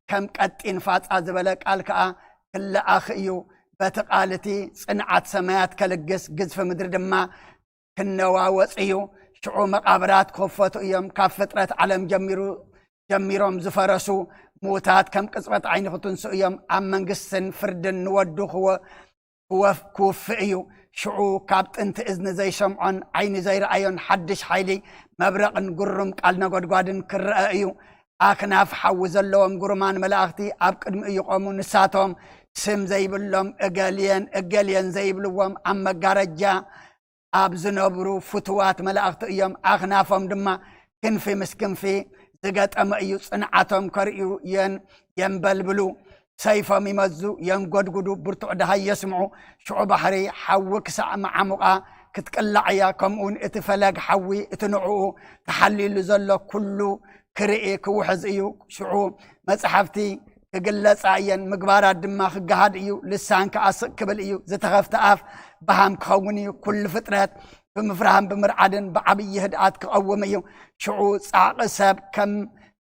ከም ቀጢን ፋጻ ዝበለ ቃል ከኣ ክለኣኽ እዩ። በቲ ቃል እቲ ጽንዓት ሰማያት ከልግስ፣ ግዝፊ ምድሪ ድማ ክነዋወጽ እዩ። ሽዑ መቓብራት ክኽፈቱ እዮም። ካብ ፍጥረት ዓለም ጀሚሩ፣ ጀሚሮም ዝፈረሱ ምዉታት ከም ቅጽበት ዓይኒ ክትንስኡ እዮም። ኣብ መንግስትን ፍርድን ንወዱ ክወ-፣ ክወፍ-፣ ክውፍእ እዩ። ሽዑ ካብ ጥንቲ እዝኒ ዘይሰምዖን ዓይኒ ዘይረኣዮን ሓድሽ ሓይሊ፣ መብረቕን ግሩም ቃል ነጎድጓድን ክረአ እዩ። ኣኽናፍ ሓዊ ዘለዎም ግሩማን መላእኽቲ ኣብ ቅድሚኡ ይቖሙ። ንሳቶም ስም ዘይብሎም፣ እገሊየን እገሊየን ዘይብልዎም፣ ኣብ መጋረጃ ኣብ ዝነብሩ ፍቱዋት መላእኽቲ እዮም። ኣኽናፎም ድማ ክንፊ ምስ ክንፊ ዝገጠመ እዩ። ጽንዓቶም ከርእዩ የን-፣ የንበልብሉ፣ ሰይፎም ይመዙ፣ የንጎድጉዱ፣ ብርቱዕ ደሃይ የስምዑ። ሽዑ ባሕሪ ሓዊ ክሳዕ መዓሙቓ ክትቅላዕ እያ። ከምኡውን እቲ ፈለግ ሓዊ እቲ ንዕኡ ተሓሊሉ ዘሎ ኩሉ ክርኢ ክውሕዝ እዩ። ሽዑ መጻሕፍቲ ክግለጻ እየን፣ ምግባራት ድማ ክገሃድ እዩ። ልሳን ከኣ ስቕ ክብል እዩ። ዝተኸፍተ ኣፍ በሃም ክኸውን እዩ። ኩሉ ፍጥረት ብምፍራህን ብምርዓድን ብዓብዪ ህድኣት ክቐውም እዩ። ሽዑ ጻዕቒ ሰብ ከም፣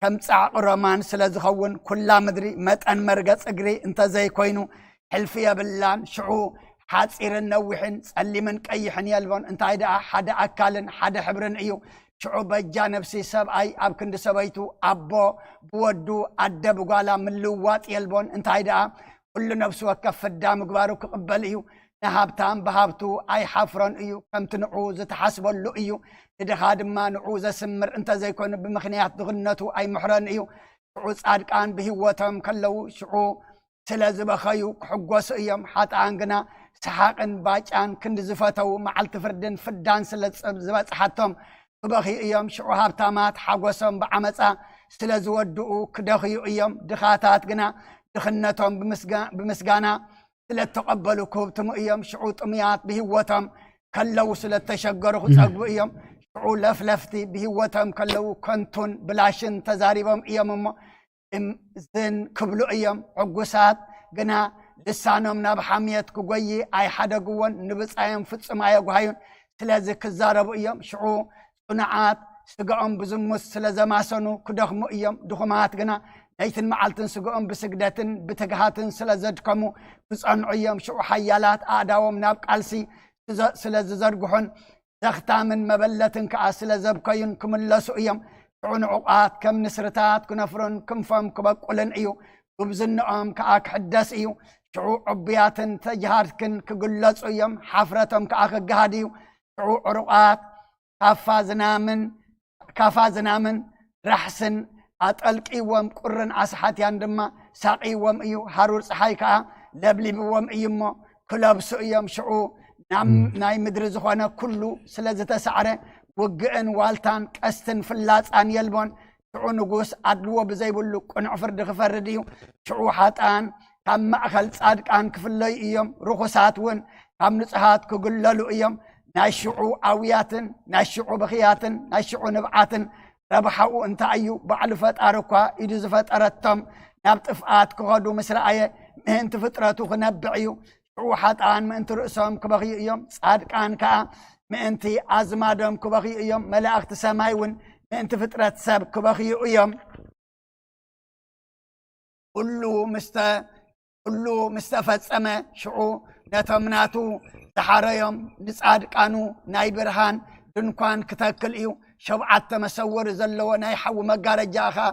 ከም ጻዕቒ ሮማን ስለ ዝኸውን፣ ኩላ ምድሪ መጠን መርገጽ እግሪ እንተ ዘይኮይኑ ሕልፊ የብላን። ሽዑ ሓጺርን ነዊሕን ጸሊምን ቀይሕን የልቦን። እንታይ ደኣ ሓደ ኣካልን ሓደ ሕብርን እዩ። ሽዑ በጃ ነፍሲ ሰብኣይ ኣብ ክንዲ ሰበይቱ፣ ኣቦ ብወዱ፣ ኣደ ብጓላ ምልውዋጥ የልቦን። እንታይ ደኣ ኩሉ ነፍሲ ወከፍ ፍዳ ምግባሩ ክቕበል እዩ። ንሃብታም ብሃብቱ ኣይሓፍሮን እዩ፣ ከምቲ ንዑ ዝተሓስበሉ እዩ። ንድኻ ድማ ንዑ ዘስምር እንተ ዘይኮነ ብምኽንያት ድኽነቱ ኣይምሕሮን እዩ። ሽዑ ጻድቃን ብህይወቶም ከለዉ ሽዑ ስለ ዝበኸዩ ክሕጎሱ እዮም። ሓጥኣን ግና ሰሓቕን ባጫን ክንዲ ዝፈተዉ፣ መዓልቲ ፍርድን ፍዳን ስለ ዝጸ-፣ ዝበጽሓቶም ክበኽዩ እዮም። ሽዑ ሃብታማት ሓጎሶም ብዓመጻ ስለ ዝወድኡ ክደኽዩ እዮም። ድኻታት ግና ድኽነቶም ብምስጋ-፣ ብምስጋና ስለ እተቐበሉ ክህብትሙ እዮም። ሽዑ ጥሙያት ብህይወቶም ከለዉ ስለ እተሸገሩ ክጸግቡ እዮም። ሽዑ ለፍለፍቲ ብህይወቶም ከለዉ ከንቱን ብላሽን ተዛሪቦም እዮም እሞ እም-፣ ዝን ክብሉ እዮም። ዕጉሳት ግና ልሳኖም ናብ ሓምየት ክጎዪ ኣይሓደግዎን፣ ንብጻዮም ፍጹም ኣየጉሃዩን። ስለዚ ክዛረቡ እዮም። ሽዑ ጽኑዓት ስጋኦም ብዝሙት ስለ ዘማሰኑ ክደኽሙ እዮም። ድኹማት ግና ለይትን መዓልትን ስጋኦም ብስግደትን ብትግሃትን ስለ ዘድከሙ ክጸንዑ እዮም። ሽዑ ሓያላት ኣእዳዎም ናብ ቃልሲ ስዘ-፣ ስለ ዝዘርግሑን ዘኽታምን መበለትን ከኣ ስለ ዘብከዩን ክምለሱ እዮም። ሽዑ ንዑቓት ከም ንስርታት ክነፍሩን ክንፎም ክበቁልን እዩ። ጉብዝንኦም ከኣ ክሕደስ እዩ። ሽዑ ዕቡያትን ተጅሃርትን ክግለጹ እዮም፣ ሓፍረቶም ከኣ ክገሃድ እዩ። ሽዑ ዕሩቓት ካፋ ዝናምን ካፋ ዝናምን ራሕስን ኣጠልቅይዎም፣ ቁርን ኣስሓትያን ድማ ሳቕይዎም እዩ። ሃሩር ጸሓይ ከኣ ለብሊብዎም እዩ እሞ ክለብሱ እዮም። ሽዑ ናብ ናይ ምድሪ ዝኾነ ኩሉ ስለ ዝተሳዕረ፣ ውግእን ዋልታን ቀስትን ፍላጻን የልቦን። ሽዑ ንጉስ ኣድልዎ ብዘይብሉ ቅኑዕ ፍርዲ ክፈርድ እዩ። ሽዑ ሓጥኣን ካብ ማእከል ጻድቃን ክፍለዩ እዮም፣ ርኹሳት እውን ካብ ንጹሃት ክግለሉ እዮም። ናይ ሽዑ ኣውያትን ናይ ሽዑ ብኽያትን ናይ ሽዑ ንብዓትን ረብሓኡ እንታይ እዩ? ባዕሉ ፈጣሪ እኳ ኢዱ ዝፈጠረቶም ናብ ጥፍኣት ክኸዱ ምስ ረኣየ፣ ምእንቲ ፍጥረቱ ክነብዕ እዩ። ሽዑ ሓጥኣን ምእንቲ ርእሶም ክበኽዩ እዮም፣ ጻድቃን ከኣ ምእንቲ ኣዝማዶም ክበኽዩ እዮም። መላእኽቲ ሰማይ እውን ምእንቲ ፍጥረት ሰብ ክበኽዩ እዮም። ኩሉ ምስተ-፣ ኩሉ ምስ ተፈጸመ፣ ሽዑ ነቶም ናቱ ዝሓረዮም ንጻድቃኑ ናይ ብርሃን ድንኳን ክተክል እዩ። ሸውዓተ መሰወሪ ዘለዎ ናይ ሓዊ መጋረጃ ኸኣ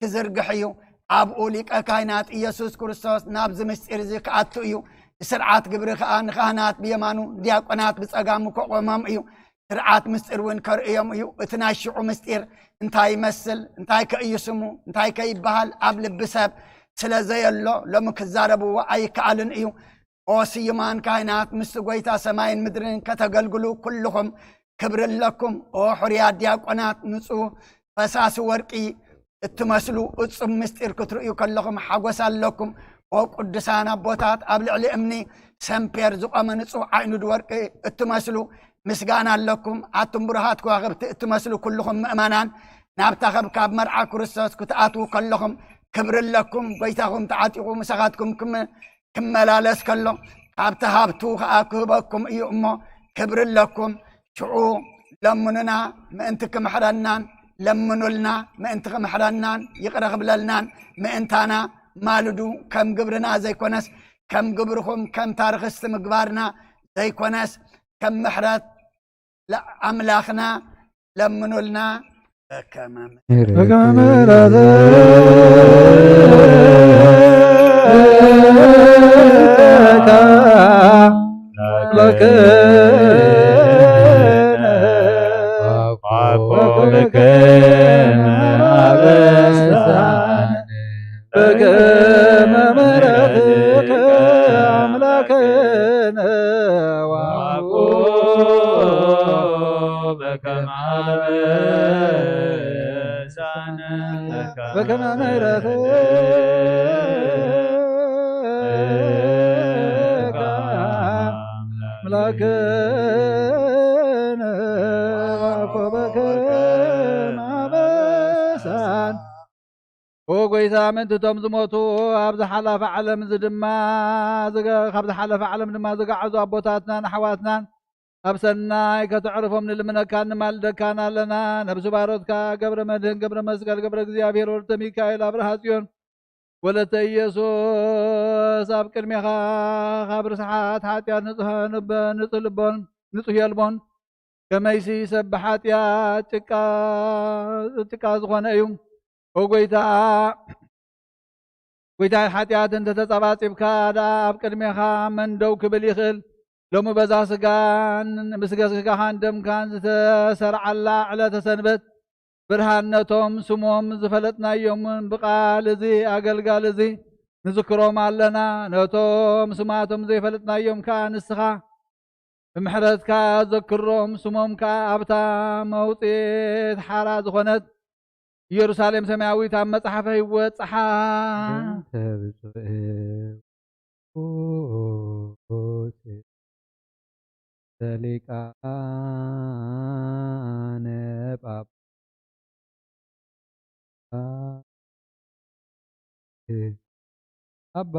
ክዝርግሕ እዩ። ኣብኡ ሊቀ ካህናት ኢየሱስ ክርስቶስ ናብዚ ምስጢር እዚ ክኣቱ እዩ። ብስርዓት ግብሪ ኸኣ ንኻህናት ብየማኑ፣ ንዲያቆናት ብጸጋሙ ከቖሞም እዩ። ስርዓት ምስጢር እውን ከርእዮም እዩ። እቲ ናይ ሽዑ ምስጢር እንታይ ይመስል፣ እንታይ ከእዩ ስሙ፣ እንታይ ከይበሃል ኣብ ልቢ ሰብ ስለ ዘየሎ፣ ሎሚ ክዛረብዎ ኣይከኣልን እዩ። ኦ ስዩማን ካህናት፣ ምስቲ ጐይታ ሰማይን ምድርን ከተገልግሉ ኩልኹም ክብሪ ኣለኩም። ኦ ሕሩያት ዲያቆናት፣ ንጹህ ፈሳሲ ወርቂ እትመስሉ እጹብ ምስጢር ክትርእዩ ከለኹም ሓጎስ ኣለኩም። ኦ ቅዱሳን ኣቦታት፣ ኣብ ልዕሊ እምኒ ሰምፔር ዝቖመ ንጹህ ዓይኑድ ወርቂ እትመስሉ ምስጋና ኣለኩም። ኣቱም ብሩሃት ከዋኽብቲ እትመስሉ ኩልኹም ምእመናን፣ ናብታ ከብካብ መርዓ ክርስቶስ ክትኣትዉ ከለኹም ክብሪ ኣለኩም። ጐይታኹም ተዓጢቑ ምሳኻትኩም ክም-፣ ክመላለስ ከሎ፣ ካብቲ ሃብቱ ኸኣ ክህበኩም እዩ እሞ ክብሪ ኣለኩም። ሽዑ ለምኑና ምእንቲ ክምሕረናን፣ ለምኑልና ምእንቲ ክምሕረናን ይቕረ ክብለልናን ምእንታና ማልዱ፣ ከም ግብርና ዘይኮነስ ከም ግብርኹም ከምታ ርኽስቲ ምግባርና ዘይኮነስ ከም ምሕረት ለኣምላኽና ለምኑልና። በከመ በከመ ምሕረትከ ለክነ ወኮብክነ አበሳነ በከመ ምሕረትከ አምላክነ ወአኮ በከመ አበሳነ በከመ ምሕረትከ አምላክነ ወአኮ በከመ አበሳነ። ኦ ጐይታ፣ ምእንቲ እቶም ዝሞቱ፣ ኣብ ዝሓለፈ ዓለም እዚ ድማ ዝገ-፣ ካብ ዝሓለፈ ዓለም ድማ ዝገዓዙ ኣቦታትናን ኣሕዋትናን፣ ኣብ ሰናይ ከተዕርፎም ንልምነካን ንማልደካን ኣለና። ነብሲ ባሮትካ ገብረ መድህን ገብረ መስቀል ገብረ እግዚኣብሔር ወልደ ሚካኤል ኣብርሃ ጽዮን ወለተ ኢየሱስ ኣብ ቅድሜኻ ካብ ርስሓት ሓጢኣት ንጹህ ንበ-፣ ንጹህ ልቦን ንጹህ የልቦን ከመይሲ ሰብ ብሓጢኣት ጭቃ፣ ጭቃ ዝኾነ እዩ። ኦ ጐይታ፣ ጐይታይ፣ ሓጢኣት እንተ ተጸባጺብካ ደኣ ኣብ ቅድሜኻ መን ደው ክብል ይኽእል? ሎሚ በዛ ስጋን ምስ ስጋኻን ደምካን ዝተሰርዓላ ዕለተ ሰንበት ብርሃን ነቶም ስሞም ዝፈለጥናዮምን ብቓል እዚ ኣገልጋሊ እዚ ንዝክሮም ኣለና። ነቶም ስማቶም ዘይፈለጥናዮም ከኣ ንስኻ ብምሕረትካ ዘክሮም፣ ስሞም ከኣ ኣብታ መውጽኢት ሓራ ዝኾነት ኢየሩሳሌም ሰማያዊት ኣብ መጽሓፈ ህይወት ጸሓፍ። እንተ ብፁዕ ሊቃነ ጳጳሳት ኣባ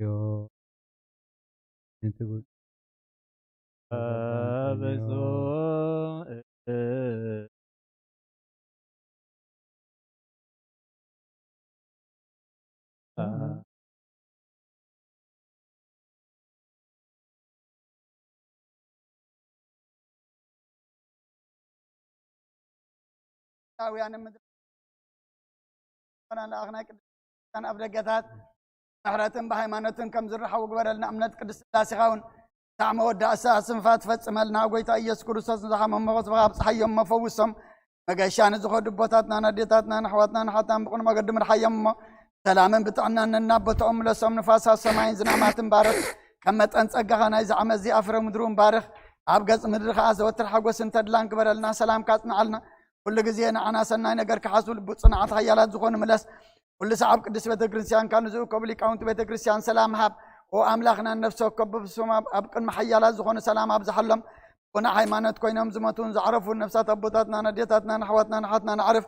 ዮ ንትጉ ብፁዕ ጣውያን ምድሪ ለኣኽናይ ቅድስት ቤተክርስትያን ኣብ ደገታት ምሕረትን ብሃይማኖትን ከም ዝረሓቡ ግበረልና። እምነት ቅድስት ስላሴኻ እውን ክሳዕ መወዳእታ ስንፋ ትፈጽመልና። ጎይታ ኢየሱስ ክርስቶስ ንዝሓመሞ ዝብኻ ኣብጽሓዮም እሞ ፈውሶም። መገሻ ንዝኸዱ ኣቦታትና፣ ኣዴታትና፣ ንኣሕዋትና፣ ንሓታን ብቕኑዕ መገዲ ምርሓዮም እሞ ሰላምን ብጥዕናን ነናቦትኦም ምለሶም። ንፋሳት ሰማይን ዝናማትን ባርኽ። ከም መጠን ጸጋኻ ናይዚ ዓመት እዚ ኣፍረ ምድሪ እውን ባርኽ። ኣብ ገጽ ምድሪ ኸዓ ዘወትር ሓጎስን ተድላን ግበረልና። ሰላምካ ኣጽንዓልና። ኩሉ ግዜ ንዓና ሰናይ ነገር ክሓስቡ ልቡ ጽኑዓት ሓያላት ዝኾኑ ምለስ። ኩሉ ሰዓብ ቅድስት ቤተ ክርስቲያንካ ንዝእከቡ ሊቃውንቲ ቤተ ክርስቲያን ሰላም ሃብ። ኦ ኣምላኽና፣ ነፍሲ ወከፍ ብፍጹም ኣብ፣ ኣብ ቅድሚ ሓያላት ዝኾኑ ሰላም ኣብዝሓሎም። ብቕኑዕ ሃይማኖት ኮይኖም ዝሞቱን ዘዕረፉን ነፍሳት ኣቦታትናን ኣዴታትናን ኣሕዋትናን ኣሓትናን ኣዕርፍ።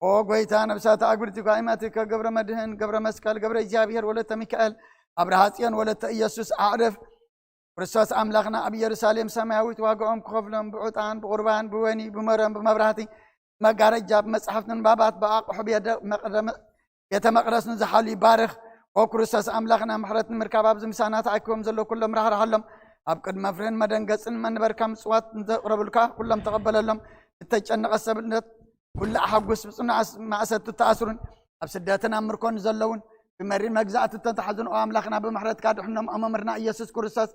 ኦ ጎይታ፣ ነፍሳት ኣጉድቲ ኳይማቲከ ገብረ መድህን፣ ገብረ መስቀል፣ ገብረ እግዚኣብሔር፣ ወለተ ሚካኤል፣ ኣብርሃ ጽዮን፣ ወለተ ኢየሱስ ኣዕርፍ። ክርስቶስ ኣምላኽና ኣብ ኢየሩሳሌም ሰማያዊት ዋጋኦም ክኸፍሎም ብዕጣን፣ ብቑርባን፣ ብወይኒ፣ ብመረን፣ ብመብራህቲ፣ መጋረጃ፣ ብመጽሓፍቲ ንባባት፣ ብኣቕሑ ቤተ መቕደመ-፣ ቤተ መቕደስ ንዝሓሉ ይባርኽ። ኦ ክርስቶስ ኣምላኽና፣ ምሕረት ንምርካብ ኣብዚ ምሳና ተኣኪቦም ዘለዉ ኩሎም ራሕርሓሎም። ኣብ ቅድሚ መፍሬን መደንገጽን መንበርካ ምጽዋት ንዘቕረቡልካ ኩሎም ተቐበለሎም። እተጨነቐ ሰብነት ኩሉ ኣሐጉስ። ብጽኑዓት ማእሰርቲ እተኣስሩን ኣብ ስደትን ኣብ ምርኮን ዘለውን ብመሪር መግዛእቲ እተታሕዙን ኦ ኣምላኽና፣ ብምሕረትካ ድሕኖም። ኦ መምህርና ኢየሱስ ክርስቶስ፣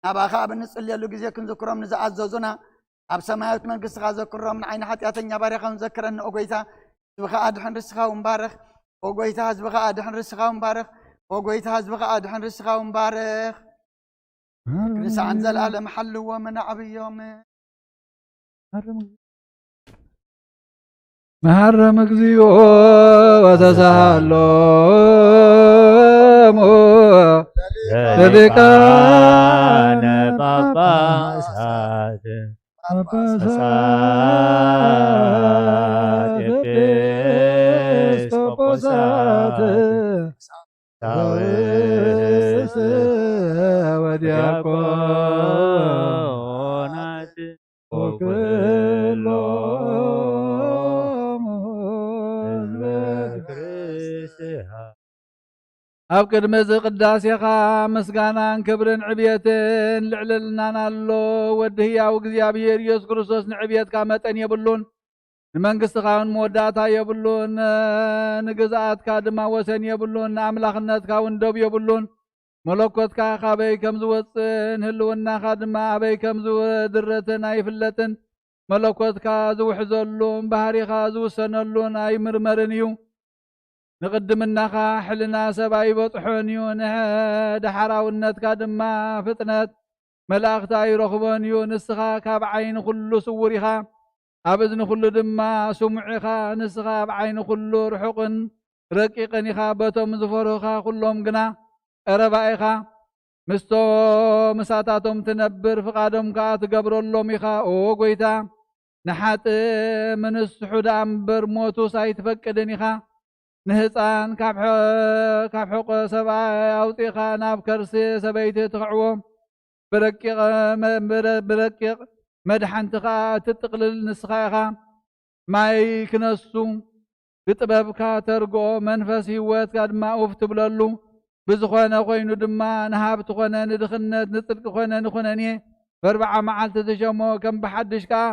ናባኻ ኣብ እንጽልየሉ ግዜ ክንዝክሮም ንዝኣዘዙና ኣብ ሰማያዊት መንግስትኻ ዘክሮም። ንዓይኒ ሓጢኣተኛ ባርያኻ እውን ዘክረኒ ኦ ጎይታ። ህዝብኻ ኣድሕን፣ ርስኻ እውን ባርኽ ኦ ጎይታ። ህዝብኻ ኣድሕን፣ ርስኻ እውን ባርኽ ኦ ጎይታ። ህዝብኻ ኣድሕን፣ ርስኻ እውን ባርኽ። ክንሳዕን ዘላለም ሓልዎም ኣዕብዮም። መሃረም እግዚኦ ወተሳሃሎም ለሊቃነ ጳጳሳት ጳጳሳት ኤጲስቆጶሳት ቀሳውስት ወዲያቆናት ወኩሎም ህዝበ ክርስቲያን። ኣብ ቅድሚ እዚ ቅዳሴኻ ምስጋናን ክብርን ዕብየትን ልዕልናን ኣሎ። ወዲ ህያው እግዚኣብሔር ኢየሱስ ክርስቶስ ንዕብየትካ መጠን የብሉን፣ ንመንግስትኻ እውን መወዳእታ የብሉን፣ ንግዝኣትካ ድማ ወሰን የብሉን፣ ንኣምላኽነትካ እውን ዶብ የብሉን። መለኮትካ ካበይ ከም ዝወጽእን ህልውናኻ ድማ ኣበይ ከም ዝድረትን ኣይፍለጥን። መለኮትካ ዝውሕዘሉን ባህሪኻ ዝውሰነሉን ኣይምርመርን እዩ። ንቕድምናኻ ሕልና ሰብ ኣይበጽሖን እዩ፣ ንዳሕራውነትካ ድማ ፍጥነት መላእኽቲ ኣይረኽቦን እዩ። ንስኻ ካብ ዓይኒ ኩሉ ስዉር ኢኻ፣ ኣብ እዝኒ ኩሉ ድማ ስሙዕ ኢኻ። ንስኻ ኣብ ዓይኒ ኩሉ ርሑቕን ረቂቕን ኢኻ። በቶም ዝፈርሁኻ ኩሎም ግና ቀረባ ኢኻ። ምስቶም ምሳታቶም ትነብር፣ ፍቓዶም ከኣ ትገብረሎም ኢኻ። ኦ ጐይታ፣ ንሓጥእ ምንስሑ ደኣ እምበር ሞቱስ ኣይትፈቅድን ኢኻ። ንህጻን ካብ ሐ-፣ ካብ ሕቖ ሰብኣይ ኣውጺእኻ ናብ ከርሲ ሰበይቲ ትኽዕዎ፣ ብረቂቕ መ-፣ ብረ-፣ ብረቂቕ መድሓንቲ ኸኣ እትጥቕልል ንስኻ ኢኻ። ማይ ክነሱ ብጥበብካ ተርግኦ፣ መንፈስ ህይወትካ ድማ ኡፍ ትብለሉ። ብዝኾነ ኮይኑ ድማ ንሃብቲ ኾነ ንድኽነት፣ ንጽድቂ ኾነ ንኹነኔ፣ በርብዓ መዓልቲ ትሸሞ፣ ከም ብሓድሽ ከኣ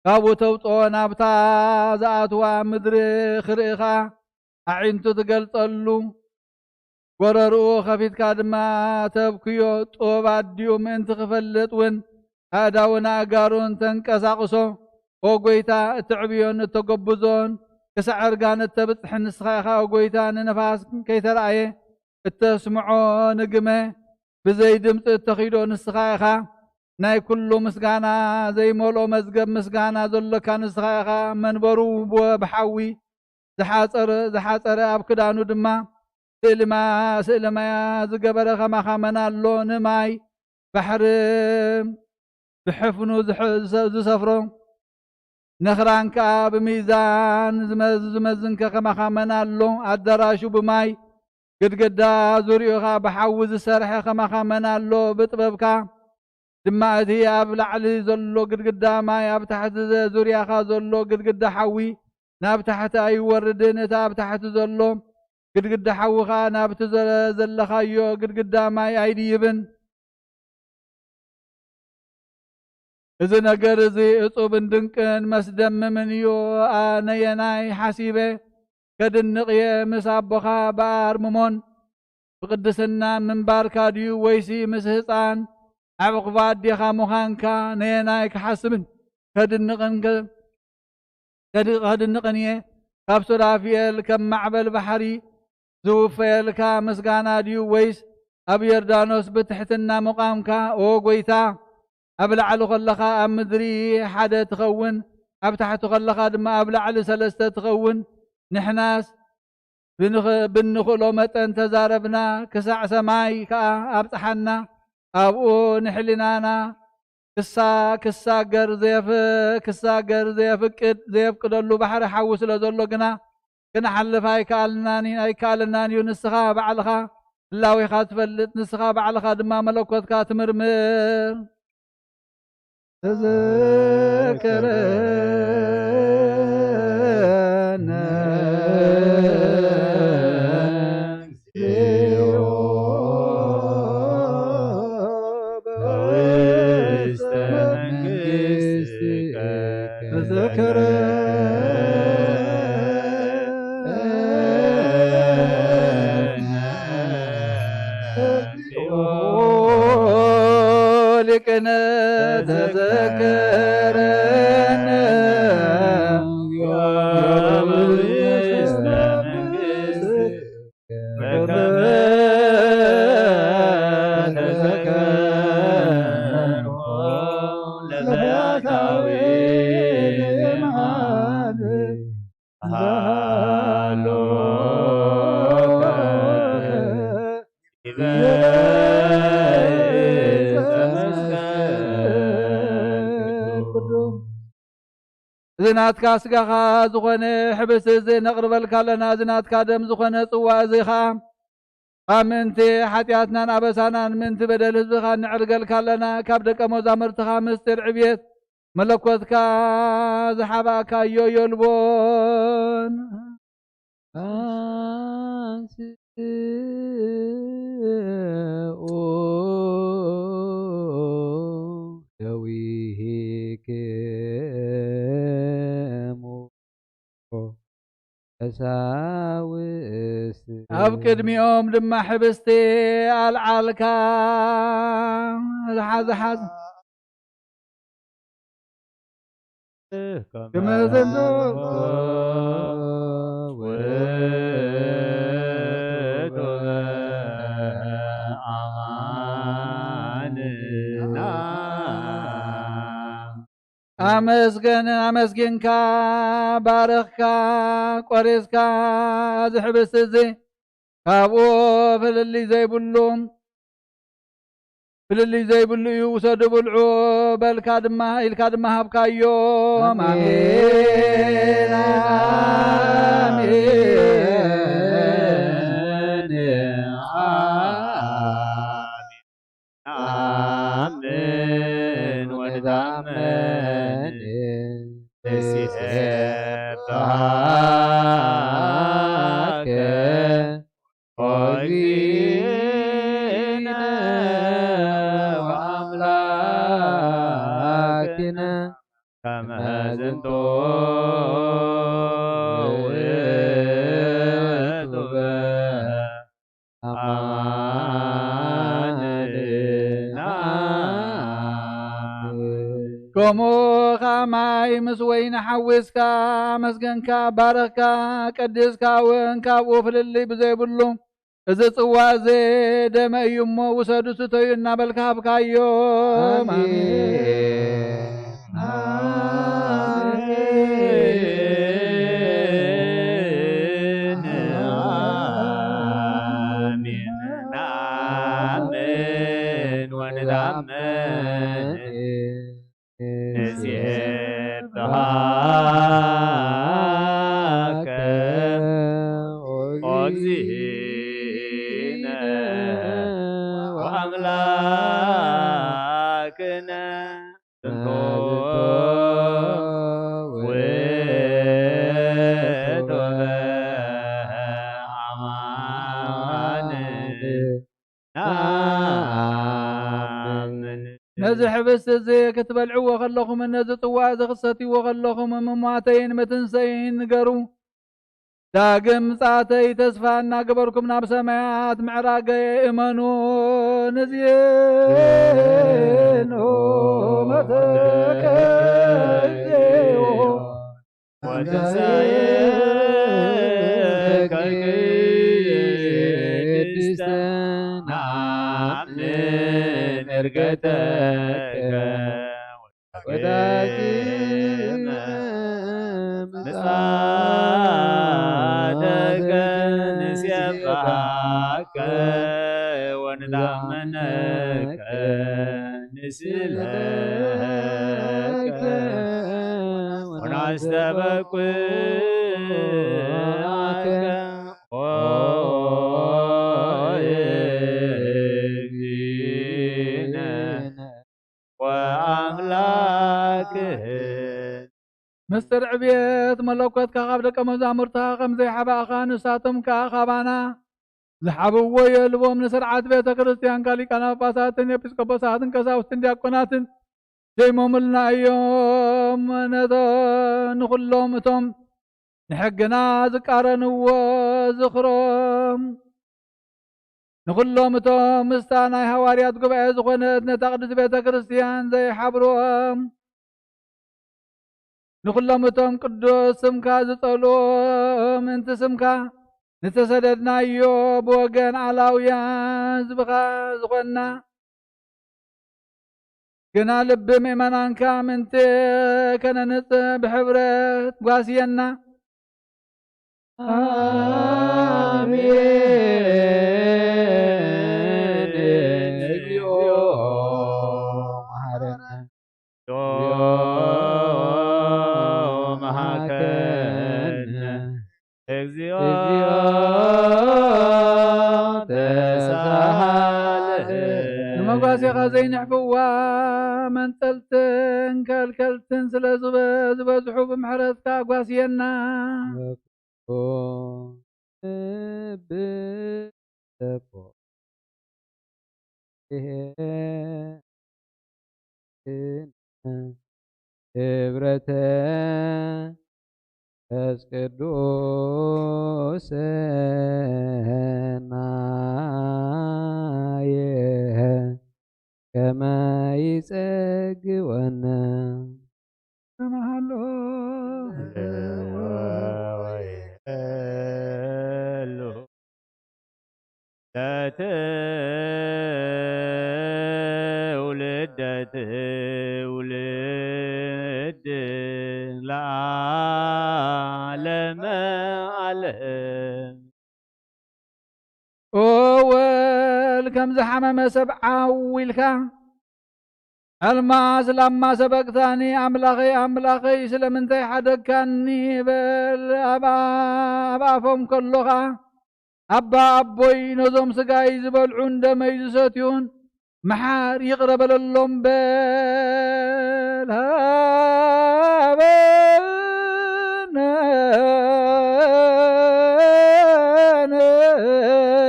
ካብኡ ተውጽኦ፣ ናብታ ዝኣትዋ ምድሪ ክርኢ ኸኣ ኣዒንቱ ትገልጸሉ። ጎረርኡ ኸፊትካ ድማ ተብክዮ። ጥበብ ኣዲኡ ምእንቲ ክፈልጥ እውን ኣእዳውን ኣእጋሩን ተንቀሳቕሶ። ኦ ጐይታ፣ እተዕብዮን እተጐብዞን ክሳዕ እርጋን እተብጽሕን ንስኻ ኢኻ። ኦ ጐይታ፣ ንነፋስ ከይተራእየ እተስምዖ፣ ንግመ ብዘይ ድምጺ እተኺዶ ንስኻ ኢኻ። ናይ ኩሉ ምስጋና ዘይመልኦ መዝገብ ምስጋና ዘሎካ ንስኻ ኢኻ። መንበሩ ብወ-፣ ብሓዊ ዝሓጸረ፣ ዝሓጸረ ኣብ ክዳኑ ድማ ስእሊ ማ-፣ ስእሊ ማያ ዝገበረ ከማኻ መን ኣሎ? ንማይ ባሕሪ ብሕፍኑ ዝሕ-፣ ዝሰ-፣ ዝሰፍሮ፣ ነኽራን ከኣ ብሚዛን ዝመ-፣ ዝመዝንከ ከማኻ መን ኣሎ? ኣዳራሹ ብማይ፣ ግድግዳ ዙርያኡ ኸኣ ብሓዊ ዝሰርሐ ከማኻ መን ኣሎ? ብጥበብካ ድማ እቲ ኣብ ላዕሊ ዘሎ ግድግዳ ማይ ኣብ ታሕቲ ዘ-፣ ዙርያኻ ዘሎ ግድግዳ ሓዊ ናብ ታሕቲ ኣይወርድን። እቲ ኣብ ታሕቲ ዘሎ ግድግዳ ሓዊ ኸኣ ናብቲ ዘ-፣ ዘለኻዮ ግድግዳ ማይ ኣይድይብን። እዚ ነገር እዚ እጹብን ድንቅን መስደምምን እዩ። ኣነየናይ ሓሲበ ከድንቕ እየ። ምስ ኣቦኻ ብኣርምሞን ብቕድስና ምንባርካ ድዩ፣ ወይሲ ምስ ህፃን ኣዕቑባ ኣዴኻ ምዃንካ? ነየናይ ክሓስብን ከድንቕን ከ-፣ ከድ-፣ ከድንቕን እየ? ካብ ሱራፊኤል ከም ማዕበል ባሕሪ ዝውፈየልካ ምስጋና ድዩ፣ ወይስ ኣብ ዮርዳኖስ ብትሕትና ምቋምካ? ኦ ጐይታ፣ ኣብ ላዕሊ ከለኻ ኣብ ምድሪ ሓደ ትኸውን፣ ኣብ ታሕቲ ከለኻ ድማ ኣብ ላዕሊ ሰለስተ ትኸውን። ንሕናስ ብንኽ-፣ ብንኽእሎ መጠን ተዛረብና፣ ክሳዕ ሰማይ ከኣ ኣብጽሓና። ኣብኡ ንሕሊናና ክሳ-፣ ክሳገር ዘየፍ-፣ ክሳገር ዘየፍቅድ፣ ዘየፍቅደሉ ባሕሪ ሓዊ ስለ ዘሎ ግና፣ ክንሓልፍ ኣይከኣልናን፣ ኣይከኣለናን እዩ። ንስኻ ባዕልኻ ህላዌኻ ትፈልጥ፣ ንስኻ ባዕልኻ ድማ መለኮትካ ትምርምር። ተዘከረነ እግዚኦ በውስተ መንግሥትከ። ተዘከረነ ሊቅነ ተዘከረነ በከመ ተዘከርኩ ለፈያታዊ ልማድ ሃሎከ ይበልጸ መስቀል። እዚ ናትካ ስጋኻ ዝኾነ ሕብስቲ እዚ ነቕርበልካ ኣለና። እዚ ናትካ ደም ዝኾነ ጽዋ እዚ ኸኣ ኣብ ምእንቲ ሓጢኣትናን ኣበሳናን ምእንቲ በደል ህዝብኻ ንዕርገልካ ኣለና። ካብ ደቀ መዛሙርትኻ ምስጢር ዕብየት መለኮትካ ዝሓባእካዮ የልቦን። አንስኡ ደዊክሙ ቀሳውስት። ኣብ ቅድሚኦም ድማ ሕብስቲ ኣልዓልካ። ዝሓ-፣ ዝሓ-፣ ከመ ዝንቱ ውእቱ አማንና። ኣመስገን፣ ኣመስጊንካ፣ ባረኽካ፣ ቆሪስካ፣ እዚ ሕብስቲ እዚ ካብኡ ፍልልይ ዘይብሉ ፍልልይ ዘይብሉ እዩ፣ ውሰዱ ብልዑ በልካ ድማ፣ ኢልካ ድማ ሃብካዮም። ኣሜን፣ ኣሜን፣ ኣሜን። ነኣምን ወንታመን ንሴብሐከ ኦ እግዚእነ ወአምላክነ ከመ ዝንቱ ውእቱ አማንና። ከምኡ ኸኣ ማይ ምስ ወይኒ ሓዊስካ ኣመስገንካ፣ ባረኽካ፣ ቀዲስካ እውን ካብኡ ፍልልይ ብዘይብሉ፣ "እዚ ጽዋ እዚ ደመ እዩ እሞ ውሰዱ፣ ስተዩ" እናበልካ ሃብካዮም። ኣሜን። ኣሜን። ኣሜን። ነአምን ወንታመን ንሴብሐከ ኦ እግዚእነ ወአምላክነ። ዝንቱ ውእቱ አማን ነአምን። ነዚ ሕብስቲ እዚ ክትበልዕዎ ከለኹምን ነዚ ጽዋ እዚ ክትሰትይዎ ከለኹም ምሟተይን ምትንሰይን ንገሩ። ዳግም ምጽኣተይ ተስፋ እናገበርኩም ናብ ሰማያት ምዕራገይ እመኑ። ንዚህን መተከዜዎ ወትንሳኤ ከቅድስተ ነአምን ዕርገተከ ወዳግመ ምጽኣተከ ንሴብሐከ ወንታመነከ ንስእለከ ወናስተበቅዓከ ኦ እግዚእነ ወኣምላክህ። ምስጢር ዕብየት መለኮትካ ካብ ደቀ መዛሙርትኻ ከም ዘይሓባእኻ፣ ንሳቶም ከኣ ካባና ዝሓብዎ የልቦም። ንስርዓት ቤተ ክርስቲያንካ ሊቃነ ጳጳሳትን ኤጲስቆጶሳትን ቀሳውስትን ዲያቆናትን ደይሞምልና እዮም። ነቶ-፣ ንኹሎም እቶም ንሕግና ዝቃረንዎ ዝኽሮም፣ ንኹሎም እቶም ምስታ ናይ ሃዋርያት ጉባኤ ዝኾነት ነታ ቅድስት ቤተ ክርስቲያን ዘይሓብርዎም፣ ንኹሎም እቶም ቅዱስ ስምካ ዝጸልኡ፣ ምእንቲ ስምካ ንተሰደድናዮ ብወገን ኣላውያን ህዝብኻ ዝኾንና፣ ግና ልቢ ምእመናንካ ምእንቲ ከነንጽህ ብሕብረት ጓስየና። ኣሜን። እግዚኦ መሐረነ። መሐረነ። እግዚኦ ተሳሃለ። ንመጓሴኻ ዘይንሕፍዋ መንጠልትን ከልከልትን ስለ ዝበ-፣ ዝበዝሑ ብምሕረትካ ጓስየና። ህብረተ መንፈስ ቅዱስ ሰናየ ከመ ይጸግወነ። ከመሃሎ ወይሉ ለትውልደ ትውልድ ለዓለመ ዓለም። ኦ ወል ከም ዝሓመመ ሰብ ዓው ኢልካ፣ ኣልማስ ላማ ሰበቅታኒ፣ ኣምላኸይ ኣምላኸይ ስለምንታይ ሓደግካኒ በል። ኣብ፣ ኣብ ኣፎም ከሎኻ ኣባ ኣቦይ ነዞም ስጋይ ዝበልዑን ደመይ ዝሰትዩን መሓር ይቕረ በለሎም በል። ሃበነ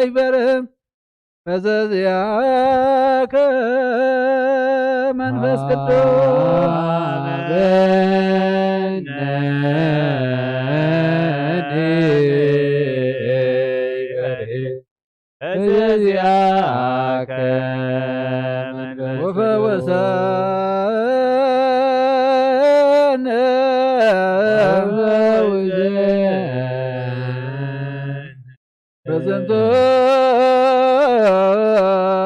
ይበርም በዘዚኣከ መንፈስ ቅዱስ በዘዚኣከ መንፈስ ቅዱስ ወፈወሰነ። በዝንቱ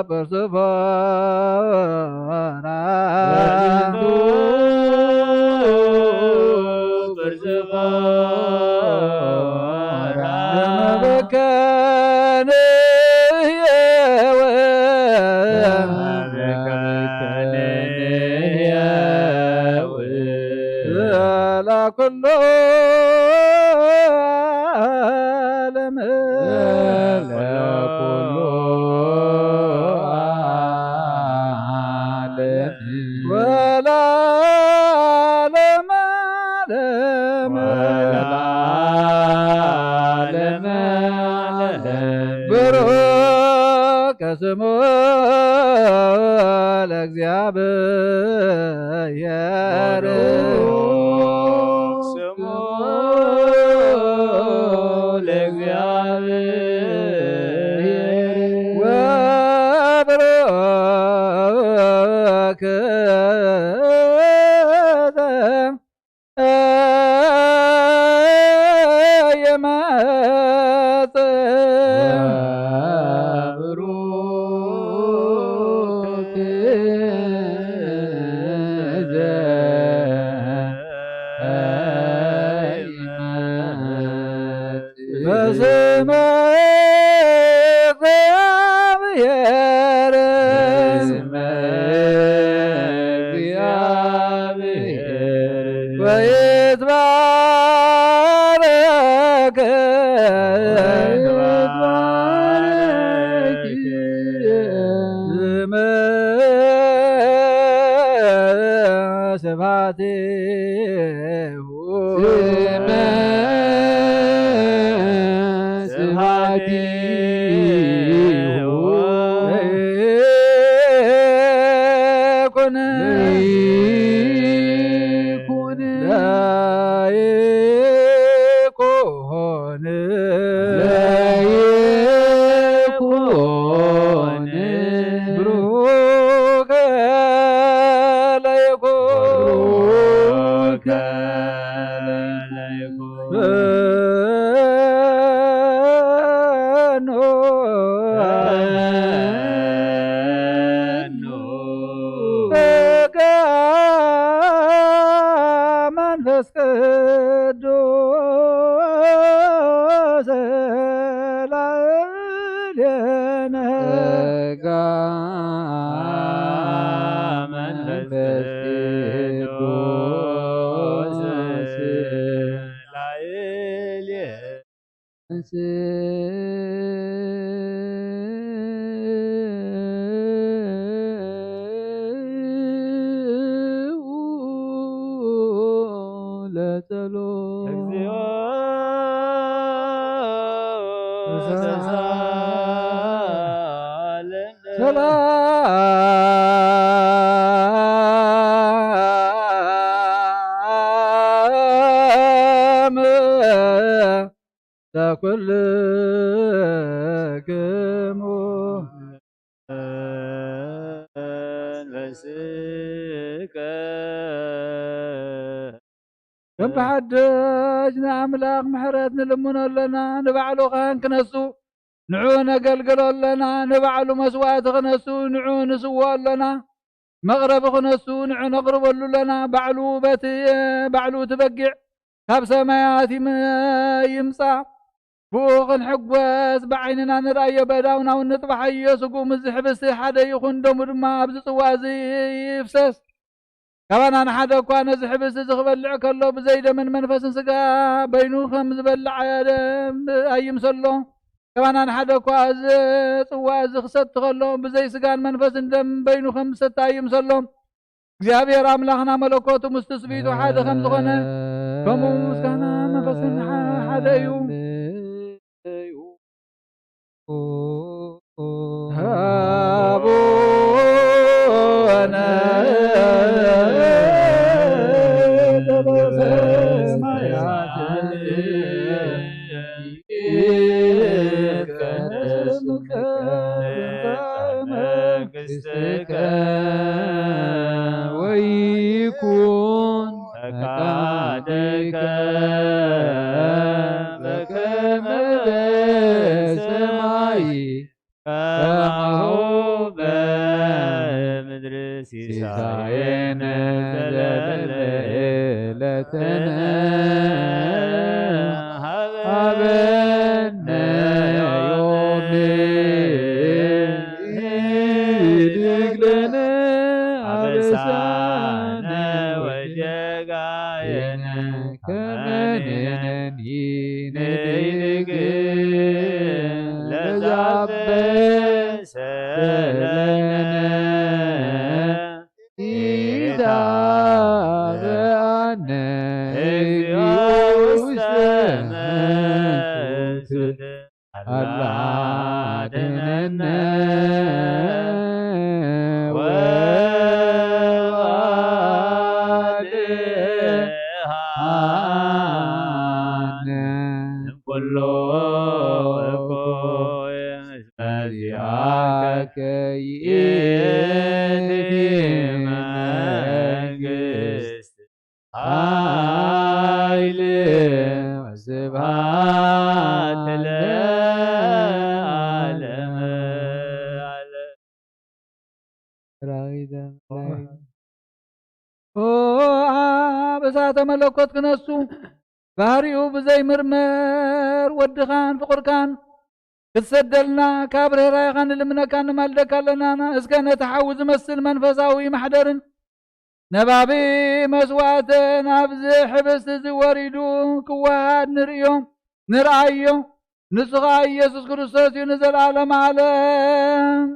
በርሱ ፎራ። በዝንቱ በርሱ ፎራ። ለመበከንየወ። ለመበከንየወ። ኩሉ ዓለም። ኩሉ ዓለም። ወለዓለመ ዓለም። ወለዓለመ ዓለም። ብሩክ ስሙ ለእግዚኣብሔር። ብሩክ ስሙ ለእግዚኣብሔር ወብሩክ በስመ እግዚአብሔር። በስመ እግዚአብሔር። ወይትባረክ። ወይትባረክ። ስመ ስብሐት ስመ ስብሐቲሁ ለይኩን ለይኩን ለይኩን ብሩከ ለይኩን መንፈስ ቅዱስ ላዕሌነ። ጸጋ መንፈስ ቅዱስ ላዕሌነ። ለጸሎት። እግዚኦ ተሳለነ። ሰላም ለኩልክሙ። ከም ብሓደሽ ንኣምላኽ ምሕረት ንልምኖ ኣለና። ንባዕሉ ካህን ክነሱ ንዑ ነገልግሎ ኣለና። ንባዕሉ መስዋእቲ ክነሱ ንዑ ንስዎ ኣለና። መቕረቢ ክነሱ ንዑ ነቕርበሉ ኣለና። ባዕሉ በቲ ባዕሉ እቲ በጊዕ ካብ ሰማያት ይም-፣ ይምጻእ። ብኡ ክንሕጎስ ብዓይንና ንርኣዮ፣ በእዳውና እውን ንጥባሓዮ። ስግኡ ምስዚ ሕብስቲ ሓደ ይኹን፣ ደሙ ድማ ኣብዚ ጽዋ እዚ ይፍሰስ። ካባና ንሓደ እኳ ነዚ ሕብስቲ እዚ ክበልዕ ከሎ ብዘይ ደምን መንፈስን ስጋ በይኑ ከም ዝበልዕ ኣየ-፣ ኣይምሰሎ። ካባና ንሓደ እኳ እዚ ጽዋ እዚ ክሰቲ ከሎ ብዘይ ስጋን መንፈስን ደም በይኑ ከም ዝሰቲ ኣይምሰሎ። እግዚኣብሔር ኣምላኽና መለኮቱ ምስ ትስብእቱ ሓደ ከም ዝኾነ፣ ከምኡ ምስጋና መንፈስን ሓደ እዩ። ሃቡነ ዘበሰማያት ይትቀደስ ስምከ። መንግሥትከ ወይኩን ፈቃድከ በከመ በሰማይ ከማሁ በምድሪ። ሲሳየነ ዘለለ ዕለትነ ሀበነ ዮም። ህድግ ለነ አበሳነ ወጌጋየነ ከመ ንሕነኒ ንህድግ ለዘአበሰ ለነ። ኢታብአነ እግዚኦ ውስተ መንሱት አላ አድነነ ወአድኃነ እምኩሉ እኮ እስመ ዚአከ ይእቲ መንግስት ኃይል ወስብሐት ለዓለመ ዓለም። ሰራዊተ መላእክት። ኦ ኣብ እሳተ መለኮት ክነሱ፣ ባህሪኡ ብዘይምርመር ወድኻን ፍቑርካን ክትሰደልና ካብ ርህራይኻ ንልምነካ ንማልደካ ኣለና። እስከ ነቲ ሓዊ ዝመስል መንፈሳዊ ማሕደርን ነባቢ መስዋእትን ኣብዚ ሕብስቲ እዚ ወሪዱ ክወሃድ ንርእዮ፣ ንርኣዮ። ንሱ ኸኣ ኢየሱስ ክርስቶስ እዩ ንዘለዓለም ዓለም።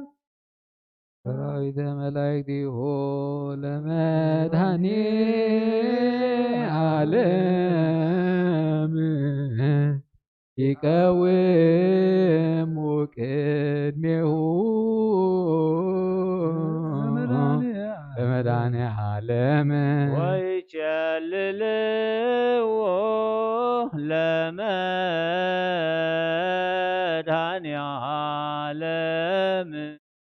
ሰራዊተ መላእክቲሁ ለመድኃኔ ዓለም ይቀውሙ ቅድሜሁ ለመድኃኔ ዓለም። ወይጨልልዎ ለመድኃኔ ዓለም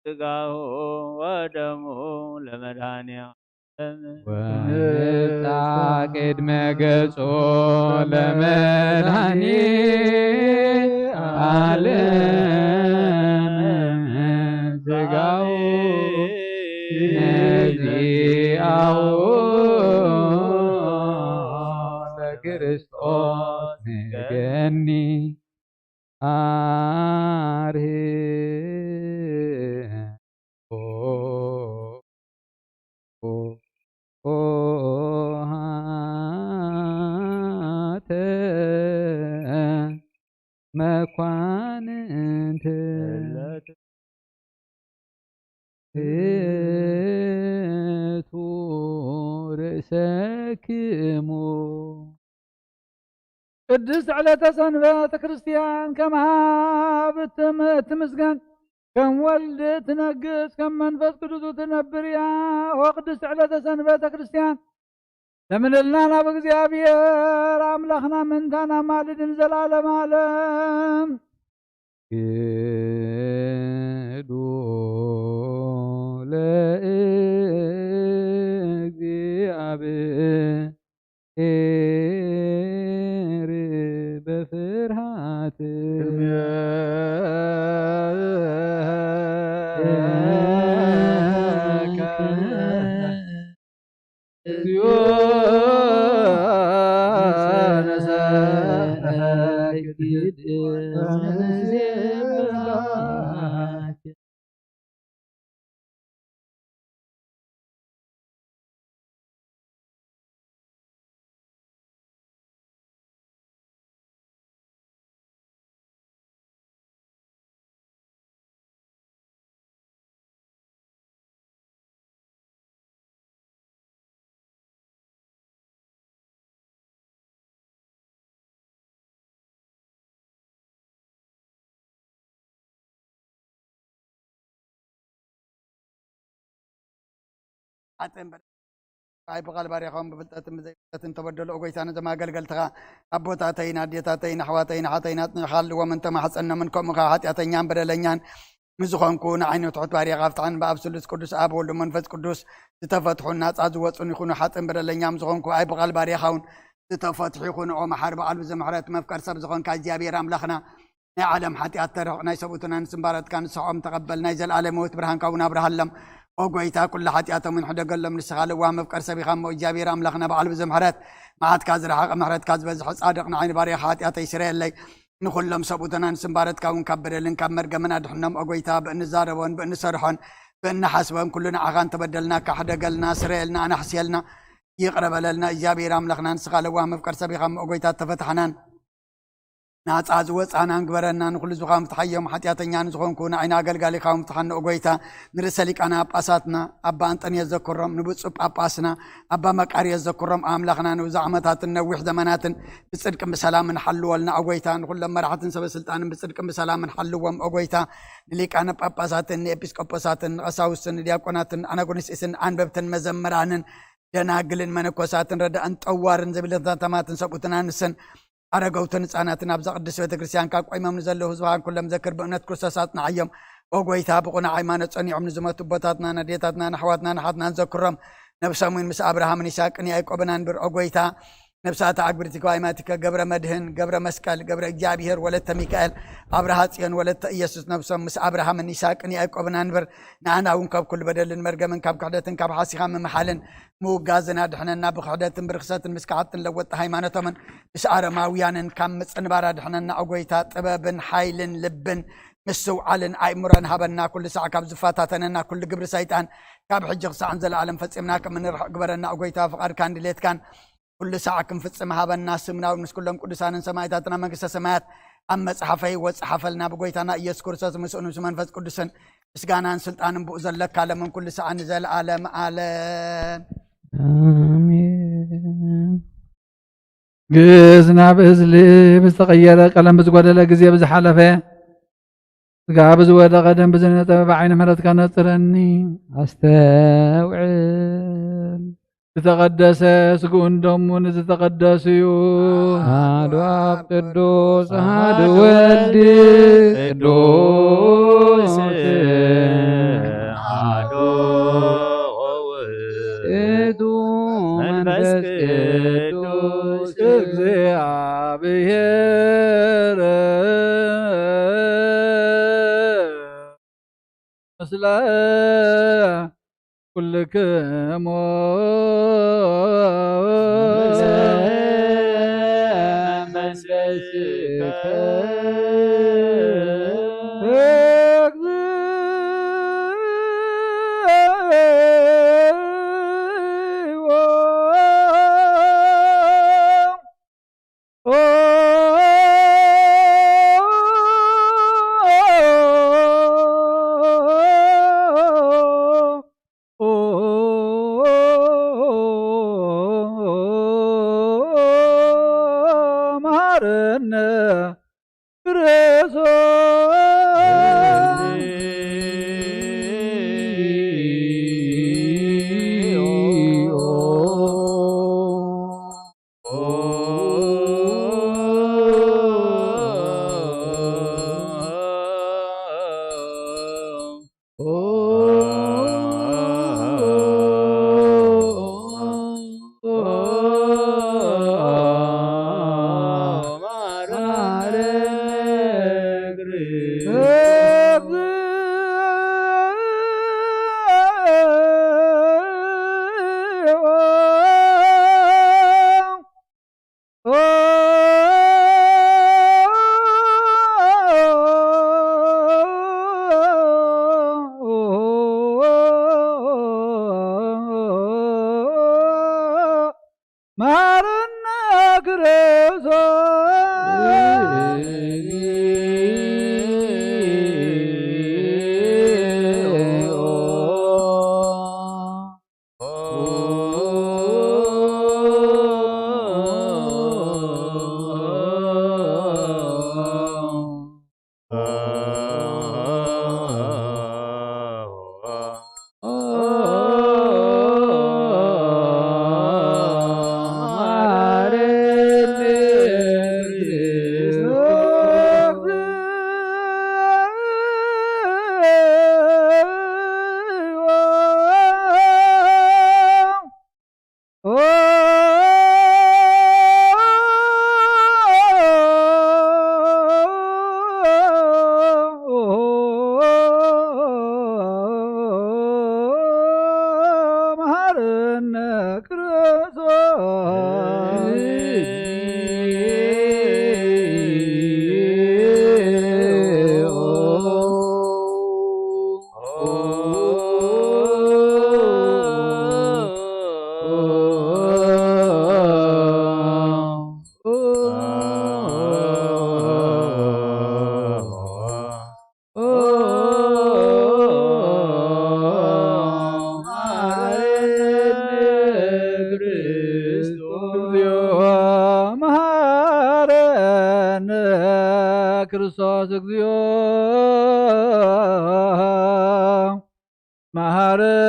ስጋሁ ወደሙ ለመድኃኔ ዓለም። ወንጣ ቅድመ ገጾ ለመድኃኔ ዓለም ስጋሁ ነዚአሁ ለክርስቶስ ንገኒ አርህ ኦ ኦ ኦ ሃተ መኳንንት እቱ ርእሰክሙ። ቅድስት ዕለተ ሰንበት ክርስቲያን ከም ኣብ እትም-፣ እትምስገን፣ ከም ወልድ እትነግስ፣ ከም መንፈስ ቅዱስ እትነብር እያ። ኦ ቅድስት ዕለተ ሰንበተ ክርስቲያን፣ ለምንልና ናብ እግዚኣብሔር ኣምላኽና ምእንታና ማልድን ዘላለም ዓለም። ግዱ ለእግዚአብሔር በፍርሃት እግዚኦ ሓጥእን በደ-፣ ኣይ ብቓል ባርያኻውን ብፍልጠትን ብዘይፍልጠትን ተበደሉ። ኦ ጐይታ፣ ነዞም ኣገልገልትኻ ኣቦታተይን ኣዴታተይን ኣሕዋተይን ኣሓተይን ኣጽኒዕኻ ሃልዎም፣ እንተማሕጸኖምን ከምኡ ኸኣ ሓጢኣተኛን በደለኛን ንዝኾንኩ ንዓይ ንትሑት ባርያኻ ፍትሓን ብኣብ ስሉስ ቅዱስ ኣብ ወልድ መንፈስ ቅዱስ ዝተፈትሑን ናጻ ዝወጹን ይኹኑ። ሓጥእን በደለኛን ዝኾንኩ ኣይ ብቓል ባርያኻውን ዝተፈትሑ ይኹኑ። ኦ መሓሪ በዓል ብዙሕ ምሕረት መፍቀር ሰብ ዝኾንካ እግዚኣብሔር ኣምላኽና ናይ ዓለም ሓጢኣት ተርሕቕ፣ ናይ ሰብኡትና ንስምባረትካ ንስሖም ተቐበል፣ ናይ ዘለኣለም ህይወት ብርሃንካ እውን ኣብርሃሎም። ኦ ጐይታ፣ ኩሉ ሓጢኣቶም እውን ሕደገሎም፣ ንስኻ ለዋህ መፍቀር ሰብ ኢኻ እሞ እግዚኣብሔር ኣምላኽና በዓል ብዙሕ ምሕረት፣ መዓትካ ዝረሓቐ ምሕረትካ ዝበዝሐ ጻድቕ ንዓይ ንባርያኻ ሓጢኣተይ ስረየለይ፣ ንኹሎም ሰብኡትና ንስምባረትካ እውን ካብ በደልን ካብ መርገምን ኣድሕኖም። ኦ ጐይታ፣ ብእንዛረቦን ብእንሰርሖን ብእንሓስቦን ኩሉ ንዓኻ እንተበደልናካ ሕደገልና፣ ስረየልና፣ ኣናሕስየልና፣ ይቕረ በለልና። እግዚኣብሔር ኣምላኽና ንስኻ ለዋህ መፍቀር ሰብ ኢኻ እሞ ኦ ጐይታ፣ ተፈታሕናን ናጻ ዝወጻናን ግበረና። ንኹሉ ዝኻን ፍትሓዮም ሓጢኣተኛ ንዝኾንኩ ንዓይና ኣገልጋሊኻ እውን ፍትሓና ኦ ጐይታ። ንርእሰ ሊቃነ ጳጳሳትና ኣባ ኣንጠንዮስ ዘክሮም፣ ንብፁዕ ጳጳስና ኣባ መቃርዮስ ዘክሮም። ኣምላኽና ንብዙሕ ዓመታትን ነዊሕ ዘመናትን ብጽድቅን ብሰላምን ሓልወልና ኦ ጐይታ። ንኹሎም መራሕትን ሰበ ስልጣንን ብጽድቅን ብሰላምን ሓልዎም ኦ ጐይታ። ንሊቃነ ጳጳሳትን ንኤጲስቆጶሳትን ንቐሳውስትን ንዲያቆናትን ኣናጉንስጢስን ኣንበብትን መዘምራንን ደናግልን መነኮሳትን ረዳእን ጠዋርን ዝብልን ተማትን ሰብኡትን ኣንስትን ኣረገውትን ህጻናትን ኣብዛ ቅድስት ቤተ ክርስቲያን ካብ ቆይሞም ንዘለዉ ህዝብኻን ኩሎም ዘክር። ብእምነት ክርስቶስ ኣጽንዓዮም። ኦ ጎይታ፣ ብቕኑዕ ሃይማኖት ጸኒዖም ንዝመቱ ኣቦታትናን ኣዴታትናን ኣሕዋትናን ኣሓትናን ዘክሮም። ነብሶም እውን ምስ ኣብርሃምን ይስሐቅን ያዕቆብን ኣንብር። ኦ ጎይታ፣ ነብሳት ኣግብርቲ ጓይማቲከ ገብረ መድህን፣ ገብረ መስቀል፣ ገብረ እግዚኣብሔር፣ ወለተ ሚካኤል፣ ኣብርሃ ጽዮን፣ ወለተ ኢየሱስ፣ ነብሶም ምስ ኣብርሃምን ይስሐቅን ያዕቆብን ኣንብር። ንኣና እውን ካብ ኩሉ በደልን መርገምን ካብ ክሕደትን ካብ ሓሲኻ ምምሓልን ምውጋዝን ኣድሕነና። ብክሕደትን ብርክሰትን ምስ ከሓድትን ለወጥቲ ሃይማኖቶምን ምስ ኣረማውያንን ካብ ምጽንባር ኣድሕነና። ኦ ጎይታ፣ ጥበብን ሓይልን ልብን ምስትውዓልን ኣእምሮን ሃበና። ኩሉ ሳዕ ካብ ዝፈታተነና ኩሉ ግብሪ ሰይጣን ካብ ሕጂ ክሳዕን ዘለኣለም ፈጺምና ከም እንርሕቕ ግበረና። ኦ ጎይታ፣ ፍቓድካን ድሌትካን ኩሉ ሳዕ ክንፍጽም ሃበና። ስምና እውን ምስ ኩሎም ቅዱሳንን ሰማዕታትና መንግስተ ሰማያት ኣብ መጽሓፈ ህይወት ጸሓፈልና። ብጎይታና ኢየሱስ ክርስቶስ ምስኡን ምስ መንፈስ ቅዱስን ምስጋናን ስልጣንን ብኡ ዘለካ ለምን ኩሉ ሳዕ ንዘለኣለም ኣለም። ኣሜን። ግእዝ ናብ እዝሊ ብዝተቐየረ ቀለም ብዝጎደለ ግዜ ብዝሓለፈ ስጋ ብዝወደቐ ደም ብዝነጠበ ብዓይኒ ምሕረትካ ነጽረኒ። ኣስተውዕል። ዝተቐደሰ ስግኡን ደሙን ዝተቐደሱ እዩ። ኣሐዱ ኣብ ቅዱስ ኣሐዱ ወልድ ቅዱስ ኣሐዱ ውእቱ መንፈስ ቅዱስ እግዚኣብሔር ምስለ ኩልክሙ። መሃረነ ክርስቶስ። መሃረነ ክርስቶስ። መሃረነ ክርስቶስ። መሃረነ ክርስቶስ። እግዚኦ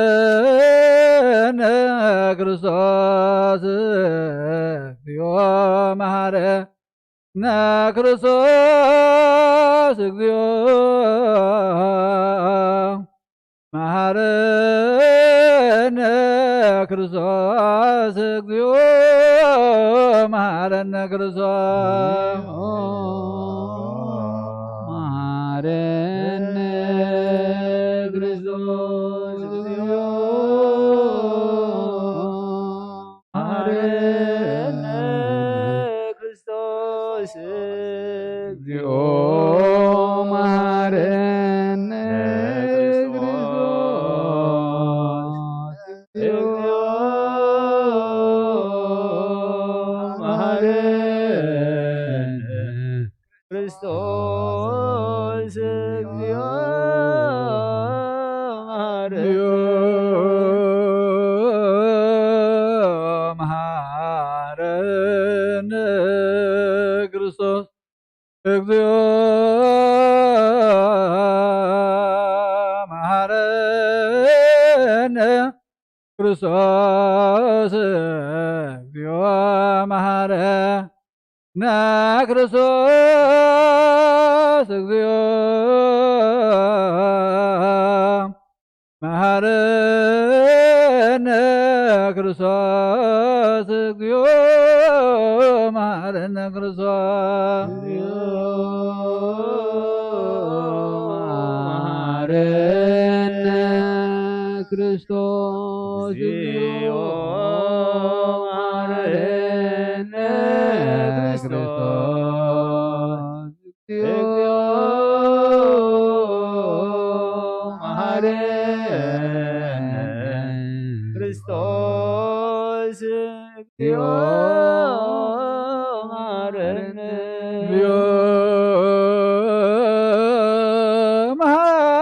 መሃረነ ክርስቶስ። እግዚኦ መሃረ ንክርስቶስ እግዚኦ መሃረነ ክርስቶስ እግዚኦ መሃረነ ክርስቶስ መሃረነ ክርስቶስ እግዚኦ መሃረነ ክርስቶስ እግዚኦ መሃረነ ክርስቶስ እግዚኦ መሃረነ ክርስቶስ እግዚኦ መሃረነ መሃረነ ክርስቶስ እግዚኦ መሃረነ ክርስቶስ እግዚኦ መሃረነ ክርስቶስ እግዚኦ መሃረነ ክርስቶስ እግዚኦ መሃረነ ክርስቶስ መሃረነ ክርስቶስ እግዚኦ መሃረነ ክርስቶስ እግዚኦ መሃረነ ክርስቶስ እግዚኦ መሃረነ እግዚኦ መሃረነ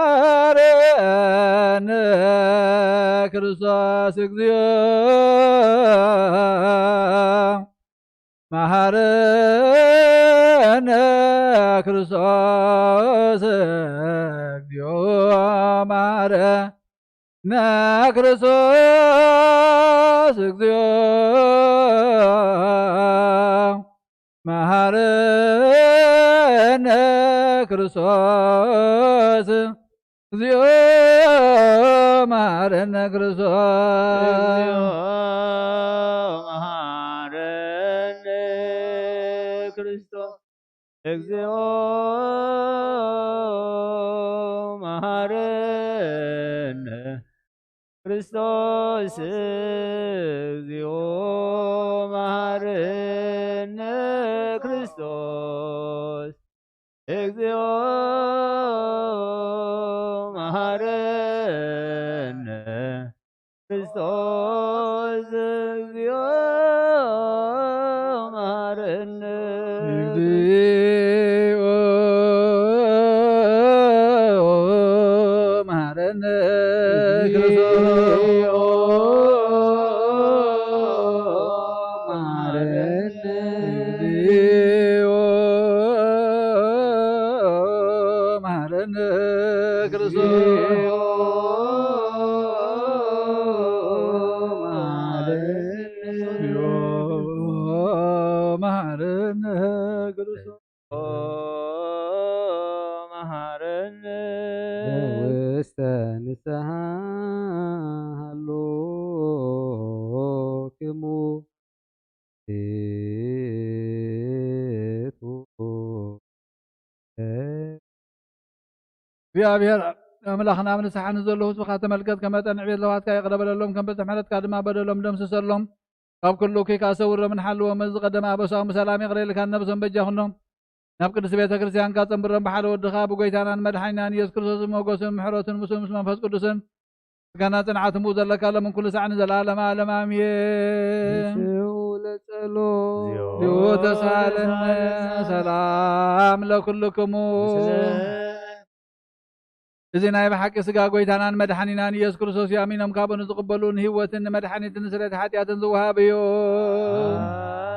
ክርስቶስ እግዚኦ መሃረነ ክርስቶስ እግዚኦ መሃረነ ክርስቶስ እግዚኦ መሃረነ ክርስቶስ እግዚኦ መሃረነ ክርስቶስ እግዚኦ መሃረነ ክርስቶስ እግዚኦ መሃረነ ክርስቶስ እግዚኦ መሃረነ ክርስቶስ እግዚኦ መሃረነ ክርስቶስ እግዚኦ መሃረነ እግዚኦ መሃረነ ክርስቶስ መሃረነ እግዚኦ መሃረነ ክርስቶስ መሃረነ መሃረነ ክርስቶስ መሃረነ ውስተ ንስሓ ሃሎክሙ ቱ እግዚኣብሔር ኣምላኽና፣ ኣብ ንስሓ ንዘለዉ ህዝብኻ ተመልከት፣ ከም መጠን ዕቤት ለውሃትካ ይቕረ በለሎም፣ ከም ብዝሒ ምሕረትካ ድማ በደሎም ደምስሰሎም። ካብ ኩሉ እኩይ ከኣ ሰውሮምን ሓልዎም። ነዚ ዝቐደመ ኣበሳኦም ብሰላም ይቕረ ኢልካ ነብሶም በጃ ኩኖም። ናብ ቅድስቲ ቤተ ክርስቲያንካ ጸንብሮም። ብሓደ ወድኻ ብጎይታናን መድሓኒናን ኢየሱስ ክርስቶስ ሞገስን ምሕረቱን ምስኡ ምስ መንፈስ ቅዱስን ምስጋና ጽንዓት እምኡ ዘለካ ሎምን ኩሉ ሳዕ ንዘለዓለመ ዓለም ኣሜን። ንስኡ ለጸሎ። ዚኡ ተሳለነ። ሰላም ለኩልክሙ። እዚ ናይ ብሓቂ ስጋ ጎይታናን መድሓኒናን ኢየሱስ ክርስቶስ እዩ። ኣሚኖም ካብኡ ንዝቕበሉ ንህይወትን ንመድሓኒትን ንስርየት ሓጢኣትን ዝወሃብ እዩ።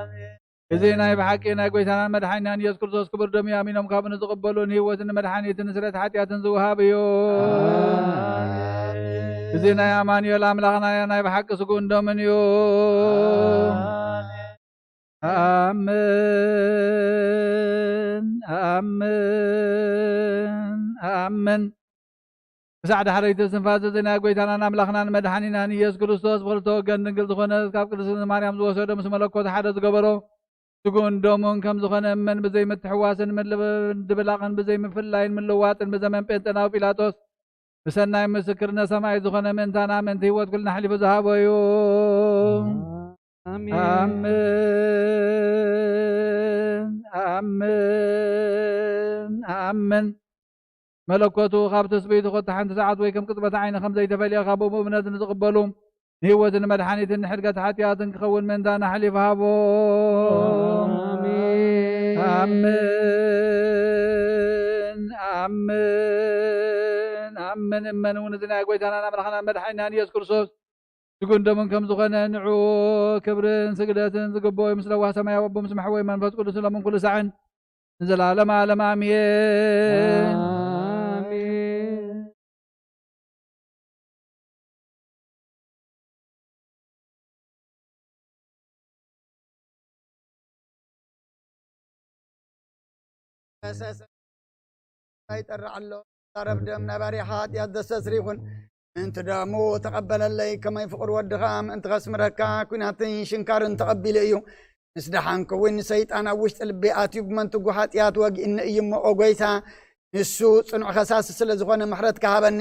ኣሜን። እዚ ናይ ብሓቂ ናይ ጎይታናን መድሓኒናን ኢየሱስ ክርስቶስ ክቡር ደም እዩ። ኣሚኖም ካብኡ ንዝቕበሉ ንህይወትን ንመድሓኒትን ንስርየት ሓጢኣትን ዝወሃብ እዩ። ኣሜን። እዚ ናይ ኣማኑኤል ኣምላኽና ናይ ብሓቂ ስግኡን ደምን እዩ። ኣሜን። ኣምን ኣምን ኣምን። ክሳዕ ዳሕረይቲ እስትንፋስ እዚ ናይ ጐይታናን ኣምላኽናን መድሓኒናን ኢየሱስ ክርስቶስ ብኽልተ ወገን ድንግል ዝኾነት ካብ ቅድስቲ ማርያም ዝወሰዶ ምስ መለኮት ሓደ ዝገበሮ ስግኡን ደሙን ከም ዝኾነ እመን። ብዘይ ምትሕዋስን ምልብላቕን ብዘይ ምፍልላይን ምልዋጥን ብዘመን ጴንጠናዊ ጲላጦስ ብሰናይ ምስክርነት ሰማይ ዝኾነ ምእንታና ምእንቲ ህይወት ኩልና ኣሕሊፉ ዝሃቦ እዩ። ኣሜን። ኣምን ኣምን ኣምን። መለኮቱ ካብ ትስብእቱ ኮታ ሓንቲ ሰዓት ወይ ከም ቅጽበት ዓይኒ ከም ዘይተፈልየ ካብ ብእምነት ንዝቕበሉ ንህይወትን መድሓኒትን ንሕድገት ሓጢኣትን ክኸውን ምእንታና ኣሕሊፉ ሃቦ። ኣሜን። ኣምን ኣምን ኣምን። እመን እውን እዚ ናይ ጐይታናን ኣምላኽናን መድሓኒናን ኢየሱስ ክርስቶስ ስግኡን ደሙን ከም ዝኾነ ንዑ ክብርን ስግደትን ዝግብኦ እዩ። ምስ ለዋህ ሰማያዊ ኣቦ ምስ መሕወይ መንፈስ ቅዱስ ሎምን ኩሉ ሳዕን ንዘላለም ዓለም ኣሜን። ኣሜን። ይጠርዕ ኣሎ። ዛረብ ደም ናይ ባርያ ሓጢኣት ዘስተስሪ ይኹን። ምእንቲ ደሙ ተቐበለለይ፣ ከመይ ፍቕሪ ወድኻ ምእንቲ ከስምረካ ኲናትን ሽንካርን ተቐቢሉ እዩ። ምስ ደሓንኩ እውን ሰይጣን ኣብ ውሽጢ ልቢ ኣትዩ ብመንትጉ ሓጢኣት ወጊእኒ እዩ እሞ፣ ኦ ጐይታ፣ ንሱ ጽኑዕ ከሳሲ ስለ ዝኾነ ምሕረትካ ሃበኒ።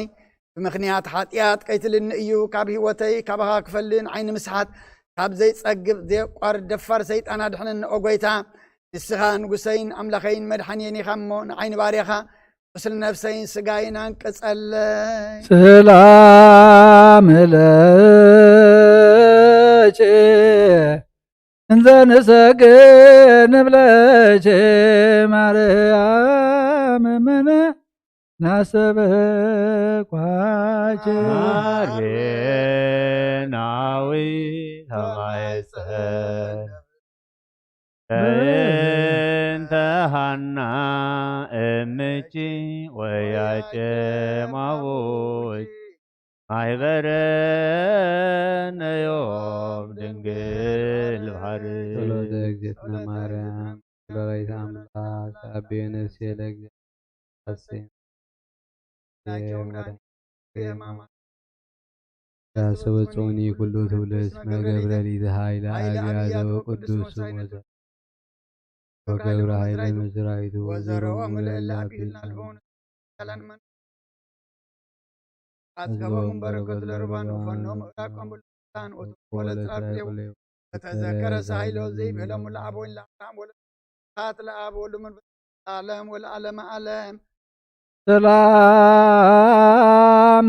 ብምኽንያት ሓጢኣት ከይትልኒ እዩ ካብ ህይወተይ ካባኻ ክፈሊ ንዓይ ንምስሓት ካብ ዘይጸግብ ዘየቋርድ ደፋር ሰይጣን ኣድሕነኒ ኦ ጐይታ። ንስኻ ንጉሰይን ኣምላኸይን መድሓንየን ኢኻ እሞ ንዓይ ንባርያኻ ቁስሊ ነፍሰይን ስጋይን ኣንቅጸለይ። ሰላም ለኪ እንዘ ንሰግድ ንብለኪ ማርያም እመነ ናሰበኳኪ። ማርያናዊ ተማይጸን በእንተ ሃና እምኪ ወያጨማቦች ማይበረነዮም ድንግል ባህር። ጸሎተ እግዝእትነ ማርያም ወላዲተ ኣምላክ ተአብዮ ነፍሴ ለእግዚአብሔር። ያሰበ ጾኒ ኩሉ ትብልስ መገብረ ሊተ ኃይለ አብያዘ ወቅዱስ ስሙ ወገብረ ኃይለ መዝራይቱ ወዘረኦም ለእለ አክሊልና ልቦን አጽገቦም በረከቱ ለርባን ወፈኖም እራቆም ብሉሳን ወተቆለ ጽራፍ ሌው ከተዘከረ ሳይሎ ዘይብሎም ለአብ ወይን ለአብርሃም ወለ ሳት ለአብ ወሉ መንፈስ ዓለም ወለዓለመ ዓለም። ሰላም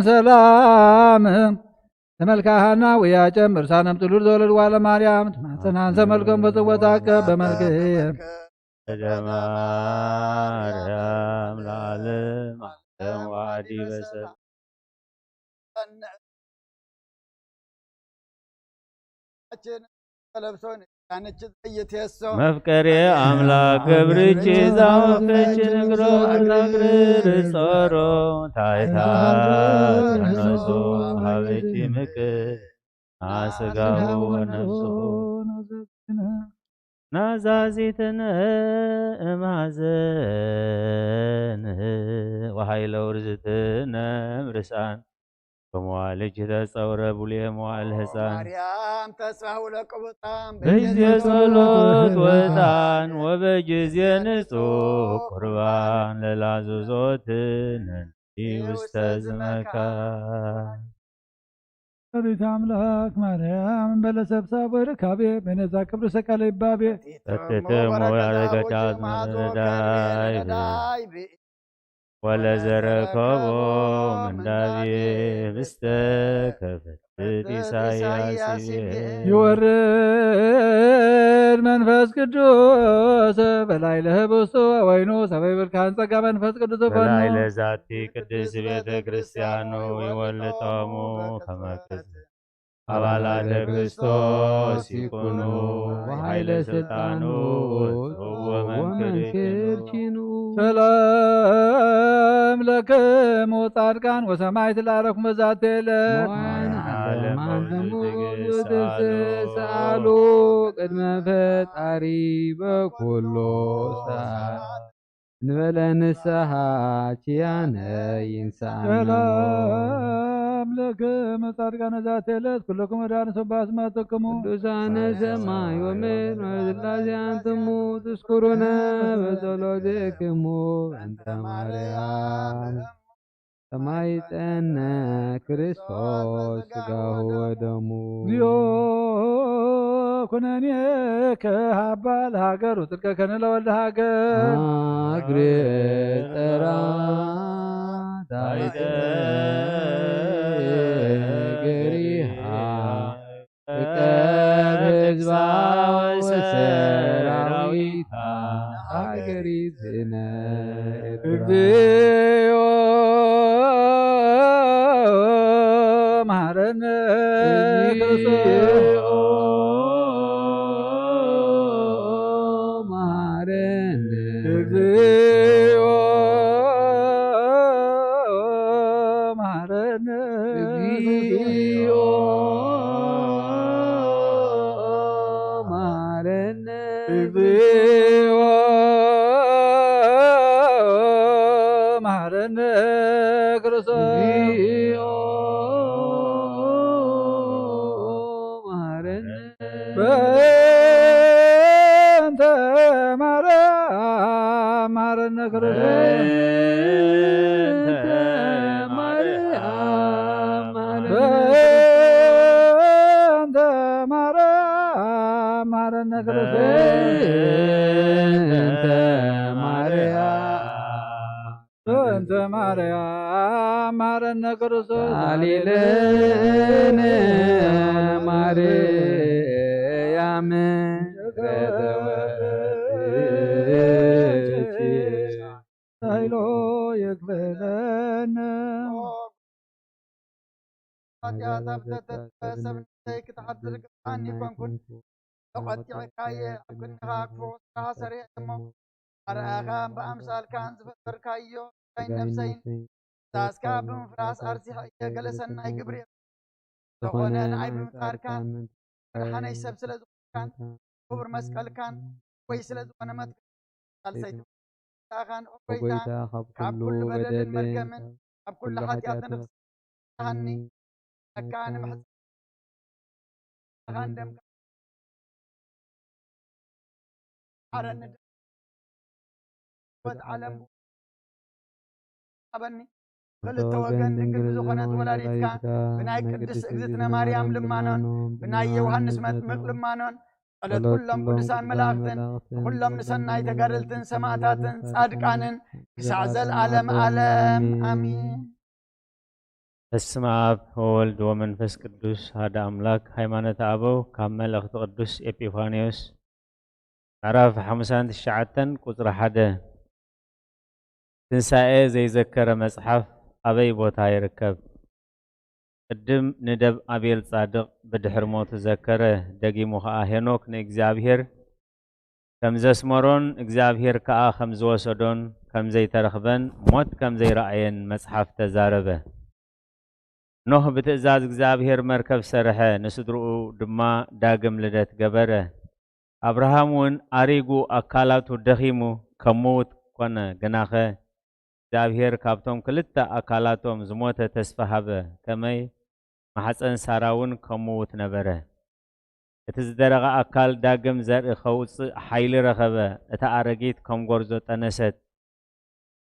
ሰላም ተመልካሃና ወያጨም እርሳነም ጥሉል ዘወለድ ዋለ ማርያም ትማጸናን ሰመልከም በጽወታከ በመልክ ደማርያም ለዓለም ዓለም ዋዲ በሰብ መፍቀሬ አምላክ ክብርች ዛወፈች ንግሮ ናግርር ጾሮ ታይታ ነሱ ሀበች ምክር ናስጋው ወነፍሱ ናዛዚትነ እማዘን ወኃይለ ውርዝትነ እምርሳን ከመዋልጅ ተጸውረ ቡሌ መዋዕል ሕፃን ማርያም ተስፋ ውለቅቡጣም በጊዜ ጸሎት ወጣን ወበጊዜ ንጹሕ ቁርባን ለላዙዞትነ ውስተ ዝመካን። ወላዲተ አምላክ ማርያም እምበለ ሰብሳብ ወርካቤ በነዛ ክብር ሰቃለ ይባቤ። ተትትም ወያረገቻት መረዳይ ወለዘረከቦ ምንዳቤ ብስተ ከፍትት ኢሳያስ ይቤ። ይወርድ መንፈስ ቅዱስ በላይ ለህብስቱ ወይኑ ሰበይ ብልካን ጸጋ መንፈስ ቅዱስ ፈኑ። በላይ ለዛቲ ቅድስት ቤተ ክርስቲያኑ ይወልጦሙ ከመ ቅድስት አባላተ ክርስቶስ ይኩኑ ኃይለ ስልጣኑ ወመንክር ኪኑ። ሰላም ለክሙ ጻድቃን ወሰማዕት ለዐረፍክሙ በዛቲ ዕለት። ሞይን ዓለም ዓለም ዓለም ትስኣሉ። ትስኣሉ ቅድመ ፈጣሪ በኩሉ ሰዓት። እንበለ ንስሓ ኪያነ ይንስኣና። ሰላም ለክሙ ጻድቃነ ዛቲ ዕለት ኩልክሙ ወዳን ሰባ ስማትክሙ። ቅዱሳነ ሰማይ ወምድር ወስላሴ አንትሙ ትስኩሩነ በጸሎትክሙ በእንተ ማርያም። ሰማይ ጸነ ክርስቶስ ስጋሁ ወደሙ። እግዚኦ ኩነኔ ከሃባ ለሃገር ውጥልቀ ከነ ለወልደ ሃገር። ሃግሬ ጠራ ታይገሪሃ እቀብ ህዝባ ወሰራዊታ ሃገሪትነ ኤርትራ። እግዚኦ መሐረነ ክርስቶስ። መሐረነ። እግዚኦ መሐረነ። እግዚኦ መሐረነ። እግዚኦ መሐረነ ክርስቶስ። እግዚኦ መሐረነ። በእንተ ማርያም መሐረነ ክርስቶስ። በእንተ ማርያም መሐረነ። በእንተ ማርያም መሐረነ ክርስቶስ። በእንተ ማርያም በእንተ ማርያም መሐረነ ክርስቶስ። ሳሊለነ ማርያም ኃይሎ ይክፈለነ። ኃጢአት ኣብ ዘተትፈ ሰብነተይ ክትሓድር ግብኣኒ ኮንኩን። ተቖጢዕካየ ኣብ ቅድሚኻ ክፉእ ስራሕ ሰሪሐ እሞ ኣርኣኻን ብኣምሳልካን ዝፈጠርካዮ ስጋይን ነፍሰይን ትእዛዝካ ብምፍራስ ኣርሲሐ እየ። ገለ ሰናይ ግብሪ የብለይን። ዝኾነ ንዓይ ብምፍጣርካን መድሓነይ ሰብ ስለ ዝኾንካን ክቡር መስቀልካን ወይ ስለ ዝኾነ መትከል ሳልሰይቲ ንስኻ ንዑ ጎይታ፣ ካብ ኩሉ በደልን መርገምን፣ ካብ ኩሉ ሓጢኣትን ንፍስሓኒ። ኣካ ንምሕጻን ኣኻን ደምካ ሓረኒ። ህይወት ዓለም ሃበኒ። ክልተ ወገን ድንግል ዝኾነት ወላዲትካ ብናይ ቅድስት እግዝእትነ ማርያም ልማኖን ብናይ ዮሃንስ መጥምቅ ልማኖን ጸሎት ኩሎም ቅዱሳን መላእኽትን ኩሎም ንሰናይ ተጋደልትን ሰማዕታትን ጻድቃንን ክሳዕ ዘልዓለም ዓለም ኣሚን። በስመ አብ ወወልድ ወመንፈስ ቅዱስ ሓደ አምላክ። ሃይማኖተ አበው ካብ መልእኽቲ ቅዱስ ኤጲፋንዮስ ምዕራፍ ሓሙሳን ትሽዓተን ቁጽሪ ሓደ። ትንሳኤ ዘይዘከረ መጽሓፍ ኣበይ ቦታ ይርከብ? ቅድም ንደብ ኣቤል ጻድቕ ብድሕሪ ሞቱ ዘከረ፣ ደጊሙ ኸኣ ሄኖክ ንእግዚኣብሔር ከም ዘስመሮን እግዚኣብሔር ከኣ ከም ዝወሰዶን ከም ዘይተረኽበን ሞት ከም ዘይረኣየን መጽሓፍ ተዛረበ። ኖህ ብትእዛዝ እግዚኣብሔር መርከብ ሰርሐ፣ ንስድርኡ ድማ ዳግም ልደት ገበረ። ኣብርሃም እውን ኣሪጉ ኣካላቱ ደኺሙ ከም ምዉት ኮነ። ግናኸ እግዚኣብሔር ካብቶም ክልተ ኣካላቶም ዝሞተ ተስፋ ሃበ፣ ከመይ ማሕፀን ሳራ እውን ከም ምዉት ነበረ። እቲ ዝደረቐ ኣካል ዳግም ዘርኢ ከውፅእ ሓይሊ ረኸበ። እታ ኣረጊት ከም ጎርዞ ጠነሰት።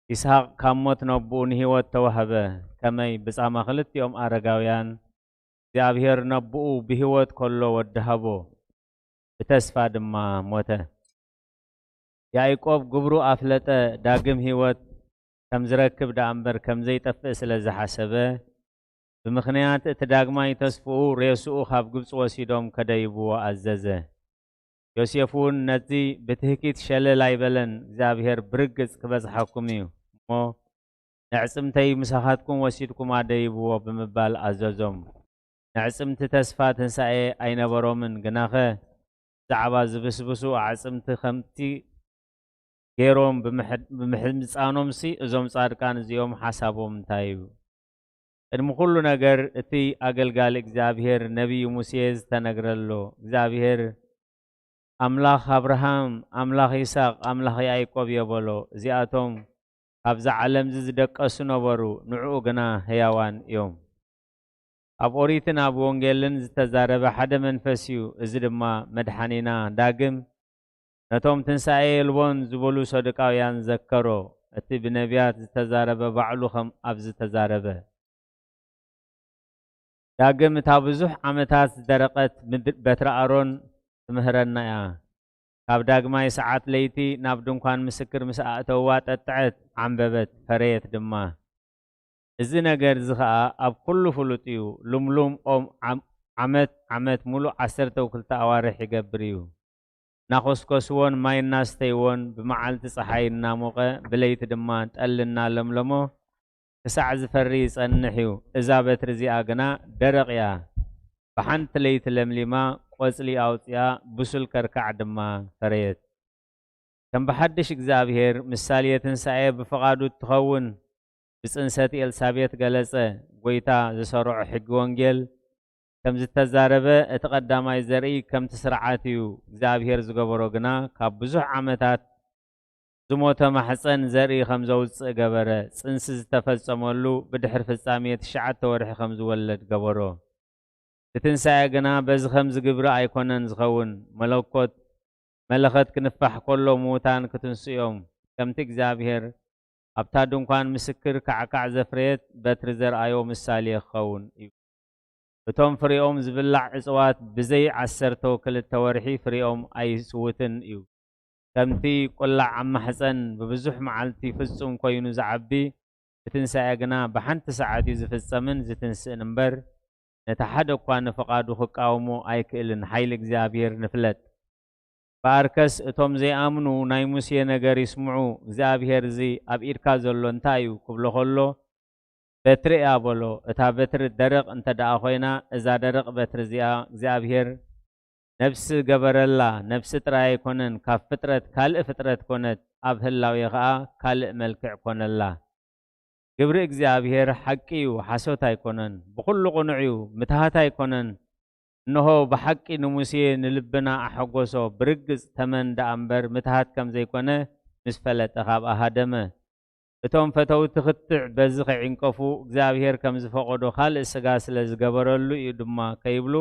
ይስሐቅ ካብ ሞት ነቦኡ ንህይወት ተዋህበ። ከመይ ብጻማ ክልቲኦም ኣረጋውያን እግዚኣብሔር ነቦኡ ብህይወት ከሎ ወዲ ሃቦ፣ ብተስፋ ድማ ሞተ። ያዕቆብ ግብሩ ኣፍለጠ፣ ዳግም ህይወት ከም ዝረክብ ደኣ እምበር ከም ዘይጠፍእ ስለ ዝሓሰበ፣ ብምኽንያት እቲ ዳግማይ ተስፍኡ ሬስኡ ካብ ግብጺ ወሲዶም ከደይብዎ ኣዘዘ። ዮሴፍ እውን ነቲ ብትህኪት ሸለል ኣይበለን፣ እግዚኣብሔር ብርግጽ ክበጽሓኩም እዩ እሞ፣ ነዕጽምተይ ምሳኻትኩም ወሲድኩም ኣደይብዎ ብምባል ኣዘዞም። ነዕጽምቲ ተስፋ ትንሳኤ ኣይነበሮምን፣ ግናኸ ብዛዕባ ዝብስብሱ ኣዕጽምቲ ከምቲ ገይሮም ብምሕድ-፣ ብምሕምጻኖምሲ እዞም ጻድቃን እዚኦም ሓሳቦም እንታይ እዩ? ቅድሚ ኩሉ ነገር እቲ ኣገልጋሊ እግዚኣብሔር ነቢዩ ሙሴ ዝተነግረሎ፣ እግዚኣብሔር ኣምላኽ ኣብርሃም፣ ኣምላኽ ይስሐቅ፣ ኣምላኽ ያዕቆብ እየ በሎ። እዚኣቶም ካብዛ ዓለምዚ ዝደቀሱ ነበሩ፣ ንዕኡ ግና ህያዋን እዮም። ኣብ ኦሪትን ኣብ ወንጌልን ዝተዛረበ ሓደ መንፈስ እዩ፣ እዚ ድማ መድሓኒና። ዳግም ነቶም ትንሳኤ የልቦን ዝበሉ ሰዱቃውያን ዘከሮ፣ እቲ ብነቢያት ዝተዛረበ ባዕሉ ከም ኣብዚ ተዛረበ። ዳግም እታ ብዙሕ ዓመታት ዝደረቐት ምድሪ በትሪ ኣሮን ትምህረና እያ። ካብ ዳግማይ ሰዓት ለይቲ ናብ ድንኳን ምስክር ምስ ኣእተውዋ ጠጥዐት፣ ዓምበበት፣ ፈረየት ድማ። እዚ ነገር እዚ ኸኣ ኣብ ኩሉ ፍሉጥ እዩ። ልምሉም ኦም ዓም-፣ ዓመት ዓመት ሙሉእ ዓሰርተው ክልተ ኣዋርሕ ይገብር እዩ። እናኾስኮስዎን ማይ እናስተይዎን ብመዓልቲ ጸሓይ እናሞቐ ብለይቲ ድማ ጠሊ እናለምለሞ ክሳዕ ዝፈሪ ይጸንሕ እዩ። እዛ በትሪ እዚኣ ግና ደረቕ እያ። ብሓንቲ ለይቲ ለምሊማ ቆጽሊ ኣውጺኣ ብሱል ከርካዕ ድማ ፈረየት። ከም ብሓድሽ እግዚኣብሔር ምሳሌ ትንሳኤ ብፍቓዱ እትኸውን ብጽንሰት ኤልሳቤጥ ገለጸ። ጐይታ ዝሰርዖ ሕጊ ወንጌል ከም ዝተዛረበ እቲ ቀዳማይ ዘርኢ ከምቲ ስርዓት እዩ። እግዚኣብሔር ዝገበሮ ግና ካብ ብዙሕ ዓመታት ዝሞተ ማሕፀን ዘርኢ ከም ዘውፅእ ገበረ። ጽንሲ ዝተፈጸመሉ ብድሕሪ ፍጻሜ ትሽዓተ ወርሒ ከም ዝወለድ ገበሮ። ብትንሳኤ ግና በዚ ከምዚ ግብሪ ኣይኮነን ዝኸውን። መለኮት መለኸት ክንፋሕ ከሎ ምዉታን ክትንስኡ እዮም። ከምቲ እግዚኣብሔር ኣብታ ድንኳን ምስክር ካዕካዕ ዘፍረየት በትሪ ዘርኣዮ ምሳሌ ክኸውን እዩ። እቶም ፍሬኦም ዝብላዕ እጽዋት ብዘይ ዓሰርተው ክልተ ወርሒ ፍሬኦም ኣይስውትን እዩ። ከምቲ ቁላዕ ኣብ ማሕፀን ብብዙሕ መዓልቲ ፍጹም ኮይኑ ዝዓቢ፣ ብትንሳኤ ግና ብሓንቲ ሰዓት እዩ ዝፍጸምን ዝትንስእን እምበር፣ ነቲ ሓደ እኳ ንፍቓዱ ክቃወሞ ኣይክእልን። ሓይሊ እግዚኣብሔር ንፍለጥ። በኣርከስ እቶም ዘይኣምኑ ናይ ሙሴ ነገር ይስምዑ። እግዚኣብሔር እዚ ኣብ ኢድካ ዘሎ እንታይ እዩ ክብሎ ከሎ፣ በትሪ እያ በሎ። እታ በትሪ ደረቕ እንተ ደኣ ኮይና፣ እዛ ደረቕ በትሪ እዚኣ እግዚኣብሔር ነፍሲ ገበረላ። ነፍሲ ጥራይ ኣይኮነን፣ ካብ ፍጥረት ካልእ ፍጥረት ኮነት፣ ኣብ ህላዌ ኸኣ ካልእ መልክዕ ኮነላ። ግብሪ እግዚኣብሔር ሓቂ እዩ፣ ሓሶት ኣይኮነን። ብኹሉ ቅኑዕ እዩ፣ ምትሃት ኣይኮነን። እንሆ ብሓቂ ንሙሴ ንልብና ኣሐጎሶ፣ ብርግጽ ተመን ደኣ እምበር ምትሃት ከም ዘይኮነ ምስ ፈለጠ ካብኣ ሃደመ። እቶም ፈተውቲ ክትዕ በዚ ከይዕንቀፉ፣ እግዚኣብሔር ከም ዝፈቐዶ ካልእ ስጋ ስለ ዝገበረሉ እዩ ድማ ከይብሉ፣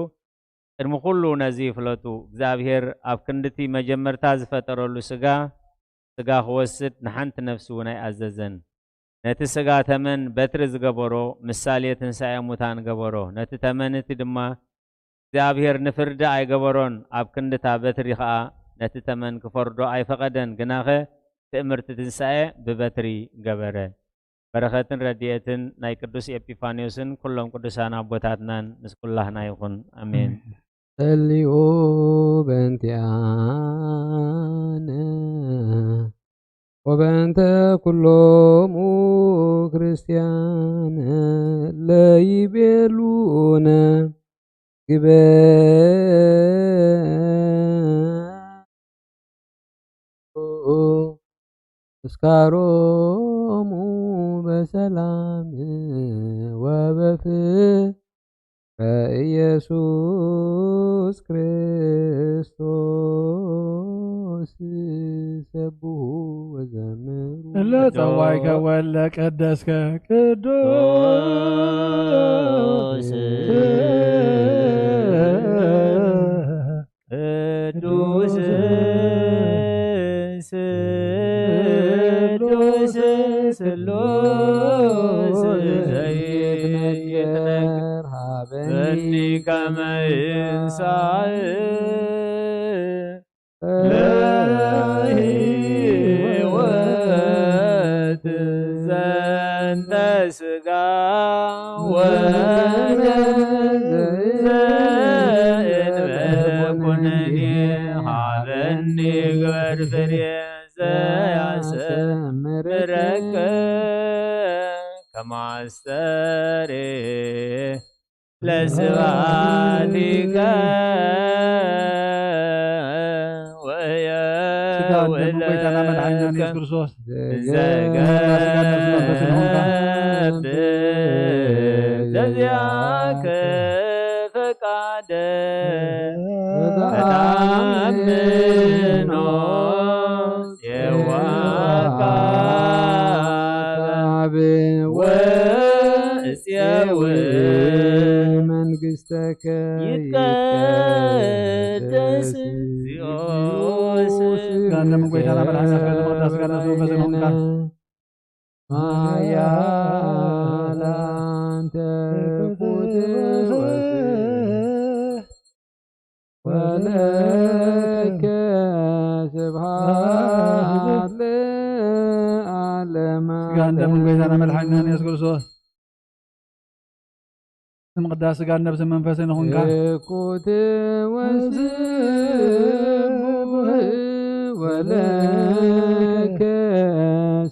ቅድሚ ኩሉ ነዚ ይፍለጡ። እግዚኣብሔር ኣብ ክንድቲ መጀመርታ ዝፈጠረሉ ስጋ፣ ስጋ ክወስድ ንሓንቲ ነፍሲ እውን ኣይኣዘዘን። ነቲ ስጋ ተመን በትሪ ዝገበሮ፣ ምሳሌ ትንሳኤ ሙታን ገበሮ። ነቲ ተመን እቲ ድማ እግዚኣብሔር ንፍርዲ ኣይገበሮን፣ ኣብ ክንድታ በትሪ ኸኣ ነቲ ተመን ክፈርዶ ኣይፈቐደን፣ ግናኸ ትእምርቲ ትንሳኤ ብበትሪ ገበረ። በረኸትን ረድኤትን ናይ ቅዱስ ኤጲፋንዮስን ኩሎም ቅዱሳን ኣቦታትናን ምስ ኩላህና ይኹን። ኣሜን። ጸልዩ በእንቲኣነ ወበእንተ ኩሎሙ ክርስቲያን ለይቤሉነ ግበ ተስካሮሙ በሰላም ወበፍቅረ ኢየሱስ ክርስቶስ ሰብሑ ወዘምሩ። እለ ጸዋይከ ወለ ቀደስከ ቅዱስ ቅዱስ ስሉስ ስሉስ ዘይትነገር ሃበኒ ከመ ይንሳእ ለህይወት ዘንተ ስጋ ወደም ዘእንበለ ኩነኔ ሃበኒ ግበር ፍሬ ዘያሰምረከ ከማስተሬ ለስብሐቲከ ወየ ደም ጎይታና መድሓኒና ኢየሱስ ክርስቶስ። ዘገብር ዘዚአከ ፈቃደ። ተኣምኖ የዋካብ ወእጽየው መንግስተ ይትቀደስ። ስጋን ደምን ጎይታና መድሓኒና ስጋን ደምን ቅዳሴ ስጋን ነፍስን መንፈስን ይኹንካ። ማያል አንተ ቁድስ ወለከ ስብሐት ለዓለመ ስጋን ደምን ጎይታና መድሓኒና ኢየሱስ ክርስቶስ። ስም ቅዳሴ ስጋን ነብስን መንፈስን ይኹንካ። እኩት ወስቡህ ወለከ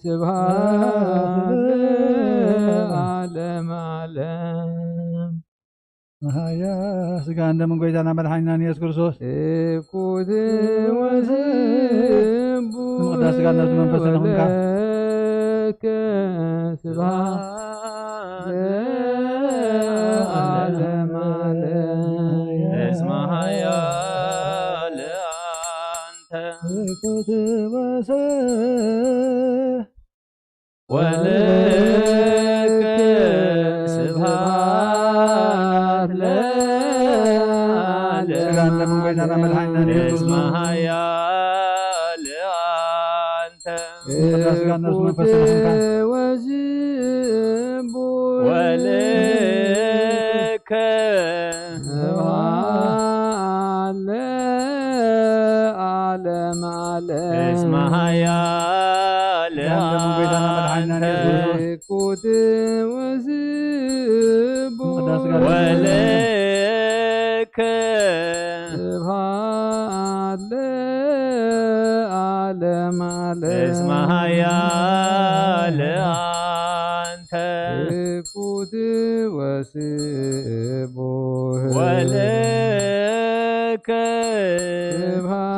ስብሐት ለዓለመ ዓለም። መሃያ ስጋን ደምን ጎይታና መድሓኒናን ኢየሱስ ክርስቶስ። እኩት ወስቡህ ስም ቅዳሴ ስጋን ነብስን መንፈስን ይኹንካ። ወለከ ስብሐት ለዓለመ ዓለም። እስመ ኃያል አንተ። እኩት ወስቡህ ወለከ ስብሐት ለዓለም። ስጋን ደምን ጎይታና መድሓኒና ኢየሱስ እስመ ኃያል አንተ። ስጋ ነፍስ መንፈስ ይኹንካ። ወለከ ስብሐት ለዓለመ ዓለም። እስመ ኃያል ስጋን ደምን ጎይታና መድሓኒና ኢየሱስ። እኩት ወስቡህ ወለከ ስብሐት ለዓለመ ዓለም። እስመ ኃያል አንተ። እኩት ወስቡህ ወለከ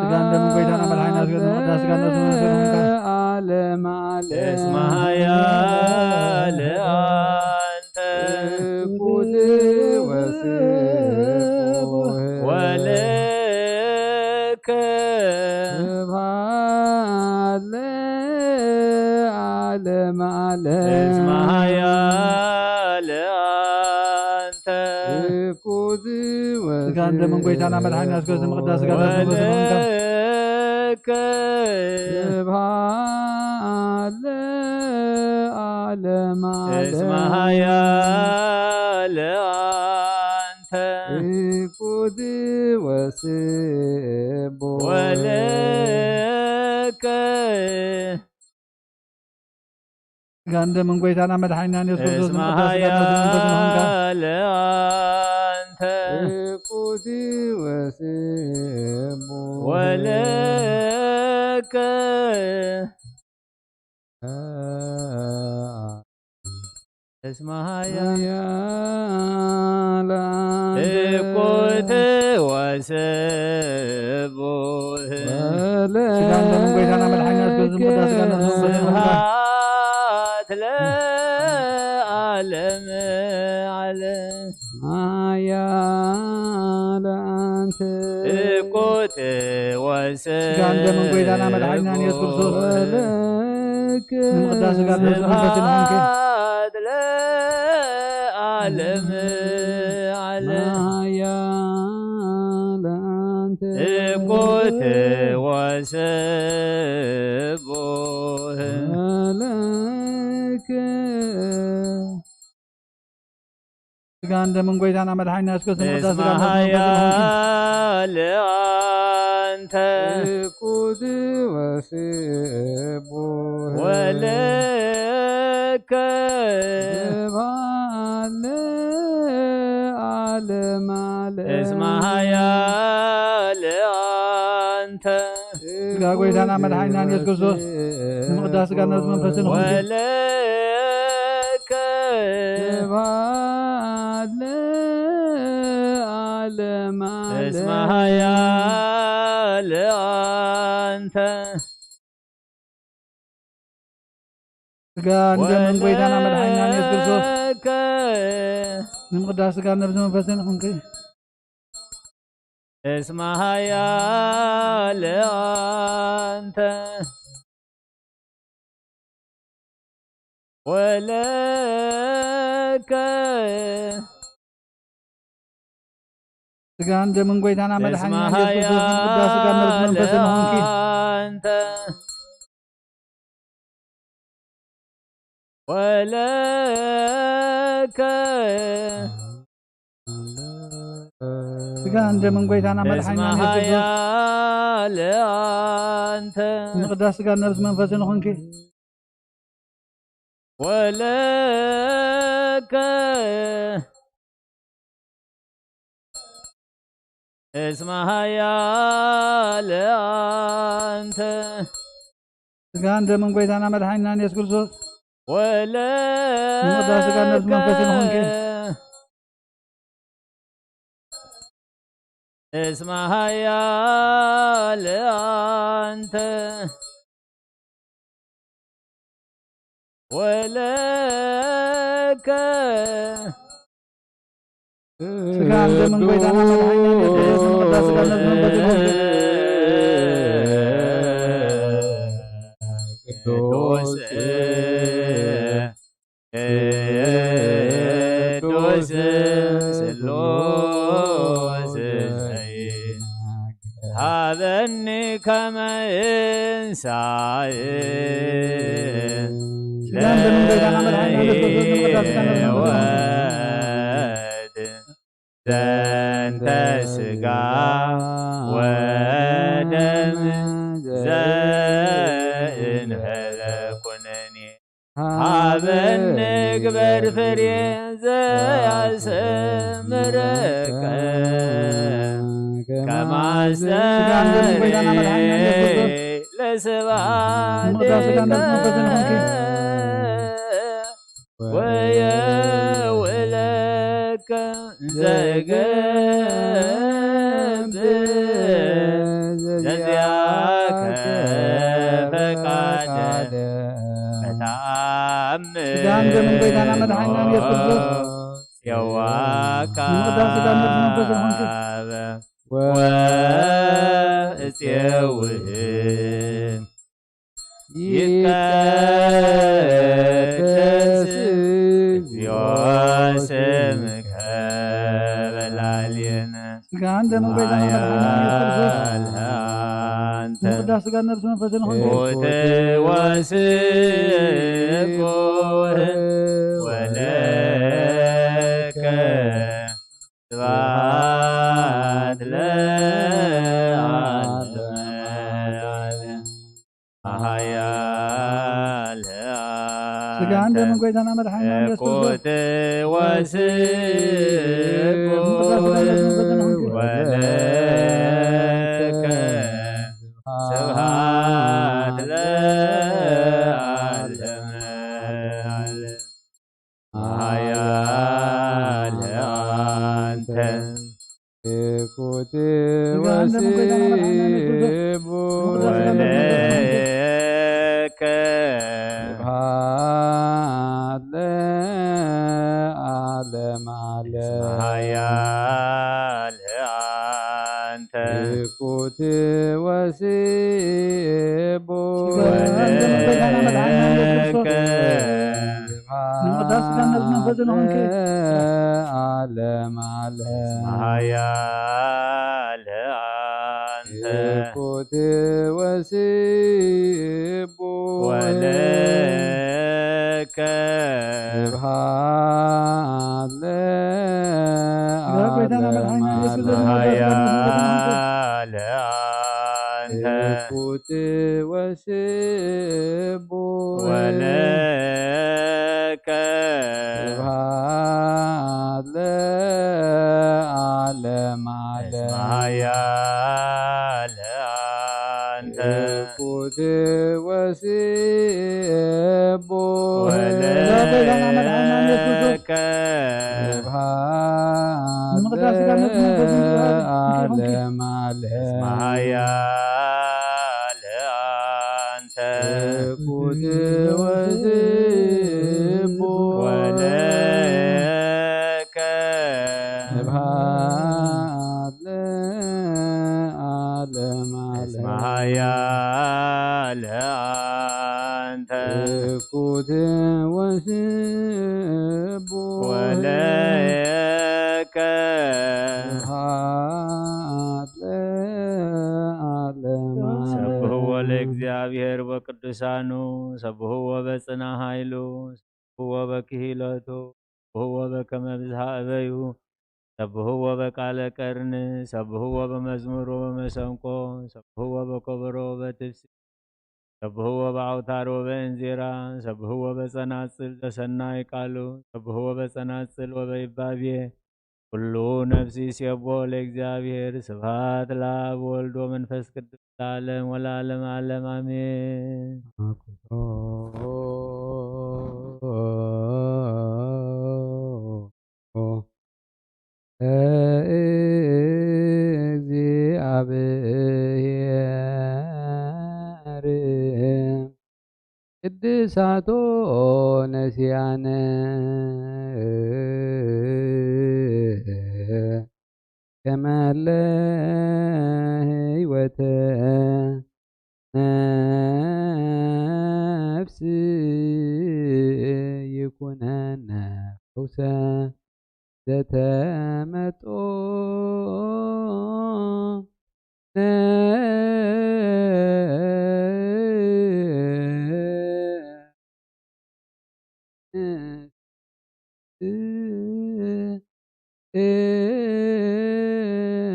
ስጋን ደምን ጎይታና መድሓኒና ስጋን ደምን ስጋን ነፍስን መንፈስን ይኹንካ። ለዓለመ ዓለም። እስመ ኃያል አንተ። እኩት ወስቡህ ወለከ ስብሐት ለዓለመ ዓለም። እስመ ኃያል አንተ። እኩት ስጋን ደምን ጎይታና መድሓኒና ኢየሱስ ክርስቶስ። ስም ቅዳሴ ስጋን ነፍስን መንፈስን ይኹንካ። ወለከ ስብሐት ለዓለመ ዓለም። እስመ ኃያል አንተ። እኩት ወስቡህ ወለከ ስጋን ደምን ጎይታና መድሓኒናን ኢየሱስ ክርስቶስ። እስመ ስም ቅዳሴ ስጋን ነፍስን መንፈስን ይኹንካ። ኃያል አንተ። እኩት ወስቡህ ወለከ እስመ ኃያል ኃያል አንተ። እኩት ወስቡህ ስጋን ደምን ጎይታና መድሓኒና ኢየሱስ ክርስቶስ። ስም ቅዳሴ ስጋን ነፍስን መንፈስን ይኹንካ። ስብሐት ለዓለመ ዓለም። ኃያል አንተ። እኩት ወስቡህ ስጋን ደምን ጎይታና መድሓኒናን ኢየሱስ ክርስቶስ። ወለከ ስም ቅዳሴ ስጋን ነፍስን መንፈስን ይኹንካ። ስብሐት ለዓለመ ዓለም። ኃያል አንተ። እኩት ወስቡህ ወለከ ስጋን ደምን ጎይታና መድሓኒና ኢየሱስ ክርስቶስ። ስም ቅዳሴ እስመ ስጋን ነፍስን መንፈስን ይኹንካ። ኃያል አንተ። እኩት ወስቡህ ወለከ ስብሐት ለዓለመ ዓለም። እስመ ኃያል አንተ። ስጋ ጎይታና መድሓኒናን ኢየሱስ ክርስቶስ። ስም ቅዳሴ ስጋን ነፍስን መንፈስን ይኹንካ። ወለከ ስብሐት ለዓለመ ዓለም። እስመ ኃያል አንተ። ስጋን ደምን ጎይታና መድሓኒና ኢየሱስ ክርስቶስ ንምቕዳስ ስጋን ነብሲ መንፈስን ይኹንኪ። እስመ ኃያል አንተ ወለከ ስጋን ደምን ጎይታና መድሓኒና ኢየሱስ ክርስቶስ ቅዱስ ስጋን ነብሲ መንፈስን ይኹንኪ። ወለከ ስጋን ደምን ጎይታና መድሓኒና ኢየሱስ ክርስቶስ ኃያል አንተ ምቕዳስ ስጋን ነብሲ መንፈስን ይኹንኪ። ወለከ እስመ ኃያል አንተ ስጋን ደምን ጎይታና መድሓኒና ኢየሱስ ክርስቶስ ወለከ ንምቕዳስ ስጋን ነብሲ መንፈስን ይኹንኪ። እስመ ኃያል አንተ ወለከ ስጋን ደምን ጎይታና መድሓኒና ኢየሱስ ክርስቶስ ቅዱስ ስጋን ነብሲ መንፈስን ይኹንኪ። ቅዱስ ቅዱስ ስሉስ ሃበኒ ከመ እንሳእ ስጋን ደምን ጎይታና መድሓኒና ኢየሱስ ክርስቶስ ንምቕዳስ ስጋን ነብሲ መንፈስን ይኹንኪ። ወወልድ ዘንተ ስጋ ወደም ዘእንበለ ኩነኔ ሀበ ንግበር ፍሬ ዘያሰምረከ ስጋን ደምን ጎይታና መድሓኒና ኢየሱስ ክርስቶስ ለስብሐት ንምቕዳስ ስጋን ነብሲ መንፈስን ይኹንኪ። ወየውእለከ እንዘገብር ዘዚአከ ፈቃደ እተአምር ስጋን ደምን ጎይታና መድሓኒና ኢየሱስ ክርስቶስ የዋካ ንምቕዳስ ስጋን ነብሲ መንፈስን ይኹንኪ። ወእፄውእ ይትቀደስ እግዚኦ ስምከ በላዕሌነ ስጋን ደምን ጎይታና መድሓኒና ኢየሱስ ክርስቶስ ኃያል አንተ ምቕዳስ ስጋን ነብሲ መንፈስን ይኹንኪ። ሞት ወስብሐት ወለከ ስብሐት ለዓለመ ዓለም። ኃያል ስጋን ደምን ጎይታና መድሓኒና ኢየሱስ ክርስቶስ ትኩት ወስብሐት ወለከ ስብሐት ለዓለመ ዓለም። ኃያል አንተ ትኩት ስጋን ደምን ጎይታና መድሓኒና ኢየሱስ ክርስቶስ ወስብሐት ለዓለመ ዓለም። ኃያል አንተ ትኩት ወስብሐት ስጋን ደምን ጎይታና መድሓኒና ኢየሱስ ክርስቶስ ወለከ ንምቕዳስ ስጋን ነብሲ መንፈስን ይኹንኪ። ዓለም ዓለም ኃያል አንተ ትኩት ወስብሐት ወለከ ስብሐት ለዓለመ ዓለም። ኃያል አንተ ትኩት ወስብሐት ወለከ ስብሐት ለዓለመ ዓለም። ኃያል አንተ ትኩት ወስብሐት ወለከ ስብሐት ለዓለመ ዓለም። ኃያል አንተ ትኩት ወስብሐት ወለከ ስብሐት ለዓለመ ዓለም። ሰብሕዎ ለእግዚኣብሔር ወቅዱሳኑ፣ ሰብሕዎ በጽና ኃይሉ፣ ሰብሕዎ በክሂለቱ፣ ሰብሕዎ በከመ ብዝሃ እበዩ፣ ሰብሕዎ በቃለ ቀርኒ፣ ሰብሕዎ በመዝሙር ወበመሰንቆ፣ ሰብሕዎ በኮበሮ ወበትፍሲ፣ ሰብሕዎ በአውታር ወበእንዚራ፣ ሰብሕዎ በጸናጽል ዘሰናይ ቃሉ፣ ሰብሕዎ በጸናጽል ወበይባቤ። ኩሉ ነፍሲ ይሴብሖ ለእግዚኣብሔር። ስብሐት ለአብ ወልድ ወመንፈስ ቅዱስ ለዓለም ወለዓለም ዓለም አሜን። ለእግዚአብሔር ቅድሳቶ ነሲያነ ከመለ ህይወተ ነፍስ ይኩነነ ፈውሰ ዘተመጦ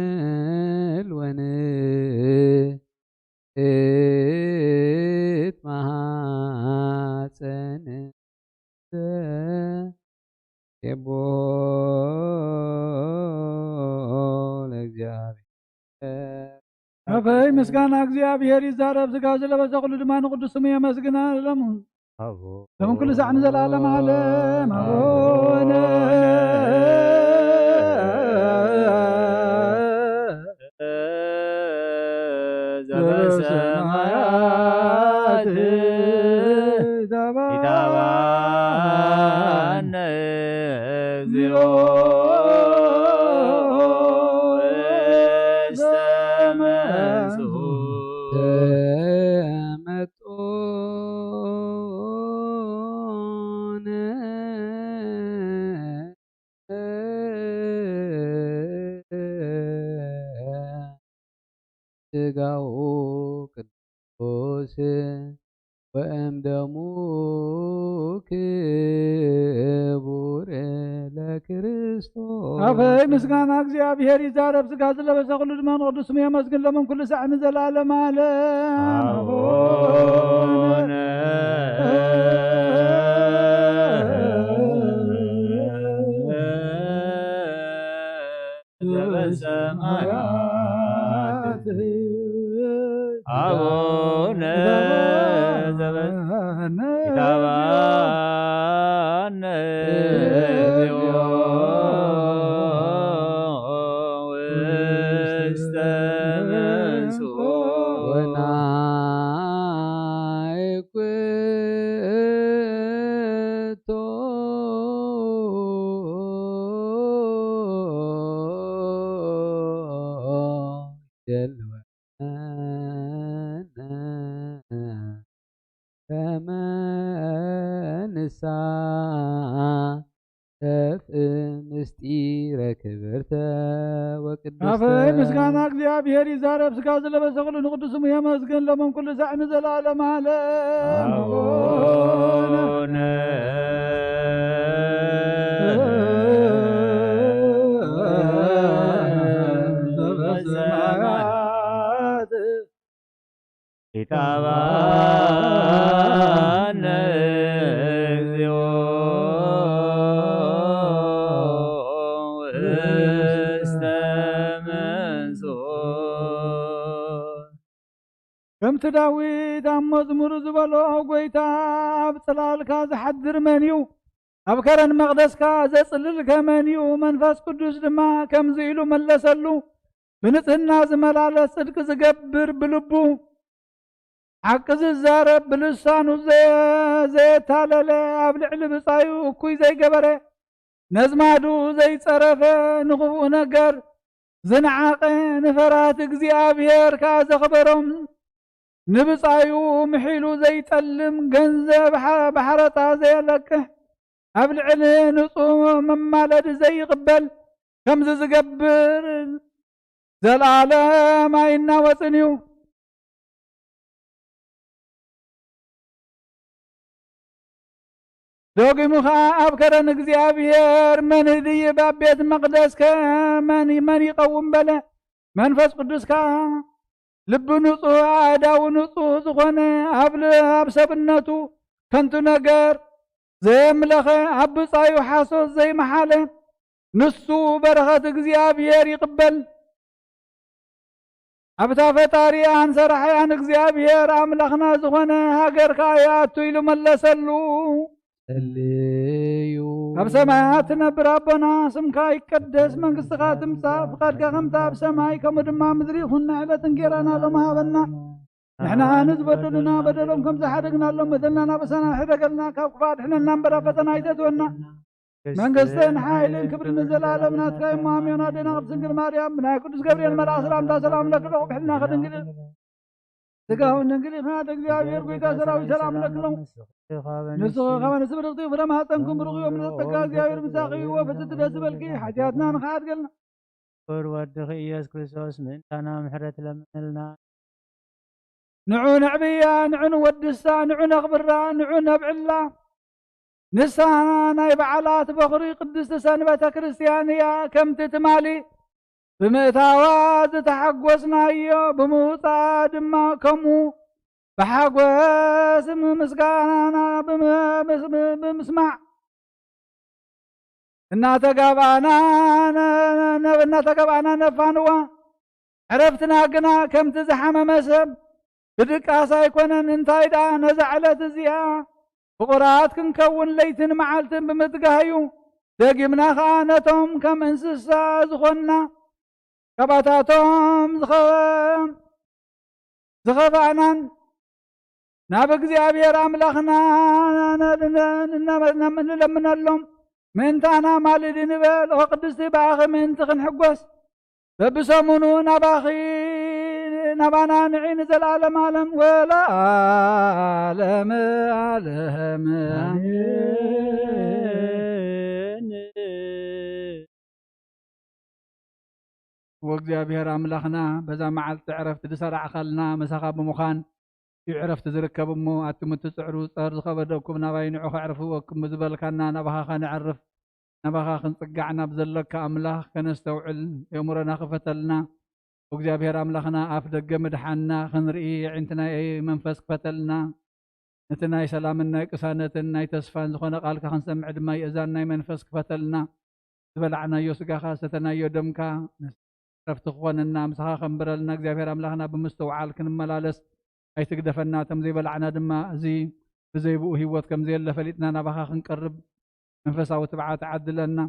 እል ወንእት መሃፀን ሴብሖ ለእግዚአብሔር። ከፈይ ምስጋና እግዚኣብሔር ይዛረብ፣ ሥጋ ዝለበሰ ኩሉ ድማ ንቅዱስ ስሙ የመስግን። ለሙ ለምን ኩሉ ሳዕ ንዘለዓለም ዓለም። አቡነ ዘበሰማያት ይትባረክ ይትባረክ እግዚኦ ውስተ መንሱ። ተመጦነ ስጋው ቅዱስ ወእም ደሙ ክቡር ለክርስቶስ። ከፈይ ምስጋና እግዚኣብሔር ይዛረብ፣ ሥጋ ዝለበሰ ኩሉ ድማ ንቅዱስ ስሙ የመስግን፣ ለምን ኩሉ ሳዕ ንዘለዓለም ዓለም። አቡነ ዘበሰማያት አቡነ ዘበ- ይትባረክ እግዚኦ ውስተ መንሱ። ወናይኩቶ ጀልወነ ከመ ንሳተፍ ምስጢረ ክብርተ ወቅድስተ። ከፈይ ምስጋና እግዚኣብሔር ይዛረብ፣ ሥጋ ዝለበሰ ኩሉ ንቅዱስ ስሙ የመስግን፣ ለምን ኩሉ ሳዕ ንዘለዓለም ዓለም። አቡነ ዘበሰማያት ይትባረክ እግዚኦ ውስተ መንሱ። ከምቲ ዳዊት ኣብ መዝሙሩ ዝበሎ፣ ጐይታ ኣብ ጽላልካ ዝሓድር መን እዩ? ኣብ ከረን መቕደስካ ዘጽልልከ መን እዩ? መንፈስ ቅዱስ ድማ ከምዚ ኢሉ መለሰሉ፣ ብንጽህና ዝመላለስ፣ ጽድቂ ዝገብር ብልቡ፣ ሓቂ ዝዛረብ ብልሳኑ ዘ-፣ ዘየታለለ፣ ኣብ ልዕሊ ብጻዩ እኩይ ዘይገበረ፣ ነዝማዱ ዘይጸረፈ፣ ንኽፉእ ነገር ዝነዓቐ፣ ንፈራህቲ እግዚኣብሔር ከኣ ዘኽበሮም፣ ንብጻዩ ምሒሉ ዘይጠልም፣ ገንዘብ ሓ-፣ ብሓረጣ ዘየለቅሕ፣ ኣብ ልዕሊ ንጹህ መማለዲ ዘይቕበል፣ ከምዚ ዝገብር ዘልኣለም ኣይናወጽን እዩ። ደጊሙ ኸኣ ኣብ ከረን እግዚኣብሔር መን ይድይብ? ኣብ ቤት መቕደስከ መን መን ይቐውም? በለ። መንፈስ ቅዱስ ከኣ ልቢ ንጹህ ኣእዳው ንጹህ ዝኾነ ኣብ ል-፣ ኣብ ሰብነቱ ከንቱ ነገር ዘየምለኸ ኣብ ብጻዩ ሓሶት ዘይመሓለ ንሱ በረኸት እግዚኣብሔር ይቕበል። ኣብታ ፈጣሪኣን ሰራሒኣን እግዚኣብሔር ኣምላኽና ዝኾነ ሃገር ከኣ ይኣቱ ኢሉ መለሰሉ። ጸልዩ። ኣብ ሰማያት ትነብር ኣቦና፣ ስምካ ይቀደስ፣ መንግስትኻ ትምጻእ፣ ፍቓድካ ከምቲ ኣብ ሰማይ ከምኡ ድማ ኣብ ምድሪ ይኹን። ንዕለት እንጌራና ሎሚ ሃበና። ንሕና ንዝበደሉና በደሎም ከም ዝሓደግናሎም በደልና ናበሳና ሕደገልና፣ ካብ ክፉእ ኣድሕነና እምበር ኣብ ፈተና ኣይተእትወና። መንግስትን ሓይልን ክብርን ንዘለኣለም ናትካ እዩ። ኣሜን። ኣዴና ቅድስት ድንግል ማርያም፣ ብናይ ቅዱስ ገብርኤል መልኣኽ ሰላምታ ሰላም ለኪ፣ ብሕልና ከድንግል ስጋውን ድንግል ኢኻ፣ እግዚኣብሔር ጎይታ ሰራዊት ሰላም ለክሎም። ንስኺ ካብ ኣንስቲ ብርኽቲ ፍረ ማህፀንኩም ብሩኽ እዩ። እምነት ጸጋ እግዚኣብሔር ምሳኺ እዩ። ወፍስቲ ደስ ዝበልኪ፣ ሓጢኣትና ንኽሓድገልና። ክቡር ወድኺ ኢየሱስ ክርስቶስ ምእንታና ምሕረት ለምንልና። ንዑ ነዕብያ፣ ንዑ ንወድሳ፣ ንዑ ነኽብራ፣ ንዑ ነብዕላ። ንሳ ናይ በዓላት በኹሪ ቅድስቲ ሰንበተ ክርስቲያን እያ። ከምቲ ትማሊ ብምእታዋ ዝተሓጎስናዮ፣ ብምውፃኣ ድማ ከምኡ ብሓጎስ ምስጋናና ብምስማዕ እናተጋብኣና ነ-፣ ነ-፣ እናተጋብኣና ነፋንዋ። ዕረፍትና ግና ከምቲ ዝሓመመ ሰብ ብድቃስ ኣይኮነን። እንታይ ደኣ ነዛ ዕለት እዚኣ ፍቑራት ክንከውን ለይትን መዓልትን ብምትጋህ እዩ። ደጊምና ኸኣ ነቶም ከም እንስሳ ዝኾንና ካባታቶም ዝኸ-፣ ዝኸፋእናን ናብ እግዚኣብሔር ኣምላኽና ን-፣ ን-፣ ን-፣ ንለምነሎም ምእንታና ማልዲ ንበል። ኦ ቅድስቲ ብኣኺ ምእንቲ ክንሕጎስ በብሰሙኑ ናባኺ ናባና ንዒ ንዘለዓለም ዓለም ወለዓለም ዓለም። ኣሜን። ወእግዚኣብሔር ኣምላኽና በዛ መዓልቲ ዕረፍቲ ዝሰራዕኻልና ምሳኻ ብምዃን እዩ ዕረፍቲ ዝርከብ እሞ፣ ኣቱም እትጽዕሩ ጸር ዝኸበደኩም ናባይ ንዑ ከዕርፍወኩም ዝበልካና ናባኻ ከነዕርፍ፣ ናባኻ ክንጽጋዕ ናብ ዘለካ ኣምላኽ ከነስተውዕል የእምሮና ክፈተልና። እግዚኣብሔር ኣምላኽና ኣፍ ደገ ምድሓንና ክንርኢ የዒንትና መንፈስ ክፈተልና። ነቲ ናይ ሰላምን ናይ ቅሳነትን ናይ ተስፋን ዝኾነ ቃልካ ክንሰምዕ ድማ የእዛን ናይ መንፈስ ክፈተልና። ዝበላዕናዮ ስጋኻ ዝሰተናዮ ደምካ ዕረፍቲ ክኾነና፣ ምሳኻ ከንብረልና እግዚኣብሔር ኣምላኽና ብምስትውዓል ክንመላለስ ኣይትግደፈና። እቶም ዘይበላዕና ድማ እዚ ብዘይብኡ ህይወት ከም ዘየለ ፈሊጥና ናባኻ ክንቀርብ መንፈሳዊ ትብዓት ዓድለና።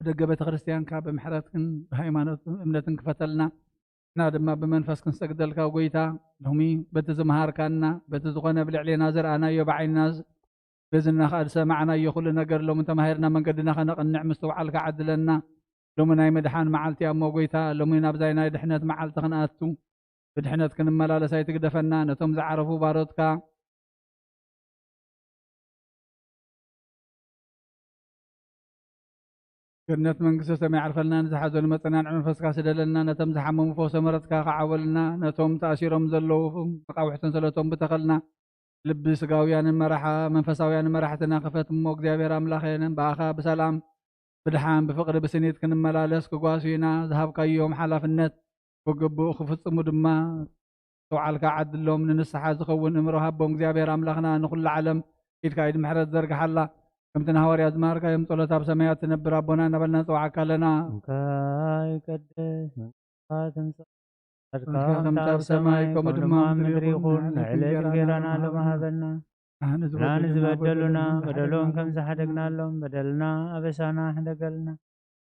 ደገ ቤተ ክርስቲያንካ ብምሕረትክን ብሃይማኖት እምነትን ክፈተልና። ንሕና ድማ ብመንፈስ ክንሰግደልካ ጎይታ፣ ሎሚ በቲ ዝመሃርካና፣ በቲ ዝኾነ ብልዕሌና ዝረኣናዮ ብዓይንና ዝ-፣ በዝና ኸኣ ዝሰማዕናዮ ኩሉ ነገር ሎሚ ተማሂርና መንገድና ከነቕንዕ ምስትውዓልካ ዓድለና። ሎሚ ናይ ምድሓን መዓልቲ እያ እሞ ጎይታ፣ ሎሚ ናብዛይ ናይ ድሕነት መዓልቲ ክንኣቱ፣ ብድሕነት ክንመላለስ ኣይትግደፈና። ነቶም ዝዓረፉ ባሮትካ ገነት መንግስተ ሰማይ ዓርፈልና፣ ንዝሓዘኑ መጸናንዒ መንፈስካ ስደለልና፣ ነቶም ዝሓመሙ ፈውሰ ምሕረትካ ከዓወልና፣ ነቶም ተኣሲሮም ዘለዉ መቃውሕትን ሰለቶም ብተኸልና፣ ልቢ ስጋውያንን መራሓ-፣ መንፈሳውያንን መራሕትና ክፈት እሞ፣ እግዚኣብሔር ኣምላኸ፣ ብኣኻ ብሰላም፣ ብድሓን፣ ብፍቕሪ፣ ብስኒት ክንመላለስ ክጓስዩና ዝሃብካዮም ሓላፍነት ብግቡእ ክፍጽሙ ድማ፣ ተውዓልካ ዓድሎም፣ ንንስሓ ዝኸውን እምሮ ሃቦም። እግዚኣብሔር ኣምላኽና፣ ንኹላ ዓለም ኢድካ ኢድ ምሕረት ዘርግሓላ። ከምቲ ንሃዋርያት ዝመሃርካዮም፣ ጸሎት ኣብ ሰማያት ትነብር ኣቦና እናበልና ንጸውዓካ ኣለና። ስምካ ይቀደስ፣ መንግስትካ ትምጻእ፣ ፈቃድካ ፈቃድካ ከምቲ ኣብ ሰማይ፣ ከምኡ ድማ ኣብ ምድሪ ይኹን። ንዕለት እንጌራና ሎሚ ሃበና። ንሕና ንዝበደሉና በደሎም ከም ዝሓደግናሎም በደልና ኣበሳና ሕደገልና።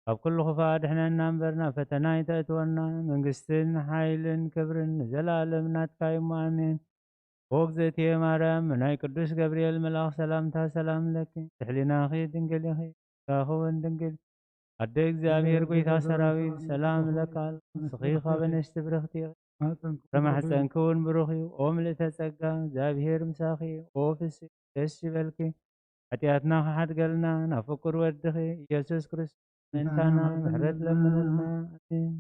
ካብ ኩሉ ክፋእ ኣድሕነና እምበር ናብ ፈተና ኣይተእትወና። መንግስትን ሓይልን ክብርን ንዘለኣለም ናትካ እዩ እሞ ኣሜን። ኦ እግዝእትየ ማርያም፣ ብናይ ቅዱስ ገብርኤል መልኣኽ ሰላምታ ሰላም ለኪ። ሕሊናኺ ድንግል ኢኺ፣ ስጋኺ እውን ድንግል። ኣደ እግዚኣብሔር ጎይታ ሰራዊት ሰላም እለካ ኣለኹ። ንስኺ ካብ ኣንስቲ ብርኽቲ ኢኺ፣ ፍረ ማሕፀንኪ እውን ብሩኽ እዩ። ኦ ምልእተ ጸጋ፣ እግዚኣብሔር ምሳኺ እዩ። ኦ ፍስሕቲ ደስ ይበልኪ፣ ሓጢኣትና ክሓድገልና ናብ ፍቁር ወድኺ ኢየሱስ ክርስቶስ ምእንታና ምሕረት ለምንልና። ኣሜን።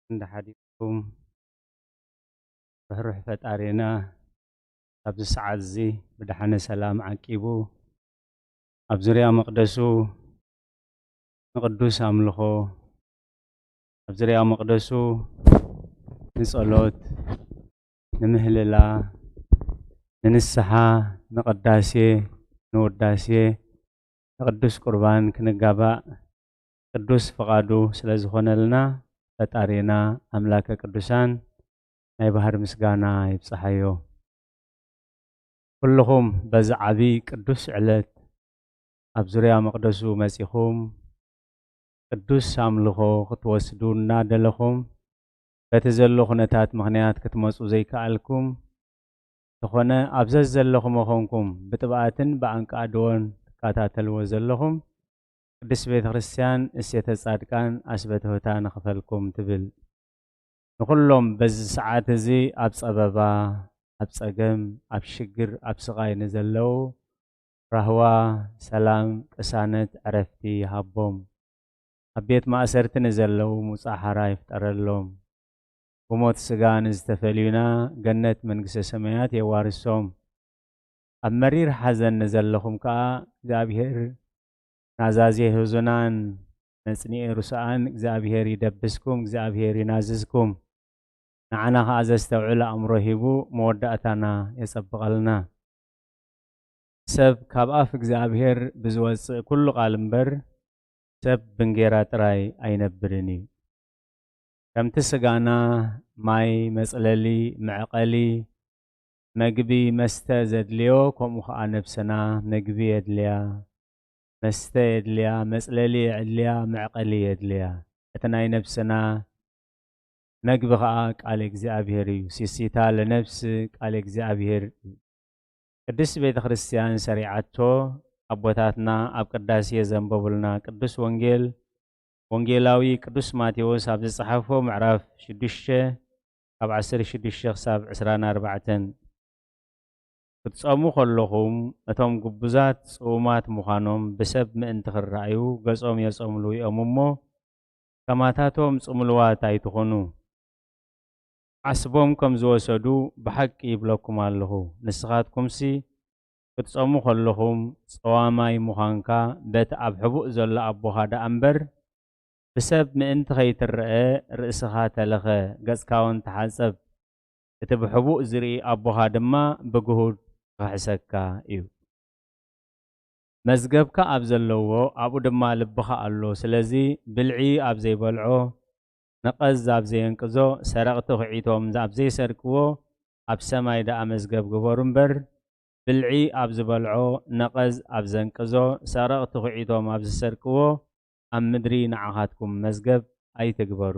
እንዳ ሓዲኩም ርሕሩሕ ፈጣሪና ኣብዚ ሰዓት እዚ ብደሓነ ሰላም ዓቂቡ ኣብ ዙርያ መቕደሱ ንቅዱስ ኣምልኾ ኣብ ዙርያ መቕደሱ ንጸሎት፣ ንምህልላ፣ ንንስሓ፣ ንቅዳሴ፣ ንውዳሴ፣ ንቅዱስ ቁርባን ክንጋባእ ቅዱስ ፍቓዱ ስለ ዝኾነልና ፈጣሪና ኣምላከ ቅዱሳን ናይ ባህር ምስጋና ይብጽሓዮ። ኩልኹም በዚ ዓቢ ቅዱስ ዕለት ኣብ ዙርያ መቕደሱ መጺኹም ቅዱስ ኣምልኾ ክትወስዱ እናደለኹም በቲ ዘሎ ኩነታት ምኽንያት ክትመጹ ዘይከኣልኩም ተኾነ ኣብ ዘዘለኹሞ ኾንኩም ብጥብኣትን ብኣንቃድዎን ትከታተልዎ ዘለኹም ቅድስት ቤተ ክርስቲያን እሴተ ጻድቃን ኣስበትሁታ ንኽፈልኩም ትብል። ንኹሎም በዚ ሰዓት እዚ ኣብ ጸበባ፣ ኣብ ጸገም፣ ኣብ ሽግር፣ ኣብ ስቓይ ንዘለዉ ራህዋ፣ ሰላም፣ ቅሳነት፣ ዕረፍቲ ይሃቦም። ኣብ ቤት ማእሰርቲ ንዘለዉ ሙጻ ሓራ ይፍጠረሎም። ብሞት ስጋ ንዝተፈልዩና ገነት መንግስተ ሰማያት የዋርሶም። ኣብ መሪር ሓዘን ንዘለኹም ከኣ እግዚኣብሔር ናዛዜ ህዙናን መጽንኤ ሩስኣን እግዚኣብሔር ይደብስኩም፣ እግዚኣብሔር ይናዝዝኩም። ንዓና ከኣ ዘስተውዕል ኣእምሮ ሂቡ መወዳእታና የጸብቐልና። ሰብ ካብ ኣፍ እግዚኣብሔር ብዝወጽእ ኩሉ ቃል እምበር ሰብ ብእንጌራ ጥራይ ኣይነብርን እዩ። ከምቲ ስጋና ማይ፣ መጽለሊ፣ መዕቐሊ፣ መግቢ፣ መስተ ዘድልዮ፣ ከምኡ ኸኣ ነብስና መግቢ የድልያ፣ መስተ የድልያ፣ መጽለሊ የድልያ፣ መዕቐሊ የድልያ። እቲ ናይ ነብስና መግቢ ኸኣ ቃል እግዚኣብሔር እዩ። ሲሲታ ለነብስ ቃል እግዚኣብሔር እዩ። ቅድስት ቤተ ክርስቲያን ሰሪዓቶ ኣቦታትና ኣብ ቅዳሴ ዘንበቡልና ቅዱስ ወንጌል ወንጌላዊ ቅዱስ ማቴዎስ ኣብ ዝጸሓፎ ምዕራፍ ሽዱሽተ ካብ ዓሰርተ ሽዱሽተ ክሳብ ዕስራን ኣርባዕተን ክትጸሙ ከለኹም እቶም ግቡዛት ጽውማት ምዃኖም ብሰብ ምእንቲ ክረኣዩ ገጾም የጸምሉ እዮም እሞ ከማታቶም ጽምሉዋት ኣይትኹኑ። ዓስቦም ከም ዝወሰዱ ብሓቂ ይብለኩም ኣለኹ። ንስኻትኩምሲ ክትጸሙ ከለኹም ጸዋማይ ምዃንካ በቲ ኣብ ሕቡእ ዘሎ ኣቦኻ ደኣ እምበር ብሰብ ምእንቲ ከይትረአ ርእስኻ ተለኸ፣ ገጽካ እውን ተሓጸብ። እቲ ብሕቡእ ዝርኢ ኣቦኻ ድማ ብግሁድ ክኽሕሰካ እዩ። መዝገብካ ኣብ ዘለዎ ኣብኡ ድማ ልብኻ ኣሎ። ስለዚ ብልዒ ኣብ ዘይበልዖ፣ ነቐዝ ኣብ ዘየንቅዞ፣ ሰረቕቲ ኺዒቶም ኣብ ዘይሰርቅዎ ኣብ ሰማይ ደኣ መዝገብ ግበሩ እምበር፣ ብልዒ ኣብ ዝበልዖ፣ ነቐዝ ኣብ ዘንቅዞ፣ ሰረቕቲ ኺዒቶም ኣብ ዝሰርቅዎ ኣብ ምድሪ ንዓኻትኩም መዝገብ ኣይትግበሩ።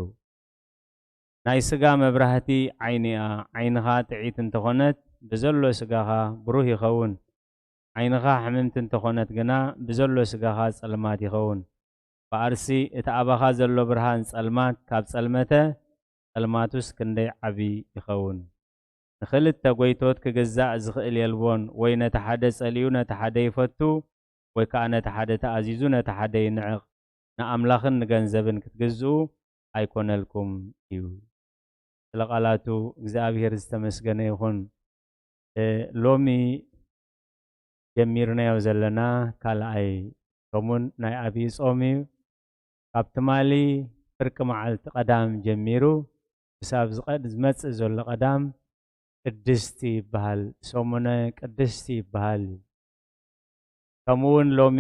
ናይ ስጋ መብራህቲ ዓይኒ እያ። ዓይንኻ ጥዒት እንተኾነት ብዘሎ ስጋኻ ብሩህ ይኸውን። ዓይንኻ ሕምምቲ እንተኾነት ግና ብዘሎ ስጋኻ ጸልማት ይኸውን። ብኣርሲ እቲ ኣባኻ ዘሎ ብርሃን ጸልማት ካብ ጸልመተ ጸልማቱስ ክንደይ ዓቢ ይኸውን። ንኽልተ ጎይቶት ክግዛእ ዝኽእል የልቦን። ወይ ነቲ ሓደ ጸሊኡ ነቲ ሓደ ይፈቱ፣ ወይ ከኣ ነቲ ሓደ ተኣዚዙ ነቲ ሓደ ይንዕቕ። ንኣምላኽን ንገንዘብን ክትግዝኡ ኣይኮነልኩም እዩ። ስለ ቃላቱ እግዚኣብሔር ዝተመስገነ ይኹን። እ፣ ሎሚ ጀሚርናዮ ዘለና ካልኣይ ሰሙን ናይ ኣብይ ጾም እዩ። ካብ ትማሊ ፍርቂ መዓልቲ ቀዳም ጀሚሩ ክሳብ ዝቐድ-፣ ዝመጽእ ዘሎ ቀዳም ቅድስቲ ይበሃል። ሰሙነ ቅድስቲ ይበሃል። ከምኡ እውን ሎሚ፣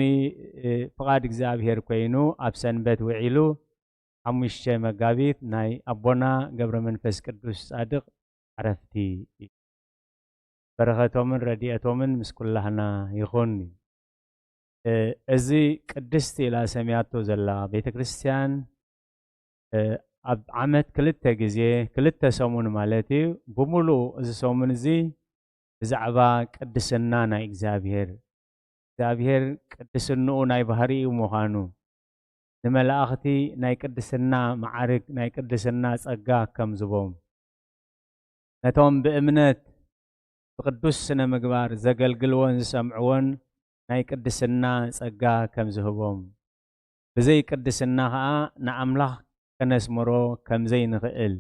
እ፣ ፍቓድ እግዚኣብሔር ኮይኑ ኣብ ሰንበት ውዒሉ ሓሙሽተ መጋቢት ናይ ኣቦና ገብረ መንፈስ ቅዱስ ጻድቕ ዕረፍቲ እዩ። በረኸቶምን ረድኤቶምን ምስ ኩላህና ይኹን። እ፣ እዚ ቅድስቲ ኢላ ሰምያቶ ዘላ ቤተ ክርስቲያን፣ እ፣ ኣብ ዓመት ክልተ ግዜ፣ ክልተ ሰሙን ማለት እዩ፣ ብምሉኡ እዚ ሰሙን እዚ ብዛዕባ ቅድስና ናይ እግዚኣብሔር፣ እግዚኣብሔር ቅድስንኡ ናይ ባህሪኡ ምዃኑ፣ ንመላእኽቲ ናይ ቅድስና መዓርግ፣ ናይ ቅድስና ጸጋ ከም ዝቦም፣ ነቶም ብእምነት ብቅዱስ ስነ ምግባር ዘገልግልዎን ዝሰምዕዎን ናይ ቅድስና ጸጋ ከም ዝህቦም፣ ብዘይ ቅድስና ኸኣ ንኣምላኽ ከነስምሮ ከም ዘይንኽእል፣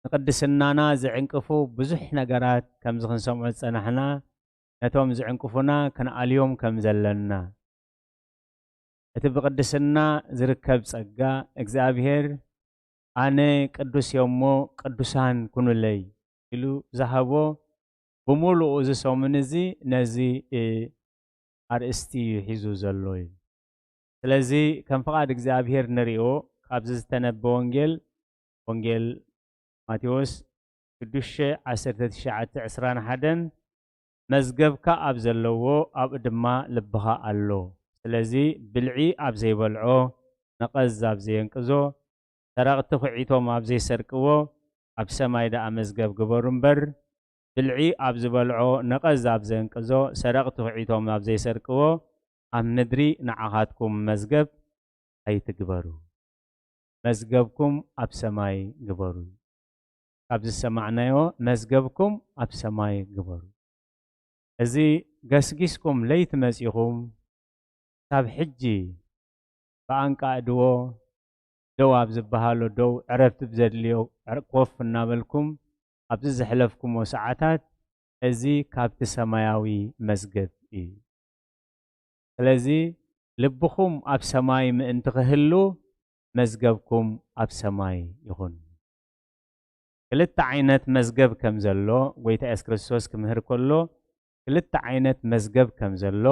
ንቅድስናና ዝዕንቅፉ ብዙሕ ነገራት ከምዚ ክንሰምዖ ዝጸናሕና፣ ነቶም ዝዕንቅፉና ክንኣልዮም ከም ዘለና፣ እቲ ብቅድስና ዝርከብ ጸጋ እግዚኣብሔር፣ "ኣነ ቅዱስ እየ እሞ ቅዱሳን ኩኑለይ" ኢሉ ዝሃቦ፣ ብምሉኡ እዚ ሰሙን እዚ ነዚ፣ እ፣ ኣርእስቲ እዩ ሒዙ ዘሎ እዩ። ስለዚ ከም ፍቓድ እግዚኣብሔር ንሪኦ፣ ካብዚ ዝተነበ ወንጌል፣ ወንጌል ማቴዎስ ሽዱሽተ፣ ዓሰርተ ትሽዓተ፣ ዕስራን ሓደን፣ "መዝገብካ ኣብ ዘለዎ ኣብኡ ድማ ልብኻ ኣሎ። ስለዚ ብልዒ ኣብ ዘይበልዖ፣ ነቐዝ ኣብ ዘየንቅዞ፣ ሰረቕቲ ኹዒቶም ኣብ ዘይሰርቅዎ፣ ኣብ ሰማይ ደኣ መዝገብ ግበሩ እምበር፣ ብልዒ ኣብ ዝበልዖ፣ ነቐዝ ኣብ ዘንቅዞ፣ ሰረቕቲ ኹዒቶም ኣብ ዘይሰርቅዎ፣ ኣብ ምድሪ ንዓኻትኩም መዝገብ ኣይትግበሩ። መዝገብኩም ኣብ ሰማይ ግበሩ." ካብ ዝሰማዕናዮ፣ "መዝገብኩም ኣብ ሰማይ ግበሩ." እዚ ገስጊስኩም ለይቲ መጺኹም፣ ክሳብ ሕጂ ብኣንቃእድዎ ደው ኣብ ዝበሃሎ ደው፣ ዕረፍቲ ብዘድልዮ ዕረ-፣ ኮፍ እናበልኩም ኣብዚ ዘሕለፍኩሞ ሰዓታት፣ እዚ ካብቲ ሰማያዊ መዝገብ እዩ። ስለዚ ልብኹም ኣብ ሰማይ ምእንቲ ክህሉ፣ መዝገብኩም ኣብ ሰማይ ይኹን። ክልተ ዓይነት መዝገብ ከም ዘሎ ጎይታ የሱስ ክርስቶስ ክምህር ከሎ፣ ክልተ ዓይነት መዝገብ ከም ዘሎ፣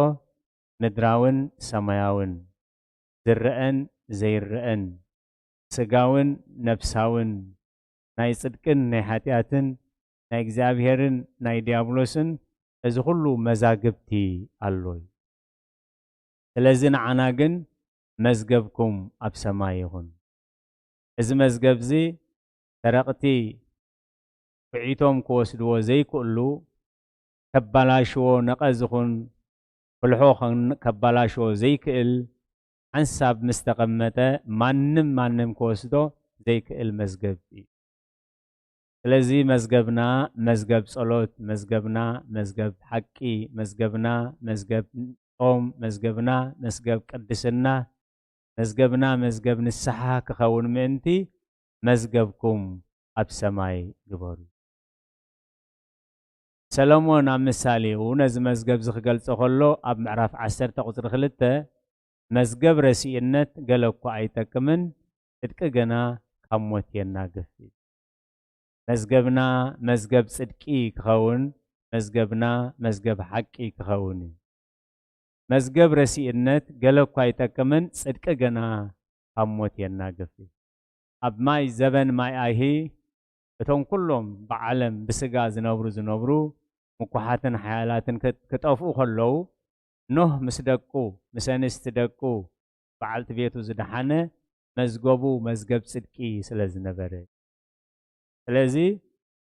ምድራውን ሰማያውን፣ ዝረአን ዘይረአን፣ ስጋውን ነፍሳውን፣ ናይ ጽድቅን ናይ ሓጢኣትን፣ ናይ እግዚኣብሔርን ናይ ዲያብሎስን፣ እዚ ኩሉ መዛግብቲ ኣሎ እዩ። ስለዚ ንዓና ግን መዝገብኩም ኣብ ሰማይ ይኹን። እዚ መዝገብዚ ሰረቕቲ ኩዒቶም ክወስድዎ ዘይክእሉ፣ ከባላሽዎ ነቐዝ ይኹን ፍልሖ ኸን-፣ ከባላሽዎ ዘይክእል፣ ሓንሳብ ምስ ተቐመጠ ማንም ማንም ክወስዶ ዘይክእል መዝገብ እዩ። ስለዚ መዝገብና መዝገብ ጸሎት፣ መዝገብና መዝገብ ሓቂ፣ መዝገብና መዝገብ ጾም፣ መዝገብና መዝገብ ቅድስና፣ መዝገብና መዝገብ ንስሓ ክኸውን ምእንቲ፣ መዝገብኩም ኣብ ሰማይ ግበሩ። ሰሎሞን ኣብ ምሳሌኡ ነዚ መዝገብዚ ክገልጾ ከሎ፣ ኣብ ምዕራፍ ዓሰርተ ቁጽሪ ክልተ፣ "መዝገብ ረሲእነት ገለ እኳ ኣይጠቅምን፣ ጽድቂ ግና ካብ ሞት የናግፍ" እዩ። መዝገብና መዝገብ ጽድቂ ክኸውን፣ መዝገብና መዝገብ ሓቂ ክኸውን እዩ። መዝገብ ረሲእነት ገለ እኳ ኣይጠቅምን፣ ጽድቂ ግና ካብ ሞት የናግፍ እዩ። ኣብ ማይ ዘበን ማይ ኣይሂ፣ እቶም ኩሎም ብዓለም ብስጋ ዝነብሩ ዝነብሩ፣ ምኩሓትን ሓያላትን ክጥ-፣ ክጠፍኡ ከለዉ፣ ኖህ ምስ ደቁ፣ ምስ ኣንስቲ ደቁ፣ በዓልቲ ቤቱ ዝደሓነ፣ መዝገቡ መዝገብ ጽድቂ ስለ ዝነበረ። ስለዚ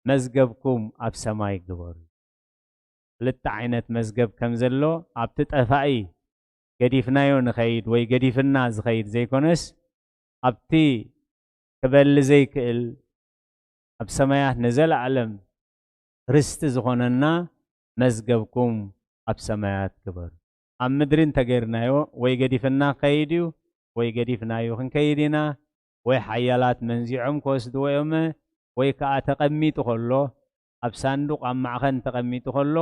መዝገብኩም ኣብ ሰማይ ግበሩ። ክልተ ዓይነት መዝገብ ከም ዘሎ፣ ኣብቲ ጠፋኢ ገዲፍናዮ ንኸይድ ወይ ገዲፍና ዝኸይድ ዘይኮነስ፣ ኣብቲ ክበሊ ዘይክእል፣ ኣብ ሰማያት ንዘለኣለም ርስቲ ዝኾነና መዝገብኩም ኣብ ሰማያት ግበሩ። ኣብ ምድሪ እንተገይርናዮ ወይ ገዲፍና ክኸይድ እዩ፣ ወይ ገዲፍናዮ ክንከይድ ኢና፣ ወይ ሓያላት መንዚዖም ክወስድዎ እዮም፣ ወይ ከኣ ተቐሚጡ ከሎ፣ ኣብ ሳንዱቕ ኣብ ማዕኸን ተቐሚጡ ከሎ፣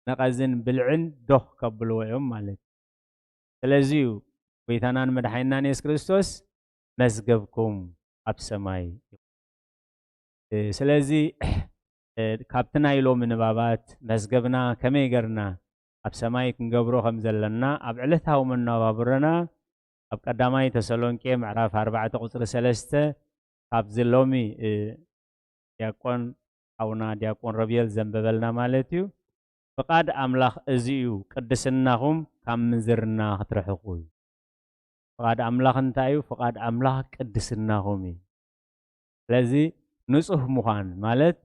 ነቐዝን ብልዕን ዶኽ ከብልዎ እዮም ማለት እዩ። ስለዚ እዩ ጎይታናን መድሓኒናን የሱስ ክርስቶስ፣ "መዝገብኩም ኣብ ሰማይ ይኹን።" እ፣ ስለዚ፣ እ፣ ካብቲ ናይ ሎሚ ንባባት መዝገብና ከመይ ገርና ኣብ ሰማይ ክንገብሮ ከም ዘለና ኣብ ዕለታዊ መነባብሮና ኣብ ቀዳማይ ተሰሎንቄ ምዕራፍ ኣርባዕተ ቁጽሪ ሰለስተ ካብዚ ሎሚ፣ እ፣ ዲያቆን ሓውና ዲያቆን ረብየል ዘንበበልና ማለት እዩ። ፍቓድ ኣምላኽ እዚ እዩ፣ ቅድስናኹም ካብ ምንዝርና ክትርሕቑ እዩ። ፍቓድ ኣምላኽ እንታይ እዩ? ፍቓድ ኣምላኽ ቅድስናኹም እዩ። ስለዚ ንጹህ ምዃን ማለት፣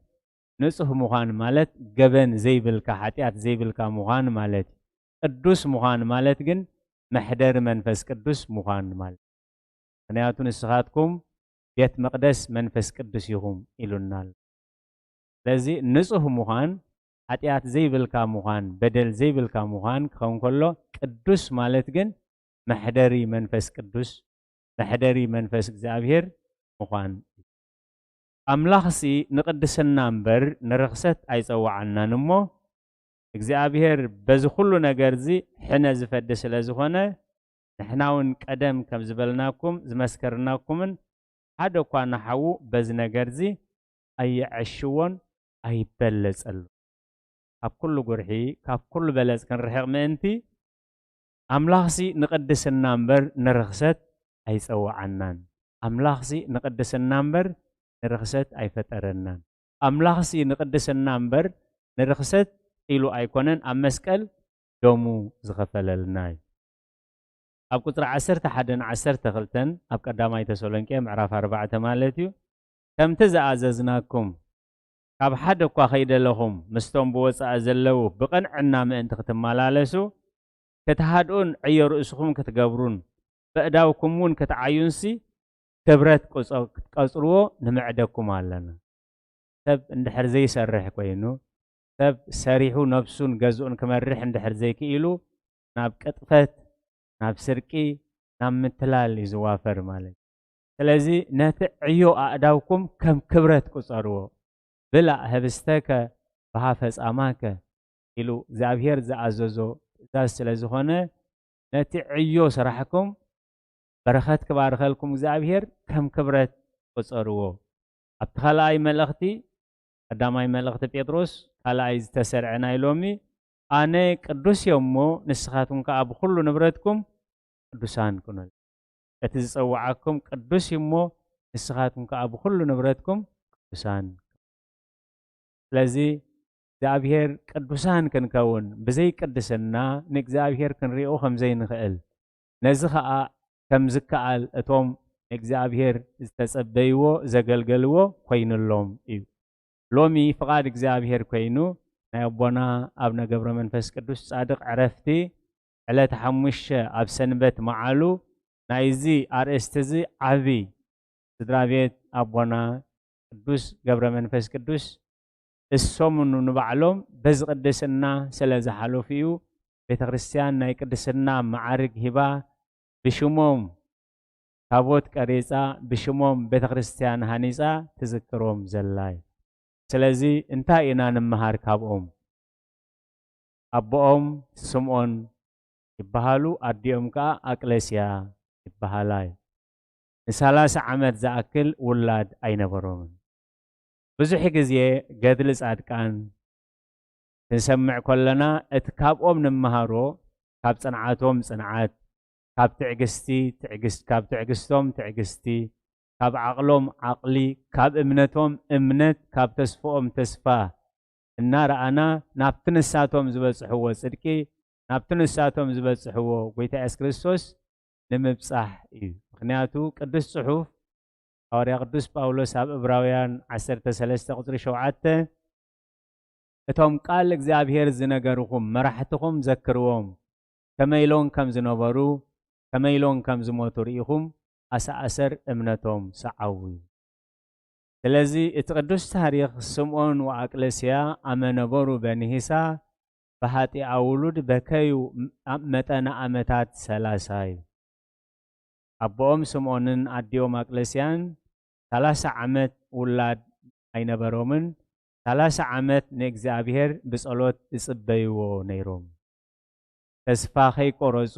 ንጹህ ምዃን ማለት ገበን ዘይብልካ፣ ሓጢኣት ዘይብልካ ምዃን ማለት እዩ። ቅዱስ ምዃን ማለት ግን መሕደሪ መንፈስ ቅዱስ ምዃን ማለት እዩ። ምኽንያቱ ንስኻትኩም ቤት መቕደስ መንፈስ ቅዱስ ኢኹም ኢሉና ኣሎ። ስለዚ ንጹህ ምዃን፣ ሓጢኣት ዘይብልካ ምዃን፣ በደል ዘይብልካ ምዃን ክኸውን ከሎ፣ ቅዱስ ማለት ግን መሕደሪ መንፈስ ቅዱስ፣ መሕደሪ መንፈስ እግዚኣብሔር ምዃን እዩ። ኣምላኽሲ ንቕድስና እምበር ንርኽሰት ኣይጸውዓናን እሞ፣ እግዚኣብሔር በዚ ኩሉ ነገርዚ ሕነ ዝፈዲ ስለ ዝኾነ፣ ንሕና እውን ቀደም ከም ዝበልናኩም ዝመስከርናኩምን ሓደ እኳ ንሓዉ በዚ ነገርዚ ኣየዐሽዎን ኣይበለጸሉ። ካብ ኩሉ ጉርሒ፣ ካብ ኩሉ በለጽ ክንርሕቕ ምእንቲ፣ ኣምላኽሲ ንቕድስና እምበር ንርኽሰት ኣይጸውዓናን። ኣምላኽሲ ንቕድስና እምበር ንርኽሰት ኣይፈጠረናን። ኣምላኽሲ ንቕድስና እምበር ንርኽሰት ኢሉ ኣይኮነን ኣብ መስቀል ደሙ ዝኸፈለልና እዩ። ኣብ ቁጽሪ ዓሰርተ ሓደን ዓሰርተ ክልተን ኣብ ቀዳማይ ተሰሎንቄ ምዕራፍ ኣርባዕተ ማለት እዩ። ከምቲ ዝኣዘዝናኩም፣ ካብ ሓደ እኳ ከይደለኹም ምስቶም ብወጻኢ ዘለዉ ብቕንዕና ምእንቲ ክትመላለሱ፣ ክትሃድኡን ዕዮ ርእስኹም ክትገብሩን፣ በእዳውኩም እውን ክትዓዩንሲ ክብረት ቅጾ-፣ ክትቀጽርዎ ንምዕደኩም ኣለና። ሰብ እንድሕር ዘይሰርሕ ኮይኑ፣ ሰብ ሰሪሑ ነብሱን ገዝኡን ክመርሕ እንድሕር ዘይክኢሉ፣ ናብ ቅጥፈት፣ ናብ ስርቂ፣ ናብ ምትላል እዩ ዝዋፈር ማለት እዩ። ስለዚ ነቲ ዕዮ ኣእዳውኩም ከም ክብረት ቁጸርዎ። "ብላዕ ህብስተከ ብሃፈ ጻማከ" ኢሉ እግዚኣብሔር ዝኣዘዞ ትእዛዝ ስለ ዝኾነ፣ ነቲ ዕዮ ስራሕኩም በረኸት ክባርኸልኩም እግዚኣብሔር ከም ክብረት ቁጸርዎ። ኣብቲ ካልኣይ መልእኽቲ፣ ቀዳማይ መልእኽቲ ጴጥሮስ፣ ካልኣይ ዝተሰርዐ ናይ ሎሚ፣ "ኣነ ቅዱስ እየ እሞ፣ ንስኻትኩም ከኣ ብኹሉ ንብረትኩም ቅዱሳን ኩኑ። እቲ ዝጸውዓኩም ቅዱስ እዩ እሞ፣ ንስኻትኩም ከኣ ብኹሉ ንብረትኩም ቅዱሳን ኩኑ።" ስለዚ እግዚኣብሔር ቅዱሳን ክንከውን፣ ብዘይ ቅድስና ንእግዚኣብሔር ክንሪኦ ከም ዘይንኽእል፣ ነዚ ኸኣ ከም ዝከኣል እቶም ንእግዚኣብሔር ዝተጸበይዎ፣ ዘገልገልዎ ኮይኑሎም እዩ። ሎሚ ፍቓድ እግዚኣብሔር ኮይኑ፣ ናይ ኣቦና ኣቡነ ገብረ መንፈስ ቅዱስ ጻድቕ ዕረፍቲ ዕለት ሓሙሽተ ኣብ ሰንበት መዓሉ፣ ናይዚ ኣርእስቲ እዚ ዓቢ ስድራ ቤት ኣቦና ቅዱስ ገብረ መንፈስ ቅዱስ እሶም ንባዕሎም በዚ ቅድስና ስለ ዝሓለፉ እዩ ቤተ ክርስቲያን ናይ ቅድስና መዓርግ ሂባ፣ ብሽሞም ታቦት ቀሪጻ፣ ብሽሞም ቤተ ክርስቲያን ሃኒጻ ትዝክሮም ዘላ እዩ። ስለዚ እንታይ ኢና ንምሃር ካብኦም? ኣቦኦም ስምዖን ይበሃሉ፣ ኣዲኦም ከኣ ኣቅለስያ ይበሃላ እዩ። ንሰላሳ ዓመት ዝኣክል ውላድ ኣይነበሮምን። ብዙሕ ግዜ ገድሊ ጻድቃን ክንሰምዕ ከለና፣ እቲ ካብኦም ንምሃሮ፣ ካብ ጽንዓቶም ጽንዓት፣ ካብ ትዕግስቲ ትዕግስ-፣ ካብ ትዕግስቶም ትዕግስቲ፣ ካብ ዓቕሎም ዓቕሊ፣ ካብ እምነቶም እምነት፣ ካብ ተስፍኦም ተስፋ እናረኣና፣ ናብቲ ንሳቶም ዝበጽሕዎ ጽድቂ፣ ናብቲ ንሳቶም ዝበጽሕዎ ጎይታ የሱስ ክርስቶስ ንምብጻሕ እዩ። ምኽንያቱ ቅዱስ ጽሑፍ ሃዋርያ ቅዱስ ጳውሎስ ኣብ ዕብራውያን ዓሰርተ ሰለስተ ቁጽሪ ሸውዓተ፣ "እቶም ቃል እግዚኣብሔር ዝነገርኹም መራሕትኹም ዘክርዎም፣ ከመይ ኢሎም ከም ዝነበሩ፣ ከመይ ኢሎም ከም ዝሞቱ ርኢኹም፣ ኣሰኣሰር እምነቶም ሰዓቡ" እዩ። ስለዚ እቲ ቅዱስ ታሪኽ ስምዖን ወኣቅለስያ ኣመ ነበሩ በንሂሳ ብሃጢኣ ውሉድ በከዩ መጠነ ዓመታት ሰላሳ እዩ። ኣቦኦም ስምዖንን ኣዲኦም ኣቅለስያን ሰላሳ ዓመት ውላድ ኣይነበሮምን። ሰላሳ ዓመት ንእግዚኣብሔር ብጸሎት ይጽበይዎ ነይሮም። ተስፋ ከይቆረጹ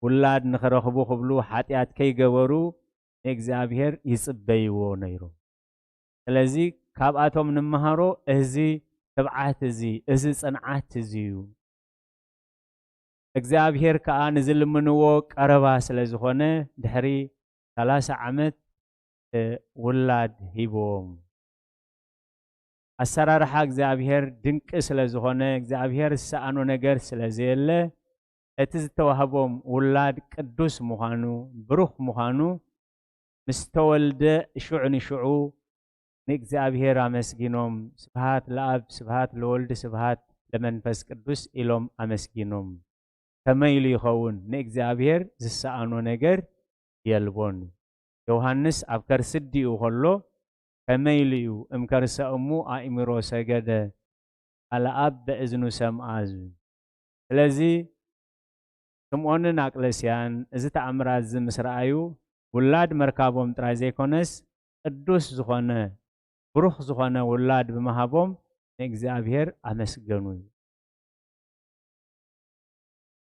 ውላድ ንኽረኽቡ ክብሉ ሓጢኣት ከይገበሩ ንእግዚኣብሔር ይጽበይዎ ነይሮም። ስለዚ ካብኣቶም ንመሃሮ እዚ ትብዓት እዚ፣ እዚ ጽንዓት እዚ እዩ። እግዚኣብሔር ከኣ ንዝልምንዎ ቀረባ ስለ ዝኾነ ድሕሪ ሰላሳ ዓመት ውላድ ሂብዎም። ኣሰራርሓ እግዚኣብሔር ድንቂ ስለ ዝኾነ እግዚኣብሔር ዝሰኣኖ ነገር ስለ ዘየለ እቲ ዝተዋህቦም ውላድ ቅዱስ ምዃኑ ብሩኽ ምዃኑ ምስ ተወልደ ሽዑ ንሽዑ ንእግዚኣብሔር ኣመስጊኖም፣ ስብሃት ለኣብ፣ ስብሃት ለወልድ፣ ስብሃት ለመንፈስ ቅዱስ ኢሎም ኣመስጊኖም። ከመይ ኢሉ ይኸውን? ንእግዚኣብሔር ዝሰኣኖ ነገር የልቦን። ዮሃንስ ኣብ ከርሲ ኣዲኡ ኸሎ ከመይ ኢሉ እዩ እምከርሰ እሙ ኣእምሮ ሰገደ፣ ቃለ ኣብ በእዝኑ ሰምኣ ዝብል። ስለዚ ስምዖንን ኣቅለስያን እዚ ተኣምራት እዚ ምስ ረኣዩ ውላድ መርካቦም ጥራይ ዘይኮነስ ቅዱስ ዝኾነ ብሩኽ ዝኾነ ውላድ ብምሃቦም ንእግዚኣብሔር ኣመስገኑ እዩ።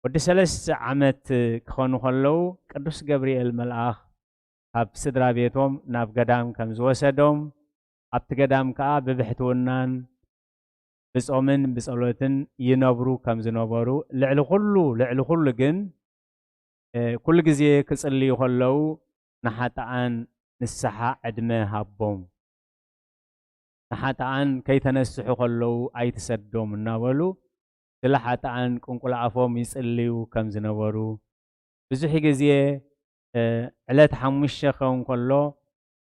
ወዲ ሰለስተ ዓመት ክኾኑ ከለዉ ቅዱስ ገብርኤል መልኣኽ ካብ ስድራ ቤቶም ናብ ገዳም ከም ዝወሰዶም ኣብቲ ገዳም ከኣ ብብሕትውናን ብጾምን ብጸሎትን ይነብሩ ከም ዝነበሩ ልዕሊ ኩሉ ልዕሊ ኩሉ ግን ኩሉ ግዜ ክጽልዩ ከለዉ ንሓጥኣን ንስሓ ዕድመ ሃቦም። ንሓጥኣን ከይተነስሑ ከለዉ ኣይትሰዶም እናበሉ ስለ ሓጥኣን ቅንቁል ኣፎም ይጽልዩ ከም ዝነበሩ ብዙሕ ግዜ ዕለት ሓሙሽተ ክኸውን ከሎ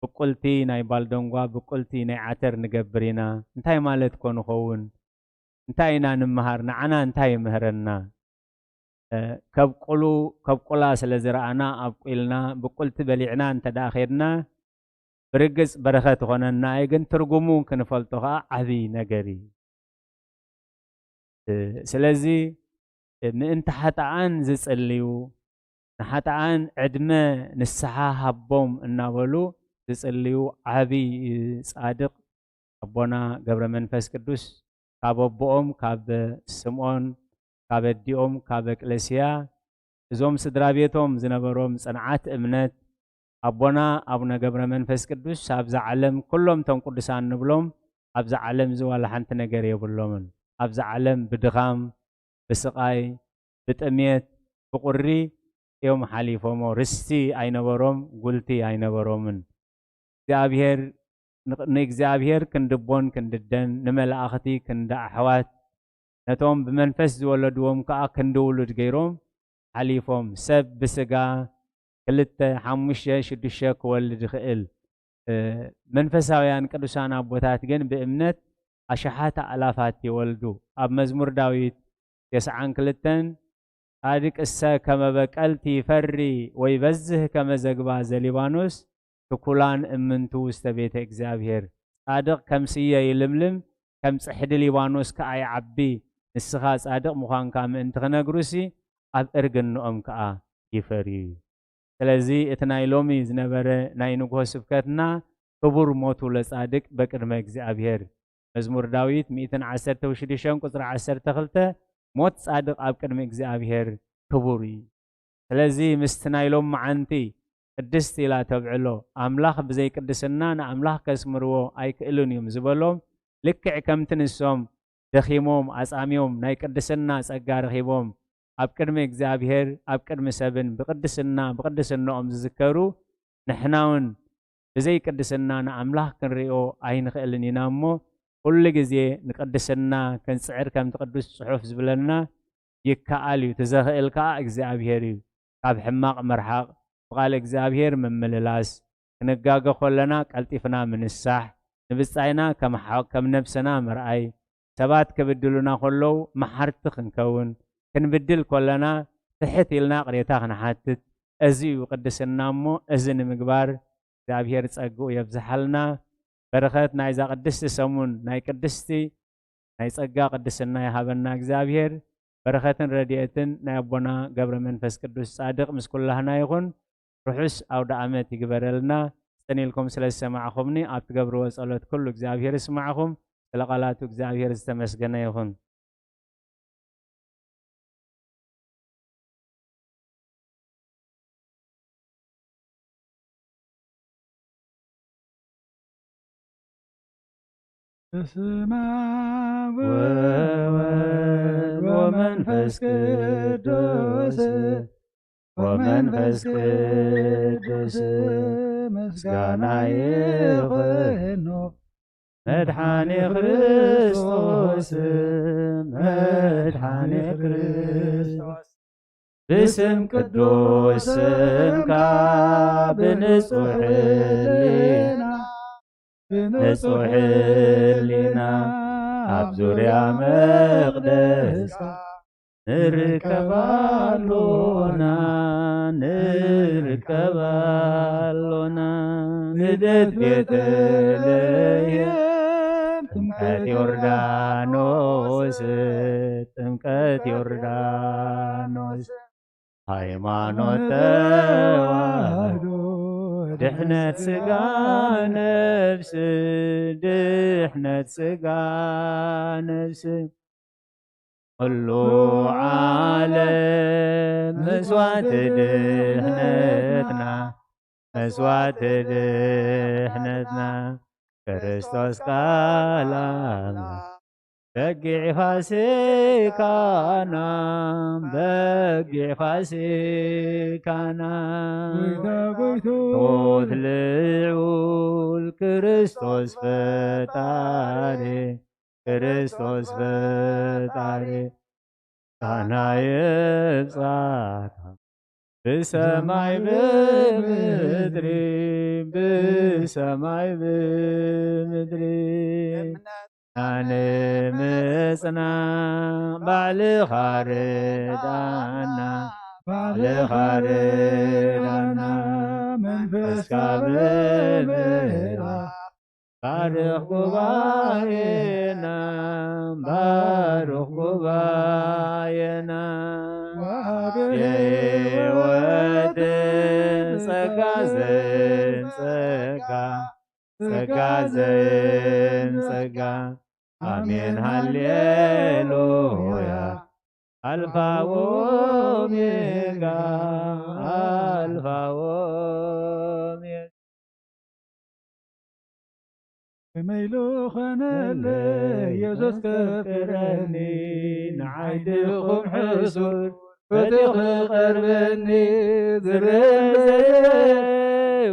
ብቁልቲ ናይ ባልደንጓ ብቁልቲ ናይ ዓተር ንገብር ኢና። እንታይ ማለት ኮ ንኸውን? እንታይ ኢና ንምሃር? ንዓና እንታይ ይምህረና? ከብቁሉ ከብቁላ ስለ ዝረኣና ኣብቁልና ብቁልቲ በሊዕና እንተ ደኣ ኸድና ብርግጽ በረኸት ይኾነና እዩ፣ ግን ትርጉሙ ክንፈልጦ ኸዓ ዓብዪ ነገር እዩ። ስለዚ ምእንቲ ሓጥኣን ዝጽልዩ ንሓጥኣን ዕድመ ንስሓ ሃቦም እናበሉ ዝጽልዩ ዓብዪ ጻድቕ ኣቦና ገብረ መንፈስ ቅዱስ ካብ ኣቦኦም ካብ ስምዖን ካብ ኣዲኦም ካብ እቅለስያ እዞም ስድራ ቤቶም ዝነበሮም ጽንዓት እምነት ኣቦና ኣቡነ ገብረ መንፈስ ቅዱስ ኣብዛ ዓለም ኩሎም እቶም ቅዱሳን ንብሎም ኣብዛ ዓለም እዚ ዋላ ሓንቲ ነገር የብሎምን። ኣብዛ ዓለም ብድኻም ብስቓይ ብጥሜት ብቑሪ እዮም ሓሊፎሞ። ርስቲ ኣይነበሮም፣ ጉልቲ ኣይነበሮምን። እግዚኣብሔር ንእግዚኣብሔር ክንድቦን ክንድደን ንመላእኽቲ ክንዲ ኣሕዋት ነቶም ብመንፈስ ዝወለድዎም ከኣ ክንዲ ውሉድ ገይሮም ሓሊፎም። ሰብ ብስጋ ክልተ ሓሙሽተ ሽዱሽተ ክወልድ ይኽእል። መንፈሳውያን ቅዱሳን ኣቦታት ግን ብእምነት ኣሽሓት ኣእላፋት ይወልዱ። ኣብ መዝሙር ዳዊት ተስዓን ክልተን ጻድቅ እሰ ከመ በቀልቲ ይፈሪ ወይ በዝህ ከመ ዘግባ ዘሊባኖስ ትኩላን እምንቱ ውስተ ቤተ እግዚኣብሔር። ጻድቕ ከም ስየ ይልምልም ከም ጽሕዲ ሊባኖስ ከኣ ይዓቢ። ንስኻ ጻድቕ ምዃንካ ምእንቲ ክነግሩሲ ኣብ እርግንኦም ከኣ ይፈርዩ። ስለዚ እቲ ናይ ሎሚ ዝነበረ ናይ ንግሆ ስብከትና ክቡር ሞቱ ለጻድቅ በቅድመ እግዚኣብሔር። መዝሙር ዳዊት ሚእትን ዓሰርተ ሽዱሽተን ቁጽሪ ዓሰርተ ክልተ ሞት ጻድቕ ኣብ ቅድሚ እግዚኣብሔር ክቡር እዩ። ስለዚ ምስቲ ናይ ሎም መዓንቲ ቅድስት ኢላ ተብዕሎ ኣምላኽ ብዘይ ቅድስና ንኣምላኽ ከስምርዎ ኣይክእሉን እዮም ዝበሎም ልክዕ ከምቲ ንሶም ደኺሞም ኣጻምዮም ናይ ቅድስና ጸጋ ረኺቦም ኣብ ቅድሚ እግዚኣብሔር ኣብ ቅድሚ ሰብን ብቅድስና ብቅድስናኦም ዝዝከሩ ንሕና እውን ብዘይ ቅድስና ንኣምላኽ ክንሪኦ ኣይንኽእልን ኢና እሞ ኩሉ ግዜ ንቅድስና ክንጽዕር ከምቲ ቅዱስ ጽሑፍ ዝብለና ይከኣል እዩ። እቲ ዘኽእል ከኣ እግዚኣብሔር እዩ። ካብ ሕማቕ ምርሓቕ፣ ብቓል እግዚኣብሔር ምምልላስ፣ ክንጋገ ከለና ቀልጢፍና ምንሳሕ፣ ንብጻይና ከም ነብስና ምርኣይ፣ ሰባት ክብድሉና ከለዉ መሓርቲ ክንከውን፣ ክንብድል ከለና ትሕት ኢልና ቅሬታ ክንሓትት፣ እዚ እዩ ቅድስና እሞ እዚ ንምግባር እግዚኣብሔር ጸግኡ የብዝሓልና። በረኸት ናይዛ ቅድስቲ ሰሙን ናይ ቅድስቲ ናይ ጸጋ ቅድስና ይሃበና እግዚኣብሔር። በረኸትን ረድኤትን ናይ ኣቦና ገብረ መንፈስ ቅዱስ ጻድቕ ምስ ኩላህና ይኹን። ርሑስ ኣውደ ዓመት ይግበረልና። ጽን ኢልኩም ስለ ዝሰማዕኹምኒ ኣብ ትገብርዎ ጸሎት ኩሉ እግዚኣብሔር ይስማዕኹም። ስለ ቃላቱ እግዚኣብሔር ዝተመስገነ ይኹን። በስመ አብ ወወልድ ወመንፈስ ቅዱስ ወመንፈስ ቅዱስ ምስጋና ይኹኖ መድሓኒ ክርስቶስ፣ መድሓኒ ክርስቶስ። ብስም ቅዱስ ስምካ ብንጹሕ ህሊና፣ ብንጹሕ ህሊና ኣብ ዙርያ መቕደስካ ንርከብ ኣሎና፣ ንርከብ ኣሎና። ልደት ቤተልሔም፣ ጥምቀት ዮርዳኖስ፣ ጥምቀት ዮርዳኖስ። ሃይማኖት ተዋህዶ፣ ድሕነት ስጋ ነፍስ፣ ድሕነት ስጋ ነፍስ። ኩሉ ዓለም መስዋዕቲ ድሕነትና፣ መስዋዕቲ ድሕነትና፣ ክርስቶስ ቃል ኣምላኽ፣ በጊዕ ፋሲካና፣ በጊዕ ፋሲካና። ጎይታ ጎይታ፣ ሞት ልዑል ክርስቶስ ፈጣሪ፣ ክርስቶስ ፈጣሪ፣ ቃና የብጻሕካ ብሰማይ ብምድሪ፣ ብሰማይ ብምድሪ። ኣነ ምጽና ባዕልኻ ርዳና፣ ባዕልኻ ርዳና፣ መንፈስካ ብምልኣኽ ባርኽ ጉባኤና፣ ባርኽ ጉባኤና። ወሃቢ ሕይወት ጸጋ ዘንጸጋ፣ ጸጋ ዘንጸጋ። ኣሜን ሃሌሉያ። ኣልፋ ኦሜጋ፣ ኣልፋ ኦሜጋ። ከመይ ኢሉ ኾነለይ የሱስ ከፍቅረኒ፣ ንዓይ ድኹም ሕሱር ፈትዩ ክቐርበኒ፣ ዝረአ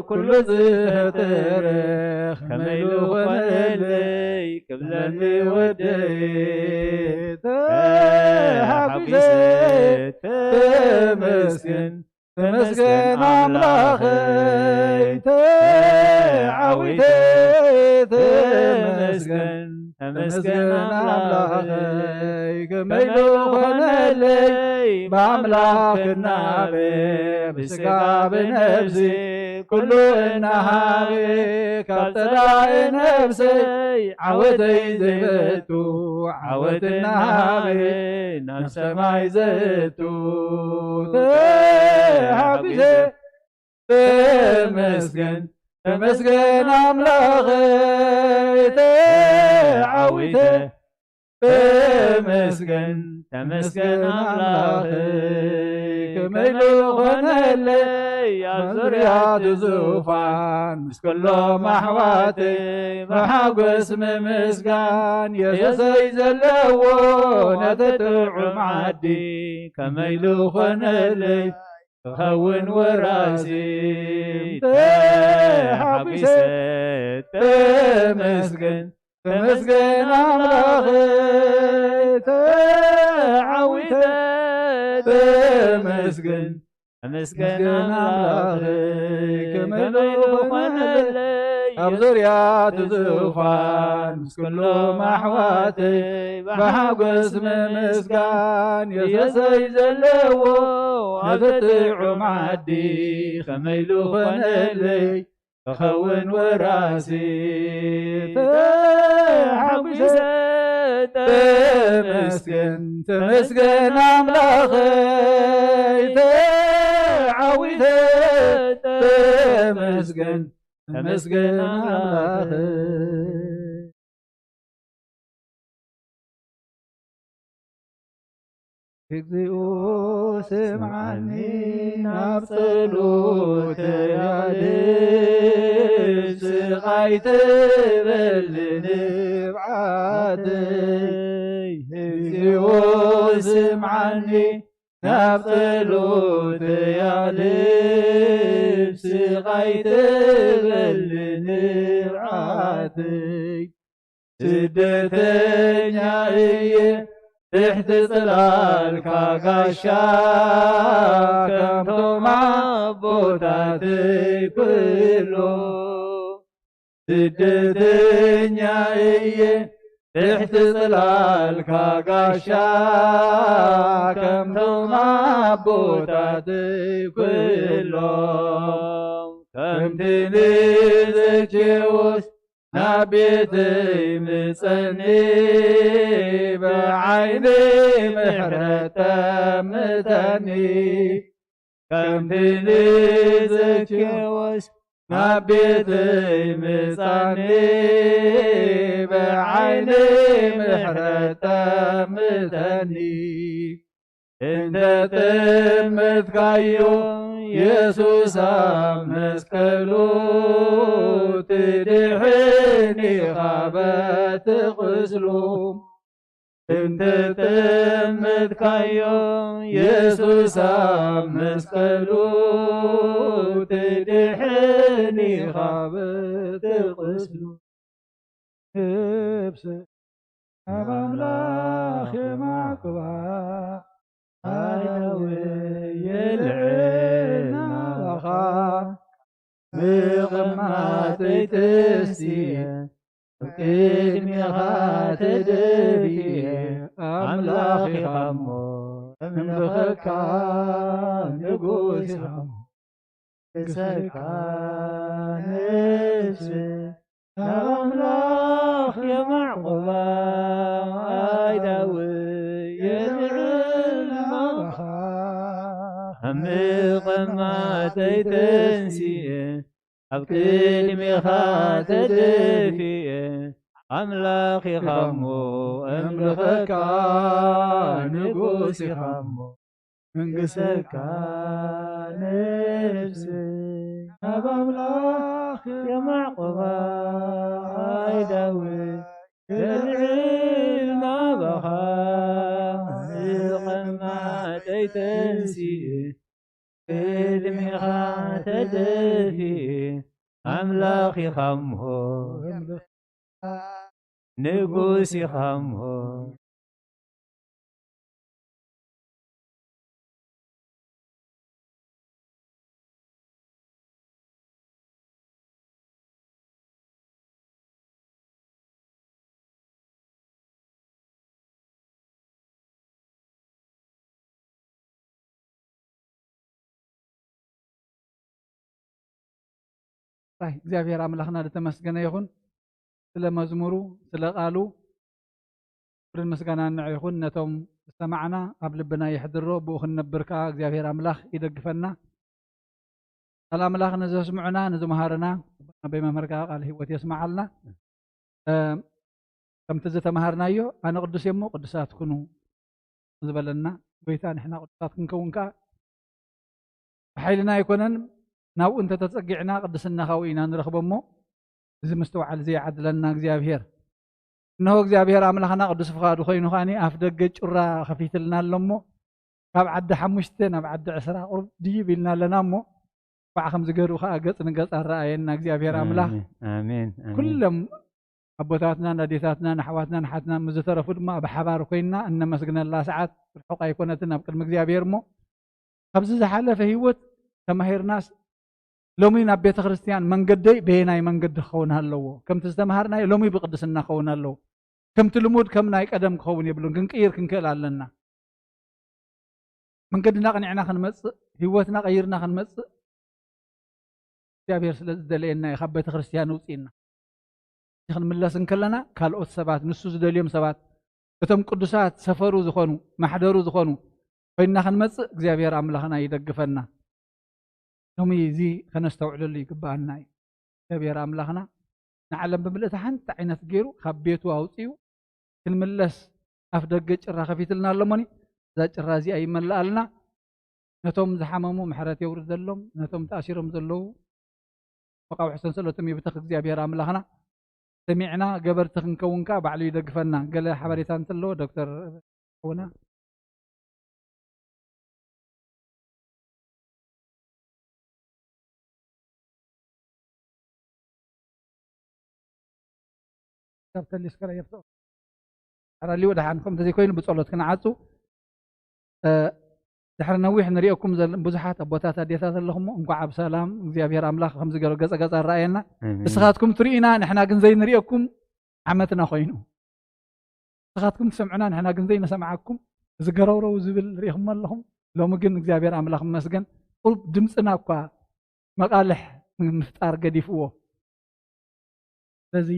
ኩሉ ዝፈጠረ፣ ከመይ ኢሉ ኾነለይ ክብለኒ ወደይ፣ ተሓጒሰ ተመስገን። ተመስገን ኣምላኸይ ተዓዊተ፣ ተመስገን፣ ተመስገን ኣምላኸይ፣ ከመይ ኢሉ ኾነለይ ብኣምላኽ ክናበ፣ ብስጋ ብነብሲ ኩሉ እናሃበ፣ ካብ ጸላኢ ነብሰይ ዓወተይ ዘይበቱ ዓወት እናሃበ፣ ናብ ሰማይ ዘእቱ ተሓጒሰ። ተመስገን፣ ተመስገን ኣምላኸይ ተዓዊተ። ተመስገን፣ ተመስገን ኣምላኸይ ከመይ ኢሉ ኾነለይ ኣብ ዙርያ እቲ ዙፋን ምስ ኩሎም ኣሕዋተይ ብሓጎስ ምምስጋን። የሱሰይ ዘለዎ ነቲ ጥዑም ዓዲ ከመይ ኢሉ ኾነለይ ክኸውን ወራሲ። ተሓጒሰ ተመስገን፣ ተመስገን ኣምላኸይ ተዓዊተ። ተመስገን፣ ተመስገን ኣምላኸይ ከመይ ኢሉ ኾነለይ ኣብ ዙርያ እቲ ዙፋን ምስ ኩሎም ኣሕዋተይ ብሓጎስ ምምስጋን። የሱሰይ ዘለዎ ኣብዚ ጥዑም ዓዲ ከመይ ኢሉ ኾነለይ ክኸውን ወራሲ። ተሓጒሰ ተመስገን፣ ተመስገን ኣምላኸይ፣ ተዓዊተ ተመስገን፣ ተመስገን ኣምላኸይ። እግዚኦ ስምዓኒ፣ ናብ ጸሎተይ ኣድምጽ፣ ስቓይ ትበል ንብዓተይ። እግዚኦ ስምዓኒ፣ ናብ ጸሎተይ ኣድምጽ፣ ስቓይ ትበል ንብዓተይ። ስደተኛ እየ ትሕቲ ጽላልካ ጋሻ፣ ከምቶም ኣቦታተይ ኩሎም። ስደተኛ እየ ትሕቲ ጽላልካ ጋሻ፣ ከምቶም ኣቦታተይ ኩሎም። ከምቲ ንዘኬዎስ ናብ ቤተይ ምጸኒ፣ ብዓይኒ ምሕረት ጠምተኒ። ከምቲ ንዘኬዎስ ናብ ቤተይ ምጻኒ፣ ብዓይኒ ምሕረት ጠምተኒ። እንተ ጠመትካዮ የሱስ ኣብ መስቀሉ፣ ትድሕን ኢኻ በቲ ቁስሉ። እንተ ጠመትካዮ የሱስ ኣብ መስቀሉ፣ ትድሕን ኢኻ በቲ ቁስሉ። ነፍሰ ናብ ኣምላኽ የማዕቁባ፣ ኣዳውየ ልዕል ናባኻ። ምቕማጠይ ተንስየ፣ ኣብ ቅድሜኻ ተደፊየ፣ ኣምላኽ ኢኻ እሞ እምልኸካ፣ ንጉስ ኢኻ እሞ እግሰካ። ነፍሰ ናብ ኣምላኽ የማዕቁባ፣ ኣዳውየ ልዕል ናባኻ። ኣብ ምቕማጠይ ተንስየ፣ ኣብ ቅድሜኻ ተደፊኤ፣ ኣምላኽ ኢኻ እሞ እምልኸካ፣ ንጉስ ኢኻ እሞ መንግሰካ። ነፍሰይ ናብ ኣምላኽ የማዕቆባ፣ ኣዳውየ ልዕል ናባኻ። ምቕማጠይ ተንስየ፣ ቅድሜኻ ተደፊኤ፣ ኣምላኽ ኢኻ እሞ ንጉስ ኢኻ እሞ። ጥራይ እግዚኣብሔር ኣምላኽና ዝተመስገነ ይኹን። ስለ መዝሙሩ፣ ስለ ቃሉ፣ ክብርን ምስጋናን ንዑ ይኹን። ነቶም ዝሰማዕና ኣብ ልብና የሕድሮ፣ ብኡ ክንነብር ከኣ እግዚኣብሔር ኣምላኽ ይደግፈና። ቃል ኣምላኽ ንዘስምዑና፣ ንዝመሃሩና፣ ኣቦይ መምህር ከኣ ቃል ህይወት የስምዓልና። እ፣ ከምቲ ዝተመሃርናዮ፣ ኣነ ቅዱስ እየ እሞ ቅዱሳት ኩኑ ዝበለና ጎይታ፣ ንሕና ቅዱሳት ክንከውን ከኣ ብሓይልና ኣይኮነን፣ ናብኡ እንተተጸጊዕና ቅድስና ካብኡ ኢና ንረኽቦ እሞ፣ እዚ ምስትውዓል እዚ ይዓድለና እግዚኣብሔር። እነሆ እግዚኣብሔር ኣምላኽና ቅዱስ ፍቓዱ ኮይኑ ከኣኒ ኣፍ ደገ ጩራ ከፊትልና ኣሎ እሞ፣ ካብ ዓዲ ሓሙሽተ ናብ ዓዲ ዕስራ ቁሩብ ድይብ ኢልና ኣለና እሞ፣ እንኳዕ ከምዚ ገይሩ ከኣ ገጽ ንገጽ ኣረኣየና እግዚኣብሔር ኣምላኽ። ኣሜን፣ ኣሜን፣ ኣሜን። ኩሎም ኣቦታትናን ኣዴታትናን ኣሕዋትናን ኣሓትናን ምስ ዝተረፉ ድማ ብሓባር ኮይንና እነመስግነላ ሰዓት ርሑቕ ኣይኮነትን ኣብ ቅድሚ እግዚኣብሔር እሞ፣ ካብዚ ዝሓለፈ ህይወት ተማሂርናስ፣ ሎሚ ናብ ቤተ ክርስቲያን መንገደይ በየናይ መንገዲ ክኸውን ኣለዎ? ከምቲ ዝተምሃርናዮ ሎሚ ብቅድስና ክኸውን ኣለዎ። ከምቲ ልሙድ ከም ናይ ቀደም ክኸውን የብሉን። ክንቅይር ክንክእል ኣለና። መንገድና ቀኒዕና ክንመጽእ፣ ህይወትና ቀይርና ክንመጽእ፣ እግዚኣብሔር ስለ ዝደለየና እዩ ካብ ቤተ ክርስቲያን ውፅእና። ክንምለስ እንከለና ካልኦት ሰባት፣ ንሱ ዝደልዮም ሰባት፣ እቶም ቅዱሳት ሰፈሩ ዝኾኑ፣ ማሕደሩ ዝኾኑ ኮይንና ክንመጽእ እግዚኣብሔር ኣምላኽና ይደግፈና። ሎሚ እዚ ከነስተውዕለሉ ይግብኣና እዩ። እግዚኣብሔር ኣምላኽና ንዓለም ብምልእታ ሓንቲ ዓይነት ገይሩ ካብ ቤቱ ኣውፅኡ ክንምለስ ኣፍ ደገ ጭራ ከፊትልና ኣሎ እሞኒ፣ እዛ ጭራ እዚኣ ይመልኣልና። ነቶም ዝሓመሙ ምሕረት የውርደሎም፣ ነቶም ተኣሲሮም ዘለዉ መቓውሒ ሰንሰለቶም ይብተኽ እግዚኣብሔር ኣምላኽና። ሰሚዕና ገበርቲ ክንከውን ከኣ ባዕሉ ይደግፈና። ገለ ሓበሬታ እንተለዎ ዶክተር ሓውና። ካብ ተሊስካ የፍቶ ኣራሊዎ ደሓን ከም ተዘይኮይኑ ብጸሎት ክንዓጹ። እ፣ ድሕሪ ነዊሕ ንሪኦኩም ዘለ-፣ ብዙሓት ኣቦታት ኣዴታት ኣለኹም፣ እንኳዕ ብሰላም እግዚኣብሔር ኣምላኽ ከምዚ ገይሩ ገጸ ገጸ ኣረኣየና። ኣሜን። ንስኻትኩም ትርእዩና፣ ንሕና ግን ዘይንሪኦኩም ዓመትና ኮይኑ። ንስኻትኩም ትሰምዑና፣ ንሕና ግን ዘይንሰምዓኩም፣ እዚ ገረውረው ዝብል ርኢኹም ኣለኹም። ሎሚ ግን እግዚኣብሔር ኣምላኽ ይመስገን፣ ቁሩብ ድምፅና እኳ መቓልሕ ምፍጣር ገዲፍዎ። ስለዚ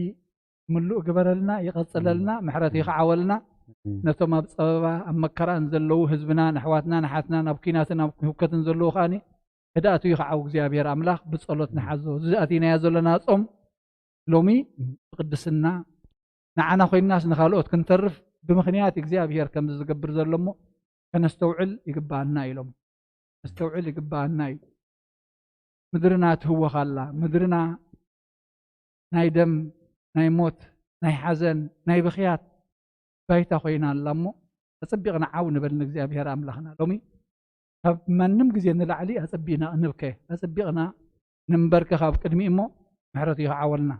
ምሉእ ግበረልና፣ ይቐጽለልና፣ ምሕረት ይኽዓወልና። ነቶም ኣብ ጸበባ ኣብ መከራን ዘለዉ ህዝብና፣ ንኣሕዋትና፣ ንሓትናን ኣብ ኲናትን ኣብ ህውከትን ዘለዉ ከኣኒ ህድኣቱ ይኽዓው እግዚኣብሔር ኣምላኽ ብጸሎት ንሓዞ። እዚ ኣቲናዮ ዘለና ጾም ሎሚ ብቅድስና ንዓና ኮይንናስ ንኻልኦት ክንተርፍ ብምኽንያት እግዚኣብሔር ከምዚ ዝገብር ዘሎ እሞ ከነስተውዕል ይግብኣና ኢሎም። ከነስተውዕል ይግብኣና እዩ። ምድርና ትህወኽ ኣላ። ምድርና ናይ ደም፣ ናይ ሞት፣ ናይ ሓዘን፣ ናይ ብኽያት ባይታ ኮይና ኣላ እሞ ኣጸቢቕና ዓው ንበል ንእግዚኣብሔር ኣምላኽና። ሎሚ ካብ ማንም ግዜ ንላዕሊ ኣጸቢቕና ንብከ፣ ኣጸቢቕና ንንበርከኽ ኣብ ቅድሚኡ እሞ ምሕረቱ ይኽዓወልና።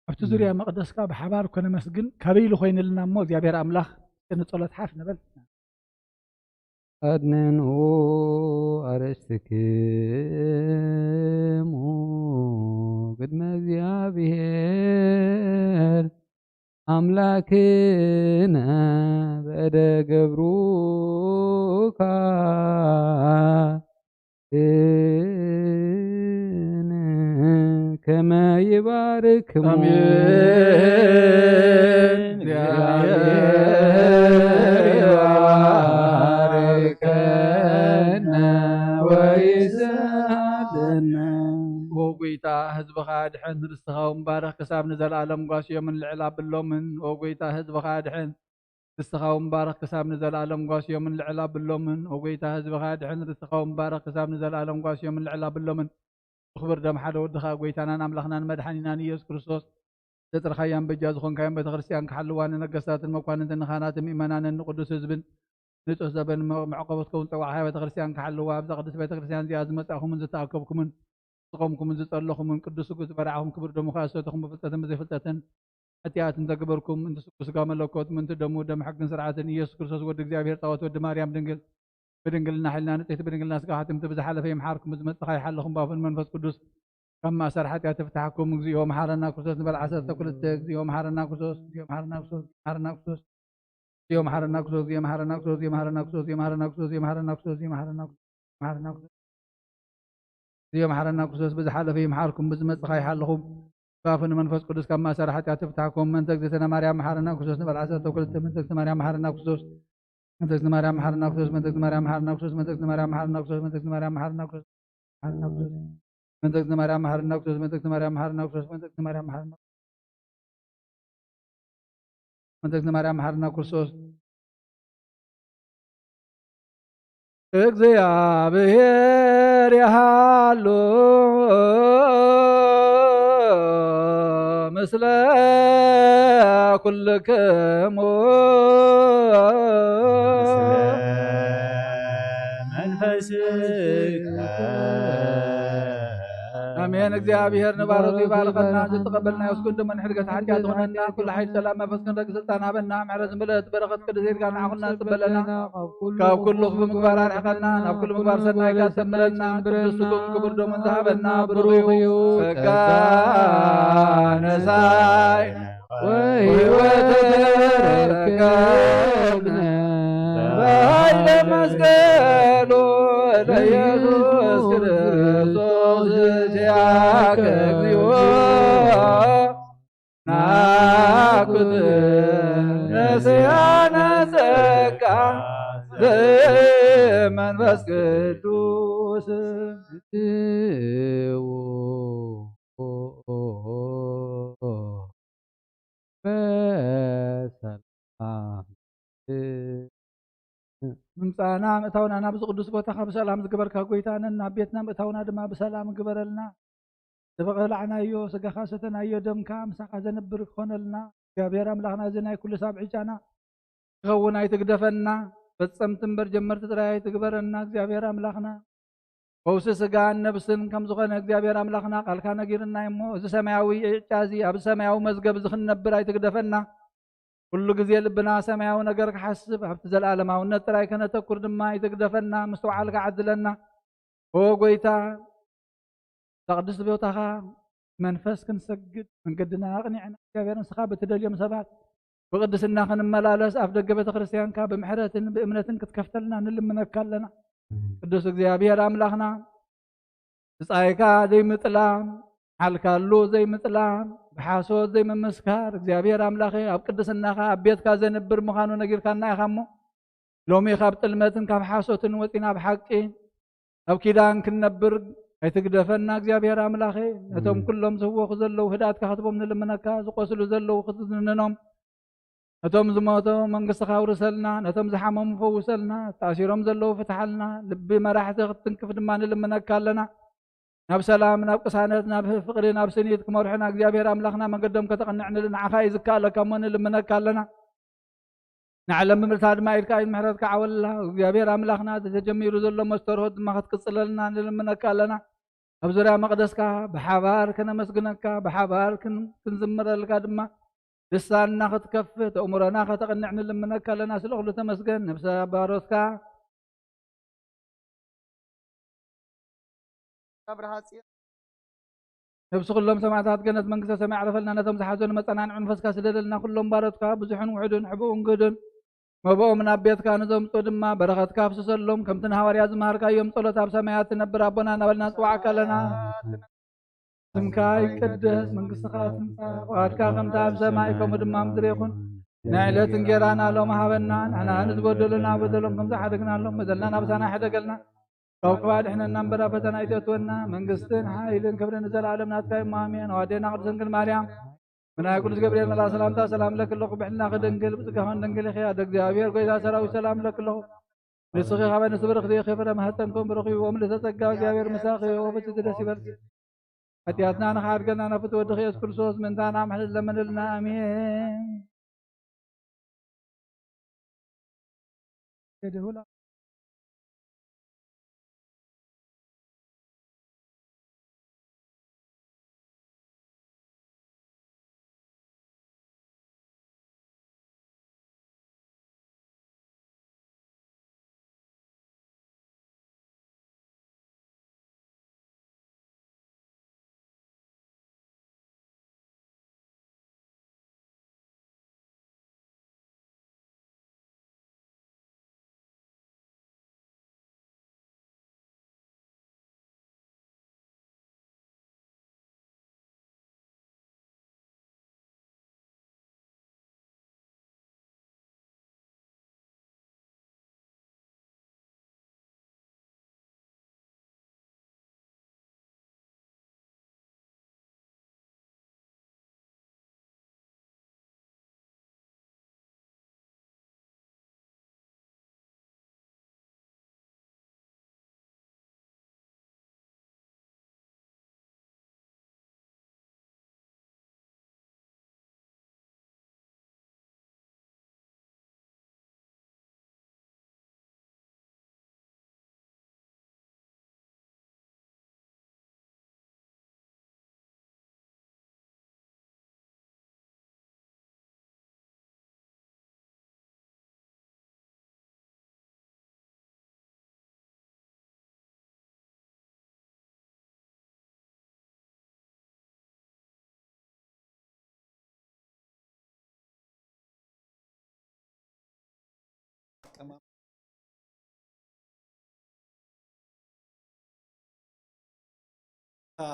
ኣብቲ ዙርያ መቕደስካ ብሓባር እኮ ነመስግን፣ ካበይ ኢሉ ኮይንልና እሞ እግዚኣብሔር ኣምላኽ እስከ ንጸሎት ሓፍ ንበል። ኣድንኑ ኣርእስትክሙ ቅድመ እግዚኣብሔር ኣምላክነ በደ ገብሩካ እን ከመ ይባርክሙ። ኣሜን። እግዚኣብሔር ይባርከነ ወይስዓደነ። ኦ ጎይታ፣ ህዝብኻ ኣድሕን፣ ርስትኻ እውን ባርኽ፣ ክሳብ ንዘለኣለም ጓስዮምን ልዕል ኣብሎምን። ኦ ጎይታ፣ ህዝብኻ ኣድሕን፣ ርስትኻ እውን ባርኽ፣ ክሳብ ንዘለኣለም ጓስዮምን ልዕል ኣብሎምን። ኦ ጎይታ፣ ህዝብኻ ኣድሕን፣ ርስትኻ እውን ባርኽ፣ ክሳብ ንዘለኣለም ጓስዮምን ልዕል ኣብሎምን። ብኽብር ደም ሓደ ወድኻ፣ ጎይታናን ኣምላኽናን መድሓኒናን ኢየሱስ ክርስቶስ፣ ዘጥርኻያን በጃ ዝኾንካዮን ቤተ ክርስቲያን ክሓልዋ፣ ንነገስታትን መኳንንትን ንኻህናትን ምእመናንን ንቅዱስ ህዝብን ንጹህ ዘበን መ-፣ መዕቆቢ ክትከውን ዝጸዋዕካያ ቤተ ክርስቲያን ክሓልዋ፣ ኣብዛ ቅድስት ቤተ ክርስቲያን እዚኣ ዝመጻእኩምን ዝተኣከብኩምን ዝቖምኩምን ዝጸለኹምን ቅዱስ ስግኡ ዝበላዕኹም ክቡር ደሙ ከኣ ዝሰተኹም ብፍልጠትን ብዘይፍልጠትን ሓጢኣት እንተገበርኩም፣ እንተ ስግኡ ስጋ መለኮት፣ ምእንቲ ደሙ ደም ሕግን ስርዓትን ኢየሱስ ክርስቶስ ወዲ እግዚኣብሔር ጻወት ወዲ ማርያም ድንግል ብድንግልና ሕልና ንጽሕቲ ብድንግልና ስጋ ሓትምቲ ብዝሓለፈ ይምሓርኩም ብዝመጽእ ከኣ ይሓልኹም ብኣፉን መንፈስ ቅዱስ ካብ ማእሰር ሓጢኣት ይፍታሕኩም። እግዚኦ መሓረና ክርስቶስ ንበል ዓሰርተ ክልተ። እግዚኦ መሓረና ክርስቶስ፣ እግዚኦ መሓረና ክርስቶስ፣ መሓረና ክርስቶስ። እዮ መሓረና ክርስቶስ፣ እዮ መሓረና ክርስቶስ፣ እዮ መሓረና ክርስቶስ፣ እዮ መሓረና ክርስቶስ፣ እዮ መሓረና ክርስቶስ፣ እዮ መሓረና ክርስቶስ፣ መሓረና ክርስቶስ። እዮ መሓረና ክርስቶስ፣ ብዝሓለፈ ይምሓርኩም፣ ብዝመጽእ ከኣ ይሓልኹም። ብኣፉ ንመንፈስ ቅዱስ ካብ ማእሰር ሓጢኣት ይፍታሕኩም። መንተ እግዝእትነ ማርያም መሓረና ክርስቶስ ንበል ዓሰርተ ክልተ። መንተ እግዝእትነ ማርያም መሓረና ክርስቶስ፣ መንተ እግዝእትነ ማርያም መሓረና ክርስቶስ፣ መንተ እግዝእትነ ማርያም መሓረና ክርስቶስ፣ መንተ እግዝእትነ ማርያም መሓረና ክርስቶስ፣ መሓረና ክርስቶስ። መንተ እግዝእትነ ማርያም መሓረና ክርስቶስ፣ መንተ እግዝእትነ ማርያም መሓረና ክርስቶስ፣ መንተ እግዝእትነ ማርያም መሓረና ክርስቶስ፣ መንተ እግዝእትነ ማርያም መሓረና ክርስቶስ። እግዚኣብሔር ይሃሉ ምስለ ኩልክሙ። ምስለ መንፈስከ። ኣሜን። እግዚኣብሔር ንባረቱ ይባርኸና። ዝተቐበልናዮ ስግደት ደሞ ንሕድገት ሓጢኣት ይኹነና። ኩሉ ሓይሊ ጸላም መንፈስ ክንረግ ስልጣን ሃበና። ምሕረት ዝመልአት በረኸት ቅድስት ቤትካ ንዓኹና ንጽበለና። ካብ ኩሉ ክፉ ምግባር ኣርሕቐና። ናብ ኩሉ ምግባር ሰናይ ጋር ተምረና። ቅዱስ ስግኡን ክቡር ደሙን ዝሃበና ብሩኽ እዩ። ጸጋ ነሳይ ወሕይወት ተረከብነ በኃይለ መስቀሉ ለኢየሱስ ክርስቶስ ዚአከ እግዚኦ ናኩት ነስያነ ጸጋ ዘመንፈስ ቅዱስ በሰላም ምምጻእና ምእታውና ናብዚ ቅዱስ ቦታኻ ብሰላም ዝገበርካ ጎይታ ነን ናብ ቤትና ምእታውና ድማ ብሰላም ግበረልና። ዝበቐላዕናዮ ስጋኻ ሰተናዮ ደምካ ምሳኻ ዘንብር ክኾነልና እግዚኣብሔር ኣምላኽና እዚ ናይ ኩሉ ሳብ ዕጫና ክኸውን ኣይትግደፈና። ፈጸምቲ እምበር ጀመርቲ ጥራይ ኣይትግበረና እግዚኣብሔር ኣምላኽና። ፈውሲ ስጋን ነብስን ከም ዝኾነ እግዚኣብሔር ኣምላኽና ቃልካ ነጊርና እሞ እዚ ሰማያዊ ዕጫ እዚ ኣብዚ ሰማያዊ መዝገብ እዚ ክንነብር ኣይትግደፈና። ኩሉ ግዜ ልብና ሰማያዊ ነገር ክሓስብ ኣብቲ ዘለኣለማውነት ጥራይ ከነተኩር ድማ ኣይትግደፈና። ምስትውዓል ክዓድለና። ኦ ጎይታ፣ ቅድስቲ ቦታኻ መንፈስ ክንሰግድ መንገድና ኣቕኒዕና እግዚኣብሔር ንስኻ ብትደልዮም ሰባት ብቅድስና ክንመላለስ ኣብ ደገ ቤተ ክርስቲያንካ ብምሕረትን ብእምነትን ክትከፍተልና ንልምነካ ኣለና። ቅዱስ እግዚኣብሔር ኣምላኽና ብጻይካ ዘይምጥላም፣ ሓልካሉ ዘይምጥላም፣ ብሓሶት ዘይምምስካር እግዚኣብሔር ኣምላኸ ኣብ ቅድስናኻ ኣብ ቤትካ ዘንብር ምዃኑ ነጊርካና ኢኻ እሞ ሎሚ ካብ ጥልመትን ካብ ሓሶትን ወጺና ብሓቂ ኣብ ኪዳን ክንነብር ኣይትግደፈና እግዚኣብሔር ኣምላኸ። ነቶም ኩሎም ዝህወኹ ዘለዉ ህድኣትካ ክትቦም ንልምነካ፣ ዝቆስሉ ዘለዉ ክትዝንኖም፣ ነቶም ዝሞቶ መንግስትኻ ኣውርሰልና፣ ነቶም ዝሓመሙ ፈውሰልና፣ ተኣሲሮም ዘለዉ ፍትሓልና፣ ልቢ መራሕቲ ክትትንክፍ ድማ ንልምነካ ኣለና። ናብ ሰላም፣ ናብ ቅሳነት፣ ናብ ፍቕሪ፣ ናብ ስኒት ክመርሑና እግዚኣብሔር ኣምላኽና መንገዶም ከተቕንዕንሉ ንዓኻ እዩ ዝከኣለካ እሞ ንልምነካ ኣለና። ንዓለም ብምልታ ድማ ኢድካ ኢድ ምሕረትካ ዓወላ እግዚኣብሔር ኣምላኽና እቲ ተጀሚሩ ዘሎ መስተርሆት ድማ ክትቅጽለልና ንልምነካ ኣለና። ኣብ ዙርያ መቕደስካ ብሓባር ከነመስግነካ ብሓባር ክን- ክንዝምረልካ ድማ ልሳንና ክትከፍት ኣእምሮና ከተቕንዕ ንልምነካ ኣለና። ስለ ኩሉ ተመስገን። ነብሰ ባሮትካ ኣብርሃ ጽዮን ነብሲ ኩሎም ሰማዕታት ገነት መንግስተ ሰማይ ኣዕረፈልና። ነቶም ዝሓዘኑ መጸናንዒ መንፈስካ ስደደልና። ኩሎም ባሮትካ ብዙሕን ውሑድን ሕቡእን ግህዱን መብኦም ናብ ቤትካ ንዘምጽኡ ድማ በረኸትካ ኣፍስሰሎም። ከምቲ ንሃዋርያ ዝመሃርካዮም ጸሎት ኣብ ሰማያት ትነብር ኣቦና እናበልና ንጽዋዓካ ኣለና። ስምካ ይቀደስ፣ መንግስትኻ ትምጻእ፣ ፍቓድካ ከምቲ ኣብ ሰማይ ከምኡ ድማ ኣብ ምድሪ ይኹን። ናይ ዕለት እንጌራና ሎም ሃበና። ንሕና ንዝበደሉና በደሎም ከም ዝሓደግናሎም በደልና ናብሳና ይሕደገልና። ካብ ክፉእ ኣድሕነና እምበር ኣብ ፈተና ኣይተእትወና። መንግስትን ሓይልን ክብርን ንዘለኣለም ናትካ እዩ እሞ ኣሜን። ኣዋዴና ቅድስት ድንግል ማርያም ብናይ ቅዱስ ገብርኤል መልኣክ ሰላምታ ሰላም ለኪ ኣለኹ። ብሕልናኺ ድንግል ብስጋኺ እውን ድንግል ኢኺ። ኣደ እግዚኣብሔር ጎይታ ሰራዊት ሰላም ለኪ ኣለኹ። ንስኺ ካብ ኣንስቲ ብርኽቲ ኢኺ፣ ፍረ ማህፀንኩም ብሩኽ እዩ። ወምልእተ ጸጋ እግዚኣብሔር ምሳኺ እዩ። ብፅዕቲ ደስ ይበልኪ። ሓጢኣትና ንኽሓድገና ናብ ፍትወ ወድኺ የሱስ ክርስቶስ ምእንታና ምሕረት ለምንልና። ኣሜን። የድሁላ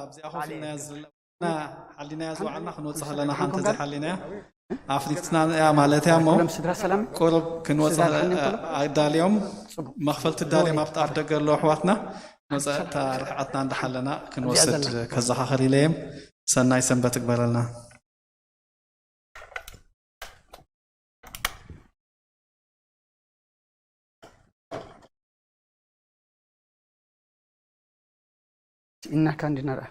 ኣብዚኣ ኮፍ ኢልና ዘለና ሓሊናያ ዝወዓልና ክንወፅእ ከለና ሓንቲ ዘይሓሊናያ ኣፍሊክትና እያ ማለት እያ እሞ ስድራ ሰላም ቁሩብ ክንወፅእ ኣዳልዮም መኽፈልቲ ዳልዮም ኣብቲ ኣፍ ደገ ኣለዉ ኣሕዋትና መፀእታ ርሕቐትና እንዳሓለና ክንወስድ ከዘኻኸር ኢለ እየ። ሰናይ ሰንበት ይግበረልና። ስኢናካ እንዲ ንርኣ።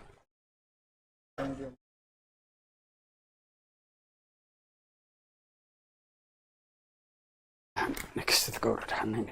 ነክስት ትገብሩ ደሓን ናይ